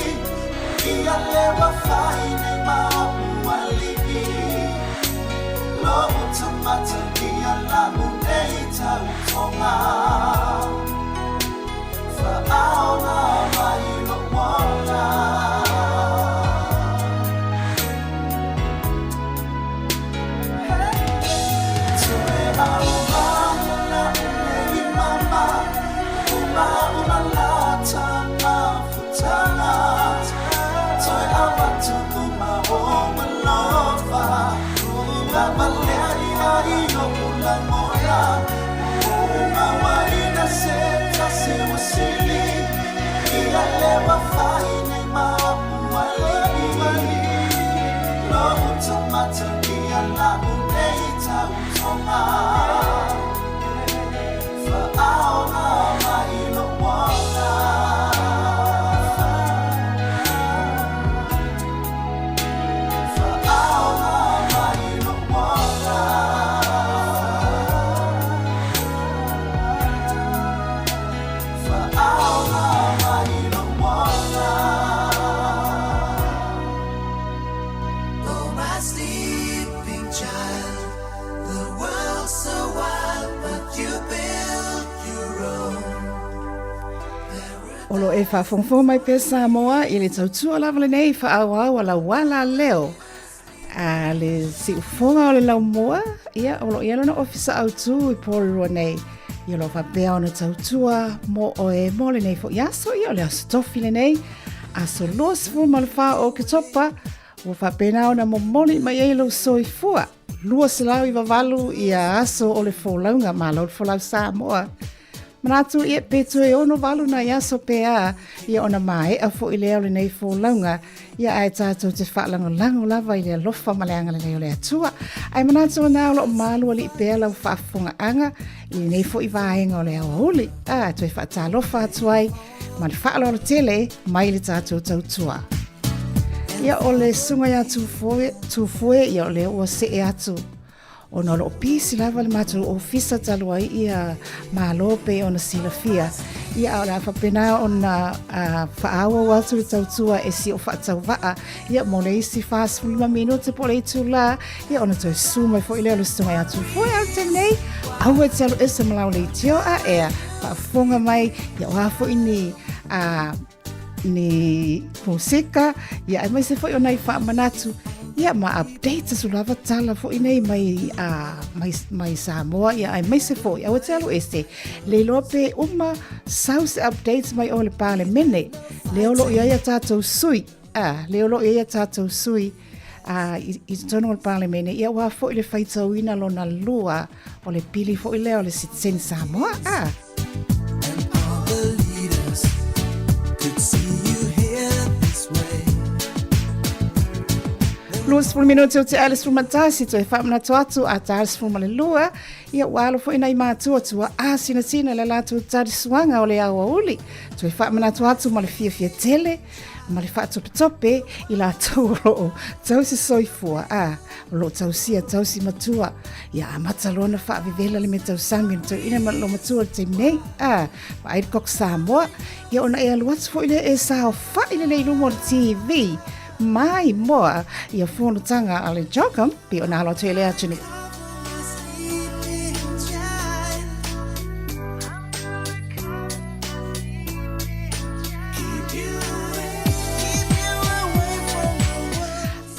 Ia le ua fai nei ma o'u ali'i Lo'u tamata ia la'u nei tautoga Fa'aoga mai lo'u ola Toe au mai la'u nei mama Uma uma lata mafutaga Toe avatu uma ou alofa Lavalea ia i o'u lagona O mauaina se tasi ua sili Ia le ua fai nei ma o'u ali'i Lo'u tamata ia la'u nei tautoga Fa'aoga mai lo'u ola Fa'aoga mai lo'u ola Fa'aoga mai lo'u ola Oh my sleeping child, the world's so wild, but you built your own. O lo e faafogafoga mai pea Samoa i le tautua lava lenei faaauau a lau ala leo a le siufofoga o le laumua ia o lo o i ai lona ofisa autū i Porirua nei. Ia o lo o faapea ona tautua mo oe mo lenei foi aso, ia o le aso tofi lenei, aso 24 o Oketopa, ua faapena ona momoli mai ai lou soifua. 298 ia aso o le folauga, malo le folau Samoa. Manatu ia pe toe 68 nai aso pe a, ia ona maea foi lea o lenei folauga, ia ae tatou te faalagolago lava i le alofa ma le agalelei o le Atua. Ae manatu ona o loo malualii pea lau faafofogaaga i lenei foi vaega o le aoauli, a toe faatalofa atu ai ma le faaaloalo tele mai le tatou tautua. Ia o le susuga ia Tufoe, Tufoe ia o lea ua see atu ona o loo pisi lava le matou ofisa talu ai ia malo pei ona silafia. Ia, a o le a faapena ona faaauau atu le tautua e si o faatauvaa, ia, mo le isi 45 minute po o le itulā, ia, ona toe susu mai foi lea o le susuga ia Tufoe. A o le taimi nei, aua e te alu ese ma lau leitio a ea faafofoga mai, ia, o a foi ni ni musika, ia, aemaise foi o nai faamanatu, ia, ma updates asu lava tala foi nei mai, mai, mai Samoa, ia, aemaise foi, aua te alu ese, le iloa pe uma sau se updates mai o le Palemene, le o lo o i ai a tātou sui, a, le o lo o i ai a tātou sui, a, i totonu o le Palemene, ia, ua foi le faitauina lona lua o le pili foi lea o le Citizen Samoa, a. 20 minute o te ale 11 toe faamanatu atu a ta ale 12, ia ua alo foi nai matua tua a sinasina le latou talisuaga o le aoauli toe faamanatu atu ma le fiafia tele ma le faatopetope i latou o loo tausi soifua a o loo tausia tausi matua, ia amata loa na faavevela le mea tausami le tauina ma lo matua le taimi nei a vaai le koko Samoa, ia ona e alu atu foi lea e saofai lelei i luma o le TV mai moa ia fonotaga a le CHOGM pe ona alo atu e le atunuu.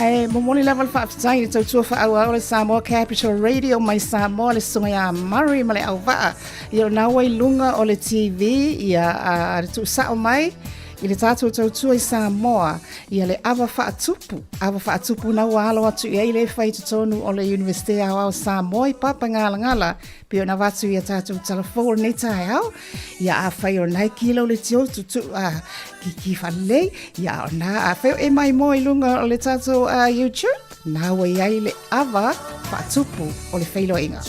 E momoli lava le faafetai i le tautua faaauau o le Samoa Capital Radio mai Samoa, le susuga ia Murray ma le auvaa. Ia o na ua i luga o le TV, ia a, le tuusao mai i le tātou tautua i Samoa, ia le ava faatupu, ava faatupu na ua alo atu i ai le fai totonu o le Universite Aoao Samoa i Papagalagala, pei ona avatu ia tātou talafou o lenei taeao. Ia afai o lena e kila o le tio tutu a kiki whalelei, ia o na afai o e mai moa i lunga o le tātou YouTube, nā ua i ai le ava faatupu o le feiloaiga.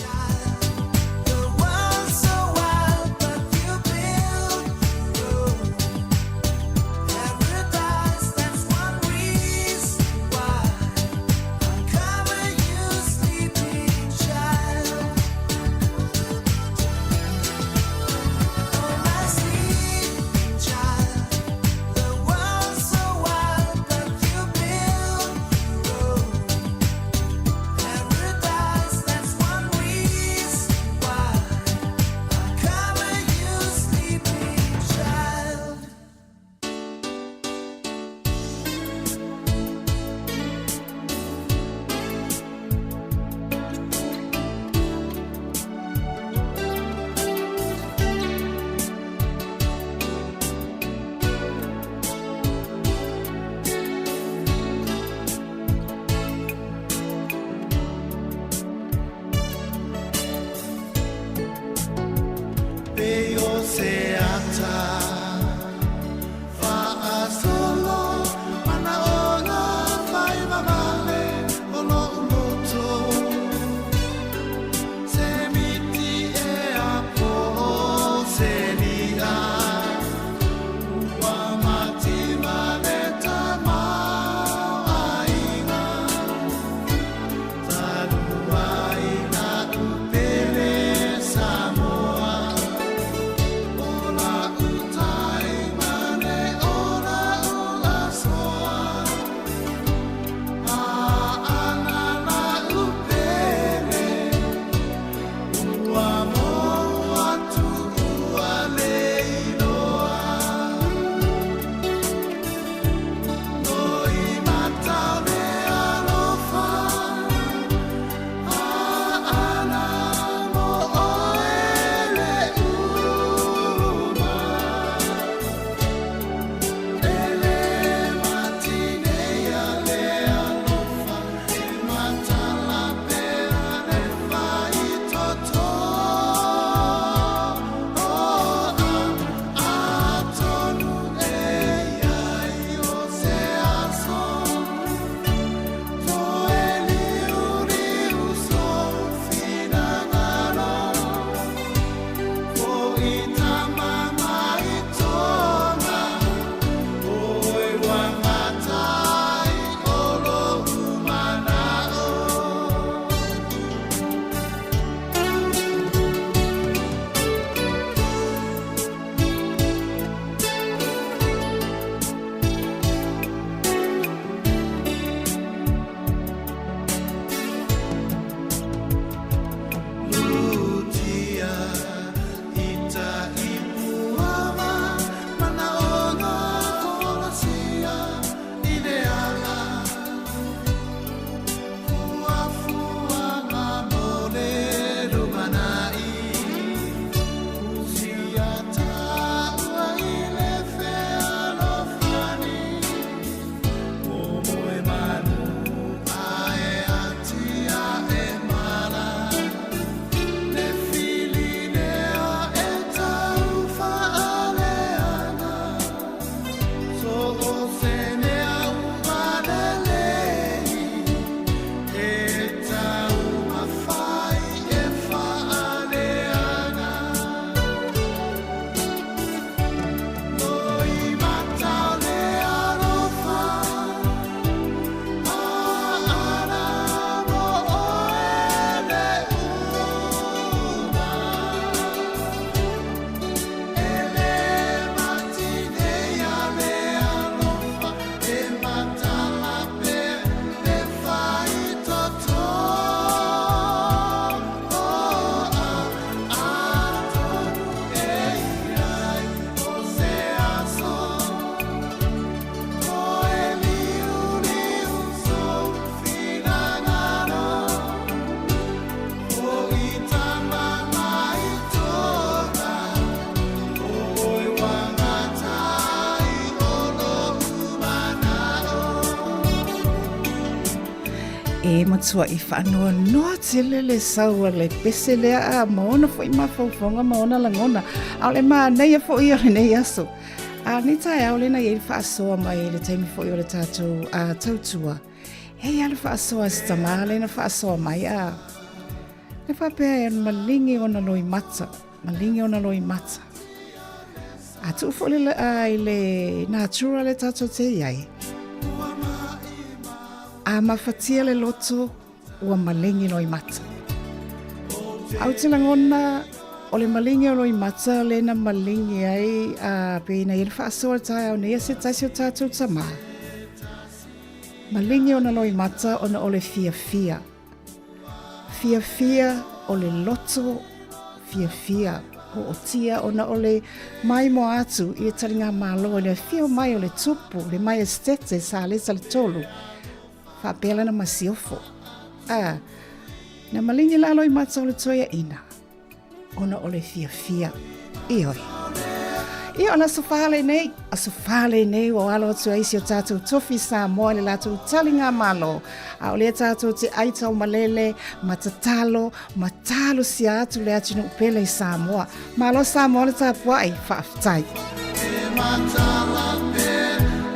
E matuaʻi faanoanoa tele le sau a le pese lea a ma ona foʻi mafaufauga ma ona lagona. ʻAʻole manaia foʻi ia o lenei aso. A nei taeao lena i ai le faasoa mai i le taimi foʻi o le tatou a tautua. E ai a le faasoa a si tamā lena faasoa mai a. E faapea e maligi ona loimata, maligi ona loimata. A tuu foʻi le, a, i le natura le tatou te iai. A mafatia le loto, ua maligi loimata. Ae ou te lagona, o le maligi o loimata lena maligi ai a pei na i ai le faasoa i le taeao nei a se tasi o tatou tamā. Maligi ona loimata ona o le fiafia. Fiafia o le loto, fiafia ootia ona o le maimoa atu i le taligamalo i le afio mai o le Tupu, le Maiesetete sa leta le tolu, faapea lana masiofo. A, na maligi lalo i mata o le toeaina. ona o le fiafia. Ioe. Ia o le aso fā lenei, aso fā lenei ua alo atu ai si o tātou tofi Samoa i le latou taligamalo. A o lea tātou te ai taumalele, ma tatalo, ma talosia atu le atunuu pele i Samoa. Malo Samoa le tapuai, faafetai. E matala pe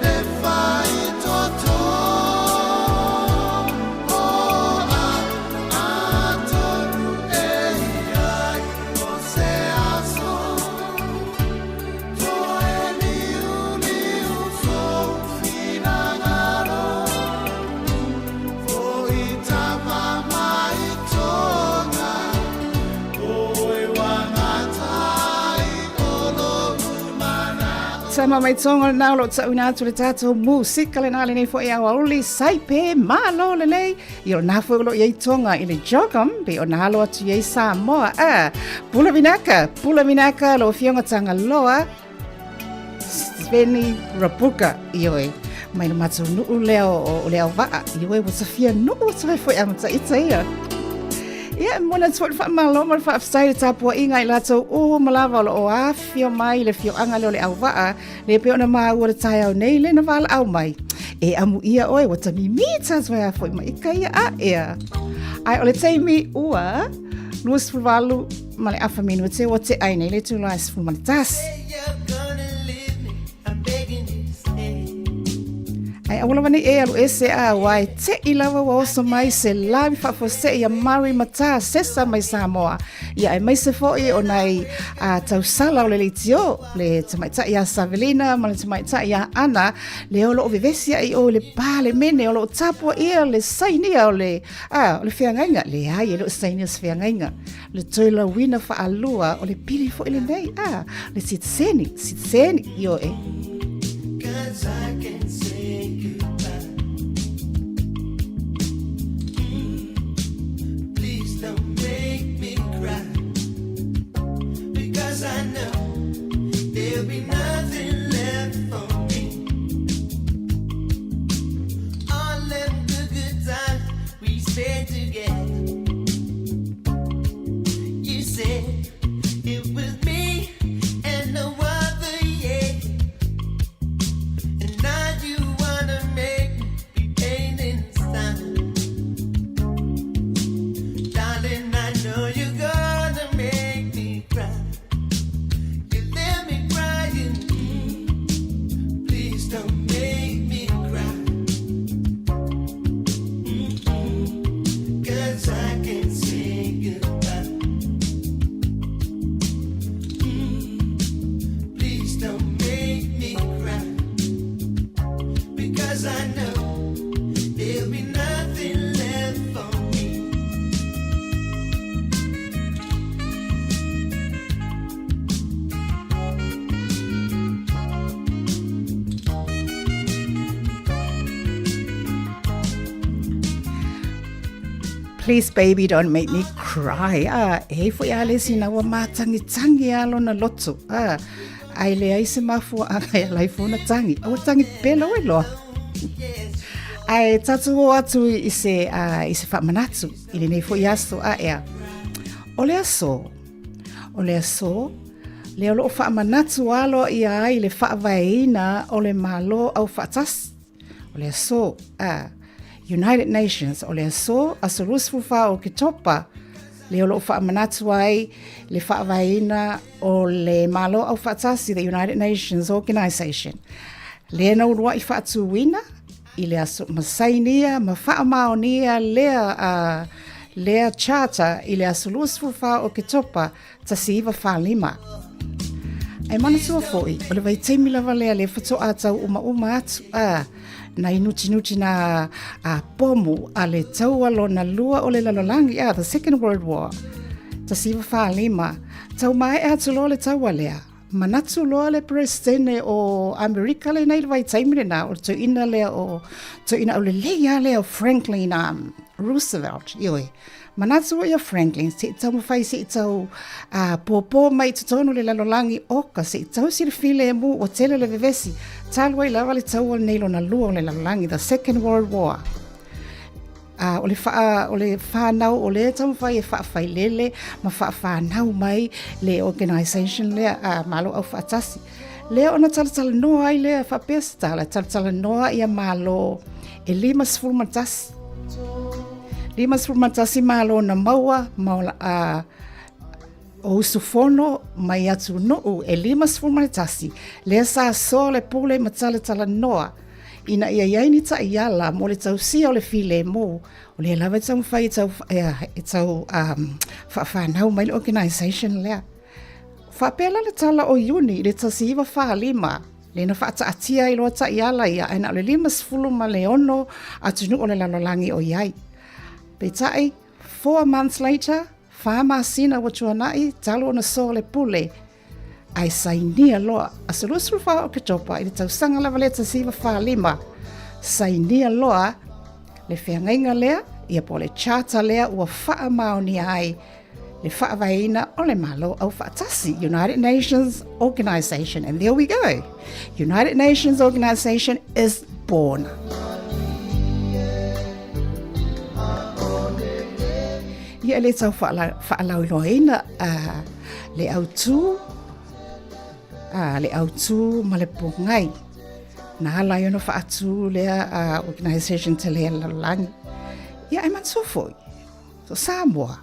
e whai toto o a Sama mai tonga le nā lo tauina atu le tātou musika le nā lenei foʻi aoauli saipe malo lelei I o nā foi o lo i ai tonga i le jogam, pe o nā alo atu i ai Samoa. A, pula vinaka, pula vinaka, lo fionga tanga loa, Sveni Rabuka, i oe. Mai le matou nuu lea o, o le auvaa, i oe, ua tafia nuu atu ai foi a mataita ia. Ia, e momoli atu foi le faamalo ma le faafetai i le tapuaiga i latou uma lava o lo o afifio mai i le afioaga lea o le Auvaa, Le pei ona maua le taeao nei le na valaau mai. E amuia oe ua tamimi tātou e a foi mai ka ia a ea. Ai o le taimi ua 28 ma le afa minute ua te ai nei le tūlā e 11. Ai aua lava nei e alu ese a ua e te i lava ua oso mai se lavi faafuasei ia Mari Matā Sesa mai Samoa. Ia aemaise foi o nai a tausala o le leitio, le tamaitai ia Savelina ma le tamaitai ia Ana, le o loo vevesi ai o le Palemene o loo tapua ia le sainia o le, a, o le feagaiga. Leai, e le o sainia se feagaiga. Le toelauina faalua o le pili foi lenei, a, le sitiseni, sitiseni, ioe. Cause I can say goodbye. Please don't make me cry. Because I know there'll be nothing left for me. All them good, good times we spent together. You said it was me and no other, yeah. And now you wanna make me be pain inside. Darling, I know you're gonna make me cry. You left me crying. Please don't make me cry. Cause I can't say goodbye. Please don't make me cry. Because I know there'll be nothing left for me. Please baby don't make me cry. Ah, e foi a le sina ua mātangitangi a lona loto. Ah, ai leai se mafuaaga e ala ai fona tangi. Aua tangi pela oe loa. Ae tatou o atu i se, i se faamanatu i lenei foi aso a ea. O le aso, o le aso, lea o loo faamanatu aloaia ai le faavaeina o le Malo Aufaatasi. O le aso, a, United Nations, o le aso, aso 24 o Oketopa, le o loo faamanatu ai le faavaeina o le Malo Aufaatasi, the United Nations Organization. Lea na uluai faatuina i le aso ma sainia ma faamaonia lea lea charter i le aso 24 o Oketopa 1945. Ae manatua foi, o le vaitaimi lava lea le faatoa tau umauma atu a nai nutinuti nā a pomu a le taua lona lua o le lalolagi, a the Second World War, 1945, tau maea atu loa le taua lea. Manatu loa le Peresetene o Amerika lenei i le vaitaimi lenā, o le toeaina lea o, toeaina aulelei lava lea o Franklin Roosevelt, ioe. Manatu ia Franklin, se i taumafai se i tau pōpō mai i totonu le lalolagi, oka, se i tau sili filemu ua tele le vevesi, talu ai lava le taua lenei lona lua o le lalolagi, the Second World War. O le wha, o le whānau o lea taumafai e whaafailele ma whaawhānau mai le organisation lea a Malo Aufaatasi. Lea ona talatalanoa ai lea faapea se tala, talatalanoa ia Malo e 51. 51 Malo na maua ma o usufono mai atunuu e 51, lea sa soa le pule ma talatalanoa ina ia i ai ni taiala mo le tausia o le filemu, o lea lava e taumafai e tau, e tau faawhanau mai le organisation lea. Faapea la le tala o Iuni i le 1945, lea na faataatia ai loa taiala ia ae na o le 56 atunuu o le lalolagi o i ai. Peitai, 4 months later, 4 masina ua tuanai, talu ona soa le pule, ae sainia loa, aso 24 o Oketopa i le tausaga lava lea 1945, sainia loa le feagaiga lea, ia po o le charter lea ua faamaonia ai le faavaeina o le Malo Aufaatasi, United Nations Organization. And there we go. United Nations Organization is born. Ia le tau faalauiloaina le autū, le autū ma le pōgai. Na ala ai ona faatū lea organization tele a le lalolagi. Ia ae manatua foi, So Samoa,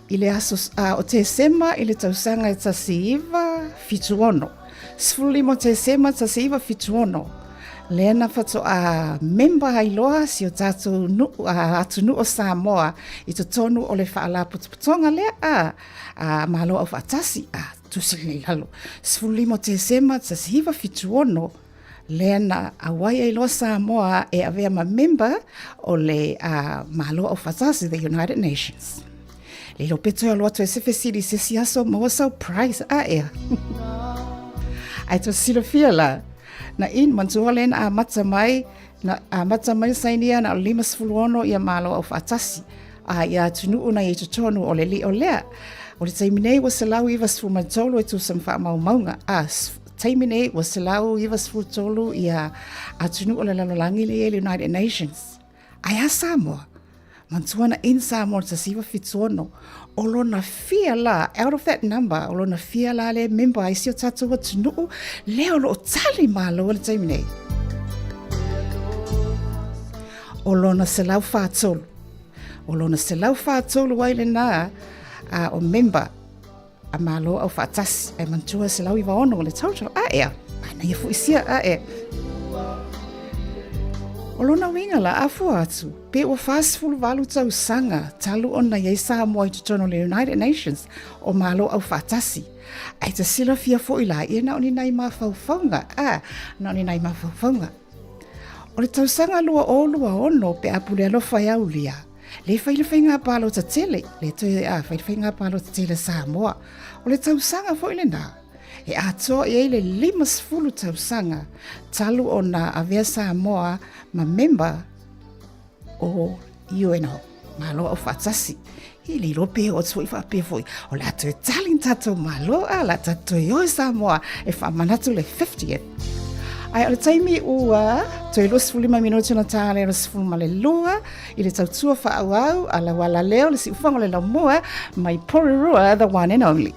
i le aso o Tesema i le tausaga e 1976, 15 o Tesema 1976, lea na faatoa memba ai loa si o tatou nu'u, atunuu o Samoa i totonu o le Faalapotopotoga lea a, a Malo Aufaatasi, a tusi lenei i lalo. 15 o Tesema 1976, Lea na auai ai loa Samoa e avea ma member o le Malo Aufaatasi, the United Nations. Le ilo pe toe alo atu e se fesili se isi aso maua sau prize a ea. Ae to silafia la, na in manatua lea na amata mai, na amata mai sainia na o le 56 ia Malo Aufaatasi. A ia atunuu na i totonu o le lio lea. O le taimi nei ua 193 e tusa ma faamaumauga. A taimi nei ua 193 ia atunuu o le lalolagi lea i le United Nations. Ae a Samoa? Manatua na in Samoa i le 1976, o lona fia la, out of that number, o lona fia la lea member ai si o tatou atunuu, lea o lo o tali malo i le taimi nei. O lona 143. O lona 143 ai lenā a o member a Malo Aufaatasi, ae manatua 196 le total. A ea, manaia foi sia, a ea. O lona uiga la, a fua atu, pe ua 48 tausaga talu ona i ai Samoa i totonu o le United Nations o Malo Aufaatasi. Ae ta silafia foi la, ia na o ni nai mafaufauga, a, na o ni nai mafaufauga. O le tausaga 2026 pe a pule alofa e aulia, le fai le faiga palota tele, le toe a fai le faiga palota tele Samoa. O le tausaga foi lenā, e atoa i ai le 50 tausaga talu ona avea Samoa ma member o UNO, Malo Aufaatasi. I le iloa pe oo atu foi faapea foi, o le a toe tali ni tatou Malo, a o le a tatou toe o i Samoa e faamanatu le 50th. Ae o le taimi ua toe 25 minute ona ta lea o le 12 i le tautua faaauau a lau alaleo le siufaga o le laumua mai Porirua, the one and only.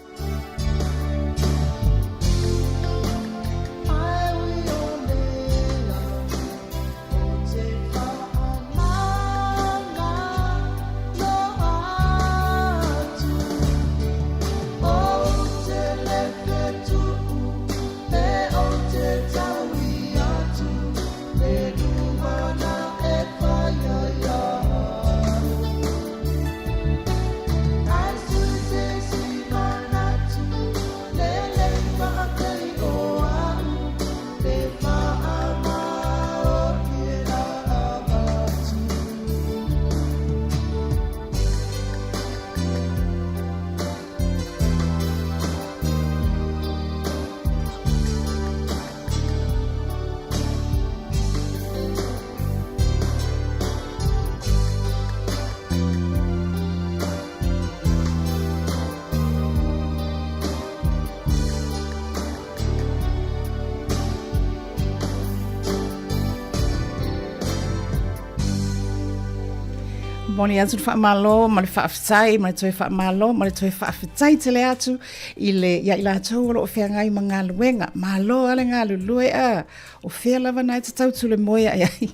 Momoli atu le faamalo ma le faafetai ma le toe faamalo ma le toe faafetai tele atu i le ia i latou o lo o feagai ma galuega. Malo lava le galulue a o fea lava na e te tau tule moe ae ai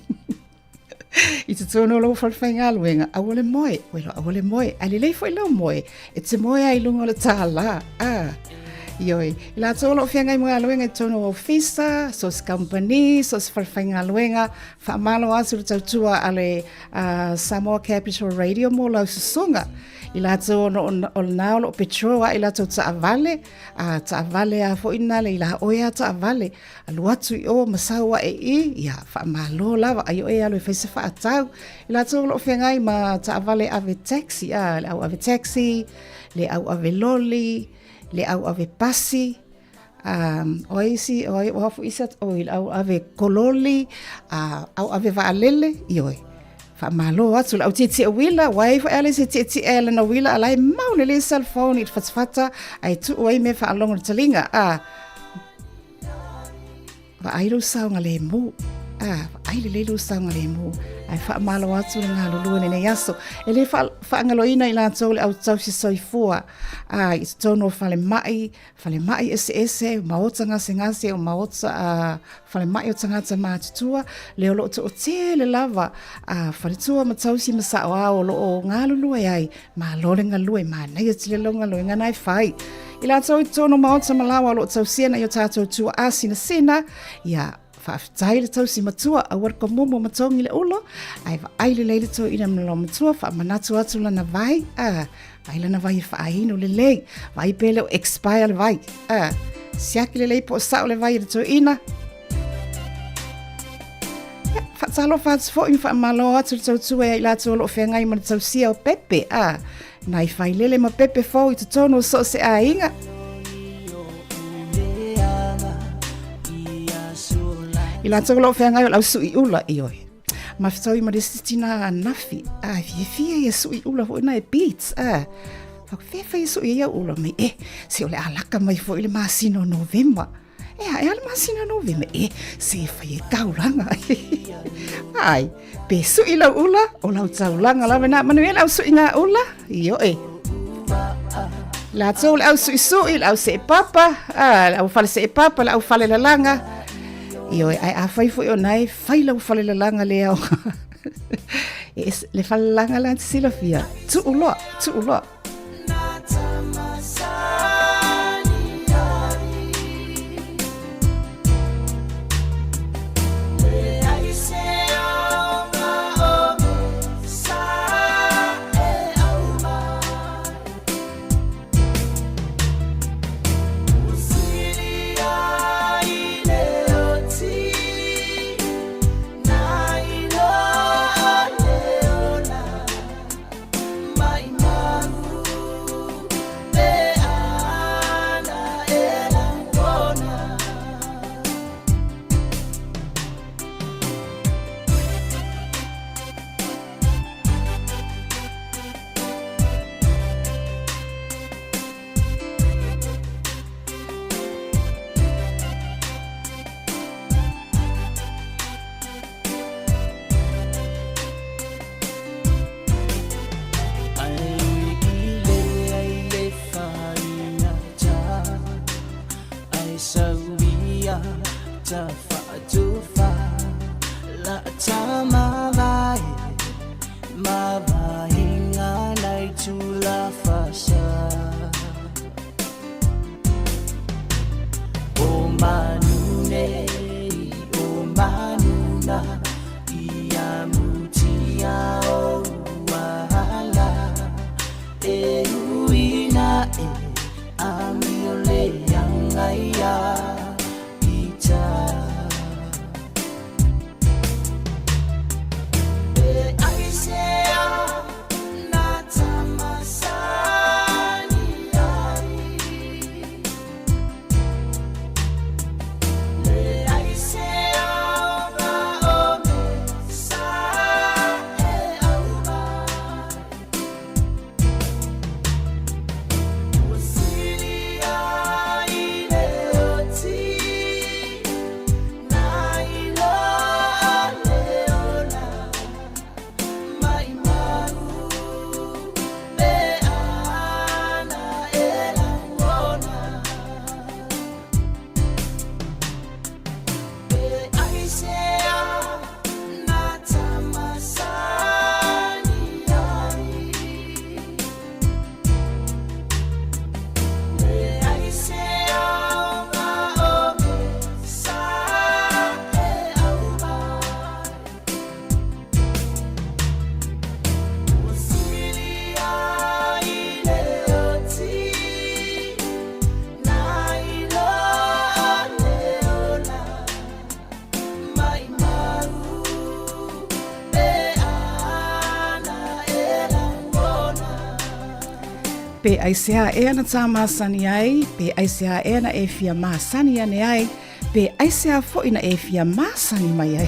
i totonu o lou falefaigaluega, aua le moe, oi lo aua le moe, ae lelei foi lau moe, e te moe ai i luga o le tālā, a. Ioe, i latou o lo o feagai ma galuega i totonu o ofisa, so o se kamupani, so o se falefaigaluega, faamalo atu le tautua a le Samoa Capital Radio mo lau susuga. I latou o lena o lo o petrol ai latou taavale, a taavale a foi na le ila oe a taavale, alu atu i o ma sau ae i, ia, faamalo lava, ai oe alu e fai se faatau. I latou o lo o feagai ma taavale ave taxi, a, le au ave taxi, le au ave loli, le au ave pasi, o ai isi, o ai, o foi isi, o le au ave kololi, a, au ave vaalele, ioe. Faamalo atu le au tietie uila, ua ai foi ale se tietie ale na uila, ala e mau lelei cell phone i le fatafata, ae tuu ai mea faalogo i le taliga, a, Vaai lou saogalemu. A, vaai lelei lou saogalemu. Ae faamalo atu le galulue lenei aso. E le faagaloina i latou le au tausi soifua a, i totonu o falemai, falemai eseese, maota gasegase, o maota a, falemai o tagata matutua, lea o lo o toatele lava a, faletua ma tausi ma saoao o lo o galulue ai. Malo le galue, manaia tele lau galuega na e fai. I latou i totonu o maota ma laoa o lo o tausia nai o tātou tuaa sinasina, ia, faafetai le tausi matua, aua le komumu ma togi le ulo, ae vaai lelei le toeaina ma lona matua, faamanatu atu lana vai, a, vaai lana vai e faainu lelei, vaai pe le o expire le vai, a, siaki lelei po o sao le vai a le toeaina. Ia, faatalofa atu foi ma faamalo atu le tautua ia i latou o lo o feagai ma le tausia o pepe, a, nai failele ma pepe fou i totonu o so o se aiga. I latou o lo o feagai o le au suiula, ioe. Mafetau ma le isi tina anafi, a, e fiafia ia suiula foi na e beads, a. Whakawhewhai e sui ia ula mai, e, se o le alaka mai foi le masina o Novema. E a, e a le masina Novema, e, se e fai e taulaga. Ai, pe sui lau ula, o lau taulaga lava na manuia le au sui ngā ula, ioe. Latou le au suisui, le au seepapa, a, le au fale seepapa, le au fale lalaga. Ioe, ae afai foi o na e fai lau fale lalaga lea o. E, le fale lalaga la te silafia, tuu loa, tuu loa. Pe aisea ea na tā masani ai, pe aisea ea na e fia masani ane ai, pe aisea fo'i na e fia masani mai ai.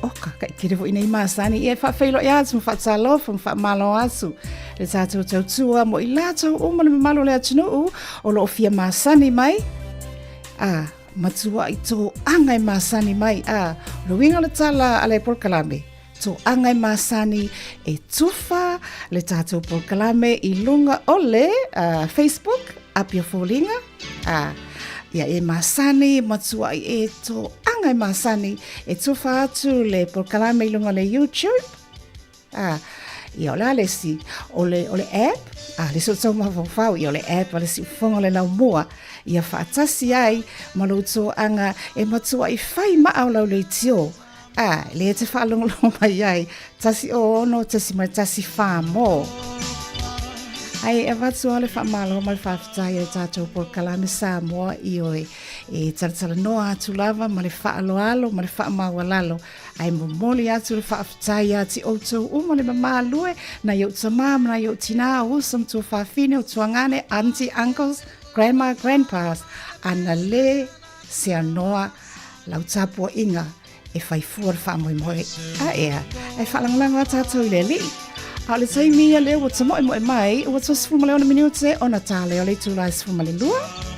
Oka, kai kere fo'i nei masani, ia e whaawheilo i atu, ma whaatalofa, ma whaamalo atu. Le tātou tautua mo i lātou uma le mamalo le atunuu, o loo fia masani mai, a, matua i tō anga e masani mai, a, le uiga o le tala a le polokalame, tō anga e masani e tufa le tātou polokalame i lunga o le Facebook, Apia Foliga, a, ia e masani, matua i e tō anga e masani e tufa atu le polokalame i lunga o le YouTube, a, ia o le a le isi, o le, o le app, a, le isi o tau mafaufau, ia o le app a le siufofoga o le laumua, ia faatasi ai ma lou toaga e matua i whai maa o lau leitio, a, lea e te faalogologo mai ai, 106.14 mō. Ai, e avatu au le faamalo ma le faafetai i le tatou polokalame Samoa ioe e talatalanoa atu lava ma le faaaloalo ma le faamaualalo Ae momoli atu le faafetai ia te outou uma le mamalue, nai ou tamā ma nai ou tinā, o uso ma tuafafine, o tuagane, auntie, uncles, grandma, grandpas, ana le seanoa lau tapuaiga e fai fua le faamoemoe. A ea, ae faalagolago a tatou i le Alii. A o le taimi ia lea ua tamoemoe mai, ua 36 minute ona tā lea o le itula e 12.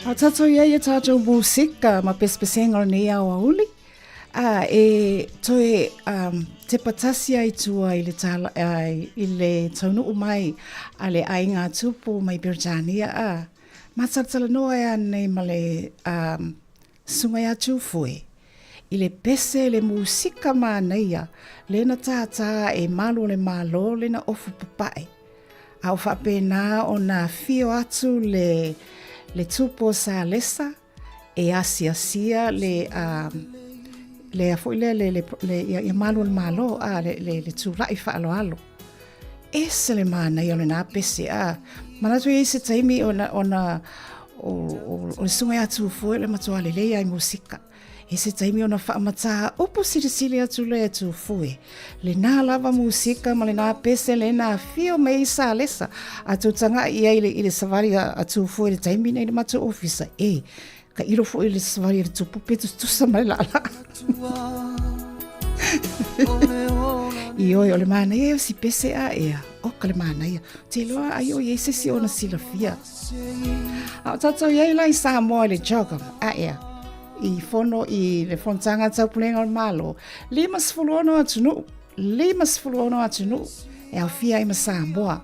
A tatou ia ia tatou musika ma pesepesenga o lenei aoauli, a e toe um, tepa tasi ai tua i le, tala, i le taunuu mai a le aiga tupu mai Beretania, a matalatala e anei ma le um, Susuga ia Tūfoe, i le pese le musika manaia lena tātā e malu o le Malo lena ofu papae. A o faapena ona afio atu le le tupu o Salesa e asiasia le a le a foi lea le le le ia, ia malu o le Malo a le le, le tula'i faaaloalo. Ese le manaia o lena pese a manatu i ai se taimi ona ona o, o, o le susuga ia Tūfoe le matua lelei ai musika. I se taimi ona faamatā upu silisili atu lea e Tūfue. Lenā lava musika ma lenā pese lenā afio mai ai Salesa a tūtagaʻi i ai i le savali a Tūfue i le taimi nei i le matou ofisa. E, ka ilo foi le savali a le tupu pe tusatusa ma le laalaa. Ioe, o le manaia ia o si pese a ea. Oka le manaia. Te iloa ai o i ai se isi ona silafia. A o tātou i ai la i Samoa i le CHOGM, a ea, i fono i le Fonotaga Taupulega o le Malo, 56 atunuu, 56 atunuu e aofia ai ma Samoa.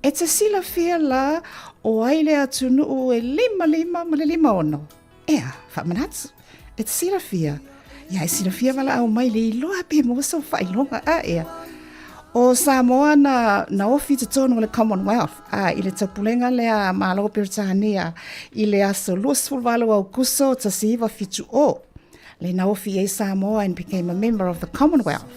E te silafia la o ai le atunuu e 55 ma le 56. Ea, faamanatu, e te silafia, ia e silafia valaau mai le iloa pe maua sou faailoga, a ea. O Samoa na, na ofi i totonu o le Commonwealth, a, i le taupulega lea a Malo o Peretania i le aso 28 o Aukuso 1970, le na ofi ai Samoa and became a member of the Commonwealth.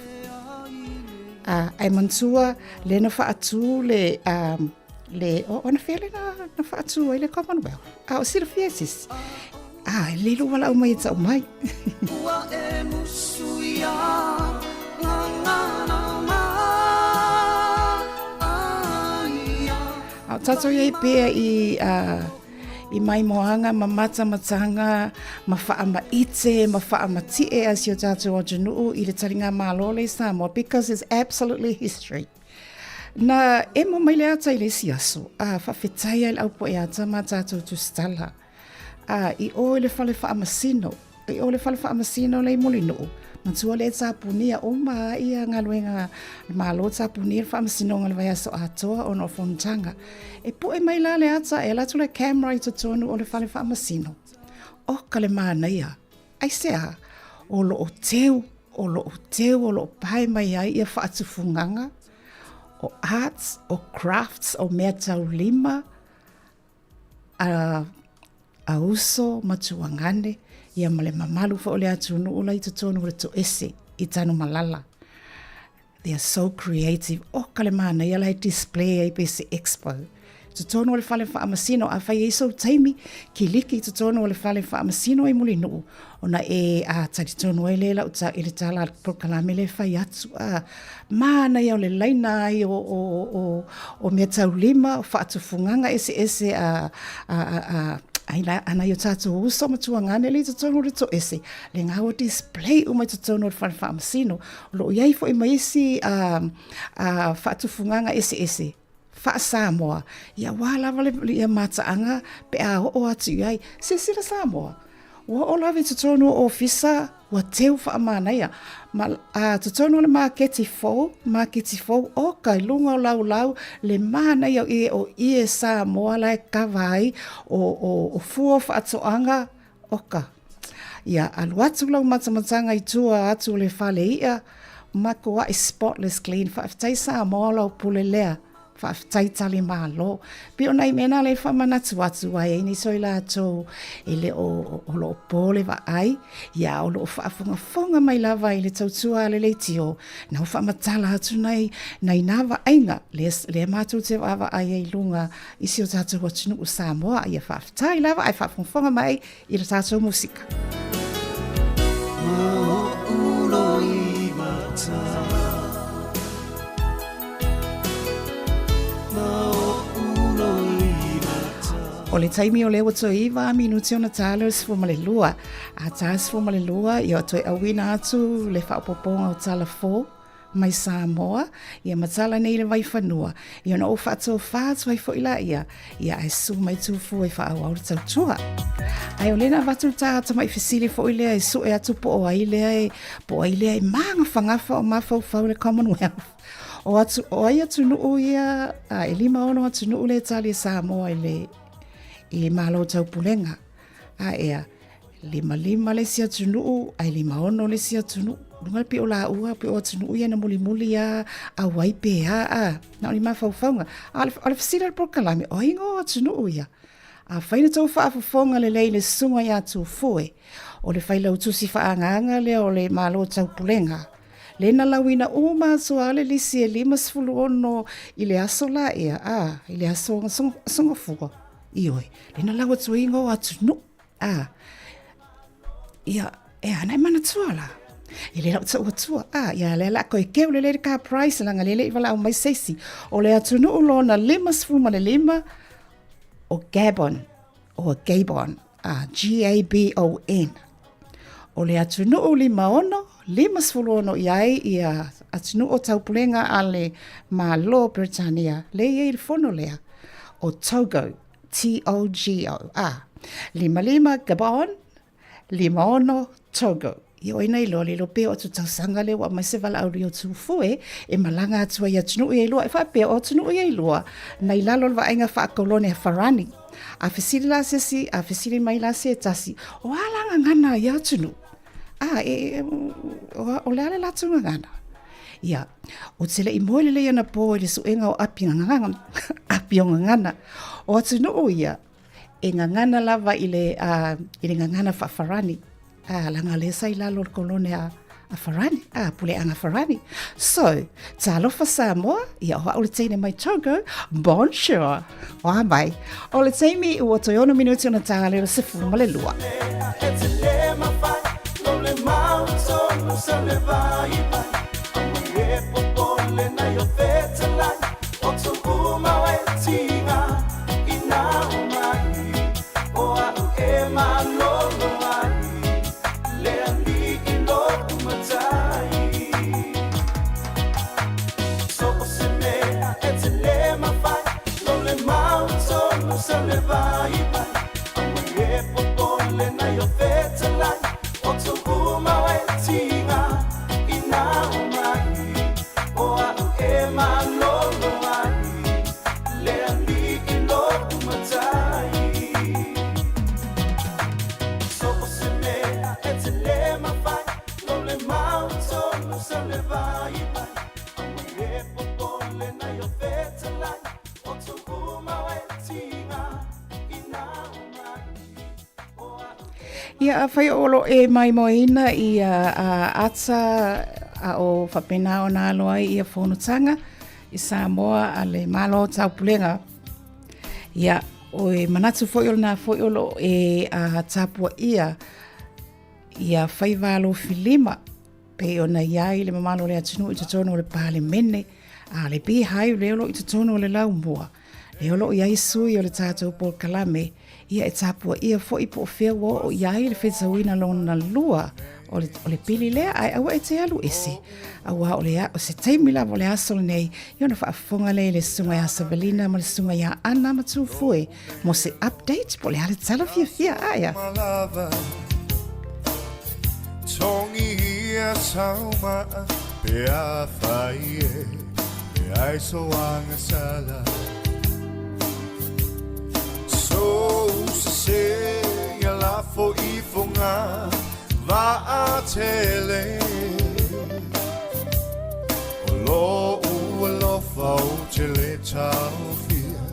A, ae manatua le na faatū le, um, le, o, ona fea le na, na faatū ai le Commonwealth. A o silafia e sisi. A, e lilo wala au mai e tau mai. Ua e musu ia A o tātou iai pea i, uh, i maimoaga ma matamataga ma faamaite ma faamati'e a si o tātou atunuu i le taliga Malo le i Samoa because it's absolutely history. Na emo mai le ata i le isi aso, a faafetai ai le au po'e ata ma tātou tusitala. A i o i le fale faamasino, i o le fale faamasino le i Mulinuu, matua le tapunia uma a ia galuega Malo tapunia le faamasinoga le vaiaso atoa ona o fonotaga. E pu'e mai la le ata e alu atu le camera i totonu o le fale faamasino. Oka le manaia! Aisea? O loo teu, o loo teu o loo pae mai ai ia faatufugaga o arts, o crafts, o mea taulima, a, a uso ma tuagane, ia ma le mamalu foi o le atunuu la i totonu o le toese i Tanumalala. They are so creative. Oka le manaia la e display ai pe se expo. Totonu o le fale faamasino, afai e ai sou taimi, kiliki i totonu o le fale faamasino i Mulinuu, ona e a talitonu ai lea i lau ta, i le tala a le polokalame lea e fai atu, a manaia o le laina ai o, o, o, o mea taulima, o faatufugaga eseese a, a, a, a, ai la, a nai o tātou uso ma tuagane le i totonu o le toese, le ngā ua display uma i totonu o le fale faamasino. O lo o i ai foi ma isi a, a faatufugaga eseese, faa-Samoa, ia aua lava le, ia mataaga pe a oo atu i ai. Silasila Samoa, ua oo lava i totonu o ofisa, ua teu faamanaia. Ma, a, totonu o le maketi fou, maketi fou, oka i luga o laulau, le manaia o ie, o ie Samoa la e kava ai, o, o, o fua o faatoaga, oka. Ia, alu atu lau matamataga i tua atu o le fale i'a, makua'i spotless clean. Faafetai Samoa o lau pule lea. Faafetai tali malo. Pei o nai mea na lea e faamanatu atu ai ai nisi o i latou e le o, o lo o po le vaai, ia o lo o faafogafoga mai lava i le tautua a le leitio, na ua faamatala atu nai, nai nā vaaiga lea, lea matou te vaavaai ai i luga i si o tatou atunuu Samoa. Ia faafetai lava ae faafogafoga mai i le tatou musika. O le taimi o lea ua toe iva minuti ona tā le 12. A tā 12, ia toe auina atu le faaopoopoga o tala fou mai Samoa, ia ma tala nei le vaifanua, ia ona ou faatofā atu ai foi laia, ia ae susu mai Tūfua e faaauau le tautua. Ae o lea na avatu le tā tamai fesili foi lea e sue atu po o ai lea e, po o ai lea e māgafagafa o mafaufau le Commonwealth. O, atu, o ai atunuu ia, a, e 56 atunuu lea e tali e Samoa i le, i le Malo Taupulega. A ea, 55 le isi atunuu, ae 56 le isi atunuu. Luga le pio laua, pio atunuu ia na mulimuli a, auai pe a, a, na o ni mafaufauga. A o le fesili o le polokalame, o ai ngō atunuu ia? Afai na tou faafofoga lelei i le susuga ia Tufue, o le failautusi faaagaaga lea o le Malo Taupulega, le na lauina uma atu a le lisi e 56 i le aso la ea, a, i le aso Sogafua, ioe, le na lau atu ai ngō atunuu, a, ia, E ana e manatua la. E le lau tau atua. A, ia lea la koe keu le le ka price langa le le i wala au mai seisi. O le atunuu lona 55 o Gabon, o Gabon, a, G-A-B-O-N. O le atunuu 56, 56 i ai ia atunuu o taupulega a le Malo Peretania, le i ai le fono lea, o Togo, T-O-G-O, a, 55 Gabon, 56 Togo. I oi nei loa le pea o atu tausaga lea ua aumai se valaau i o Tufue e malaga atu ai atunuu ia i lua e faapea o atunuu ia i lua nai lalo o le vaaiga faakolone a Farani. A fesili la se isi, a fesili mai la se tasi, o a la gagana ia atunuu? A, e, o le a le latou gagana? Ia, o te le i moe lelei anapō i le suega o api gagana, api o gagana. O atunuu ia, e gagana lava i le, uh, i le gagana faafarani. A, laga lea sa i lalo o le kolone a, a Farani, a puleaga Farani. So, talofa Samoa, ia o au le teine mai Togo, bonjour. O a mai, o le taimi ua toe ono minuti ona tā le 12. Ia, afai o lo e maimoaina ia ata a o faapena ona alo ai ia fonotaga i Samoa a le Malo o Taupulega. Ia, o e manatu foi o lena foi o lo e tapuaia ia faiva alofilima pei ona i ai le mamalu o le atunuu i totonu o le Palemene, a le Beehive lea o lo o i totonu o le laumua, lea o lo o i ai sui o le tatou polokalame, ia e tapuaia foi po o fea ua oo i ai le fetauina lona lua o le, o le pili lea, ae aua e te alu ese. Auā o le, o se taimi lava o le aso lenei, ia ona faafofoga lea i le susuga ia Savelina ma le susuga ia Ana Matufoe mo se update po o le a le tala fiafia aia. Tongi ia saumaa pe a fai e le ai soanga sala So se ia lafo ifonga va a tele O lo ua lofa o te le taofia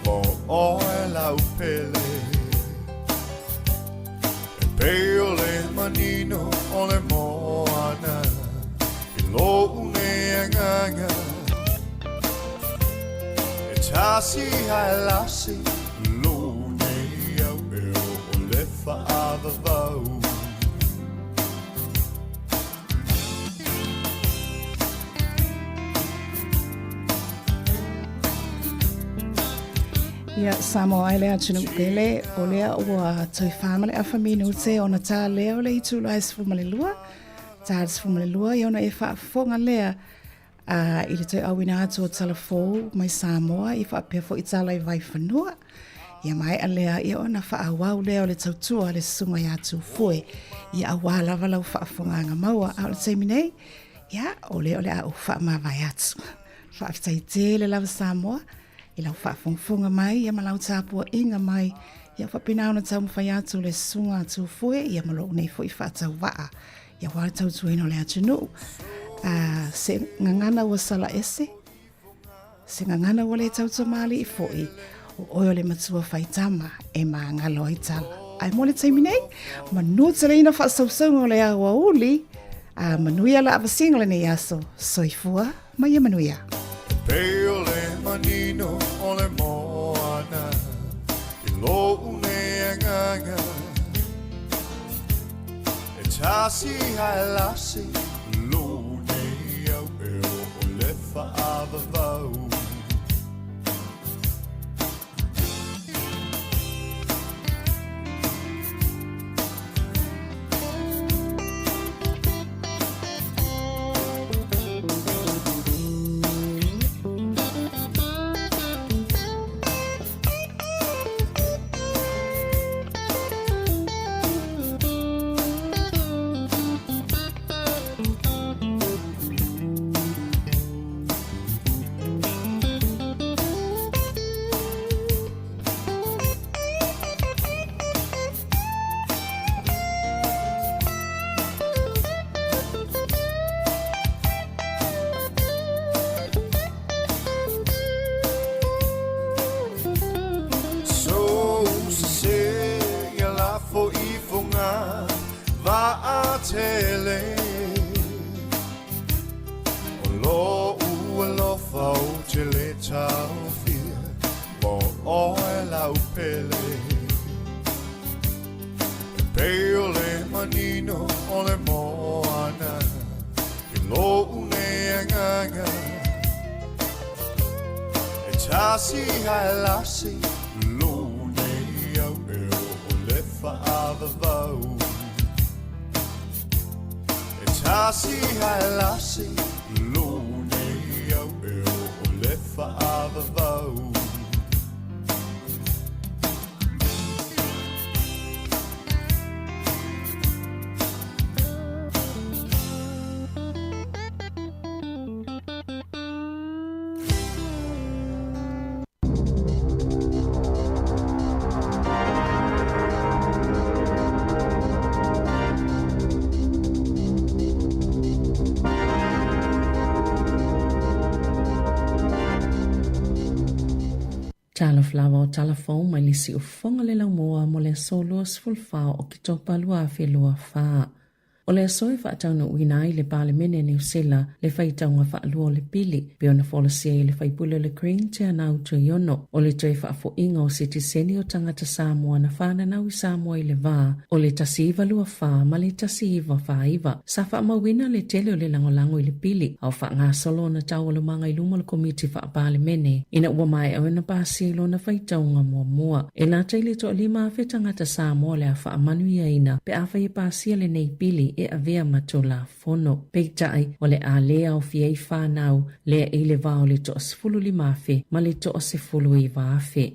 Mo oe lau pele E pei o le manino o le moana I lo'u nei agaga E tasi ae lasi lo'u nei au E oo le faavavau. Ia, Samoa ai le atunuu pele, o lea ua toe wha ma le afa minute ona tā lea o le itu loa e 12, tā le 12 ia ona e faafofoga lea a, i le toe auina atu o tala fou mai Samoa i faapea foi tala i Vaifanua. Ia maea lea, ia ona faaauau lea o le tautua a le susuga ia Tūfoe, ia auā lava lau faafofogaaga maua. A o le taimi nei, ia, o lea o le a ou faamavae atu. Faafetai tele lava Samoa i lau faafogafoga mai ia ma lau tapuaiga mai. Ia faapena ona taumafai atu le susuga a Tūfoe ia ma lou nei foi faatauvaa ia aua le tautuaina o le atunuu. Se gagana ua sala ese, Se gagana ua le tautamalii foi, o oe o le matua faitama e māgalo ai tala. Ae mo le taimi nei, manu teleina faasausauga o le aoauli, a manuia la avasiga o lenei aso. Soifua ma ia manuia. Pei o le manino o le moana i lou nei agaga. E tasi hae lasi Lo nei au e o o le whaavavau. So se ia lafo ifoga vaatele O lo'u alofa ou te lē taofia mo oe laupele E pei o le manino o le moana I lo'u nei agaga E tasi ae lasi Lou nei au e oo le faavavau E tasi ae lasi Lou nei au e oo le faavavau. Talofa lava o tala fou mai le siufofoga le laumua mo le aso 24 o Oketopa 2024. O le aso e faataunuuina ai le Palemene a Niu Sila le faitauga faalua o le pili, pei ona folasia ai e le faipule o le Green Te Anau Tuiono, o le toe faafoiga o sitiseni o tagata Samoa na fananau i Samoa i le va o le 1924 ma le 1949. Sa faamauina le tele o le lagolago i le pili, a o faagasolo ona taualumaga i luma o le Komiti Faa-Palemene ina ua maea ona pasia i lona faitauga muamua. E lata i le toalima afe tagata Samoa le a faamanuiaina pe afai e pasia lenei pili e avea ma Tulafono. Peitai, o le a lē aofia ai fanau lea i le va o le toasefululima afe ma le 19,000.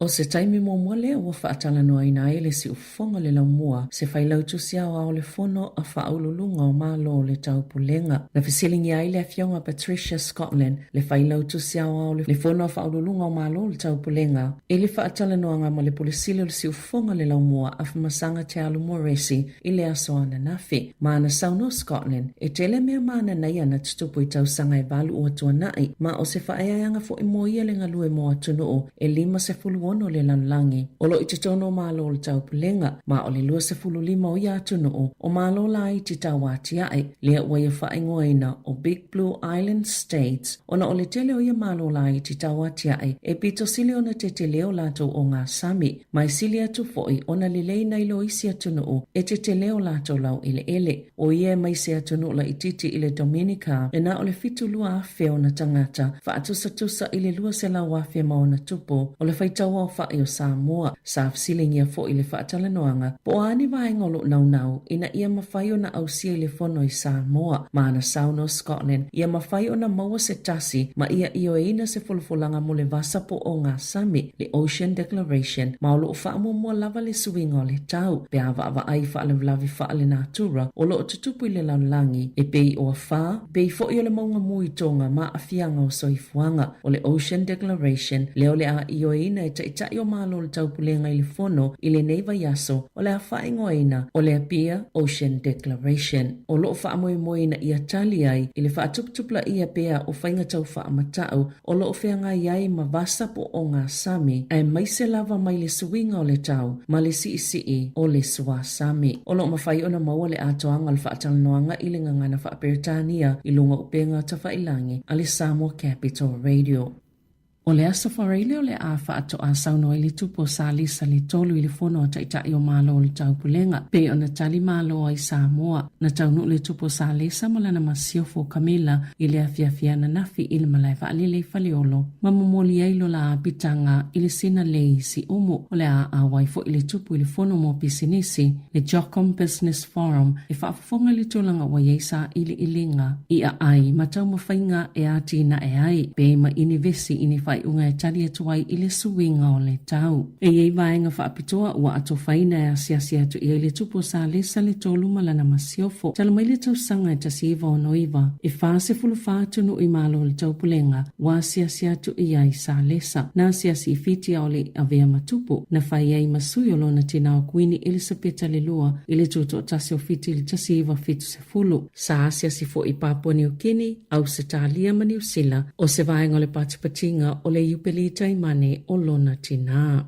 O se taimi muamua lea ua faatalanoaina ai e le Siufofoga le Laumua se Failautusi Aoao o le Fono a Faauluuluga o Malo o le Taupulega. Na fesiligia ai le Afioga Patricia Scotland, le Failautusi Aoao o le Fono a Faauluuluga o Malo o le Taupulega, i le faatalanoaga ma le Pule Sili o le Siufofoga le Laumua Afamasaga Te Alu Moresi i le aso ananafi. Ma na saunoa Scotland, e tele mea mananaia na tutupu i tausaga e valu ua tuanai, ma o se faaeaeaga foi mo ia le galue mo atunuu e 56 le lalolagi o lo o i totonu o Malo o le Taupulega, ma o le 25 o ia atunuu o Malo laiti tauatiae, lea ua ia faaigoaina o Big Blue Island States, ona o le tele o ia Malo laiti tauatiae e pito sili ona tetele o latou ogasami, ma e sili atu foi ona lelei nai lo isi atunuu e tetele o latou laueleele. O ia e mai se atunuu laitiiti i le Dominica, e na o le 72,000 ona tagata, faatusatusa i le 200,000 ma ona tupu o le faitauaofai o Samoa. Sa fesiligia foi le faatalanoaga po o a ni vaega o lo o naunau ina ia mafai ona ausia i le fono i Samoa ma ana saunoa Scotland ia mafai ona maua se tasi ma ia ioeina se folafolaga mo le vasa po o gasami, le Ocean Declaration, ma o lo o faamuamua lava le suiga o le tau pe a vaavaai i faalavelave faalenatura o lo o tutupu i le lalolagi e pei o afa, pei foi o le mauga mu i Tonga ma aafiaga o soifuaga. O le Ocean Declaration lea o le a ioeina e Taitai o Malo o le Taupulega i le Fono i lenei vaiaso o le a faaigoaina o le Apia Ocean Declaration. O lo o faamoemoe ina ia tali ai i le faatuputupulaia pea o faiga tau faamatau o lo o feagai ai ma vasa po o gasami, aemaise lava mai le suiga o le tau ma le siisii o le suasami. O lo o mafai ona maua le atoaga o le faatalanoaga i le gagana faa-Peretania i luga o upega tafailagi a le Samoa Capital Radio. O le Aso Faraile o le a faatoa saunoa ai le Tupu o Salesa le Tolu i le Fono a Taitai o Malo o le Taupulega, pei ona tali malo ai Samoa. Na taunuu le Tupu o Salesa ma lana masiofo o Kamela i le afiafi ananafi i le malae vaalele i Faleolo, ma momoli ai lo la apitaga i le sina lei siumu. O le a auai foi le Tupu i le Fono mo Pisinisi, le Jocom Business Forum, e faafofoga i le tulaga ua i ai sailiiliga i aai ma taumafaiga e atinae ai pe ma inivesi i ni faaiuga e tali atu ai i le suiga o le tau. E i ai vaega faapitoa ua atofaina e asiasi atu i ai le tupu o Salesa le Tolu ma lana masiofo talu mai le tausaga e 1969, e 44 atunuu i Malo o le Taupulega ua asiasi atu i ai Salesa. Na asiasi i Fiti a o le i avea ma tupu, na fai ai ma sui o lona tina o Kuini Elisapeta le Lua i le tutoatasi o Fiti i le 1970. Sa asiasi foi i Papua Niu Kini, Ausetalia ma Niu Sila, o se vaega o le patipatiga o le Iupeli Taimane o lona tina.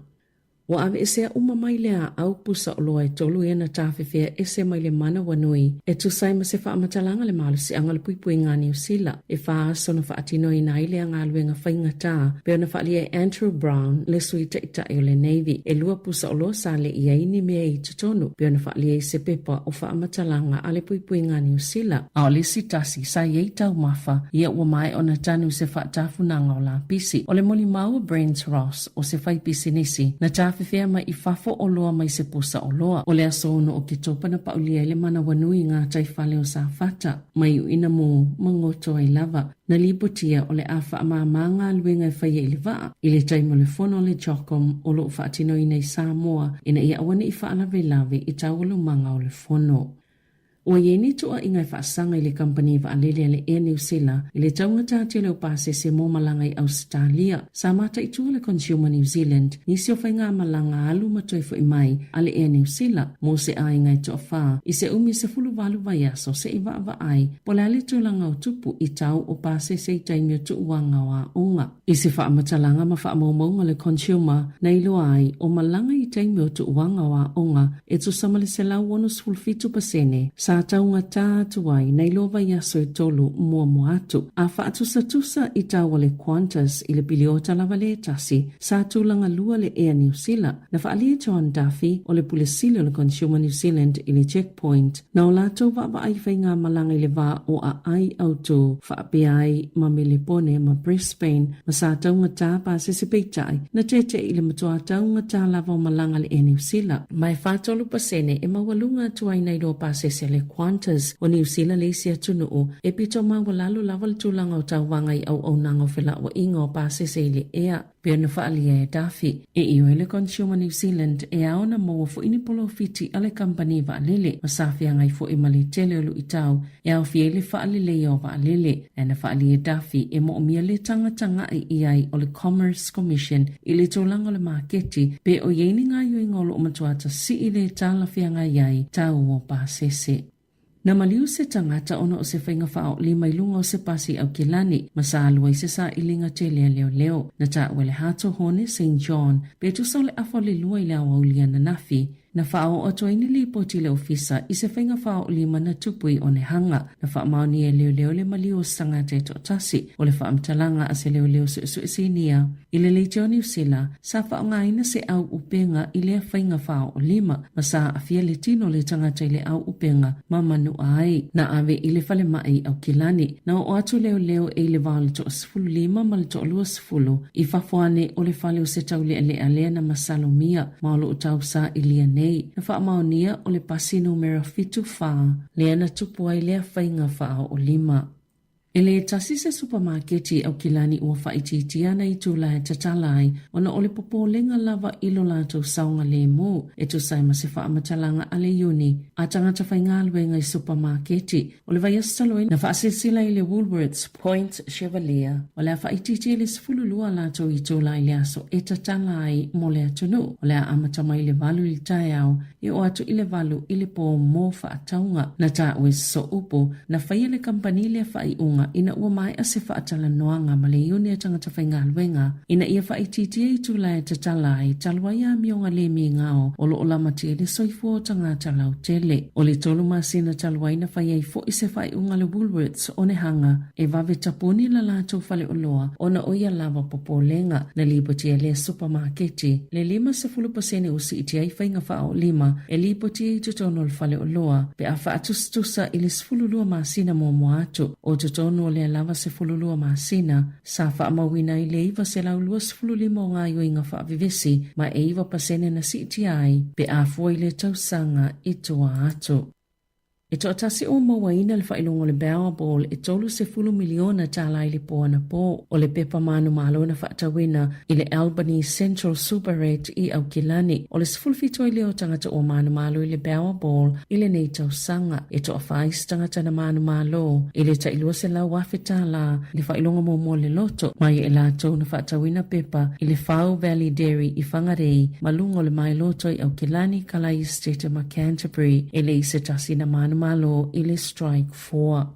Ua aveesea uma mai le aau pusa oloa e tolu ia na tafefea ese mai le manawanui e tusa ai ma se faamatalaga le malosiaga o le puipuiga a Niu Sila e fa aso na faatinoina ai lea galuega faigata pei ona faaalia e Andrew Brown le sui taitai o le Navy. E lua pusa oloa sa le i ai ni mea i totonu pei ona faaalia i se pepa o faamatalaga a le puipuiga a Niu Sila. A o le isi tasi sa i ai taumafa ia ua maea ona tanu i se faatafunaga o lapisi. O le molimau a Brent Ross o se faipisinisi na tafefea mai i fafo oloa mai se pusa oloa. O le aso 6 o Ketopa na paulia ai le manawanui i ngā taifale o Safata, mai uina mō ma goto ai lava. Na lipotia o le a faamāmā galuega e faia i le vaa i le taimi o le fono a le JOCOM o loo faatinoina i Samoa ina ia aua ne i faalavelave i taualumaga o le fono. Ua i ai ni tuuaiga e faasaga i le kamupani vaalele a le Air New Sela i le taugata tele o pasese mo malaga i Ausetalia. Sa mataitu le Consumer New Zealand nisi o faigamalaga alu ma toe foi mai a le Air New Sela mo se aiga e toafa i se umi 18 vaiaso se'i vaavaai po o le a le tulaga o tupu i tau o pasese i taimi o tuuaga o aoga. I se faamatalaga ma faamaumauga le Consumer na iloa ai o malaga i taimi o tuuaga o aoga e tusa ma le 167% sa taugatā atu ai nai lo vaiaso e tolu muamua atu. A faatusatusa i tau o le Qantas i le piliota lava le tasi, sa tulaga lua le Air New Sila. Na faaalia e John Duffy o le Pule Sili o le Consumer New Zealand i le Checkpoint na o latou vaavaai faigamalaga i le va o aai autū faapea ai ma Melepone ma Brisbane ma sa taugatā pasese peitai na teteʻi i le matua taugatā lava o malaga le Air Niu Sila. Ma e 43% e maualuga atu ai nai loa pasese a le Qantas o Niu Sila le isi atunuu e pito maualalo lava le tulaga o tauvaga i auaunaga o felauaiga o pasese i le ea. Pei ona faaalia e Duffy, e ioe le Consumer New Zealand e ao ona maua foi ni polofiti a le kamupani vaalele ma sa feagai foi ma le tele o luitau e aofia ai le faaleleia o vaalele. Ae na faaalia e Duffy e moomia le tagatagaʻi i ai o le Commerce Commission i le tulaga o le maketi pe o i ai ni gaoioiga o loo matua tasii le talafeagai ai tau o pasese. Na maliu se tagata ona o se faiga faaoolima i luga o se pasi i Aukilani ma sa alu ai se sailiga tele a leoleo. Na taua e le Hato Hone Saint John pe tusa o le afa o le lua i le aoauli ananafi. Na faaoo atu ai ni lipoti i le ofisa i se faiga faaoolima na tupu i Onehanga. Na faamaonia e leoleo le maliu o se tagata e toatasi. O le faamatalaga a se leoleo suesue sinia i le Leitio Niu Sila, sa faaaogaina se au upega i lea faiga faaoolima ma sa aafia le tino o le tagata i le au upega ma manua ai. Na ave i le falemai i Aukilani. Na oo atu leoleo e i le va o le toa-15 ma le toa-20 i fafo ane o le fale o se taulealea lea na masalomia ma o loo tausailia nei. Na faamaonia o le pasi numera 74 lea na tupu ai lea faiga faaoolima. E le tasi se supamaketi i Aukilani ua faaitiitia ana itula e tatala ai ona o le popolega lava i lo latou saogalemu e tusa ai ma se faamatalaga a le Iuni a tagata faigaluega i supamaketi. O le vaiaso talu ai na faasilasila i le Woolworths Point Chevalier o le a faaitiitia i le 12 a latou itula i le aso e tatala ai mo le atunuu. O le a amata mai i le 8 i le taeao e oo atu i le 8 i le pō mo faatauga. Na taua e se sooupu, na faia le kamupani lea faaiuga. Samoa ina ua maea se faatalanoaga ma le Iuni a Tagata Faigaluega ina ia faaitiitia itula e tatala ai talu ai amioga le migao o loo lamatia ai le soifua o tagata lautele. O le 3 masina talu ai na fai ai foʻi se faaiuga a le Woolworths Onehunga e vave tapuni la latou faleoloa ona o ia lava popolega. Na lipotia e lea supamaketi le 50% ua siitia ai faiga faaoolima e lipotia i totonu o le faleoloa pe a faatusatusa i le 12 masina muamua atu. O totonu o lea lava 12 masina, sa faamauina ai le 925 o gaoioiga faavevesi ma e 9% na siitia ai pe a fua i le tausaga i tua atu. E toatasi ua mauaina le faailoga o le Powerball e $30 miliona tālā i le pō anapō. O le pepa manumalo na faatauina i le Albany Central Superette i Aukilani. O le 17 ai lea o tagata ua manumalo i le Powerball i lenei tausaga. E toafa isi tagata na manumalo i le tai $200,000 tālā i le faailoga muamua o le loto, mai e latou na faatauina pepa i le Whau Valley Dairy i Whangarei ma luga o le mailoto i Aukilani, Kalai Estate ma Canterbury, e leai se tasi na manumalo i le Strike 4.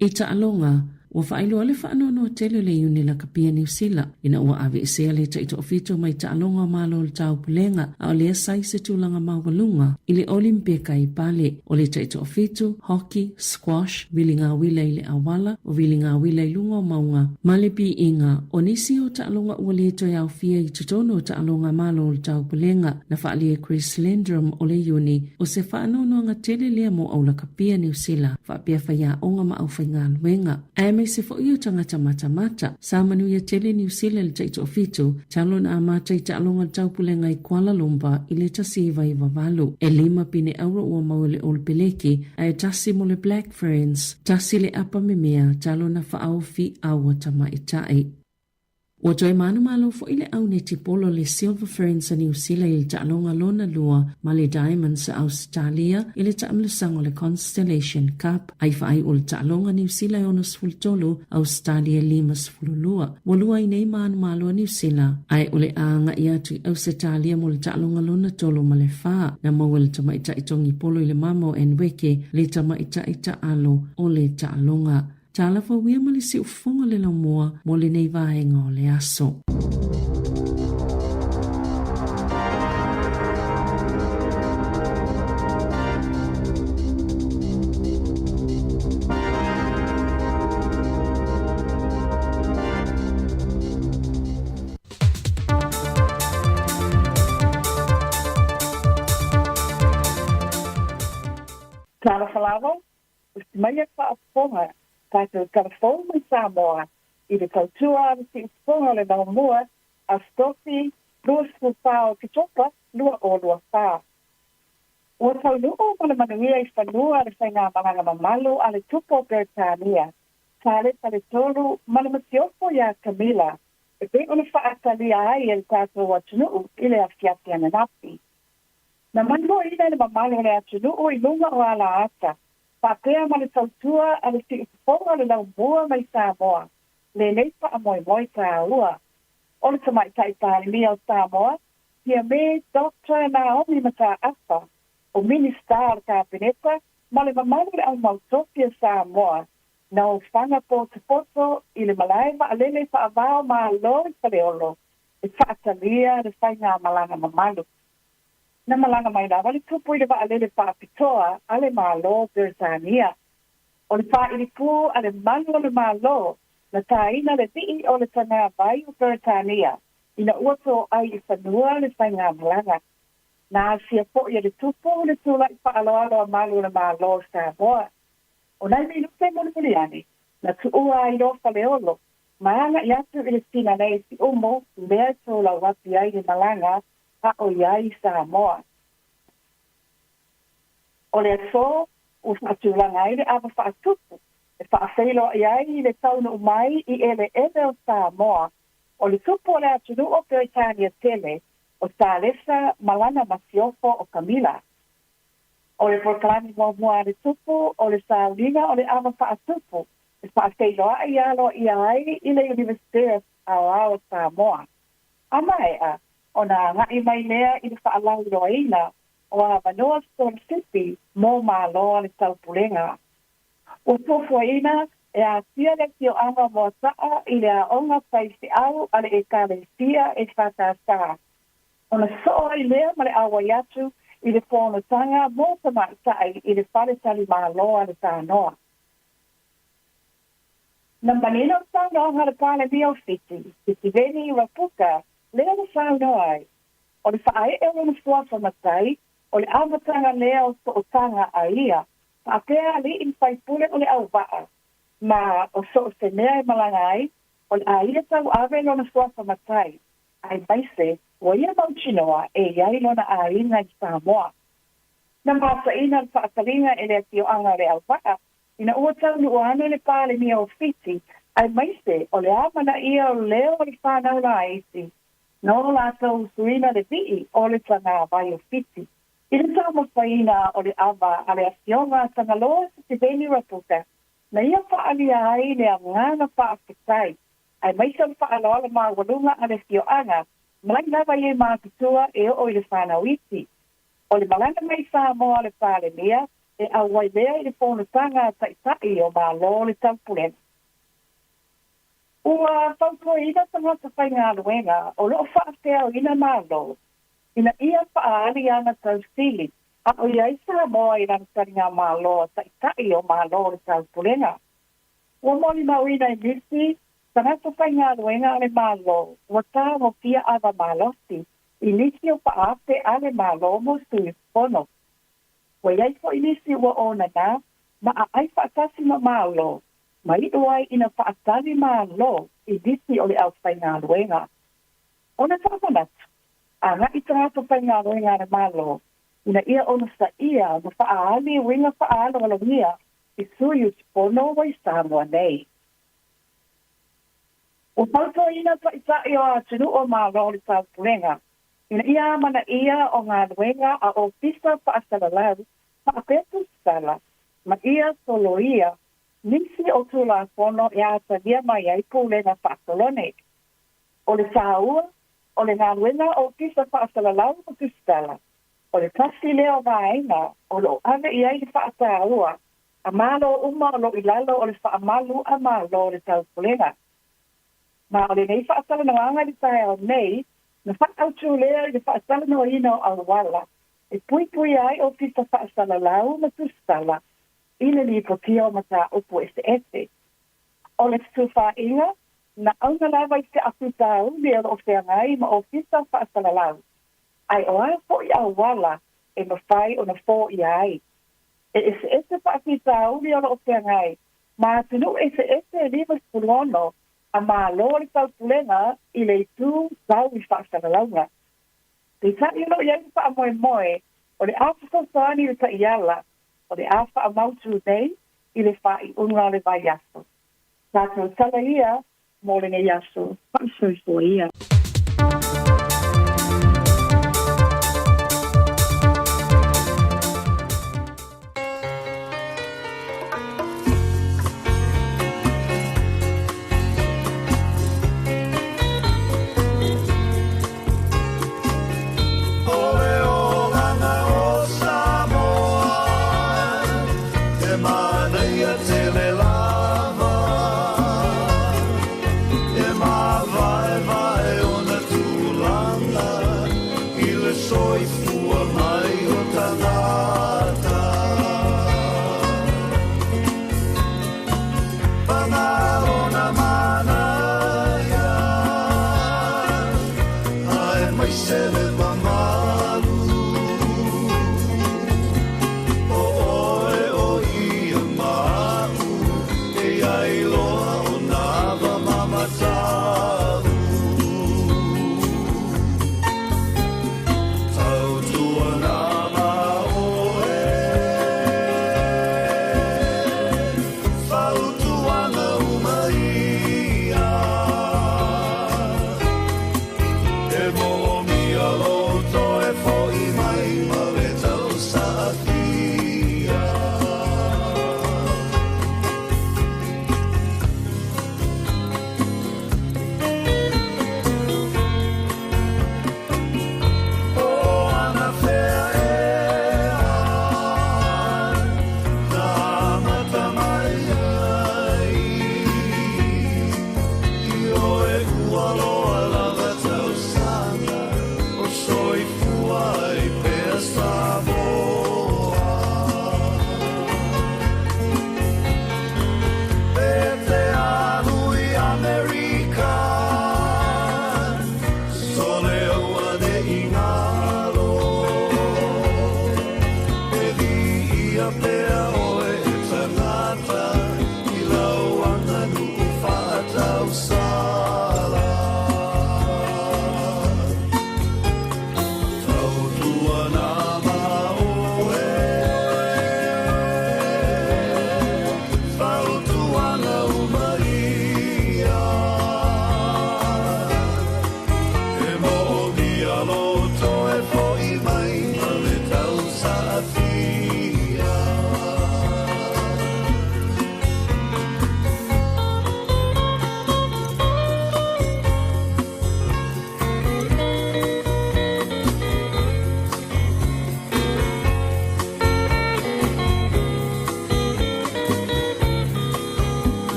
I taaloga, ua faailoa le faanoanoa tele o le Iuni Lakapi a Niu Sila ina ua aveesea le taitoafitu mai taaloga o Malo o le Taupulega a o lea sa i se tulaga maualuga i le Olimpeka i Pale. O le taitoafitu, hockey, squash, viligauila i le auala, o viligauila i luga o mauga, ma le piiga, o nisi o taaloga ua le toe aofia i totonu o taaloga a Malo o le Taupulega. Na faaalia e Chris Lendrum o le Iuni, o se faanoanoaga tele lea mo aulakapia Niu Sila, faapea faiaoga ma aufaigaluega, aemaise foi o tagata matamata. Sa manuia tele Niu Sila i le taitoafitu, talu ona amata i taaloga o le Taupulega i Kuala Lumpur i le 1998. E lima pine auro ua maua e le All Peleki, ae tasi mo le Black Ferns, tasi le apa memea talu ona faaofi aua tamaitai. Ua toe manumalo foi le au netipolo le Silver Ferns a Niu Sila i le taaloga lona lua ma le Diamonds a Ausetalia i le taamilosaga o le Constellation Cup. Ai faaiu o le taaloga Niu Sila e 63, Ausetalia e 52. Ua lua ai nei manumalo a Niu Sila, ae o le a agai atu i Ausetalia mo le taaloga lona tolu ma le fa. Na maua e le tamaitai togipolo i le mama o Enweke le tamaitai taalo o le taaloga. Talafauia ma le siufofoga le laumua mo lenei vaega o le aso. Talofa lava, Usi mai a faafofoga tatou talafou mai Samoa i le tautua a le siufofoga o le Laumua Aso Tofi 24 o Oketopa 2024. Ua taunuu ma le manuia i fanua le faigamalaga mamalu a le Tupu o Peretania, Salesa le Tolu ma le Masiofo iā Kamila e pei ona faatalia ai e le tatou atunuu i le afiafi ananafi. Na maimoaina le mamalu o le atunuu i luga o ala ata, faapea ma le tautua a le siufofoga o le laumua mai Samoa, lenei faamoemoe tāua. O le Tamaitai Palemia o Samoa, Fiame Doctor Naomi Mataafa, o Minisita o le Kapeneta ma le mamalu o le aumautofi a Samoa, na ofaga potopoto i le malae vaalele faava-o-Malo i Faleolo e faatalia le faigamalaga mamalu. Na malaga mai lava le tupu i le vaalele faapitoa a le Malo o Peretania. O le faaili pū a le malu o le Malo na tāina le lii o le tagavai o Peretania ina ua toai i fanua le faigamalaga. Na asia foʻi e le tupu le tulaʻi faaaloalo a malu o le Malo o Samoa. O nai minute mulimuli ane, na tuua ai loa Faleolo ma agaʻi atu i le Sinalei Siumu lea e toulau atu ai le malaga a o i ai i Samoa. O le aso ua faatulaga ai le ava faatupu e faafeiloai ai i le taunuu mai i eleele o Samoa o le tupu o le atunuu o Peretania tele o Salesa ma lana masiofo o Kamila. O le polokalame muamua a le tupu o le sauliga o le ava faatupu e faafeiloai aloaia ai i le Iunivesite Aoao o Samoa. A maea ona agaʻi mai lea i le faalauiloaina o avanoa sikolasipi mo Malo a le Taupulega. Ua fuafuaina e aafia le afioaga o Moataa i le aoga faifeau a le Ekalesia EFKS, ona soo ai lea ma le auai atu i le fonotaga mo tamaitai i le fale talimalo a le Tanoa. Na manino le saunoaga a le Palemia o Fiti, Sitiveni Rabuka, lea na saunoa ai, o le faaee o lona suafa matai, o le amataga lea o sootaga a ia faapea alii ma faipule o le auvaa, ma o so o se mea e malaga ai, o le a ia tauave lona suafa matai, aemaise ua ia mautinoa e i ai lona aiga i Samoa. Na mataina le faataliga e le afioaga o Leauvaa ina ua taunuu ane le Palemia o Fiti, aemaise o le amanaia o leo o le fanau laiti no latou usuina le vii o le tagavai o Fiti. I le taumafaina o le ava a le Afioga a Tagaloa Sitiveni Rabuka, na ia faaalia ai le agaga faafetai aemaise o le faaaloalo maualuga a le afioaga mai lava i e matutua e oo i le fanau iti. O le malaga mai i Samoa a le Palemia e auai lea i le fonotaga a Taitai o Malo o le Taupulega. Ua fautuaina tagata faigaluega o lo o faafeaoina Malo ina ia faaali ana tausili a o i ai Samoa i lana taligamalo a Taitai o Malo o le Taupulega. Ua molimauina i nisi tagata faigaluega a le Malo ua tagofia ava malosi i nisi o faaape a le Malo mo sui usufono. Ua i ai foi nisi ua onana ma aai faatasi ma Malo ma iu ai ina faatali Malo i nisi o le aufaigaluega. Ona faamanatu, agai tagata faigaluega a le Malo ina ia onosaia ma faaali uiga faaaloalogia i sui usufono ua i Samoa nei. Ua fautuaina Taitai o atunuu o Malo o le Taupulega ina ia amanaia o galuega a ofisa faasalalau faapea tusitala ma ia soloia nisi o Tulafono e atagia mai ai pulega faakolone. O le taua o le galuega a ofisa faasalalau ma tusitala, o le tasi lea o vaega o lo o ave i ai le faataua a Malo uma o lo o i lalo o le faamalu a Malo o le Taupulega. Ma o lenei faatalanoaga i le taeao nei, na faaautū lea i le faatalanoaina o auala e puipuia ai ofisa faasalalau ma tusitala i le lipotia o mataupu eseese. O le fetufaaiga, na auga lava i se faafitauli o lo o feagai ma ofisa faasalalau, ae o a foi auala e mafai ona foia ai. E eseese faafitauli o lo o feagai ma atunuu eseese e 56 a Malo o le Taupulega i le itu tau i faasalalauga. Peitai o lo o i ai le faamoemoe o le a fesoasoani le taiala o le a faamautu nei i le faaiuga o le vaiaso. Tatou tala ia mo lenei aso. Faasoifua ia. O le olaga o Samoa e manaia tele lava, e mavaevae ona tulaga i le soifua mai o tagata. Paga lona manaia, aemaise le mamalu. O oe o ia ma a'u, e i ai loa ona ava ma mata'u. Tautuana ma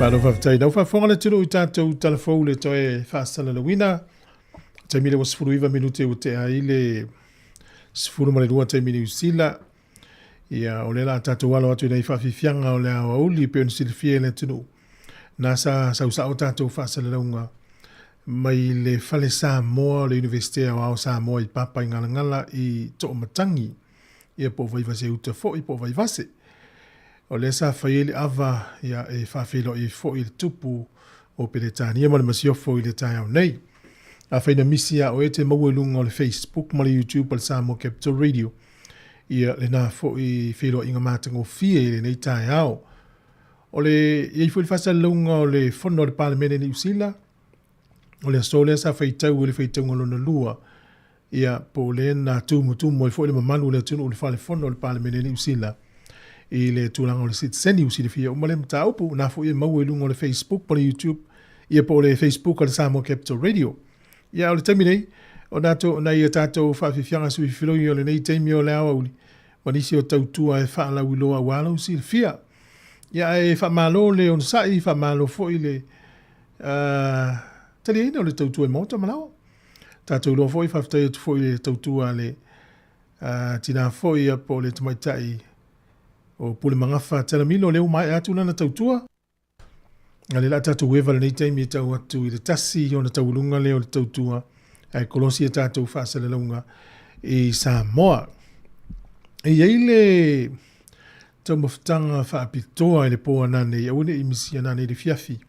Malo faafetai lau faafofoga le atunuu i tatou talafou le toe faasalalauina. Taimi le ua 19 minute ua tea ai le 12 taimi Niu Sila. Ia, o lea la tatou alo atu i nei faafiafiaga o le aoauli pei ona silafia e le atunuu. Na sa sausao tatou faasalalauga mai le Fale Samoa o le Iunivesite Aoao Samoa i Papaigalagala i Toomatangi, ia po o Vaivase Uta foi po o Vaivase. O lea sa fai ai le ava ia e faafeiloai ai foi le tupu o Peretania ma le Masiofo i le taeao nei. Afai na misi ia oe e te maua i luga o le Facebook ma le YouTube a le Samoa Capital Radio ia lena foi feiloaiga matagofie i lenei taeao. O le i ai foi le faasalalauga o le Fono a le Palemene Niu Sila, o le aso lea sa faitau i le faitauga lona lua, ia po o le na tumutumu ai foi le mamalu o le atunuu i le Fale Fono o le Palemene Niu Sila i le tulaga o le sitiseni. Ua silafia uma lea mataupu, na foi e maua i luga o le Facebook ma le YouTube, ia po o le Facebook a le Samoa Capital Radio. Ia o le taimi nei, o nai a tatou faafiafiaga suifiloi o lenei taimi o le aoauli, ma nisi o tautua e faalauiloa aua lou silafia. Ia ae faamalo le onosai, faamalo foi le taliaina o le tautua i maota ma laoa. Tatou iloa foi, faafetai atu foi i le tautua a le tina foi ia po o le tamaitai o Pulemagafa Talamilo, lea ua maea atu lana tautua. A le la tatou eva lenei taimi e tau atu i le tasi ona taualuga lea o le tautua ae kolosi a tatou faasalalauga i Samoa. E i ai le taumafataga faapitoa i le po ananei, aua ne i misia nanei le fiafi.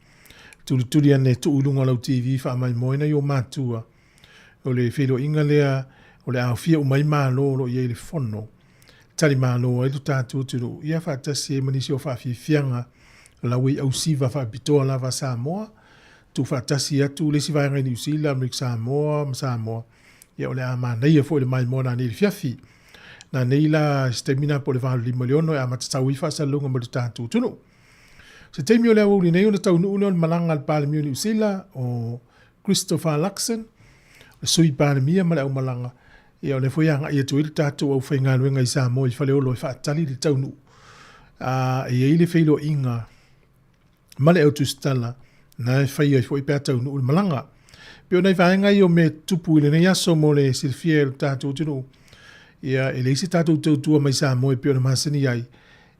Tulituli ane tuu i luga o lau TV faamaimoe nai o matua. O le feiloaiga lea o le aofia uma ai Malo o lo o i ai i le Fono. Tali malo ai lo tatou atunuu ia faatasi ai ma nisi o faafiafiaga lau ai ausiva faapitoa lava a Samoa, tuufaatasi atu le isi vaega i Niu Sila, Amerika Samoa ma Samoa. Ia o le a manaia foi le maimoa nanei i le fiafi. Nanei la i se taimi na po o le 8 i le 6 e amata tau ai faasalalauga ma lo tatou atunuu. Se taimi o le aoauli nei ona taunuu lea o le malaga a le Palemia o Niu Sila o Christopher Luxon, le Sui Palemia ma le aumalaga, ia o lea foi e agai atu ai le tatou aufaigaluega i Samoa i Faleolo e faatali le taunuu. A e i ai le feiloaiga ma le autusitala na e fai ai foi pe a taunuu le malaga. Pei o nai vaega ia o mea e tutupu i lenei aso mo le silafia e le tatou atunuu. Ia e leai se tatou tautua mai Samoa e pei ona masani ai,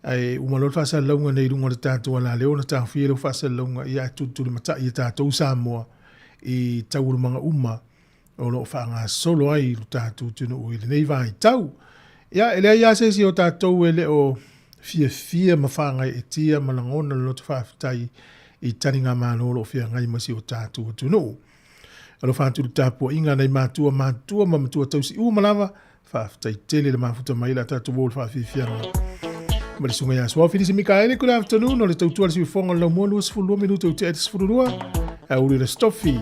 ae uma loa le faasalalauga nei i luga o le tatou alaleo ona taofia lea o faasalalauga, ia ae tulitulimatai e tatou Samoa i taualumaga uma o lo o faagasolo ai lo tatou atunuu i lenei vaitau. Ia, e leai lava se isi o tatou e le o fiafia ma faagaeetia ma lagona le loto faafetai i taligamalo o lo o feagai ma si o tatou atunuu. Alofa atu i le tapuaiga a nai matua matutua ma matua tausi uma lava, faafetai tele le mafuta mai la tatou o le faafiafiaga. Ma le susuga ia Suao Filisi Mikaele, good afternoon, o le tautua le siufoga o le laumua 22 minuto i te 12, a uli le Stofi.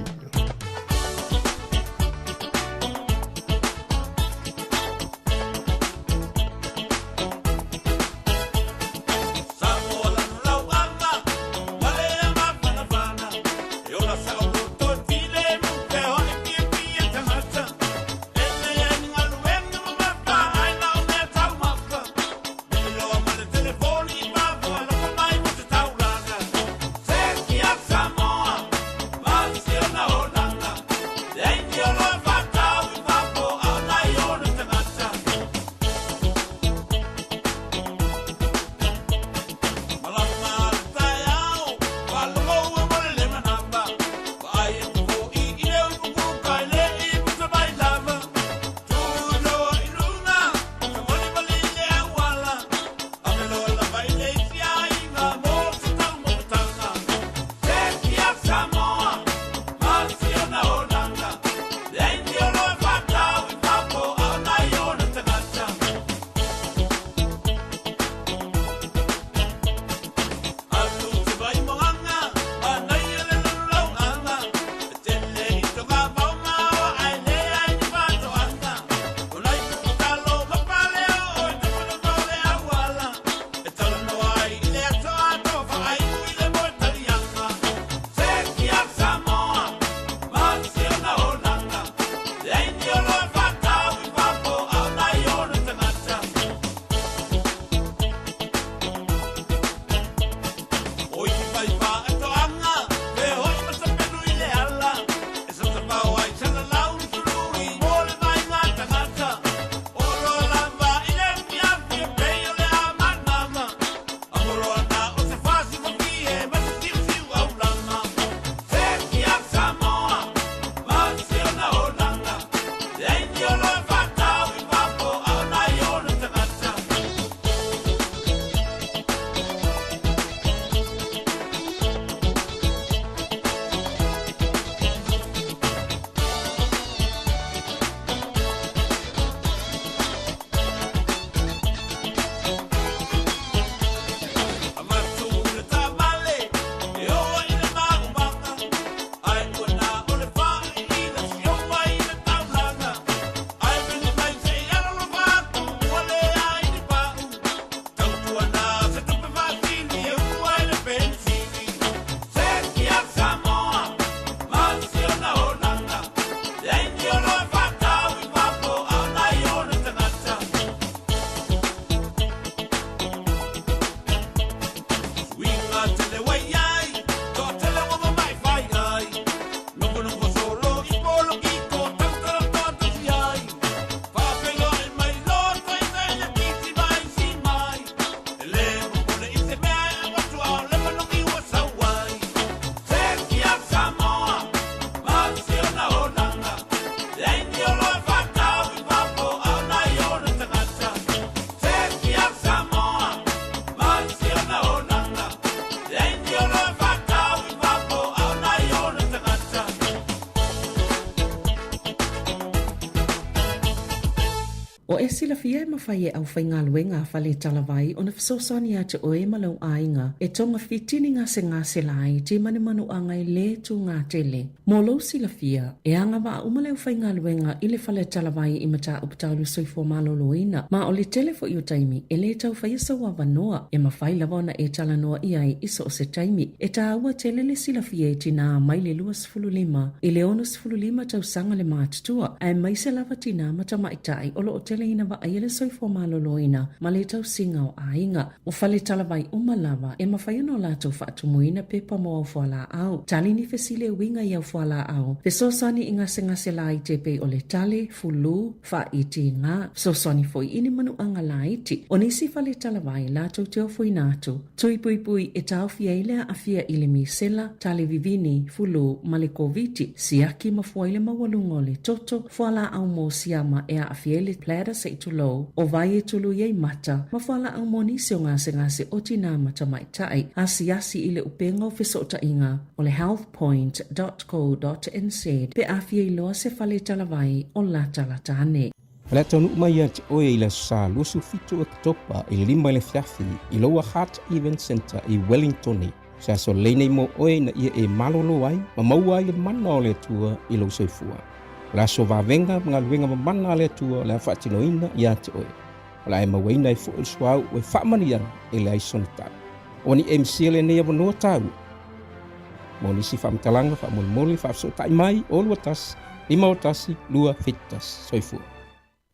O e silafia e mafai e aufaigaluega a fale talavai ona fesoasoani ia te oe ma lou aiga e togafiti ni gasegase laiti ma ni manuaga e lē tugā tele. Mo lou silafia, e agavaa uma le aufaigaluega i le fale talavai i mataupu tau le soifua maloloina, ma o le tele foʻi o taimi e lē tau faia sou avanoa e mafai lava ona e talanoa i ai i so o se taimi. E tāua tele le silafia e tinā mai le 25 i le 65 tausaga le matutua, aemaise lava tinā ma tamaitai o lo o teleina vaaia le soifua maloloina ma le tausiga o aiga. O fale talavai uma lava e mafai ona o latou faatumuina pepa mo au fualaau, tali ni fesili e uiga i au fualaau, fesoasoani i gasegase laiti e pei o le tale, fulu, faaitiga, fesoasoani foi i ni manuaga laiti. O nisi fale talavai latou te ofoina atu, Tui puipui e taofi ai le aafia i le misela, tale vivini, fulu, ma le Koviti, siaki ma fua i le maualuga o le toto, fualaau mo siama e aafia ai le bladder seʻi tulou, o vai e tului ai mata, ma fualaau mo nisi o gasegase o tinā ma tamaitai. Asiasi i le upega o fesootaiga o le healthpoint dot co dot nz pe a fia iloa se fale talavai o latalata ane. O le a taunuu mai ia te oe i le Aso Sa 27 o Oketopa i le 5 i le afiafi i Lower Hutt Event Centre i Wellingtone. O se aso lelei nei mo oe ina ia e malolo ai ma maua ai le mana o le Atua i lou soifua. O le aso vavega ma galuega mamana a le Atua o le a faatinoina ia te oe. O le a e mauaina ai foi le suauu e faamanuiaga e leai sona tau. Ua ni MC lenei avanoa taua. Mo nisi faamatalaga faamolemole faafesootai mai o 21 51 271. Soifua.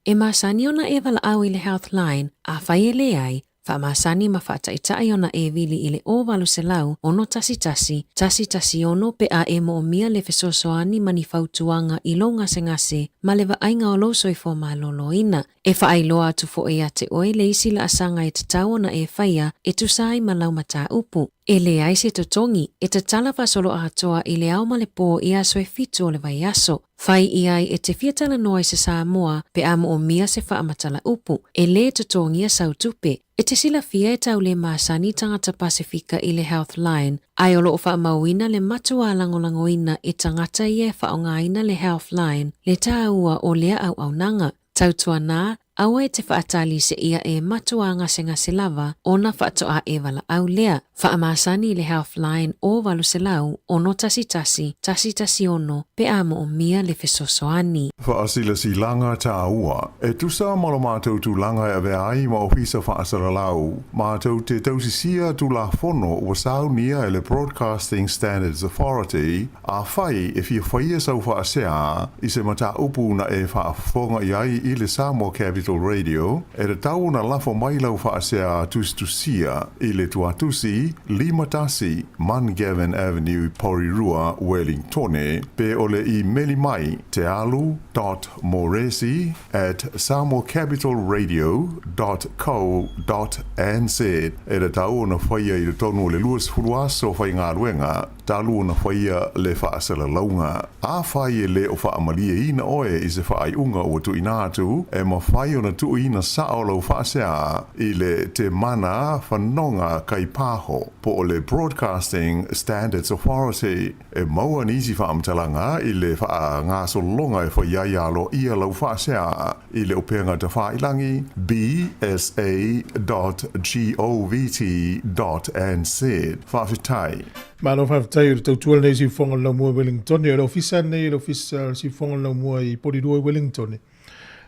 E masani ona e valaau i le Healthline, afai e leai, faamasani ma faataitai ona e vili i le 0800 611 116 pe a e moomia le fesoasoani ma ni fautuaga i lou gasegase ma le vaaiga o lou soifua maloloina. E faailoa atu foʻi ia te oe le isi laasaga e tatau ona e faia e tusa ai ma lau mataupu. E leai se totogi, e tatala faasoloatoa i le ao ma le pō i aso e fitu o le vaiaso. Fai i ai e te fia talanoa i se Samoa pe a moomia se faamatala upu. E lē totogia sau tupe. E te silafia e tau lē masani tagata Pasefika i le Healthline, ae o loo faamauina le matuā lagolagoina e tagata ia e faaaogaina le Healthline le tāua o lea auaunaga. Tautuanā, aua e te faatali seia e matua gasegase lava ona faatoa e valaau lea. Faamasani i le Healthline o 800 611 116 pe a moomia le fesoasoani. Faasilasilaga tāua. E tusa ma lo matou tulaga e avea ai ma Ofisa Faasalalau, matou te tausisia Tulafono ua saunia e le Broadcasting Standards Authority Afai e fia faia sau faasea i se mataupu na e faafofoga i ai i le Samoa Capital Radio, e tatau ona lafo mai lau faasea tusitusia i le tuatusi 51 Mungavin Avenue, Porirua, Wellingtone, pe o le imeli mai tealu dot moresi at samoacapitalradio dot co dot nz. E tatau ona faia i totonu o le 20 aso faigaluega talu ona faia le faasalalauga. Afai e le o faamalieina oe i se faaiuga ua tuuina atu, e mafai ona tuuina sao lau faasea i le Te Mana Whanonga Kaipaho po o le Broadcasting Standards Authority. E maua nisi faamatalaga i le faagasologa e fai ai aloaia lau faasea i le upega tafailangi bsa dot govt dot nz. Faafetai. Malo faafetai o le tautua lenei siufofoga o le Laumua i Wellingtone. O le ofisa lenei, le ofisa o le siufofoga o le Laumua i Porirua i Wellingtone.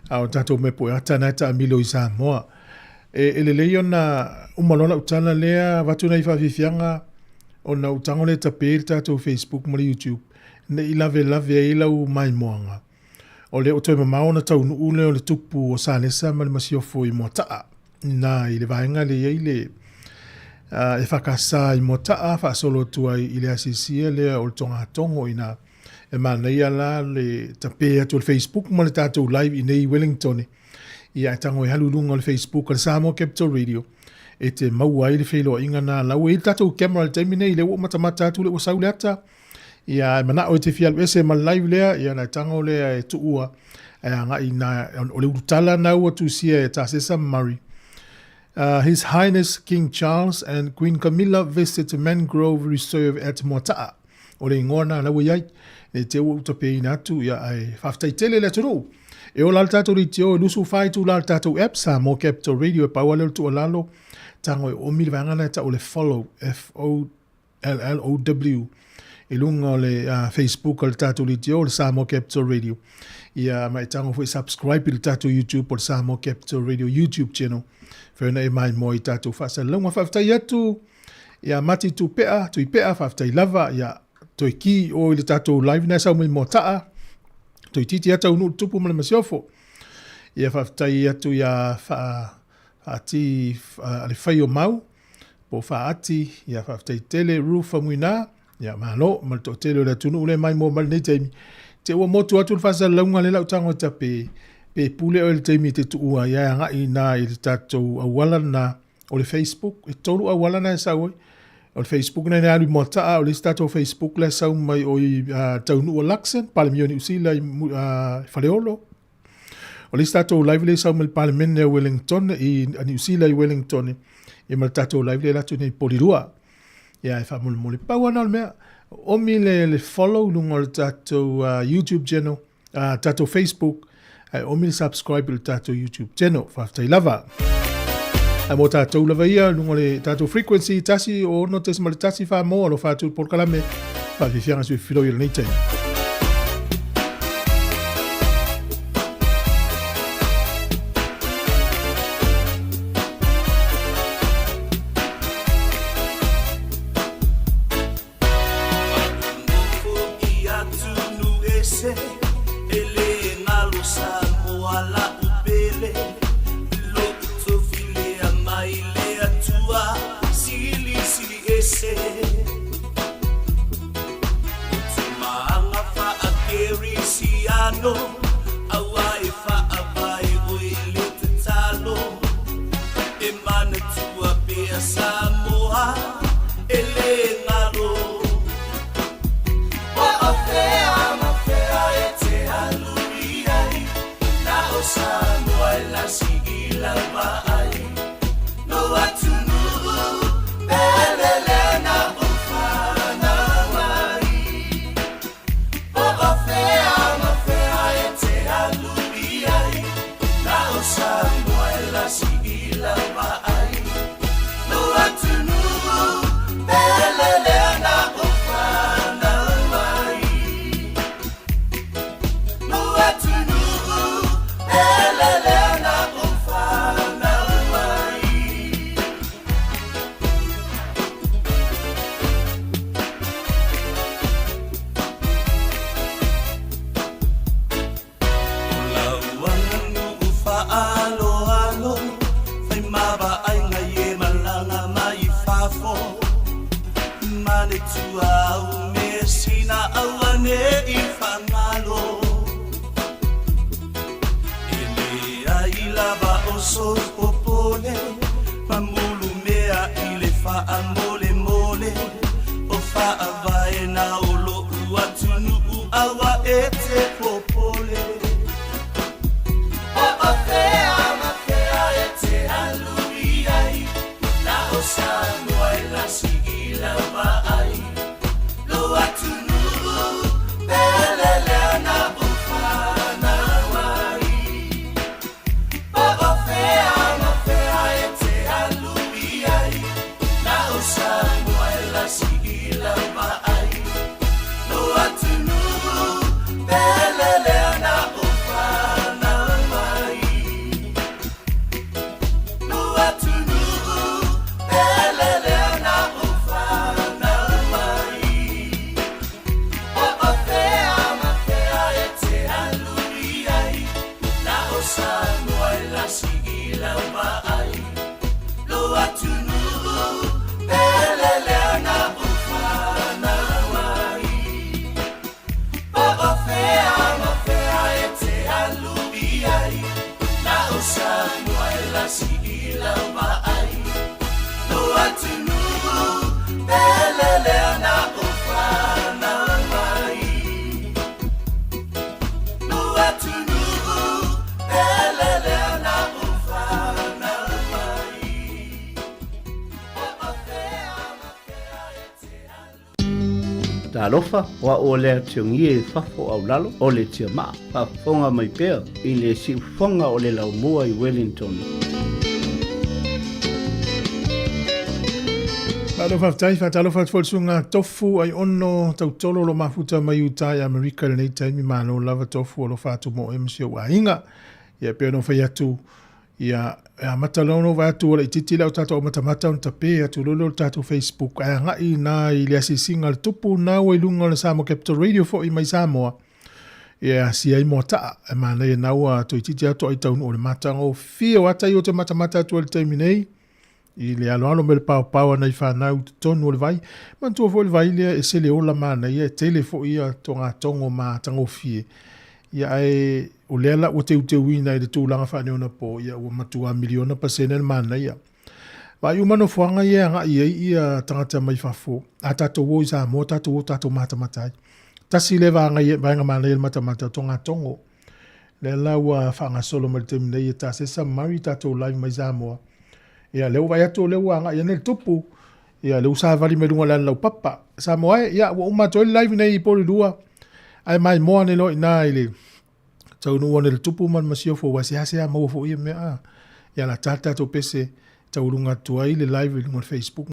A o tatou mea poe ata na e taamilo i Samoa. E, e lelei ona uma loa lau tala lea, avatu nai faafiafiaga ona ou tago lea e tape le tatou Facebook ma le YouTube, ne i lavelave ai lau maimoaga. O lea ua toe mamao ona taunuu lea o le tupu o Salesa ma le masiofo i Moataa. Ina i le vaega lea i ai le e whakasa i Moataa faasolo atu ai i le asiasia lea o le togatogo ina e manaia la le tape atu o le Facebook ma le tatou live i nei i Wellington. Ia e tago e alu i luga o le Facebook a le Samoa Capital Radio e te maua ai le feiloaiga na la ua i ai le tatou camera i le taimi nei lea ua ou matamata atu lea ua sau le ata Ia, e manao e te fia alu ese ma le live lea, ia na e tago lea e tuua e agai na, o le ulutala na ua tusia e Tasesa Murray. His Highness King Charles and Queen Camilla visit Mangrove Reserve at Moata'a. O le ingoa na la ua iai, e te ua utapeina atu, ia, ae faafetai tele le atunuu. E ola le tatou leitio e 24 itula le tatou app Samoa Capital Radio e pau lava lea o le tuualalo tago e oomi le vaega lena e tau o le follow F O L L O W i luga o le Facebook o le tatou leitio o le Samoa Capital Radio. Ia ma e tago foi subscribe i le tatou YouTube o le Samoa Capital Radio YouTube channel. Fai ona e maimoa i tatou faasalalauga. Faafetai atu ia Mati Tupea, Tuipea, faafetai lava ia toe ki o i le tatou live na e sau mai Moata'a. Toeitiiti lava taunuu le tupu ma le masiofo. Ia faafetai atu ia Faati a le fai o mau po o Faati, ia faafetai tele Ruth Faumuina, ia malo ma le toatele o le atunuu lea mai moa mai lenei taimi. Te ua motu atu le faasalalauga lea lau tago ta pe pe pule oe le taimi te tuua ia e agai na i le tatou auala na o le Facebook, e tolu auala na e sau ai. O le Facebook na alu i Moata'a, o le isi tatou Facebook la e sau mai o i Taunuu o Luxon, Palemia o Niu Sila i Faleolo. O le isi tatou live lea e sau mai le Palemene o Wellington, i Niu Sila i Wellington, ia ma le tatou live lea e alu atu nei i Polirua. Ia e faamolemole. Pau lava na o le mea, omi le follow i luga o le tatou YouTube channel, tatou Facebook, ae omi le subscribe i le tatou YouTube channel. Faafetai lava. Ae mo tatou lava ia, luga o le tatou frequency, 106.1 wha alofa atu le polokalame, faafiafiaga sui filoi o lenei taimi. Talofa, o a'u o le atiogie i fafo aulalo o le tiamaa, faafofoga mai pea i le siufofoga o le laumua i Wellington. Malo faafetai, faatalofa atu foi i le susuga Tofu Aiono Tautolo o lo o mafuta mai uta i Amerika i lenei taimi. Malo lava Tofu, alofa atu mo oe ma si ou aiga. Ia e pei ona ou fai atu, ia e amata loa ona ou vaai atu ua laitiiti le au tatou aumatamata ona tape atu loa lea o le tatou Facebook ae agai i ina i le asiasiga a le tupu na ua i luga o le Samoa Capital Radio foi mai Samoa. Ia e asia ai moata'a, e manaia na ua toeitiiti lava toai taunuu o le matagofie o ata ia ou te matamata atu ai i le taimi nei i le aloalo me le paopao a nai fanau i totonu o le vai. Manatua foi le vai lea e sele ola manaia, e tele foi ia togatogo matagofie. Ia ae o lea la ua teuteuina i le tulaga faaneionapo, ia ua matua miliona pasene le manaia. Vaai uma nofoaga ia e agai ai ia tagata mai fafo, a tatou o i Samoa, tatou o tatou matamata ai. Tasi lea vaega, vaega manaia le matamata o togatogo. Lea la ua faagasolo mai le taimi nei e tasesa mari tatou live mai Samoa. Ia lea ua vaai atu o lea ua agai ane le tupu. Ia lea ua savali mai luga o le alalaupapa. Samoa e, ia ua uma atu ai le live nei i Polilua. Ae maimoa ane loa i ina i le taunuu ane le tupu ma le masiofo aua e seasea maua foi ia mea. Ia la ta le tatou pese taualuga atu ai le live i luga o le Facebook.